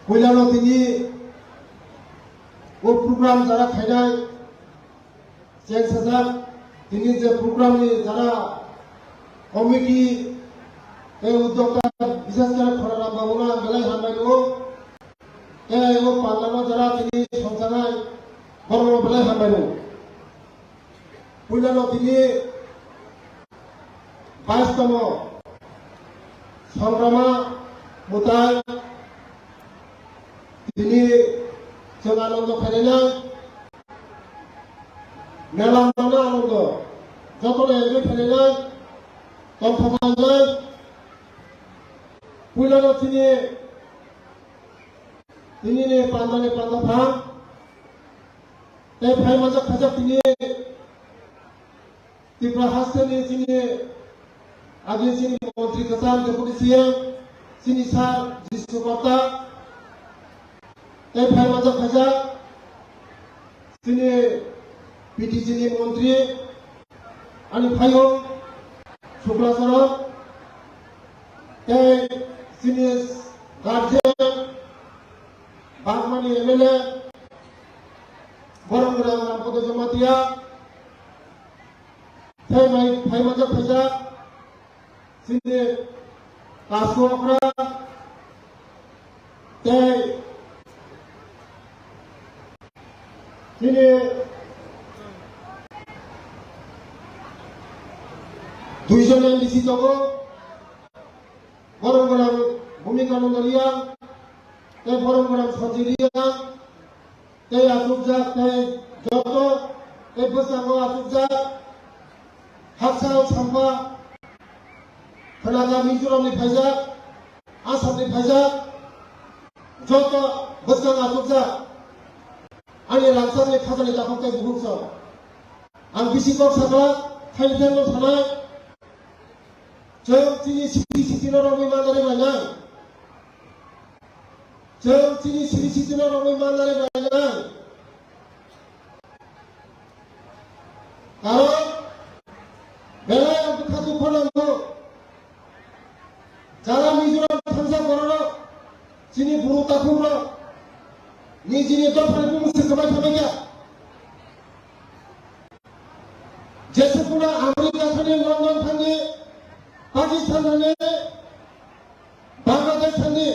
Puilano tini o program jara khainai. Cheng sajak, tini je program ni jara committee tei uddokta, bishes kore Khorana Babu no ang belai hambai rwo. Tei o panda no jara tini songchanai, borok no belai hambai rwo. Puila no tini bais tamo Songrama Mutai, tini chwng Anando khainai. Mela mano ang bo jotono enjoy khlainai, tongthok khlainai. Puilano chini, tinini pandani panda phang. Tei phai manjak khaijak tini Tripura hasteni chini agi chini montri kwcham Deputy C M chini sir Jisnu Karta. Tei phai manjak khaijak chini P T C ni montri ani phaiyung Sukla Sorok. Tei chini Guardian, Bagmani M L A, Borok Gwnang Rampada Jamatia, tei mai phaimanjak phaijak, chini Kasu Okra, tei chini duijon M D C tongo, Borok Gwnang Bhumika Nandaliya, tei Borok Gwnang Sanjay Riya, tei achukjak, tei joto, tei bwskango achukjak, haksa sampa, khwnajak Mizoramni phaijak, Assamni phaijak, joto bwskang achukjak, ani rangchakni khajani takhuk tei bukhuk song. Ang bisi kok sakha, thaini thangno sanai, chwng chini siri sitino romwi manjari bainai. Chwng chini siri sitino romwi manjari bainai. Karon belai ang bwkha dukho nango. Jara Mizoram thangsa bororok, chini buru takhukrok, nijini dophani bumung se kwbai thangbaikha. Jesukuna America thani, London thani, Pakistan thani, Bangladesh thani,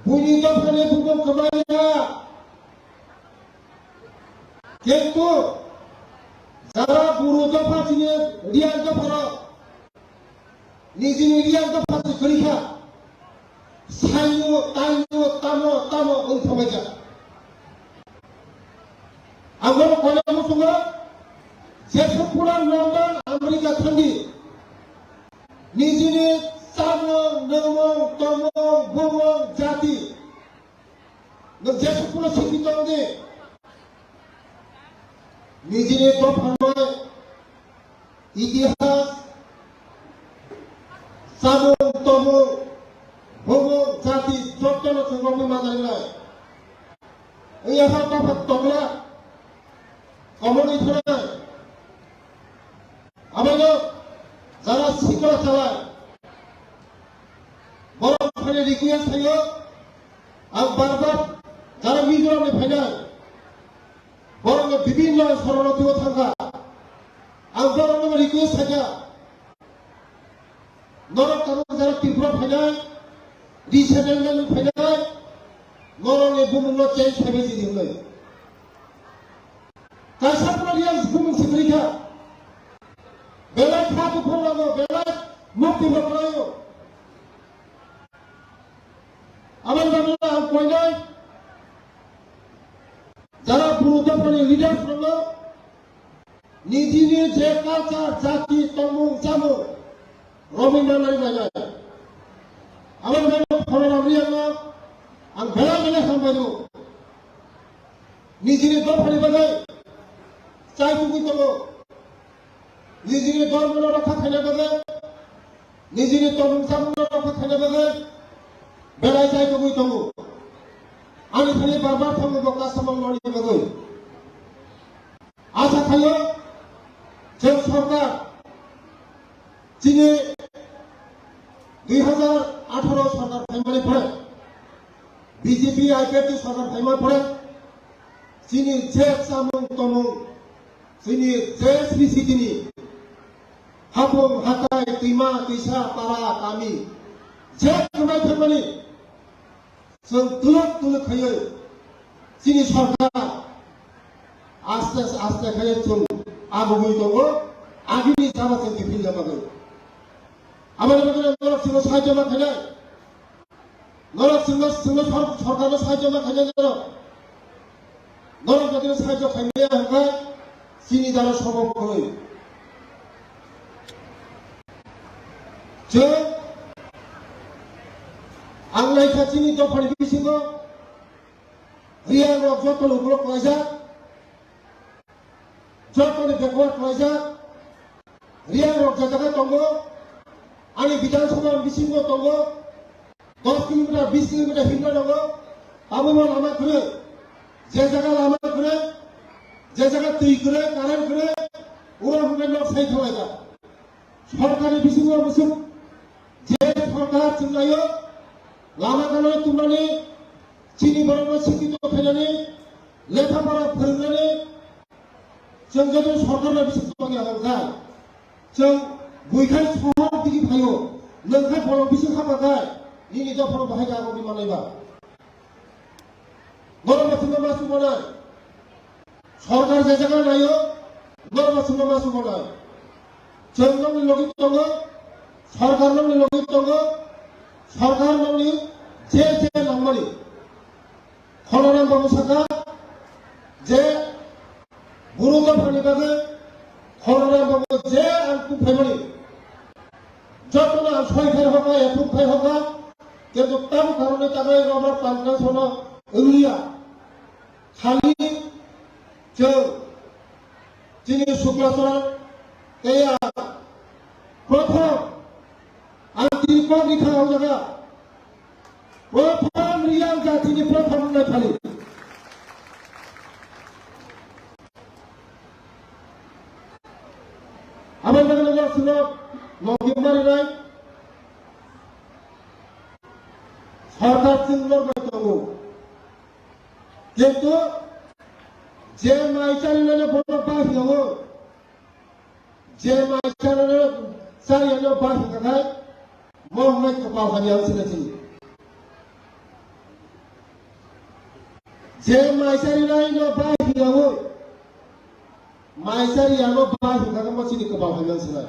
buini dophani bumung kwbaiya. Kintu jara buru dopha chini Riang dopharo, nijini Riang dopha se kwrwikha, saino, taino, tamo, tamo wng thangbaikha. Ang bono koina muchungo, Jesukuna London, America thangdi, nijini chamung, nwngmung, tongmung, bumung, jati, nwng Jesukuna simi tongdi, nijini dophano itihas, chamung, tongmung, bumung, jati, jotono chwng romwi manjarinai. Wngya kha bapha tongla, komorni thwnai. Abono jara sikla chalai. Borok phaini request khaio, ang bar bar jara Mizoramni phainai, borokno bibinno soronotio thangkha. Ang borokno request khaikha, norok tabuk jara Tripura phainai, resettlement phainai, norokni bumungno change khaibai di hinwi. Kaisa pura real bumung se kwrwi kha. Belai kha buphang nango, belai mukti bo kwlaio. Aboni bagwi ang koinai jara buru dophani leaders rokno nijini je culture, jati, tongmung, chamung romwi manjari bainai. Aboni bagwi Khorang Riangno ang belai belai hambai rwo. Nijini dophani bagwi chai tugwi tongo. Nijini dhormono rokha khaina bagwi, nijini tongmung chamungno rokha khaina bagwi belai chai tugwi tongo. Ani thani bar bar thango bo customer loni bagwi. Asa khaio, chwng sorkar chini dui hazar atharo sorkar phaimani pore, B J P I P F T sorkar phaimani pore, chini je chamung tongmung, chini je sri sitini hapung hatai, twima twisa, para kami je kwbai thangmani chwng tuluk tuluk khaiwi chini sorkar aste aste khaiwi chwng agugwi tongo, agini jama chwng kiphilna bagwi. Aboni bagwi norok chwngno sahajyo ma khainai. Norok chwngno, chwngno sor-, sorkarno sahajyo ma khainai norok. Norok jotino sahajyo khaimaya hwnkhe chini dara sobo kwrwi. Chwng ang naikha chini dophani bisingo Riang rok jotono ukulok klaijak. Jotoni backward khlaijak, Riang rok je jaga tongo, ani Bidhan Sabha bisingo tongo, dos kilometer, bis kilometer himna tongo, abo no lama kwrwi, je jaga lama kwrwi, je jaga twi kwrwi, current kwrwi, oro hwnkhai nok sai thanglaijak. Sorkarni bisingo musuk, je sorkar chwnglaio, Lama gana tumani, chini borokno sikito khainani, lekha pora phwrwngnani, chwng joto sorkarno bising tongya hwnkha. Chwng buikhai sohor digi phaio, nwngkhai borok bising khapa khai, nini dophano bahai ka aboni manaiba. Norok bo chwngno ma chubanai. Sorkar je jaga naio, norok bo chwngno ma chubanai. Chwng nokni logi tongo, sorkar nokni logi tongo, sorkar nokni je je nangmani. Khononam babu saka je Buru dophani bagwi Khononam babu je ang tubphaimani, jotono ang soi khai hoka, ya tubphai hoka, kintu tamo karone tabai roma pangkang sono wngya. Khali chwng chini Sukla Charan tei ang prothom ang tini kok rikha o jaga. Prothom Reang jatini prothom wngna thani. Aboni bagwi no sino logi marinai. Sarkar chwng lorbai tongo. Kintu je mai charinani bono ba hiyo. Je mai charinani charinani ba hiyo khai. Mo hwnwi kwpal hamya wng sina chini. Je mai charinai no ba hiyawi, mai chariya no ba hinkha khe mo chini kwpal hamya wng sina.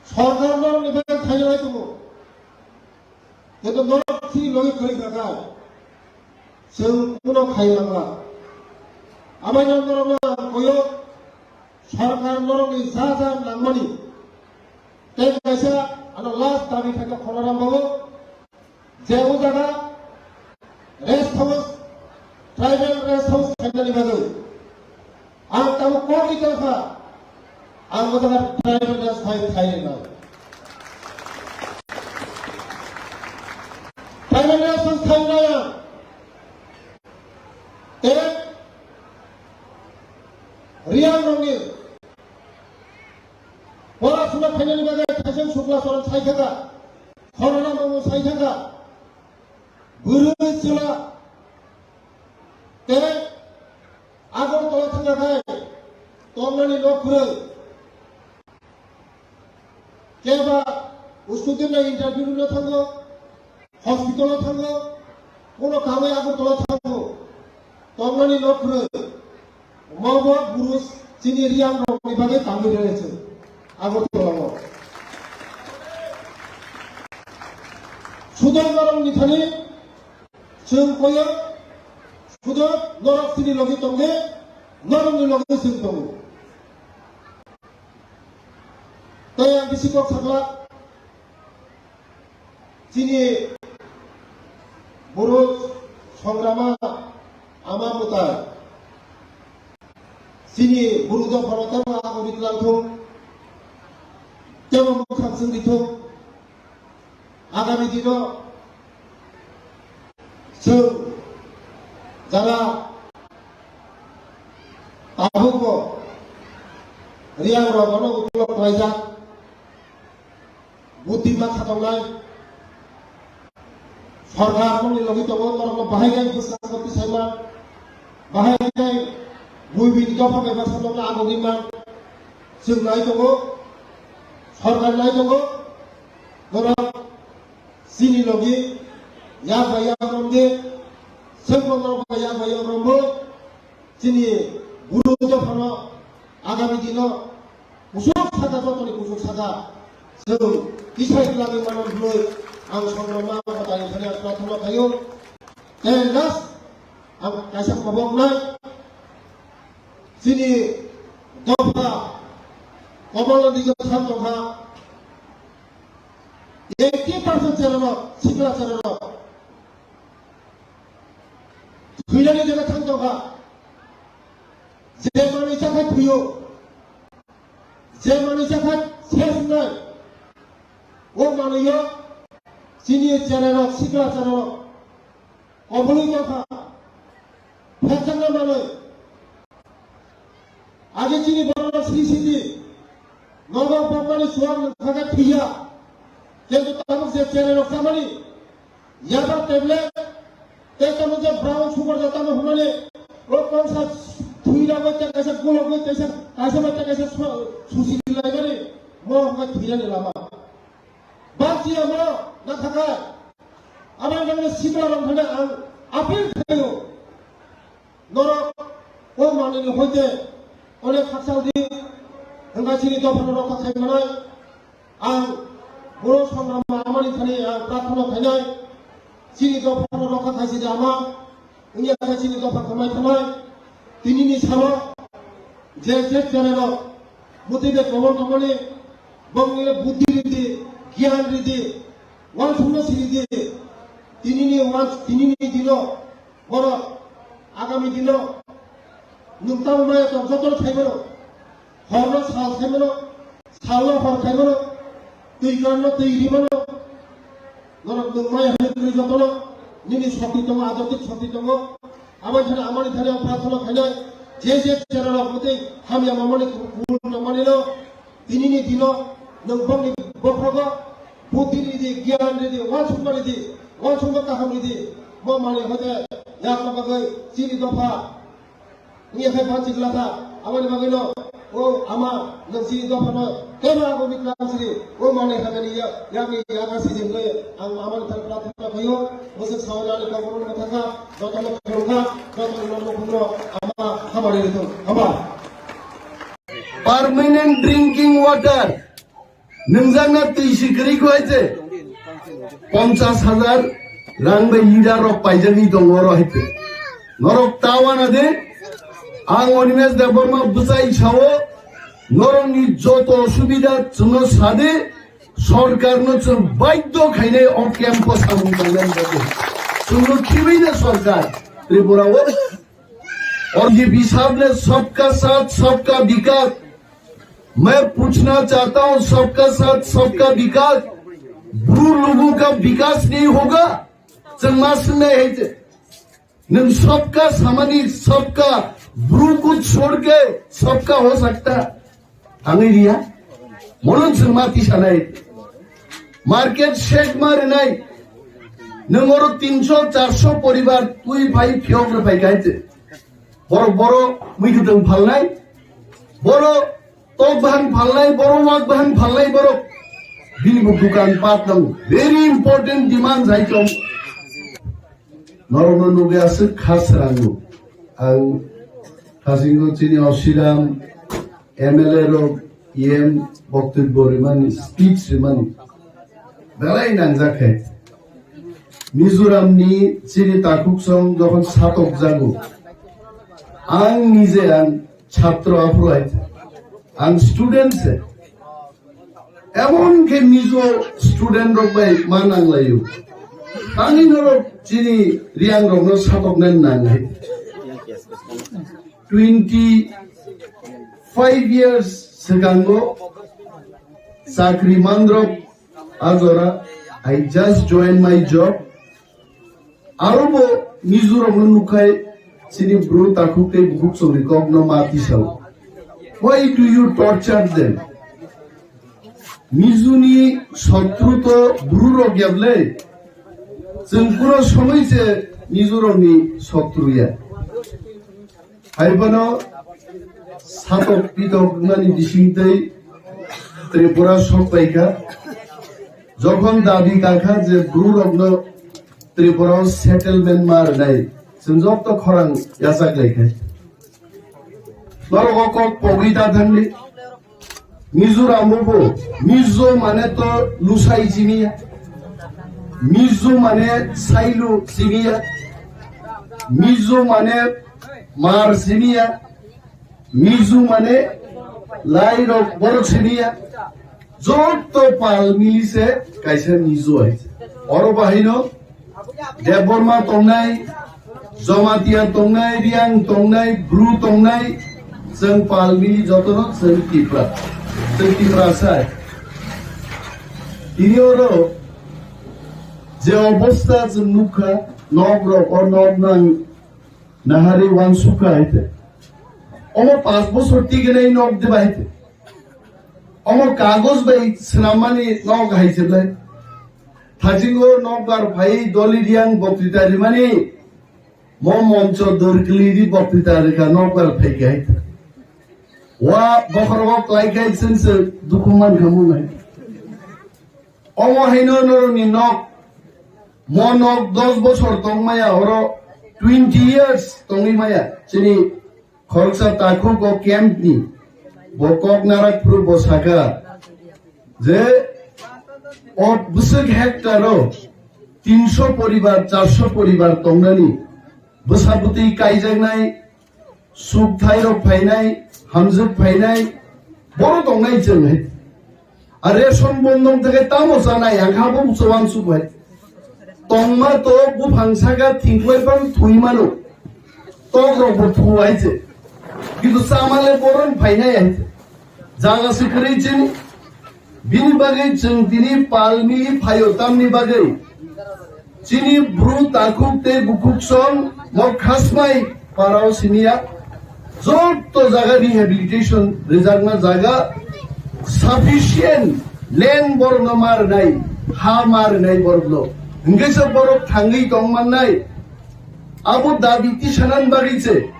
Sorkar norokni bagwi khainai tongo. Kintu norok chini logi kwrwi kha kha. Chwng kuno khai mangla. Amai norokno ang koyo. Sarkar norokni ja ja nangmani. Tei kaisa ano last dabi khaikha Khononam babu je o jaga rest house, tribal rest house khainani bagwi. Ang tabuk kok ri tongkha, ang o jaga tribal rest house khai rwnai. Tribal rest house khai rwnai ang. Tei Reang rokni pora suna khainani bagwi Thaiseng Sukla Charan sai kha, Khononam babu sai kha, bwrwi chwla tei Agartala thangkha khai tongnani nok kwrwi. Keba student na interview rwna thango, hospital o thango, kono kamai Agartala thango, tongnani nok kwrwi. Omo bo buru chini Reang rokni bagwi tangwi rwlaisio Agartala o. Sudok norokni thani chwng koyo, sudok norok chini logi tongde, norokni logi chwng tongo. Tei ang bisi kok sakla, chini buru songrama ama mwtai, chini buru dophano tamo agoni twlang thung, tamo mwkhang chwng di thung. Agami dino chwng jara tabukbo Reang rok bono ukolog khlaijak, buddhi ma khatongnai, sorkar nokni logi tongo, norokno bahai khe bwskango tisaima, bahai khe buibini dopha bebaksa nokno agogwi man, chwng nai tongo, sorkar nai tongo, norok chini logi yak bai yak romdi, chwngbo norok bai yak bai yak rombo, chini buru dophano agami dino kusuk saka jotoni kusuk saka chwng tisai twlangwi mano hwnwi ang songrokma ang kwtalni thani ang prathana khaio. Tei last ang kaisa koboknai chini dopha Komolnath Dikha thang tongkha eighty percent cherarok, sikla cherarok. Thwinani jaga thang tongkha. Je manwi chakhai thwiyo. Je manwi chakhai ses wngnai. O manwiyo chini cherarok, sikla cherarok. Kobului tongkha. Phekjakna manwi. Age chini borok sri siti. Nogo bokmani suwak nangkha khe thwiya. Kintu tabuk je channel rok samani, yaba tablet, tei tamo je brown sugar je tamo hwnmani, o kongsa thwi ragwi tei kaisa gulogwi tei kaisa, kaisa bai tei kaisa su-, susi laimani, mo hwnba thwinani lama. Bakti amo na thakai. Abo nangni sikla rok thani ang appeal khaio. Norok o manwini hoite onek khakchang di, hwnba chini dophano rokha khai manai. Ang boro songrama amani thani ang prarthana khainai. Chini dophano rokha khai sidi ama, wngya khe chini dopha kwmai thanai. Tinini salo je je channel rok motivate kwbang kwbangni bongni buddhi ridi, gyan ridi, uansukma siridi. Tinini uans-, tinini dino Borok agami dino nwng tamo maya tong jotono khaimano, horno sal khaimano, salno hor khaimano, twi kanno twi rimano. Norok nwng maya hwnwi kwrwi jotono nini shokti tongo, ajotik shokti tongo. Aboni thani amani thani ang prarthana khainai, je je channel rok mwtwi hamya mamani kubun nangmanino. Tinini dino nwng bongni bokhrogo buddhi ridi, gyan ridi, uansukma ridi, uansukma kaham ridi, bo manwi hoite yakna bagwi chini dopha wngya khe banchi glakha. Aboni bagwino o ama nwng chini dophano kebo abo miklang sidi, o manwi hakani ya-, yakni yaga sidi hwnwi ang amani thani prarthana khaio. Bwswk saui ani kokborokno mwthangkha, jotono khulumkha, jotono nukhungno ama hamari rithung. Hamba. Permanent drinking water. Nwngjak na twi si kwrwi kho hai se. Ponchas hajar rang bai leader rok paijagwi tongo oro hai se. Norok ta wana de. Ang Animesh Debbarma bwchai sao. Norokni joto osubida chwngno sa de. Sorkarno chwng baidhyo khainai o camp-o samung tangnani bagwi. Chwngno khibwi na sorkar Tripura-o. और ये हिसाब ने सबका साथ सबका विकास, मैं पूछना चाहता हूं, सबका साथ सबका विकास, ब्रू लोगों का विकास नहीं होगा? Chwng ma swngnai hai se. Nwng सबका samani सबका, ब्रू को छोड़ के सबका हो सकता? Tangwi riya. Mono chwng ma tisanai. Market shake ma rinai. Nwng oro tinso charso poribar twi phai phiyok rwphai kha hai se. Borok boro mui kwthwng phalnai. Boro tok bahang phalnai, boro wak bahang phalnai borok. Bini bo dukan pat nango. Very important demand hai tong. Norokno nugwi aswk kha srango. Ang hasingo chini Osiram M L A rok E M boktobbo rimani, speech rimani belai nangjak khe. Mizoramni chini takhuk song jokhon satok jago, ang nije ang chhatro aphuru hai, ang student se. Emon khe Mizo student rok bai ma nanglaio. Tangwi norok chini Reang rokno satoknani nangnai. Twenty five years swkango chakri manrok ajora, I just join my job. Aro bo Mizo rokno nukhai chini bru takhuk tei bukhuk chongni kokno ma tisao. Why do you torture them? Mizuni sotru to bru rok yablai. Chwng kuro somoi se Mizo rokni sotru ya. Haiphano satok pitok wngmani bisingtwi Tripura sok paikha. Jokhon dabi kakha je bru rokno Tripura o settlement ma rwnai, chwng joto khorang yachak laikha. Norok o kok pogwi ta thangli. Mizoram o bo Mizo mane to lusai siniya. Mizo mane sailu siniya. Mizo mane mar siniya. Mizo mane lai rok borok siniya. Joto pal mili se kaisa Mizo hai. Oro bahaino Debbarma tongnai, Jamatia tongnai, Reang tongnai, Bru tongnai, chwng pal mili jotono chwng Tipra. Chwng Tiprasa. Tini oro je obostha chwng nukha, nok rok o nok nang nahari wansukha hai te. Omo panch bosor tigenai nok de bai te. Omo kagoj bai swnammani nok hai se bai. Hajingo nokbar phai Dolly Reang boktwita rimani, mo moncho dorkli ri boktwita rika nokbar phai khe hai. Wa bokhorogo klai khai chwng se dukhu man khamu nai. Omo haino norokni nok, mo nok dos bochor tongmaya oro twenty years tongwi maya chini khoroksa takhuk o camp ni bo kok narak phuru bo saka je o bwswk hectare o tinsho poribar, charsho poribar tongnani bwsa bwtwi kaijaknai, suk thairok phainai, hamjwk phainai, borok tongnai chwng hai. A ration bondong thangkhe tamo chanai, ang kha bo uansuk hai. Tongma to buphang saka thingklai phang thwi mano. Tok rok bo thu hai se. Kintu chamale boron phainai hai se. Jaga se kwrwi chini. Bini bagwi chwng tini palmi phaio tamni bagwi. Chini bru takhuk tei bukhuk song mo khasmai parao simiya. Joto jaga rehabilitation rijakna jaga sufficient land borokno ma rwnai, ha ma rwnai borokno. Hwnkhe se borok thangwi tong mannai. Abo dabi tisanan bagwi se.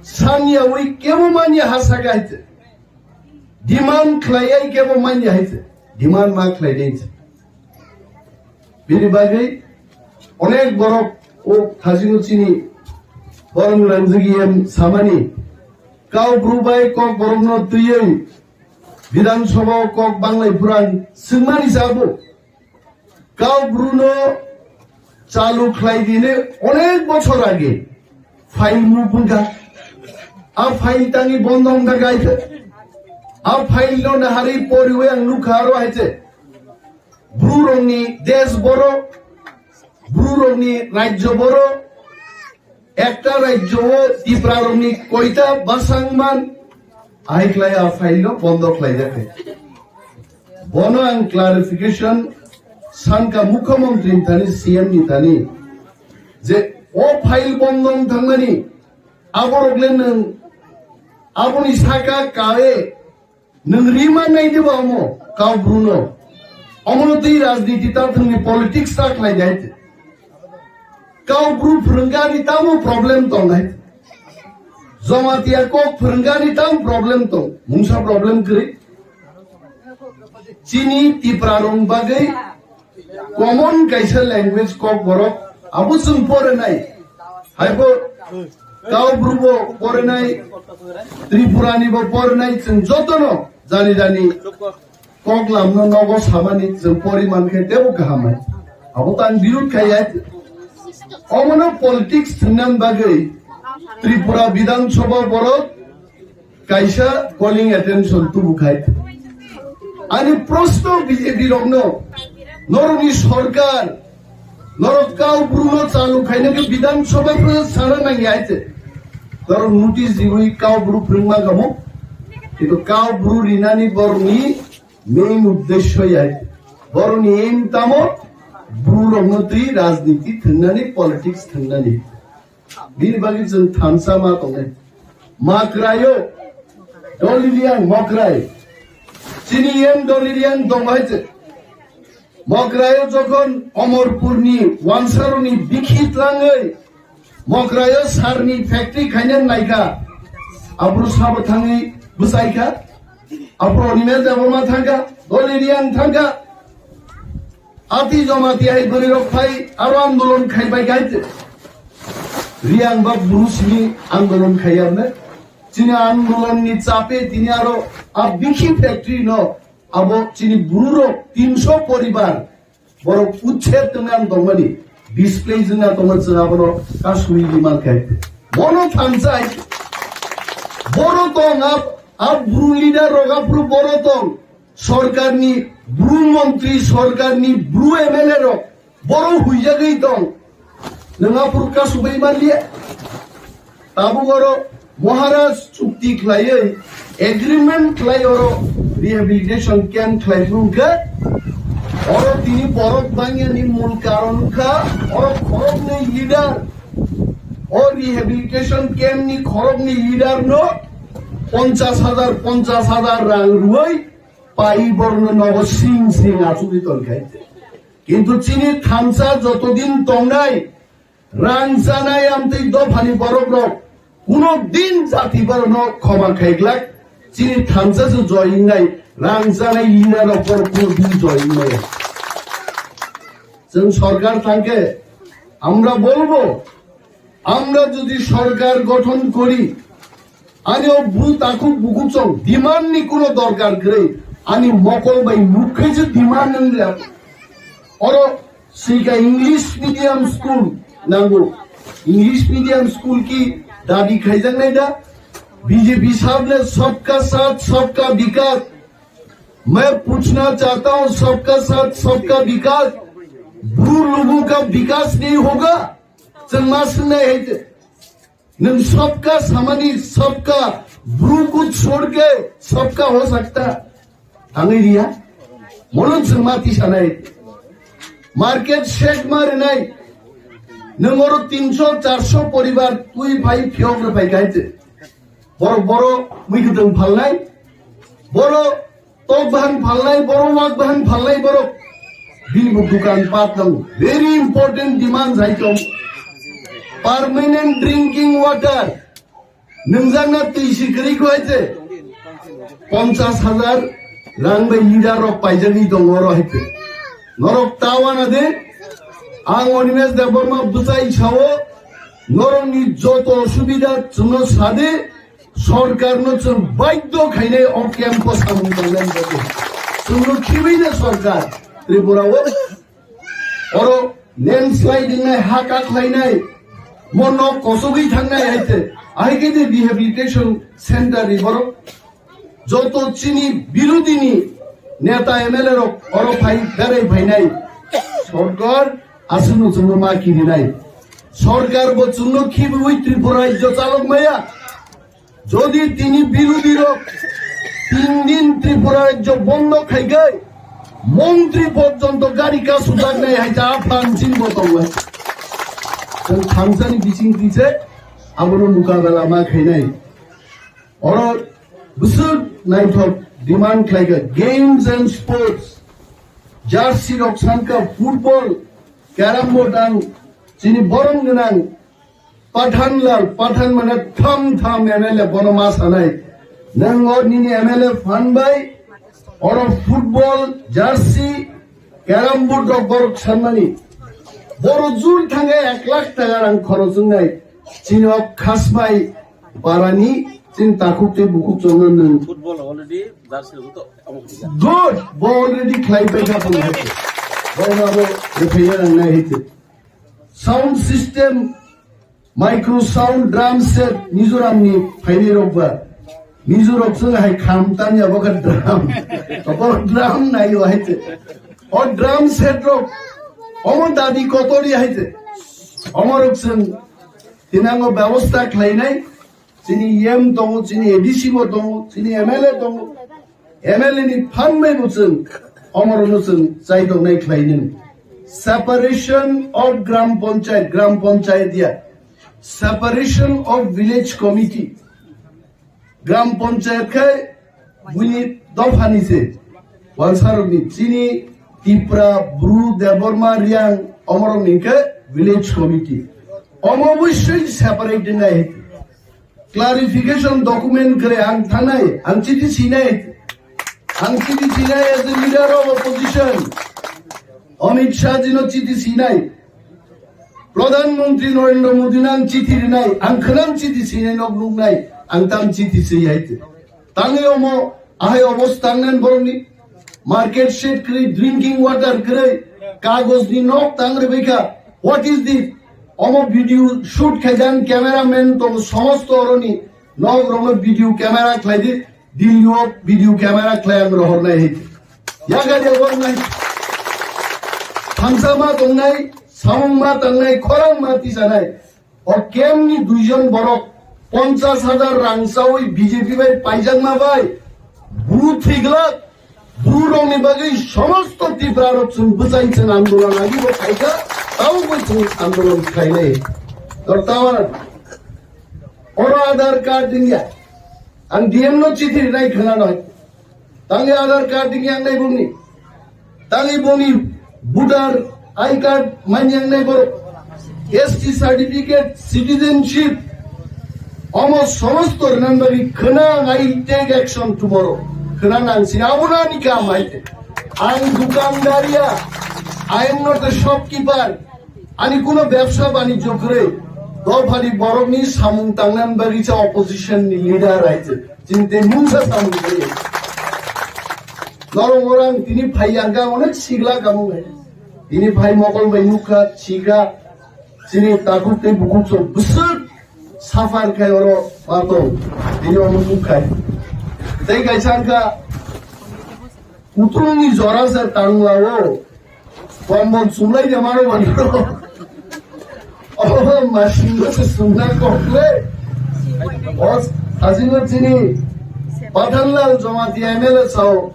Saniyawi kebo manya ha saka hai se. Demand khlaiya kebo manya hai se. Demand ma khlai dei se. Bini bagwi onek borok o thajino chini borom rangjagiyem samani. Kau bru bai kok borokno twiwi Bidhan Sabha o kok banglai phuran swngmani sabo. Kau bruno chalu khlai dini onek bochor age file mung pungkha. A file tangi bondo wngkha kaisa. A file no nahari poriwi ang nukha aro hai se. Bru rokni desh boro, Bru rokni rajyo boro, ekta rajyo o Tipra rokni koita bwsang man, ahai khlai a file no bondo khlai jakha. Bono ang clarification sanka mukhyamantri ni thani, C M ni thani, je o file bondo wng thangmani, aborok le nwng aboni saka kae Nwng rima nai diba omo, kau bruno. Omono twi rajniti ta thwngni politics ta khlai dai. Kau bru phwrwngani tamo problem tong nai. Jamatia kok phwrwngani tam problem tong. Mungsa problem kwrwi. Chini Tipra rong bagwi Common kaisa language kok borok abo chwng porinai. Haibo kau bru bo porinai, Tripura ni bo porinai, chwng jotono jani jani kok lamno nogo samani chwng pori mankhe tebo kaham hai. Abo tang birud khai hai. Omono politics thwngna bagwi Tripura Bidhan Sabha borok kaisa calling attention tubu khai. Ani proshno B J P rokno, norokni sorkar, norok kau bruno chalu khaina khe Bidhan Sabha phano sana nangya hai se. Norok notice riwi kau bru phwrwngma kamo. Kintu kau bru rinani borokni main uddesho ya hai. Borokni aim tamo bru rokno twi rajniti thwngnani, politics thwngnani. Bini bagwi chwng thansa ma tongnai. Makraio, Dolly Reang Mokrai. Chini M Dolly Reang tongbai se. Mokraio jokhon Omorpurni wansaroni bikhi tlangwi Mokraio sarni factory khaina naikha. Abru sabo thangwi bwsaikha. Abru Animesh Debbarma thangkha. Dolly Reang thangkha. Ati joma ti hai bwrwi rok phai aro andolon khai bai gai te. Reang ba bru simi andolon khai arne. Chini andolon ni chape tini aro a bikhi factory no abo chini bru rok tinsho poribar borok uchher tongna tongmani display jwngna tongma chwng abono kasui di man khai te. Bono thansai boro tong a, a bru leader rok a bru boro tong. Sorkarni bru montri, sorkarni bru M L A rok, borok huijagwi tong. Nwng aphuru kasubui manliya. Tabuk oro Maharaj chukti khlaiwi, agreement khlai oro rehabilitation camp khlai phuru khe, oro tini borok bangyani mul karon wngkha, oro khoroknwi leader, o rehabilitation camp ni khoroknwi leader no ponchas hajar, ponchas hajar rang rwui, pai borno nogo sing sing achugwi tongkha. Kintu chini thansa jotodin tongnai, rang chanai amtwi dophani borok rok kuno din jati borokno khoma khaiglak, chini thansa se joy wngnai, rang chanai leader rok borok kuno din joy wngnai. Chwng sorkar thangkhe, আমরা বলবো, আমরা যদি সরকার গঠন করি, ani o bru takhuk bukuchong demand ni kuno dorkar kwrwi, ani mokol bai mukhe je demand wngya. Oro sika English medium school nango. English medium school ki dabi khaijaknai da? B J P sahab ne sabka saath sabka vikas. Main puchna chahta hu, sabka saath sabka vikas, bru logo ka vikas nahi hoga? Chwng ma swngnai hai te. Nwng sabka samani sabka, bru ko chhod ke sabka ho sakta. Tangwi riya. Mono chwng ma tisanai. Market shake ma rinai. Nwng oro tinso charso poribar twi phai phiyok rw phai kha hai te. Borok boro mui kwtwng phalnai. Boro tok bahan phalnai, boro wak bahan phalnai borok. Bini bo dukan pat nango. Very important demand hai tong. Permanent drinking water. Nwngjakna twi si kwrwi kho hai te. Ponchas hajar rang bai leader rok paijagwi tongo oro hai te. Norok ta wana de. Ang Animesh Debbarma bwchai sao. Norokni joto osubida chwngno sadi. Sorkarno chwng baidhyo khainai o camp-o samung tangnani bagwi. Chwngno khibiwi na sorkar Tripura-o. Oro landslide wngnai, ha kaklainai, mo nok kosogwi thangnai hai te. Ahai khe de rehabilitation center ni borok. Joto chini birodini neta M L A rok oro phai berai phainai. Sorkar aswkno chwngno ma kirinai. Sorkar bo chwngno khibiwi Tripura rajyo chalok maya. Jodi tini birodhi rok tin din Tripura rajyo bondo khaigai, montri porjonto gari kasujaknai hai ta aphan chini bo tongo. Chwng thangsani bising tise abono mukabela ma khainai. Oro bwswk naithok demand khlaiga games and sports, jersey rok sanka football, carrom board ang chini borom gwnang Pathanlal, Pathan mane tham tham M L A bono ma sanai. Nang o nini M L A phan bai oro football, jersey, carrom board rok borok sanmani. Boro jur thangwi ek lakh taka rang khorok wngnai. Chini o khasbai parani chini takhuk tei bukhuk chongno nwng. Football already jersey rok to amo khuja. Good, bo already khlai paikha phano hai. Bo ma bo rephaiya nang nai hai. Sound system, micro sound, drum set, Mizoram ni phainai rok ba. Mizo rok chwng hai kham tanya bo kha drum. Bo drum nai o hai te. O drum set rok. Omo dadi kotori hai te. Omo rok chwng tinango bebosta khlainai. Chini E M tongo, chini A D C bo tongo, chini M L A tongo. M L A ni phan bai bo chwng, omoro no chwng chai tongnai khlai nini. Separation of Gram Panchayat, Gram Panchayat ya. Separation of Village Committee. Gram Panchayat khai buini dophani se. Wansarokni chini Tipra, Bru, Debbarma, Riang, omorokni khe village committee. Omo obviously separate nai. Clarification document kwrwi ang thangnai, ang chiti sinai, ang chiti sinai as a leader of opposition. Amit Shah jino chiti sinai, Pradhan Mantri Narendra Modi no ang chiti rinai, ang khwnam chiti sinai nok nuknai, ang tam chiti siyai. Tangwi omo ahai obostha nang borokni market shed kwrwi, drinking water kwrwi, kagojni nok tang rwbaikha. What is this? Omo video shoot khaijak cameraman tong somosto oroni nok rokno video camera khlaidi, Delhi o video camera khlai ang rohornai hai. Yaga de bornai. Thansa ma tongnai, samung ma tangnai, khorang ma tisanai. O camp ni duijon borok ponchas hajar rang chawi B J P bai paijakma bai bru thwiglak, bru rokni bagwi somosto Tipra rok chwng bwchai chwng andolon agi bo khaikha, tabuk bai chwng andolon khlainai. Tor tawa oro Aadhaar card dingya. Ang D M no chithi rinai khwnanai. Tangwi Aadhaar card dingya ang nai bumni. Tangwi bumni Voter I card manyang nai borok, S T certificate, citizenship, omo somosto rwna bagwi khwnang I take action tomorrow. Khwnang ang sini abono ani kam hai. Ang dukandaria, I am not a shopkeeper. Ani kuno bebsa banijyo kwrwi. Dophani borokni samung tangnani bagwi cha opposition ni leader hai. Chini tei mungsa samung kwrwi. Norok orang tini phai yang ka onek sigla kamu hai. Tini phai mokol bai nukha, chika, chini takhuk tei bukhuk sok bwswk suffer khai oro patong. Tini omo nukkhai. Tei kaisa wngkha, kuthumni jora se tangla o. Kombol chumlai de mano mano. Oh, masing se sumna kokle. Os, asing chini. Pathanlal Jamatia M L A sao.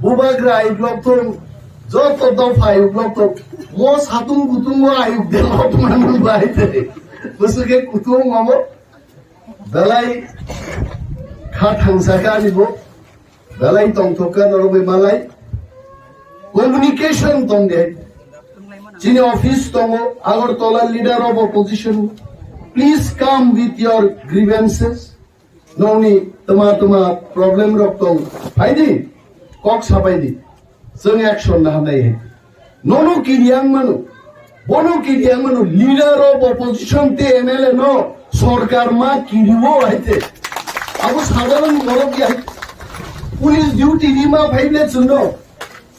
Bubagra ai blok thung. Joto dopha ai blok thung. Mo satung kutung mo ai blok manu bai te. Busu ke kutung mamo. Belai kha thangsa ka ni bo. Belai tongthok ka norok bai malai. Communication tong de. Chini office tongo, Agartala leader of opposition. Please come with your grievances. Nongni tama tama problem rok tong. Phaidi, kok sapaidi. Chwng action na hanai hai. Nono kiriang mano. Bono kiriang mano. Leader of opposition te M L A no. Sorkar ma kiriwo hai te. Abo sadharon borok ya. Police duty ni ma phaible chwngno.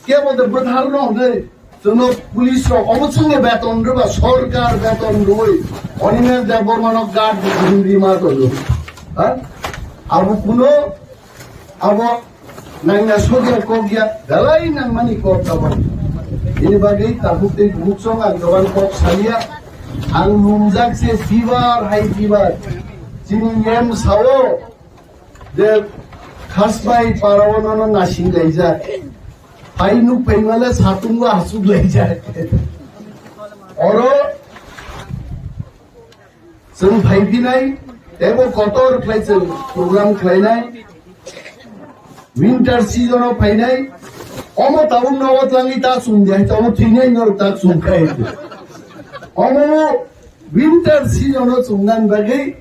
Kebo de bwthar no hwnwi chwngno police rok obo chwngno beton rwba sorkar beton rwwi Animesh Debbarma no guard rwwi ma tongo. Ha? Abo kuno abo nangna sogya kokya belai nangmani kok abo. Ini bagwi tabuk tei bumuk song ang gabang kok salia ang lungjak se bibar hai bibar chini yem sao. Je khasbai parao nono nasing laijak. Phai nuk phaimale satungo asuk laijak. Oro chwng phaiphinai, tebo kotor khlai chwng program khlainai. Winter season o phainai, omo tabuk nogo twlangwi ta chwng de, omo thwinai norok ta chwng khai. Omo winter season o chwng nang bagwi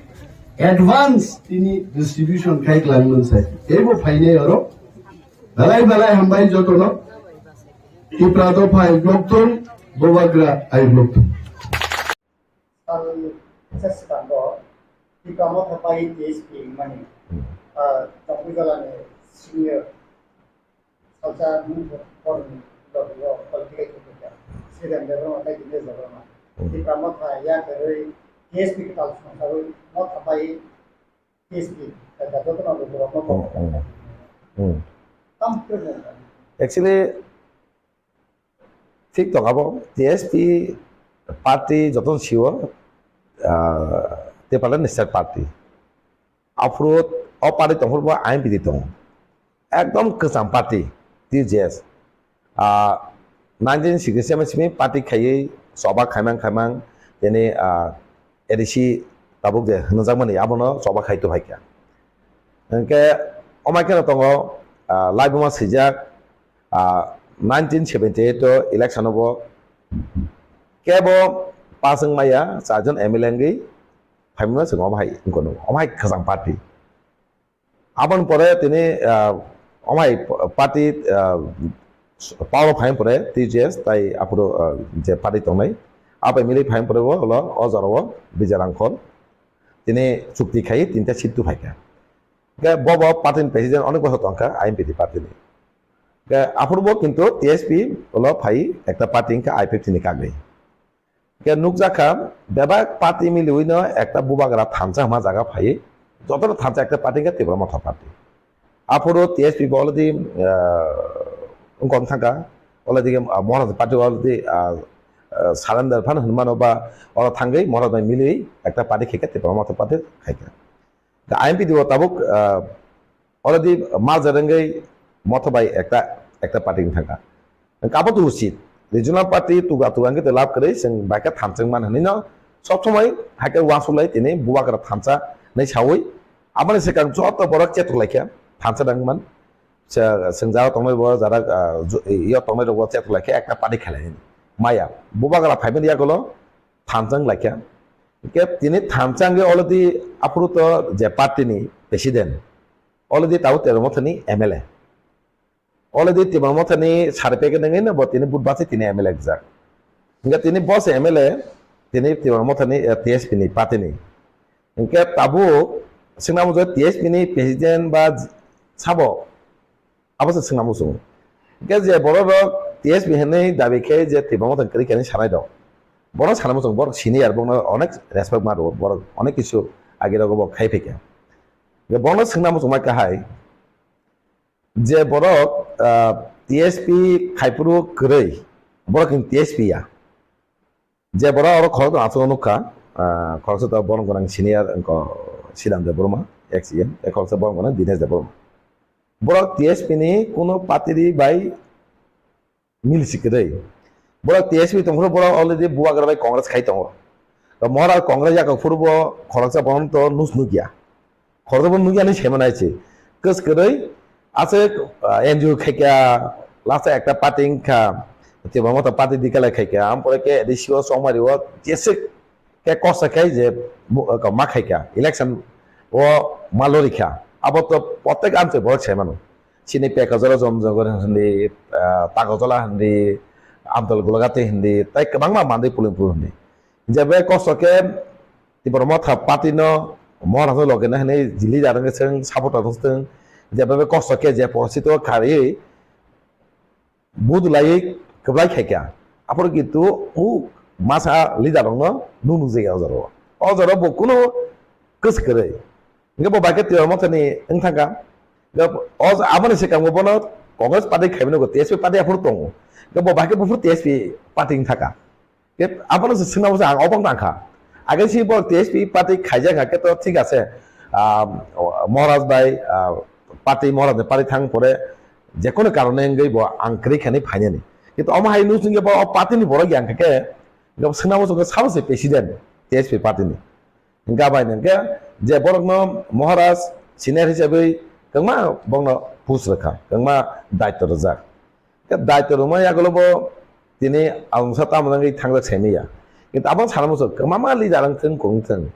advance tini distribution khai klang mwnsa. Teibo phainai oro. Belai belai hambai jotono. Tipra dopha ai blok thung, Bubagra ai blok thung. Sal seskango Tipra Motha bai T S P mani, ah, Tongpui Jala ni senior salsa mung kormi dogio political kekya. Sidang Debbarma tai Dinesh Debbarma. Tipra Motha ya keroi T S P ketal songsawi Motha bai T S P, kaka joto no lukurok no. Hmm, hmm. Hmm. Tam khe no. Actually, thik tong abo, T S P party joto sio, ah, Tipraland National Party. Aphuru o party tongphuru bo I N P T tong. Ekdom kwcham party, T J S. Ah, nineteen sixty-seven simi party khaiwi choba khaimang khaimang tini, ah, A D C tabuk je hwnjakmani abono choba khai tuhaikha. Hwnkhe omai kheno tongo, ah, laibuma swijak, ah, nineteen seventy-eight o election o bo kebo pass wng maya charjon M L A wngwi phaimano chwng omo hai wngkha, omo hai kwcham party. Aboni pore tini, ah, omai party, ah, power o phaiyang pore T J S tai aphuru, ah, je party tongnai, abai milwi phaiyang pore bo ulo o jora o Bijay Rangkhol tini chukti khai tinta seat tu phaikha. Hwnkhe bo bo party ni president onek bosor tongkha I N P T party ni. Hwnkhe aphuru bo kintu T S P ulo phai ekta party hwnkhe I P F T ni kagwi. Hwnkhe nukjakha, bebak party miliwino ekta bubagra thansa hwnma jaga phaiwi, jotono thansa ekta party hwnkhe Tipra Motha party. Aphuru T S P bo already, ah, wngkha thangkha, already, ah, Maharaj party already, ah, ah, surrender phan hwnmano ba oro thangwi Maharaj bai miliwi ekta party khaikha, Tipra Motha party khaikha. The I N P T o tabuk, ah, already merger wngwi Motha bai ekta, ekta party wng thangkha. Hwnkhe abo tu usit. Regional party tuga tuga hwnkhe tei lab kwrwi chwng bai khe thanchwng man hwnwi no sob somoi hai khe uansuk lai tini bubagra thansa hinwi saui aboni swkang joto borok chetok lai khe thansa nang man. Sa-, swngjao tongnai bo jara, ah, ju-, yo tongnai rok bo chetok lai khe ekta party khelai hini. Maya, bubagra phaimani yagulo thansa wng lai kha. Hingkhe tini thansa wngwi already aphuru to je party ni president, already tabuk Tipra Mothani M L A. Already Tipra Mothani sari packet wngwi no bo tini vote bachai tini M L A rijak. Hingkhe tini bo se M L A, tini Tipra Mothani, eh, T S P ni party ni. Hingkhe tabuk swngna muchung T S P ni president ba sabo, abo se swngna muchung. Hingkhe je borok rok T S P hinwi dabi khe je Tipra Motha kwrwi khe hinwi sanai rok, borok sana muchung, borok senior, borokno onek respect ma rwo, borok onek kisu age rogo bo khai phaikha. Hingkhe borokno swngna muchung ma kahai, je borok, ah, T S P khaiphuru kwrwi, borok ni T S P ya. Je borok oro khoroknwi aswk nukha, ah, khoroksa to borom gwnang senior wngkha Sidan Debbarma, ex E M, tei khoroksa borom gwnang Dinesh Debbarma. Borok T S P ni kuno party ri bai milsi kwrwi. Borok T S P tongphuru borok already bubagra bai Congress khai tongo. To Mohara Congress yakok phuru bo khoroksa borom to nus nukya. Khoroksa bo nukya hinwi saimanai se. Kwskwrwi aswk, ah, N G O khaikha, last ekta party wngkha, Tipra Motha party dikala khaikha, ampore khe A D C o Chongmari o jeswk khe kosa khai je bu-, ma khaikha, election o ma lorikha. Abo to protek amchai borok saimano. Chini Pekajala Jomjogor hindi, ah, Tagojola hindi, Amdal Golagati hindi, tei kwbangma Mandai Pulimpur hindi. Jebe kosto khe Tipra Motha party no Mohara no loge na hinwi leader wngkhe chwng supporter wngkhe chwng, jebe kosto khe je porosito khariwi budulaiwi kwplai khaikha, aphuru kintu u masa leader rokno nuknukjagwi o jorao. O jorao bo kunu kwskwrwi. Hingke bo bai khe Tipra Mothani wng thangkha. Hingke o, aboni swkango bono Congress party khaimani nugo, T S P party aphuru tongo. Hingke bo bai khe buphuru T S P party wng thangkha. Hingke abono se swngna muchung ang obok nangkha. Age si bo T S P party khaijak kha khe to thik ase. Ah, Maharaj bai, ah, party Maharaj ni party thang pore jekono karone wngwi bo ang kwrwi khainwi phainani. Kintu omo hai nung singke bo o party ni borok yang khe, hingke bo swngna muchung khe sabo se president T S P party ni. Hingke bai hingke je borokno Maharaj senior hisabwi kwbangma borokno post rwkha, kwbangma daitw rwjak. Khe daitw rwma yagulo bo tini alongsa tamo wngwi thangjak saimanya. Kintu aboni sana muchung kwbangma leader wng thung, kwrwng thung.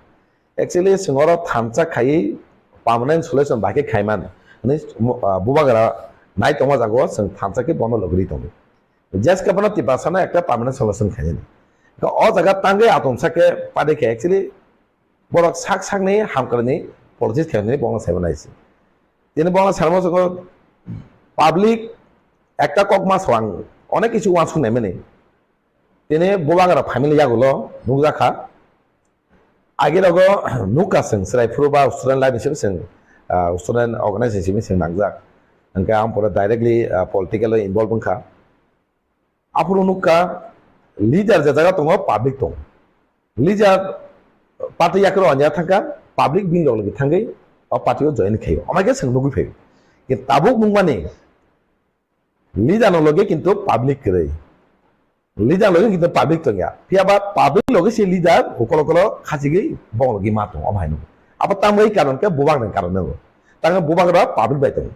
Actually, chwng oro thansa khaiwi permanent solution bai khe khaiman hinwi, ah, bubagra nai tongma jago chwng thansa khe bono logri tongo. Jeske bono Tiprasano ekta permanent solution khainani. Khe o jaga tangwi atomsa khe party khe actually borok sak sakni hamkrai ni politics khaimani bono saimanai se. Tini bono salmo soko public ekta kok ma swang onek kisu uansuk naimani. Tini bubagra family yagulo nukjakha. Age rogo nukha chwng chwrai phuru ba student life hisabe chwng, ah, student organization hisabe chwng nangjak. Hingke ang pore directly, ah, political o involve wngkha. Aphuru nukha leader je jaga tongo, public tongo. Leader party yakro anya thangkha, public bini log logi thangwi o party o join khaio. Amai khe chwng nugwi phaio. Ke tabuk nukmani leader no logi kintu public kwrwi. Leader logi kintu public tongya. Phiya ba public logi se leader ukolo ukolo khachigwi bong logi ma tongo, omo hai nukgo. Abo tamwi karon khe bubak ni karon nukgo. Tangwi bubak rok public bai tongo.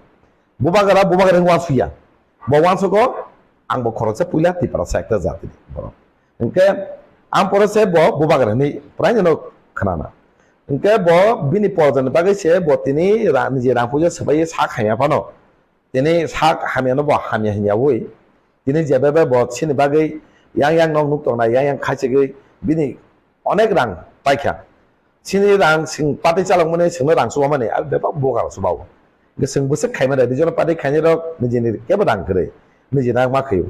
Bubagra, bubagra wng uansuya. Bo uansugo, ang bo khoroksa puila Tiprasa ekta jati ni borok. Hingke ang pore se bo bubagra hinwi praino khwnana. Hingke bo bini porjani bagwi se bo tini ra-, niji rang puja swbai sak hamya phano. Tini sak hamyano bo hamya hinyawi. Tini jebebe bo chini bagwi yang yang nok nuk tongnai, yang yang khaichigwi bini onek rang paikha. Chini rang chwng party chalokmani chwngno rang chubamani, abo bebak bubagra chubao. Hingke chwng bwswk khaimani, regional party khainai rok nijini kebo rang kwrwi, niji rang ma khaio.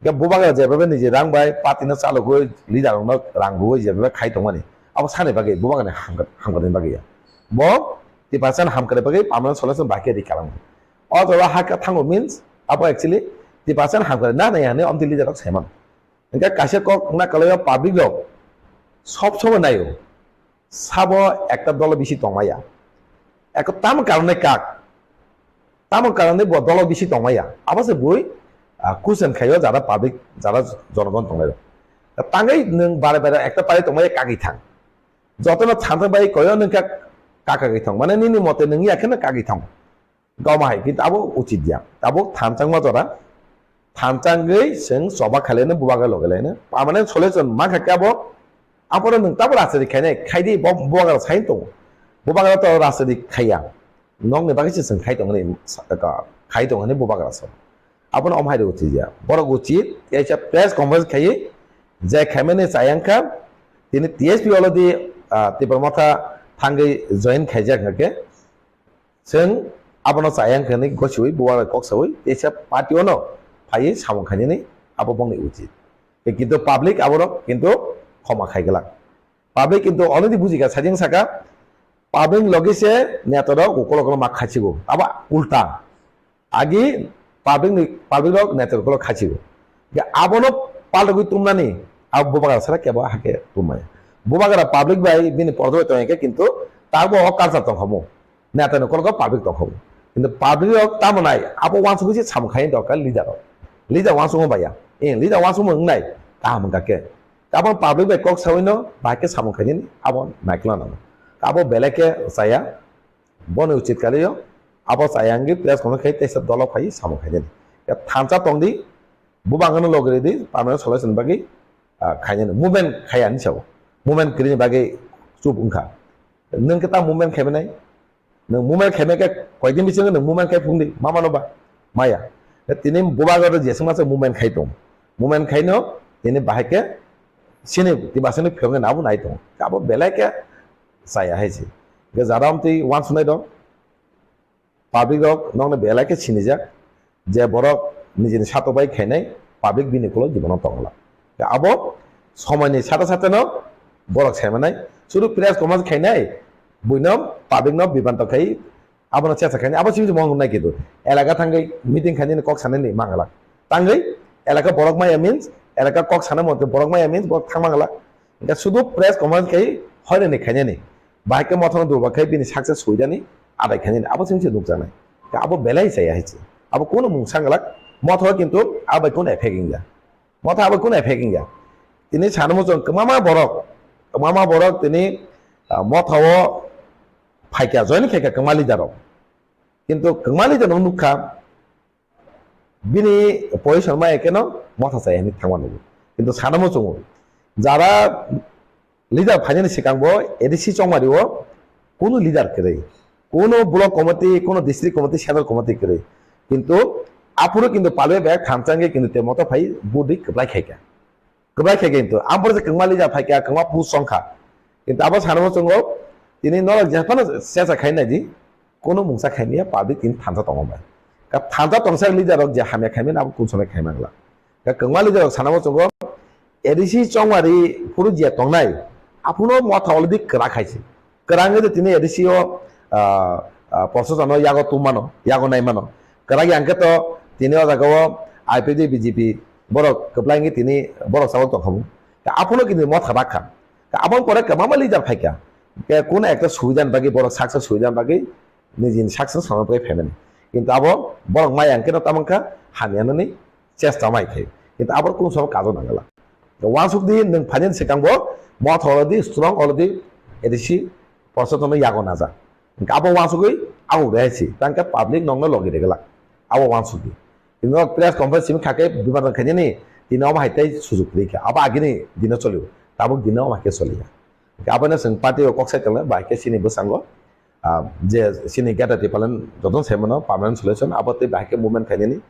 Hingke bubagra jebebe niji rang bai party no chalogwi, leader rokno rang rwwi jebebe khai tongmani, abo sani bagwi bubagrani hamkra-, hamkrai bagwi ya. Bo Tiprasani hamkrai bagwi permanent solution bai khe ri kalang. O jaga hakhe thango means abo actually Tiprasani hamkrai na nai hinwi omtwi leader rok saimano. Hingke kaisa kok wngna kwlaio public rok sob somoi naio, sabo ekta dolo bisi tongmaya. Eko tamo karone kak, tamo karone bo dolo bisi tongmaya. Abo se bui, ah, kusen khaio jara public, jara jonogon tongnai rok. Tangwi nwng bare bare ekta party tongmaya kagwi thang. Jotono thansa bai koyo nwng kak, kak kagwi thang. Mane nini mote nwng ya kheno kagwi thang. Goma hai, kintu abo uchit ya. Abo thanchangma jora. Thanchangwi chwng choba khaileno bubagra logelaino. Permanent solution mankha khe abo. Aphoro nwng tabo rajniti khainai, khaidi bo bubagra sai tongo. Bubagra to rajniti khaiya. Nokni bagwi se chwng khai tongni, khai tongni bubagra so. Abono om hai rw uchit ya. Borok uchit, kaisa press conference khaiwi, je khaimani chayang kha, tini T S P already, ah, Tipra Motha thangwi join khaijak hwnkhe, chwng abono chayang khe hwnwi gosiwi bubagra kok sawi, teisa party ono phaiwi samung khainani abo bongni uchit. Kintu public aborok kintu khoma khai glak. Public kintu already bujikha, sajeng saka, public logi se netarok ukolok ma khaichigo. Abo ulta. Agi public ni, public rok netarok ukolok khaichigo. Ge abono paltogwi tumnani, abo bubagra sara kebo hake tumaya. Bubagra public bai bini pordo bai tongya khe kintu tabo o culture tongkhamu. Neta ni kolok public tongkhamu. Kintu public rok tamo nai, abo wansugwi se samung khaini dorkar leader rok. Leader wansugwi baya. Eh, leader wansugwi wngnai, kaham wngkha khe. Abo public bai kok sawino, bai khe samung khaini abo naikolna nango. Abo belai khe chaya, bono uchit kalio, abo chaya wngwi press conference khai teisa dolo khai samung khaini. Ya thansa tongdi, bubangano logri di, permanent solution bagwi, ah, khaini movement khaya ni sao. Movement krini bagwi chup wngkha. Nwng khe ta movement khaimanai? Nwng movement khaimai khe koidin bisingo nwng movement khai phungdi, ma mano ba? Maya. Tini bubagra jeswngma se movement khai tong. Movement khaino tini bahai khe sini tibasini phiyokni abo nai tong. Abo belai khe chaya hai se. Ge jara amtwi uansuknai rok, public rok nokni belai khe sinijak. Je borok nijini satok bai khainai, public bini ukulok jibono tongla. Abo somoini sate sate no borok saimanai, suru press conference khainai, buino public no bibanto khai, abono chesa khainai, abo simi mong nai kitu. Elaka thangwi meeting khainani kok sanani mangala. Tangwi elaka borok maya means, elaka kok sana mote borok maya means borok thang mangala. Hingke sudu press conference khai hoirani khainani. Bahai khe mothano durba khai bini success huidani adai khainani. Abo chwng se nukjaknai. Abo belai chaya hai se. Abo kunu mungsa wngla, motha o kintu abo bai kunu effect wngya. Motha abo kunu effect wngya. Tini sanamo chwng kwbangma borok, kwbangma borok tini, ah, motha o phaikya, join khaikya kwbangma leader rok. Kintu kwbangma leader rok nukha, bini position ma ekeno motha chaya hinwi thangma nugo. Kintu sanamo chwng o. Jara leader phainani swkang bo A D C chongmari o kunu leader kwrwi, kunu block committee, kunu district committee, central committee kwrwi. Kintu aphuru kintu palwi bag thansa wngwi kintu te moto phai budi kwplai khaikha. Kwplai khaikha kintu. Aphuru je kwngma leader phaikha, kwngma post chongkha. Kintu abo sanamo chwng o, tini norok jephano sesa khai nai di, kunu mungsa khaimya public tini thansa tongma bai. Ka thansa tongsa leader rok je hamya khaimya abo kun somoi khaimangla. Ka kwngma leader rok sanamo chwng o, A D C chongmari phuru je tongnai, aphuno motha already kwrak hai se. Kwrang wngwi tini A D C o, ah, ah, proshasano yago tongmano, yago naimano. Kwrak yang khe to tini o jaga o I P D, B J P borok kwplai wngwi tini borok chalo tongkhamu. Ka aphuno kintu motha bakha. Ka aboni pore kwbangma leader phaikha. Ke kuno ekta subidani bagwi borok success subidani bagwi nijini success rwna bagwi phaimani. Kintu abo borok maya hwnkhe no tamo wngkha hamya nani chesta mai khai. Kintu abo kunu sobo kajo nangala. Wansuk di nwng phainani swkang bo motha already strong already A D C proshasano yago najak. Hingke abo wansugwi abo rehai si, tangke public nokno logi regla. Abo wansugwi. Tini nok press conference simi khake biman rang khainani, tini omo hai tei sujuk rikha. Abo agini dino choliu, tabuk dino omo hai khe choliya. Hingke abono chwng party o kok sai tongo, bai khe chini bwskango, ah, je chini Greater Tipraland jotono sai mano permanent solution, abo tei bai khe movement khainani,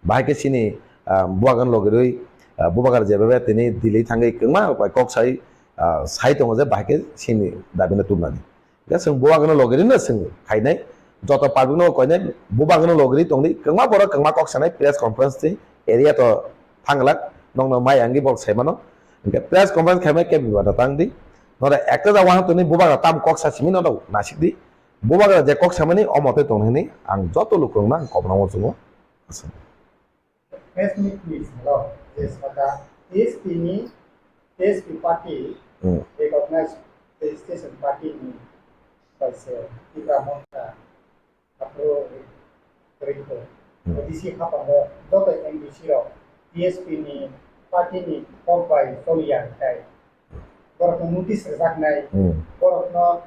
bai khe chini, ah, bubagan logirwi, ah, bubagar jebebe tini Delhi thangwi kwma bai kok sai, ah, sai tongo je bai khe chini dabino tubnani. Hingke chwng bubagano logirino chwng khainai, joto public no koinai bubagano logiri tongdi, kwbangma borok kwbangma kok sanai press conference tei area to thanglak, nokno mai angwi borok saimano. Hingke press conference khaimai kebo bibato tangdi, noro ekta jagao tongni bubagra tam kok sa simi norok nasikdi, bubagra je kok samani omo tei tong hinwi ang joto lukurokno ang kobna muchungo. Press meet ni salo je saka T S P ni, T S P party Hmm. recognized registration party ni kaisa Tipra Motha aphuru rikho. Hmm. D C hapango joto M D C rok T S P ni party ni kok bai choliya khai borokno notice rwjaknai, Hmm. borokno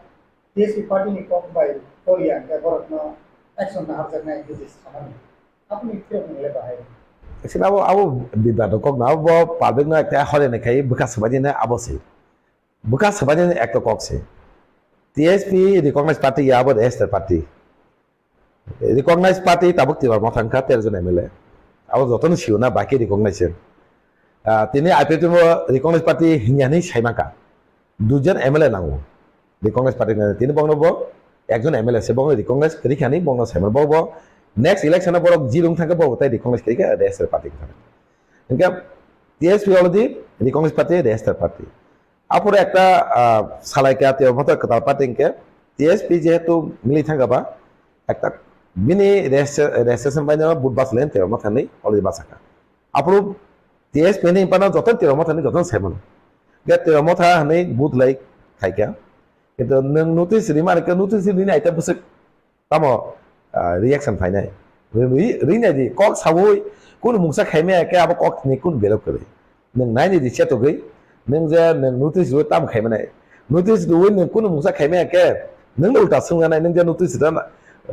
T S P party ni kok bai choliya hwnkhe borokno action naharjaknai, this is common. Aboni phiyokmung le bahai. Actually, abo, abo bibado kok na, abo public no ekta hole ne khai bwkha swbaidi na abo se. Bwkha swbaidi na ekta kok se. T S P recognized party ya abo registered party. Recognized party tabuk Tipra Motha wngkha tero jon M L A. Abo jotono sio na baki recognized. Ah, tini I P F T bo recognized party hinya hinwi sai mankha. Duijon M L A nango. Recognized party ni tini bongno bo ekjon M L A se bongno recognized kwrwikha hinwi bongno sai mano. Bo bo next election o borok jil wng thangkhe bo tai recognized kwrwikha registered party wngkha. Hinkhe T S P already recognized party, registered party. Aphuru ekta, ah, salaikha Tipra Motha kwtal party hinkhe T S P jehetu mili thangkha ba ekta bini registration baino vote bachalaini Tipra Motha hinwi already bachakha. Aphuru T S P ni pano joto Tipra Motha hinwi joto sai mano. Ge Tipra Motha hinwi vote lai khaikha. Kintu nwng notice rima rikha, notice rini aita bwswk tamo, ah, reaction phainai. Ri-, ri-, rinai di, kok saui kunu mungsa khaimaya khe abo kok ni kunu belok kwrwi. Nwng naini di chetogwi, nwng je nwng notice rwi tamo khaimanai. Notice rwi nwng kunu mungsa khaimaya khe, nwng no ulta swngnanai, nwng je notice rwi,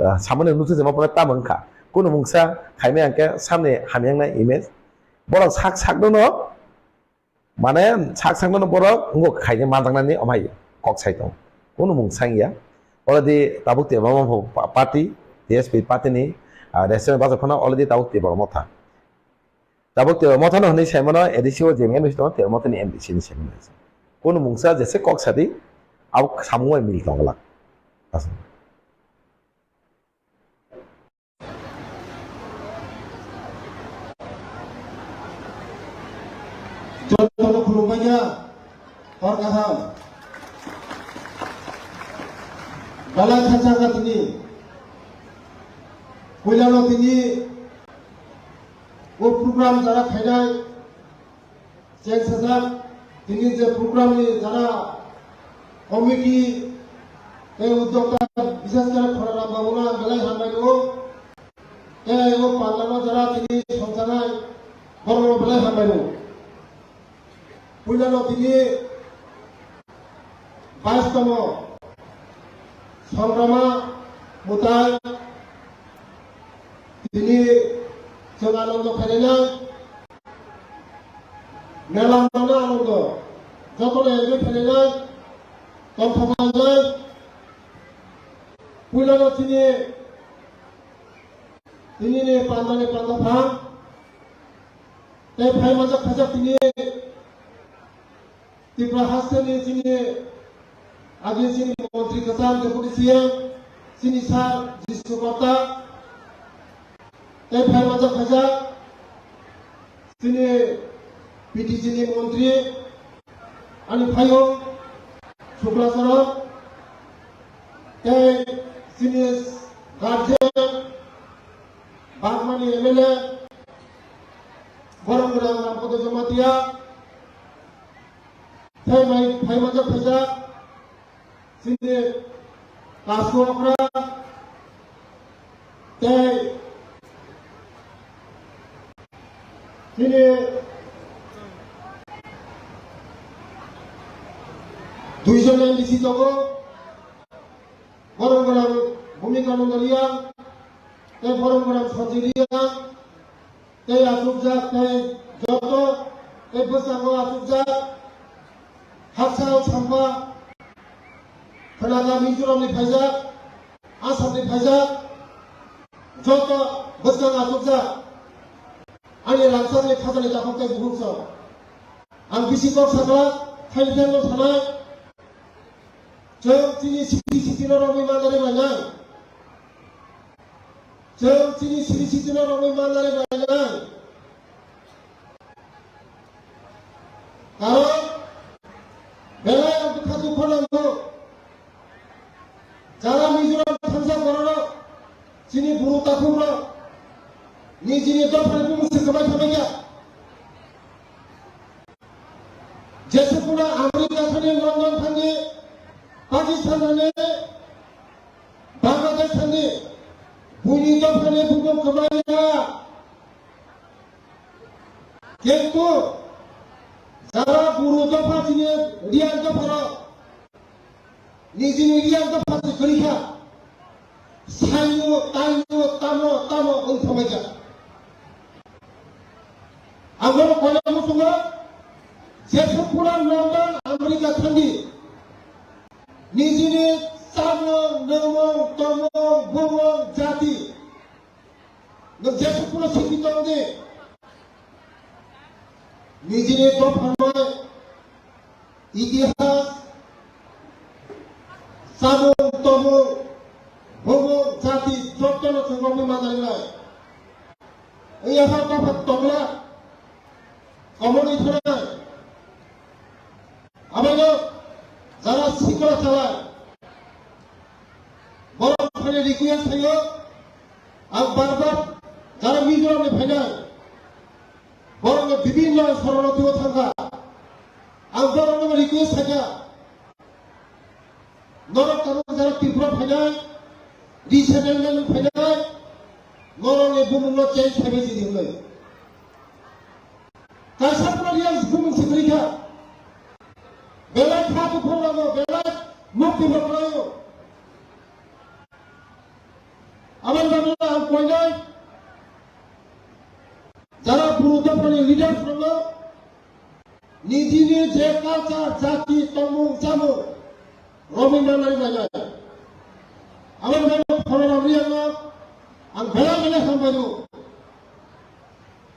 ah, samani notice rwma phano tamo wngkha. Kunu mungsa khaimaya khe samni hamya wngnai image. Borok sak sak no no, mane sak sak no no borok wngkha khaina manjaknani omai kok sai tong. Kunu mung sang ya. Already tabuk Tipra Motha pa-, party, T S P party ni, ah, registered bachak phano already tabuk Tipra Motha. Tabuk Tipra Motha no hinwi sai mano, A D C o je M D C tongo, Tipra Motha ni M D C ni sai mano. Kunu mungsa jese kok sadi, abo samung bai mil tong glak. Aswk. Jotono khulumbaikha, hor kaham. Belai khachang kha tini. Puilano tini o program jara khainai, cheng sajak, tini je program ni jara committee tei udyokta, bishes kore Khorana babu no ang belai hambai rwo. Tei o pandano jara tini songchanai, borokno belai hambai rwo. Puilano tini baish tomo Songrama Mwtai tini chwng anondo khainai, mela mano anondo, jotono enjoy khainai, tongthok khainai. Puilano tini, tini ni pandani panda phang, tei phai manjak khaijak tini Tripura hasteni chini agi chini montri kwcham Deputy C M chini sir Jisnu Karta, tei phai manjak khaijak chini P T G ni montri ani phaiyong Sukla Charan, tei chini guardian Bagmani M L A, Boromgwdang Rampada Jamatia, tei mai phai manjak khaijak chini Kasu Okra, tei chini duijon M D C tongo, Boromgwdang Bhumika Nanda Reang, tei Boromgwdang Sanjay Reang, tei achukjak, tei joto, tei bwskango achukjak, haksa o Samba, Khwnaga Mizoramni phaijak, Assamni phaijak, joto bwskang achukjak, ani rangchakni khajani takhuk tei bukhuk song. Ang bisi kok sakha, thaini thangno sanai, chwng chini siri sitino romwi manjari bainai. Chwng chini siri sitino romwi manjari bainai. Karon belai ang bwkha dukho nango. Jara Mizoram thansa bororok chini buru takhukrok nijini dophani bumung se kwbai thangbaikha. Jese phano America thani, London thani, Pakistan thani, Bangladesh thani, buini dophani bumung kwbaiya. Kintu jara buru dopha chini Reang dopharo nijini Reang dopha se kwrwi kha. sayo, tayo, tamo, tamo wng thangbaijak. Ang bono koina muchungo, jesuk phano London, America thangdi, nijini chamung, nwngmung, tongmung, bumung, jati, nwng jesuk phano sikhi tongdi, nijini dophano itihas, chamung, tongmung, bumung, jati, jotono chwng romwi manjarinai. Wngya kha dopha tongla, komorni thwnai. Abono jara sikla chalai. Borok phani request khaio, ang bar bar jara Mizoramni phainai, borokno bibinno soronotio thangkha. Ang borokno request khaikha, norok tabuk jara Tripura phainai, resettlement phainai, norokni bumungno change khaibai di hinwi. Kaisa pura real bumung se kwrwi kha. Belai kha kuphur nango, belai mukti bo kwlaio. Aboni bagwi ang koinai jara buru dophani leaders rokno nijini je culture, jati, tongmung, chamung romwi manwi lainai. Aboni bagwi Khorang Reang no ang belai belai hambai rwo.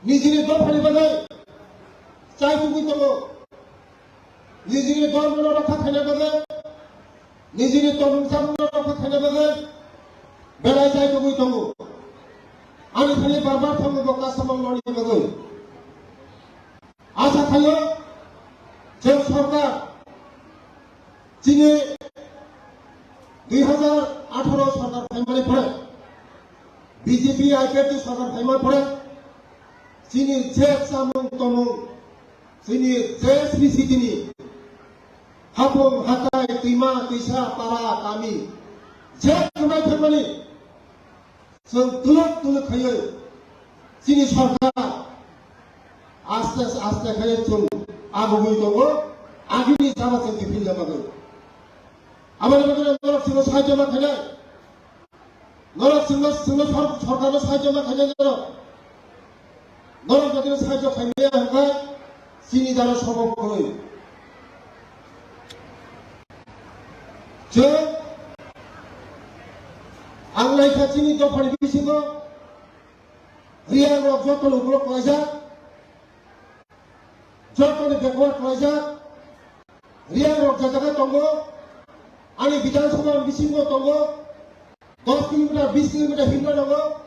Nijini dophani bagwi chai tugwi tongo. Nijini dormono rokha khaina bagwi, nijini tongmung chamungno rokha khaina bagwi belai chai tugwi tongo. Ani thani bar bar thango bo customer noni bagwi. Asa khaio, chwng sorkar, chini dui hazar atharo sorkar phaimani pore, B J P I P F T sorkar phaimani pore, chini je chamung tongmung, chini je sri sitini hapung hatai, twima twisa, para kami, je kwmai thangmani, chwng tuluk tuluk khaiwi chini sorkar aste aste khaiwi chwng agugwi tongo, agini jama chwng kiphilna bagwi. Aboni bagwi norok chwngno sahajyo ma khainai, norok chwngno, chwngno sor-, sorkarno sahajyo ma khainai norok. Norok jodi sahajyo khaimaya hwnkhe chini dano sobo kwrwi. Chwng ang naikha chini dophani bisingo Reang rok joto ni ukulok kwlaijak, joto ni backward kwlaijak. Reang rok je jaga tongo, ani Bidhan Sabha ni bisingo tongo, dos kilometer, bis kilometer himna nango,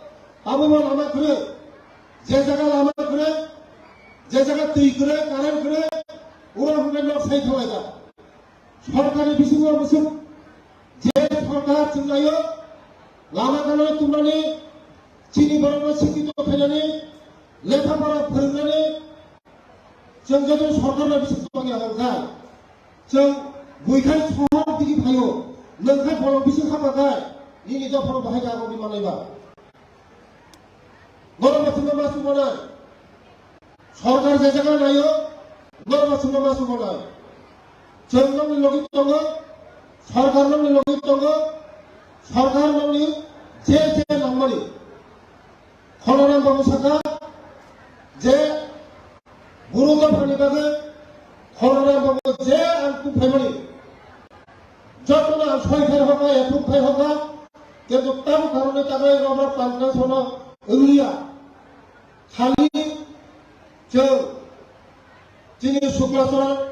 abo bo lama kwrwi. Je jaga lama kwrwi, je jaga twi kwrwi, current kwrwi, uro hwnwi nok sai thanglaijak. Sorkarni bisingo musuk je sorkar chwnglaio, lama kanani tumnani, chini borokno sikito khainani, lekha pora phwrwngnani, chwng joto sorkarno bising tongya hwnkha, chwng buikhai sohor digi phaio, nwngkhai bolong bising haphakhai, nini dophano bahai kagwi manaiba. Norok bo chwngno ma chubanai. Sorkar je jaga naio, norok bo chwngno ma chubanai. Chwng nokni logi tongo, sorkar nokni logi tongo, sorkar nokni je je nangmani. Khononang babu sakha je buru dophani bagwi Khononang babu je ang tubuphaimani. Jotono ang soi phai hoka, ya thum phai hoka, kintu tamo karone tabai roma pangkang sono wngya. Khali chwng chini Suklacharan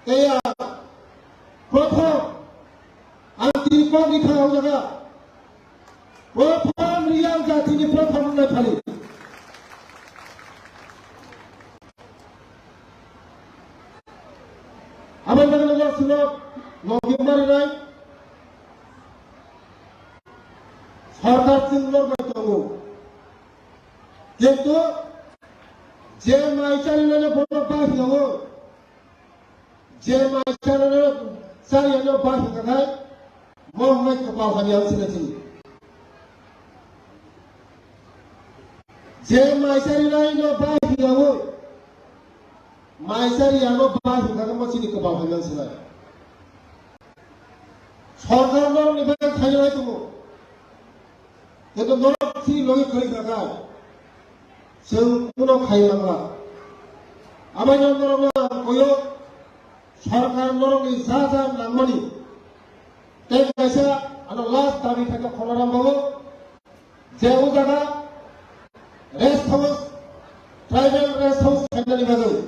tei ang prothom ang tini kok ni khana o jaga prothom Reang jatini prothom wngnai phali. Aboni bagwi no sino logi marinai sorkar chwng lorbai tongo. Kintu je mai charinani borok ba hiyo, je mai charinani chariya no ba hiyo khai, mo hwnwi kwpal hamya wng sini chini. Je mai charinai no ba hiyo, mai chariya no ba hiyo khai mo chini kwpal hamya wng sini. Sorkar no ni bagwi khainai tongo. Kintu norok si logi kwrwi kha kha, chwng kuno khai mangla. Abaino norokno ang koyo, sorkar norokni ja ja nangmani. Tei kaisa ano last dabi khaikha Kholaram babu, je o jaga rest house, tribal rest house khainani bagwi.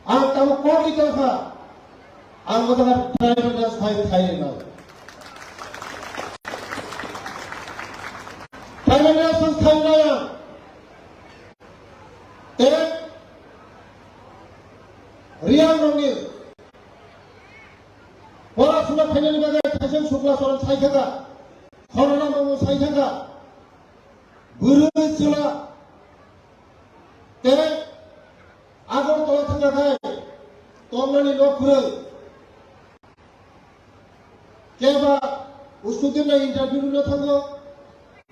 Ang tabuk kok ni tongkha, ang o jaga tribal rest house khai, khai rwnai. Tribal rest house khai rwnai ang. Tei Reang rokni pora suna khainani bagwi Thaiseng Sukla Charan sai thangkha, Khorana Mamu sai thangkha, bwrwi chwla tei Agartala thangkha khai tongnani nok kwrwi. Keba student na interview rwna thango,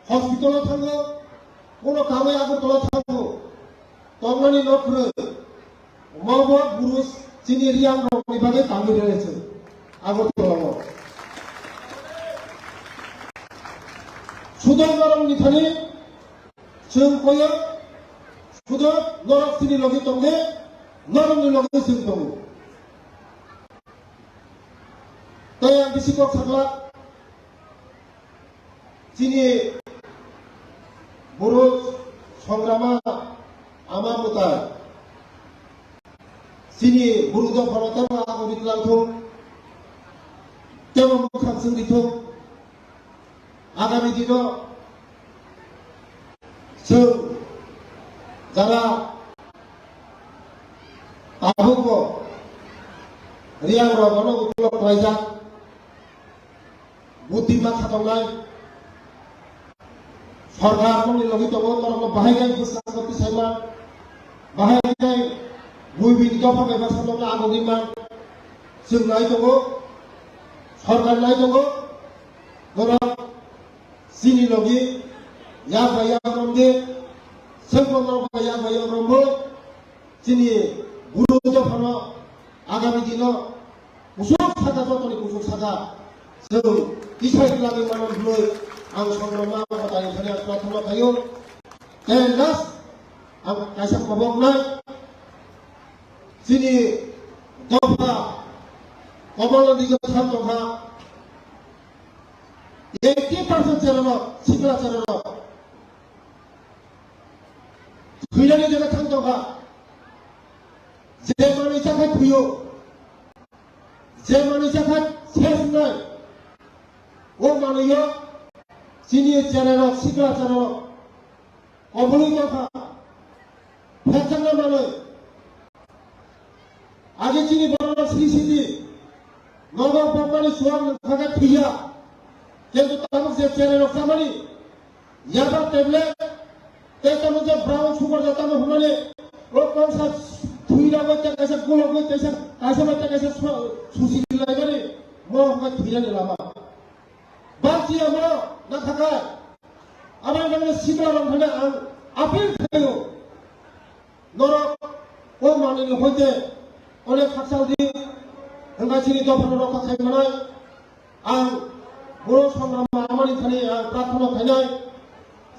hospital o thango, kono kamai Agartala thango, tongnani nok kwrwi. Omo bo buru chini Reang rokni bagwi tangwi rwlaisio Agartala o. Sudo norokni thani chwng koyo, sudo norok chini logi tongde, norokni logi chwng tongo. Tei ang bisi kok sakla, chini buru songrama ama mwtai, chini buru dophano tamo agoni twlang thung, tamo mwkhang chwngri thung. Agami dino chwng jara tabukbo Reang rok bono ukulok khlaijak, buddhi ma khatongnai, sorkar nokni logi tongo, norokno bahai khe bwskango tisaima, bahai khe buibini dopha bai baksa nokno agogwi man, chwng nai tongo, sorkar nai tongo, norok chini logi yak bai yak romdi, sengkok norok bai yak bai yak romwi, chini buru dophano agami dino kusuk saka, jotoni kusuk saka, chwng tisai twlangwi mano hwnwi ang songrama mwtai thani ang prathana khaio. Tei last ang kaisa koboknai, chini dopha Komolnath Rijang thang tongkha, eighty percent cherarok, sikla cherarok thwinani jaga thang tongkha. Je manwi chakhai thwio, je manwi chakhai ses wngnai, o manwio chini cherarok, sikla cherarok kobului tongkha, phekjakna manwi. Age chini borok sri siti nogo bokmani suwak nungkha khe thwiya, kintu tabuk je cherarok chamani yaba tablet tei tamo je brown sugar ja tamo hwnmani o kongsa thwi ragwi tei kaisa gulogwi tei kaisa bai tei kaisa su-, susi laimani mo hwnba thwinani lama. Bangchi amo na thakai. Aboni bagwi sikla rok thani ang appeal khlaio. Norok o manwini hoite onek khakchang di, hwnba chini dophano rokha khai manai. Ang boro songrama amani thani ang prathana khainai.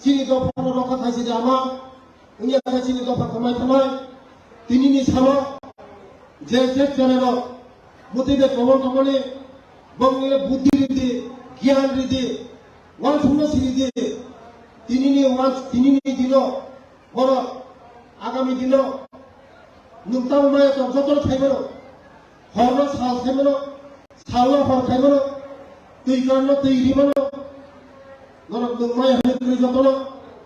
Chini dophano rokha khai sidi ama. Wngya khe chini dopha kwmai thanai, tinini salo je je cherarok, bwtwi bai kobor tongmani, bongni buddhi ridi, giyan ridi, uansukma siridi, tinini uans-, tinini dino, borok agami dino, nwng tamo maya tong jotono khaimano. Horno sal khaimano, salno hor khaimano, twi kanno twi rimano. Norok nwng maya hwnwi kwrwi jotono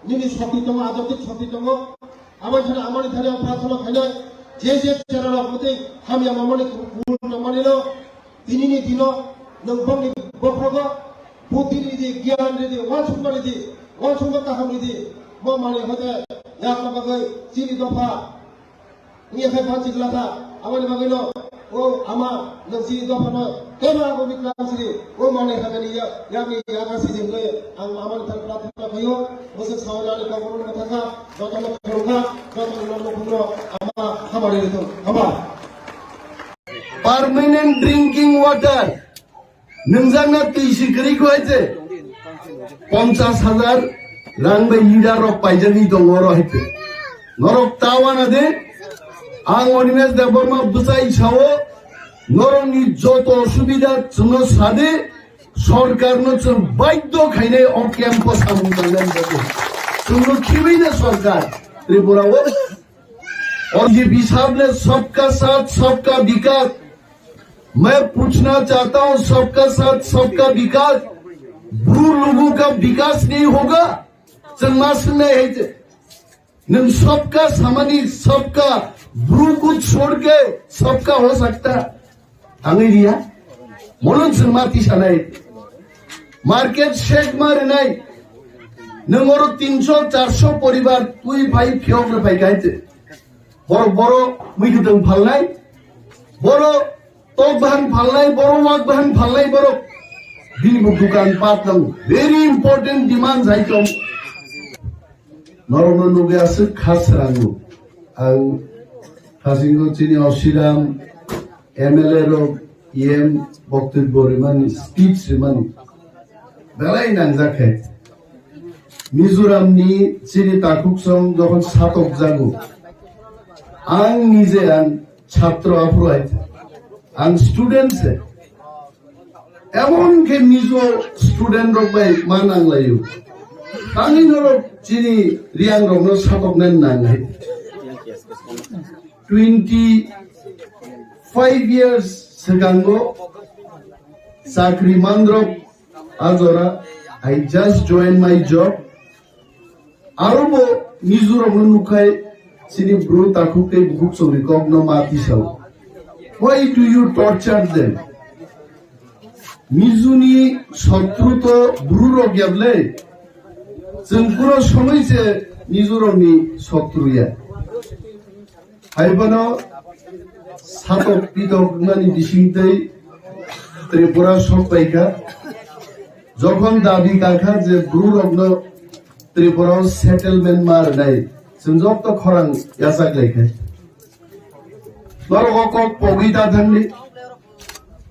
nini shokti tongo, ajotik shokti tongo. Abo thani amoni thani ang prathana khainai, je je cherarok mwtwi hamya mamani kubul tongmanino, tinini dino nwng bongni bophogo buddhi ridi, giyan ridi, uansukma ridi, uansukma kaham ridi, mo manwi hoite yakna bagwi chini dopha Wngya khe phan chikla kha, aboni bagwino o ama nwng chini dophano teibo abo biklang sidi, o manwi hakani ya-, yakni yaga sidi hwnwi ang amani thani prathana khaio. Bwswk saui nani kokborokno mwthangkha, jotono khulumkha, jotono nokmukhuno ama hamari rithung. Hamba. Permanent drinking water. Nwngjakna twi si kwrwi kho hai se. Ponchas hajar rang bai leader rok paijagwi tongo oro hai khe. Norok ta wana de, ang Animesh Debbarma bwchai sao, norokni joto osubida chwngno sade, sorkarno chwng baidhyo khainai o camp o samung tangnani bagwi. Chwngno khibwi de sorkar Tripura o. और ये हिसाब ने सबका साथ सबका विकास, मैं पूछना चाहता हूं, सबका साथ सबका विकास, ब्रू लोगों का विकास नहीं होगा? Chwng ma swngnai hai se, nwng सबका samani सबका, ब्रू को छोड़ के सबका हो सकता? Tangwi riya. Mono chwng ma tisanai. Market shake ma rinai. Nwng oro tinso charso poribar twi phai phiyok rw phai kha hai se. Borok boro mui kwtwng phalnai. Boro tok bahan phalnai, boro wak bahan phalnai borok. Bini bo dukan pat nang. Very important demand hai tong. Norokno nugwi aswk kha srango. Ang hasingo chini Osiram M L A rok, E M boktobbo rimani, speech rimani belai nangjak khe. Mizoramni chini takhuksong jokhon satok jago, ang nije ang chhatro aphuru hai, ang student se. Emon khe Mizo student rok bai ma nanglaio. Tangwi norok chini Reang rokno satoknani nangnai. Twenty five years swkango chakri manrok ajora, I just joined my job. Aro bo Mizorokno nukhai chini bru takhuk tei bukhuk chongni kokno ma tisao. Why do you torture them? Mizuni sotru to bru rok yable. Chwng puro somoi se Mizorokni sotru ya. Haiphano satok pitok mani bisingtwi Tripura sok paikha. Jokhon dabi kakha je bru rokno Tripura o settlement ma rwnai, chwng jokto khorang yachak laikha. Norok o kok pogwi ta thangdi.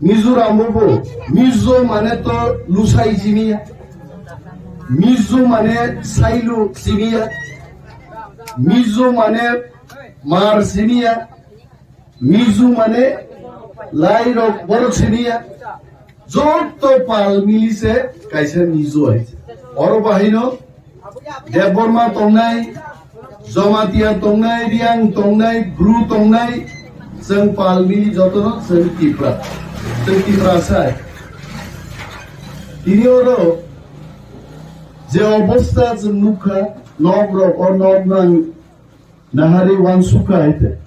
Mizoram o bo Mizo mane to lusai siniya. Mizo mane sailu siniya. Mizo mane mar siniya. Mizo mane lai rok borok siniya. Joto pal mili se kaisa Mizo hai. Oro bahaino Debbarma tongnai, Jamatia tongnai, Reang tongnai, Bru tongnai, chwng pal mili jotono chwng Tipra. Chwng Tiprasa. Tini oro je obostha chwng nukha, nok rok, o nok nang nahari wansukha hai te.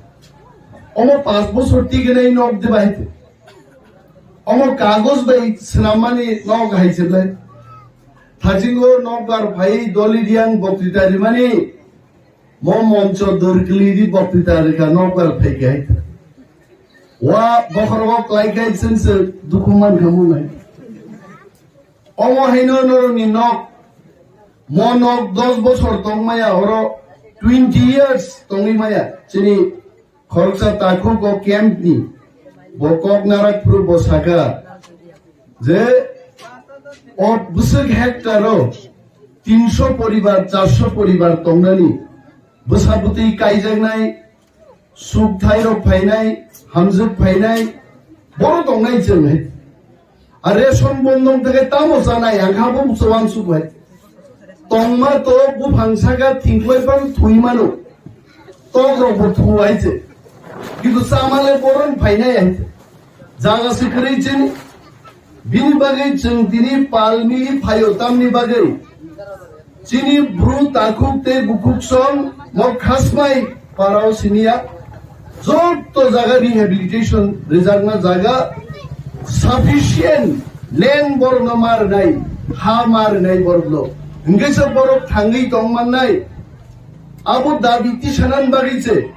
Omo panch bochor tiginai nok diba hai te. Omo kagoj bai swnammani nok hai se ble. Thachingo nokbar phai doli Reang boktwita rimani, mo moncho dor kwlwi di boktwita rwkha nokbar phai khe hai. Wa bokhorogo klai khai chwng se dukhu man kha mung hai. Omo haino norokni nok, mo nok dos bochor tong maya, oro twenty years tongwi maya. Chini khoroksa takhuk o camp ni, bo kok narak phuru bo saka je o bwswk hectare o tinso poribar, charso poribar tongnani, bwsa bwtwi kaijaknai, suk thairok phainai, hamjwk phainai, boro tongnai chwng hai. A ration bondong theke tamo chanai, ang kha bo muchung wansuk hai. Tongma to buphang saka thingklai phang thui mano. Tok rok bo thu hai se. Kintu chamale boron phainai hai se. Jaga se kwrwi chini. Bini bagwi chwng tini pal mili phaio tamni bagwi. Chini bru takhuk tei bukhuk song mo khasmai parao siniya. Joto jaga rehabilitation rijakna jaga sufficient land borokno ma rwnai, ha ma rwnai borokno. Hwnkhe se borok thangwi tong mannai. Abo dabi tisanani bagwi se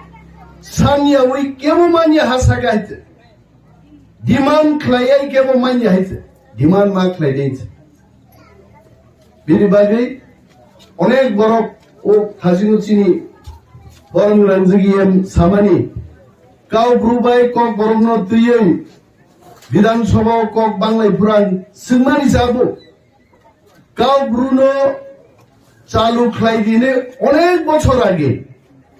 saniyawi kebo manya ha saka hai se. Demand khlaiya kebo manya hai se. Demand ma khlai dei se. Bini bagwi onek borok o thajino chini borok rangjak em samani. Kau bru bai kok borokno twiwi Bidhan Sabha o kok banglai phurang swngmani sabo. Kau Bru no chalu khlai dini onek bochor age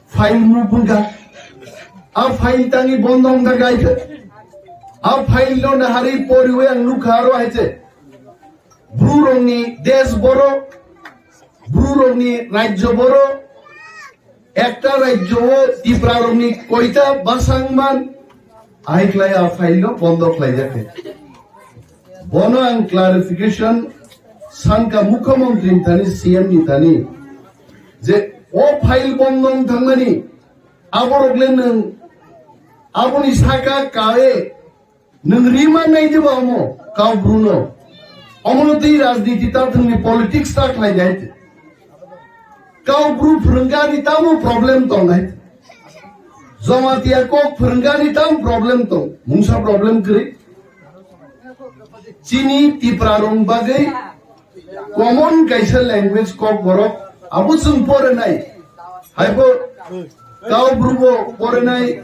file mubunga. A file tangi bondo wngkha gaikhe. A file no nahari poriwe ang nukha aro haise. Bru rokni desh boro, Bru rokni rajyo boro, ekta rajyo o Tipra rokni koita bwsang man, ahai khlai a file no bondo khlai jakhe. Bono ang clarification sanka Mukhyamantri ni thani, C M ni thani, je o file bondo wng thangmani, aborok le nwng aboni saka kae nwng rima nai de ba omo Kau Bru no? Omo no twi rajniti ta thwngni politics ta khlai nai. Kau Bru phwrwngani tamo problem tong nai? Jamatia kok phwrwngani tam problem tong, mungsa problem kwrwi. Chini Tipra rong bagwi common kaisa language kok borok abo chwng porinai. Haibo Kau Bru bo porinai,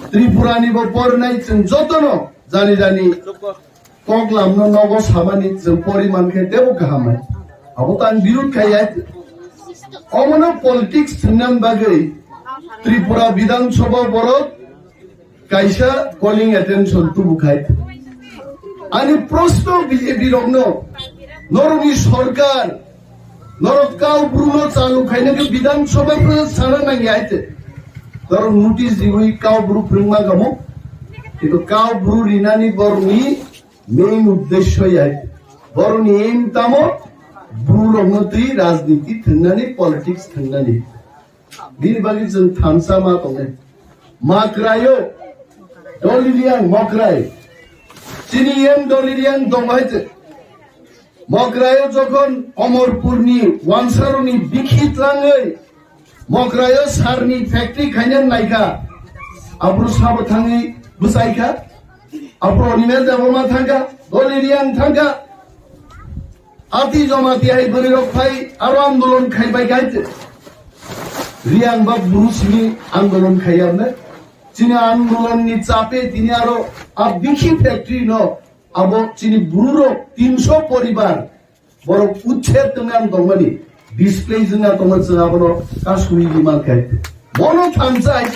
Tripura ni bo porinai, chwng jotono jani jani kok lamno nogo samani chwng pori mankhe tebo kaham hai. Abo to ang birud khai ya. Omono politics thwngna bagwi Tripura Bidhan Sabha borok kaisa calling attention tubu khai. Ani proshno B J P rokno, norokni sorkar, norok Kau Bru no chalu khaina khe Bidhan Sabha phwrwng sana nang ya ite. Norok notice diwi Kau Bru phwrwngma gamo. Kintu Kau Bru rinani borni main uddesho ya ite. Borni aim tamo Bru rokno twi rajniti thwngnani, politics thwngnani. Bini bagwi chwng thansa ma tongnai. Makraio, Doliriang Mokrai. Chini M Doliriang dong hai che. Mokraio jokhon Omorpurni wansaroni bikhi tlangwi Mokraio sarni factory khaina naikha. Abru sabo thangwi bwsaikha. Abru Animal Debbarma thangkha. Doliriang thangkha. Ati joma ti hai bwrwi rok phai aro andolon khai bai khai te. Riang bak buru simi andolon khai amne. Chini andolon ni chape tini aro a bikhi factory no abo chini buru rok tinso poribar borok uchher tongna tongmani display jina tongma chwng abono kasui di man khai te. Bono thansa hai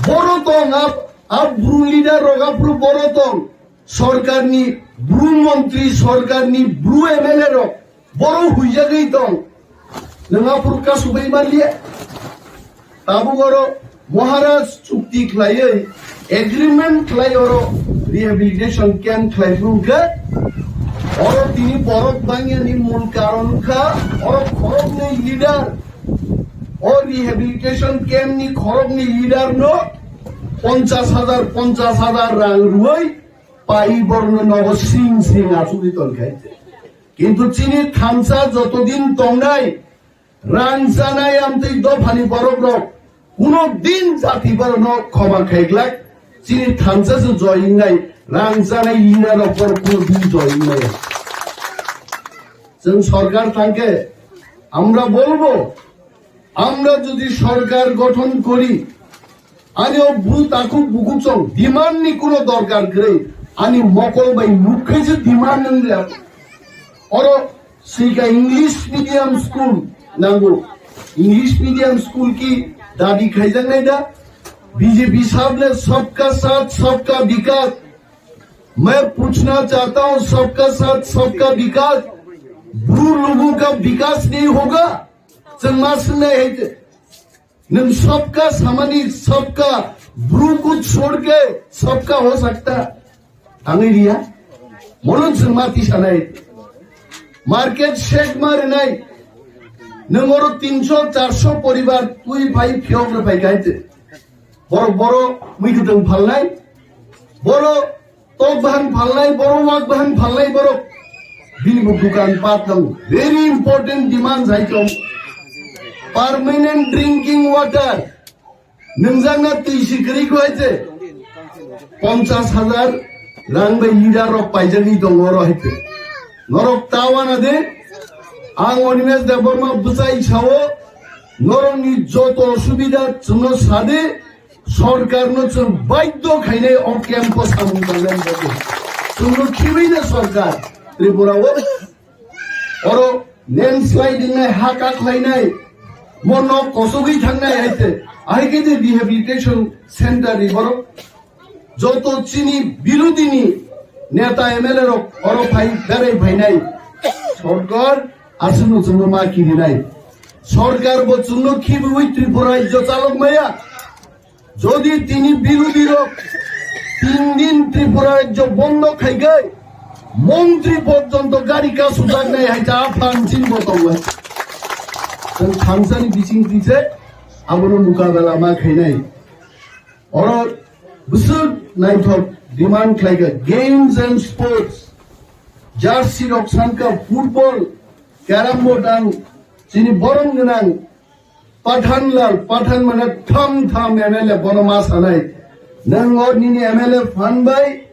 boro tong ab, ab buru leader rok abru boro tong. Sorkarni bru montri, sorkarni bru M L A rok boro huijagwi tong. Nwng aphuru kasubui manliya. Tabuk oro Maharaj chukti khlaiwi agreement khlai oro rehabilitation camp khlai phuru hwnkhe oro tini borok bangyani mul karon wngkha oro khoroknwi leader. O rehabilitation camp ni khoroknwi leader no ponchas hajar, ponchas hajar rang rwui pai borno nogo sing sing achugwi tongkha. Kintu chini thansa jotodin tongnai rang chanai amtwi dophani borok rok kuno din jati borokno khoma khaiglak chini thansa se joingnai rang chanai leader rok borok kuno din joingnai. Chwng sorkar thangkhe amra bolbo Amra jodi sorkar gothon kori, ani o bru takhuk bukhuk chong demand ni kuno dorkar kwrwi, ani mokol bai nuk khe se demand wng ya. Oro swika English medium school nango. English medium school ki dabi khaijaknai da? B J P sahab ne sabka saath sabka vikas. Main puchna chahta hoon, sabka saath sabka vikas, bru logon ka vikas nahi hoga? Chwng ma swngnai hai te. Nwng sabka samani sabka, bru ko chhod ke sabka ho sakta. Tangwi riya. Mono chwng ma tisanai. Market shake ma rinai. Nwng oro tinso charso poribar twi phai phiyok rw phai kha hai te. Borok boro mui kwtwng phalnai. Boro Tok bahan phalnai borok, wak bahan phalnai borok. Bini bo dukan pat nango. Very important demand hai tong. Permanent drinking water. Nungjakna twi si kwrwi kho hai se. Ponchas hajar rang bai leader rok paijagwi tongo oro hai se. Norok ta wana de. Ang Animesh Debbarma bwchai sao. Norokni joto osubida chwngno sade. Sorkarno chwng baidhyo khainai o camp-o samung tangnani bagwi. Chwngno khibaino sorkar Tripura-o. Oro landslide wngnai, ha kaklainai, mo nok kosogwi thangnai hai se. Ahai khe je rehabilitation center ni borok joto chini birodini neta M L A rok oro phai berai phainai. Sorkar aswkno chwngno ma kirinai. Sorkar bo chwngno khibiwi Tripura rajyo chalok maya. Jodi tini birodhi rok tin din Tripura rajyo bondo khai khai, montri porjonto gari kasujaknai hai ta aphan chin bo tongo. Chwng thansani bising tise abono mukabela ma khainai. Oro bwswk naithok demand khlaikha, games and sports, jersey rok sankha, football, carrom board ang chini borom gwnang Pathanlal, Pathan mane tham tham M L A bono ma sanai. Nang o nini M L A phan bai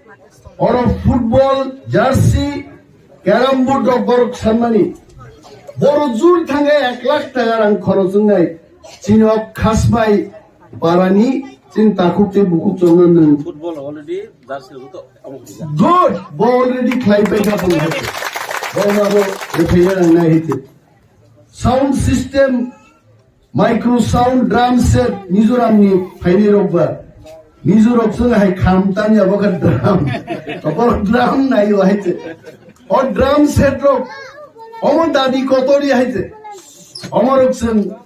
oro football, jersey, carrom board rok borok sanmani. Boro jur thangkhe ek lakh taka rang khorok wngnai. Chini o Khasbai parani chini takhuk tei bukhuk chwngno nwng. Football already jersey rok to amo kisa. Good, bo already khlai paikha phone hete. Bo ma bo repair ang nai hete. Sound system, micro sound, drum set, Mizoram ni phaini rok ba. Mizo rok chwng hai kham tanya bo kha drum. Bo drum nai o hai che. O drum set rok, omo dadi kotori hai che. Omo rok chwng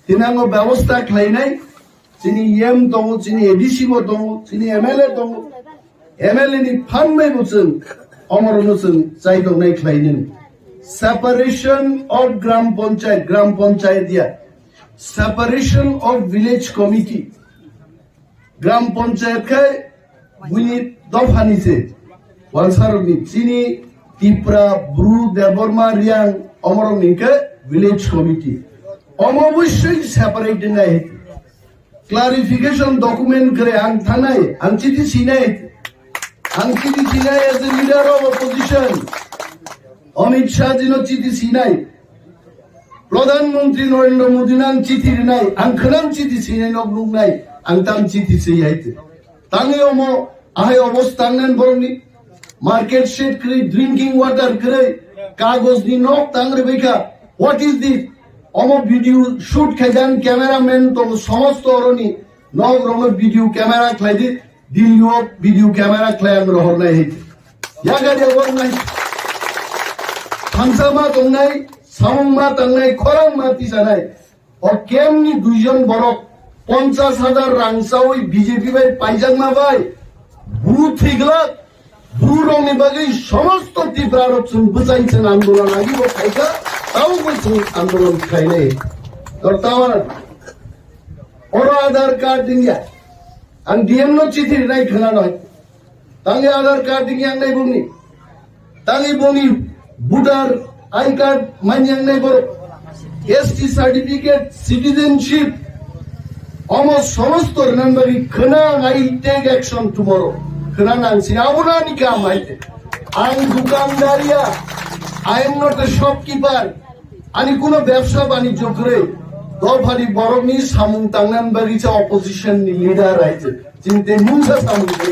tinango bebosta khlainai. Chini E M tongo, chini A D C bo tongo, chini M L A tongo. M L A ni phan bai bo chwng omorokno chwng chaitongnai khlainani. Separation of Gram Panchayat, Gram Panchayat ya. Separation of Village Committee. Gram Panchayat khai buini dophani se. Wansarokni chini Tipra, Bru, Debbarma, Riang, omorokni khe Village Committee. Omo obosoi separate nai. Clarification document kwrwi ang thanai, ang chithi sinai, ang chithi sinai as a leader of opposition, Amit Shah jino chithi sinai, Pradhan Mantri Narendra Modi no ang chithi rinai, ang khwnam chithi sinai nok nuknai, ang tam chithi siyai te. Tangwi omo ahai obostha nang borokni. Market shed kwrwi, drinking water kwrwi, kagoj ni nok tang rwbaikha. What is this? Omo video shoot khaijak, cameraman tongo, somosto oroni nok rokno video camera khlaidi, Delhi o video camera khlai ang rohornai hai. Yagari rohornai. Thansa ma tongnai, samung ma tangnai, khorang ma tisanai. O camp ni duijon borok ponchas hajar rang chawi B J P bai paijakma bai bru thwiglak, bru rokni bagwi somosto Tipra rok chwng bwchai chwng andolon agi bo khaikha, tabukbo chwng andolon khlainai. Tor tawa oro Aadhaar card wngya, ang D M no chithi rinai khwnanai. Tangwi Aadhaar card wngya wngnai bongni. Tangwi bongni voter I D card manya wngnai borok. S T certificate, citizenship. Omo somosto rwna bagwi khwna ang, I take action tomorrow. Khwna nang sini abono ani kam hai. Ang dukandar ya. I am not a shopkeeper. Ani kuno bebsa banijyo kwrwi. Dophani borokni samung tangnani bagwi cha opposition ni leader hai. Chini tei mungsa samung kwrwi.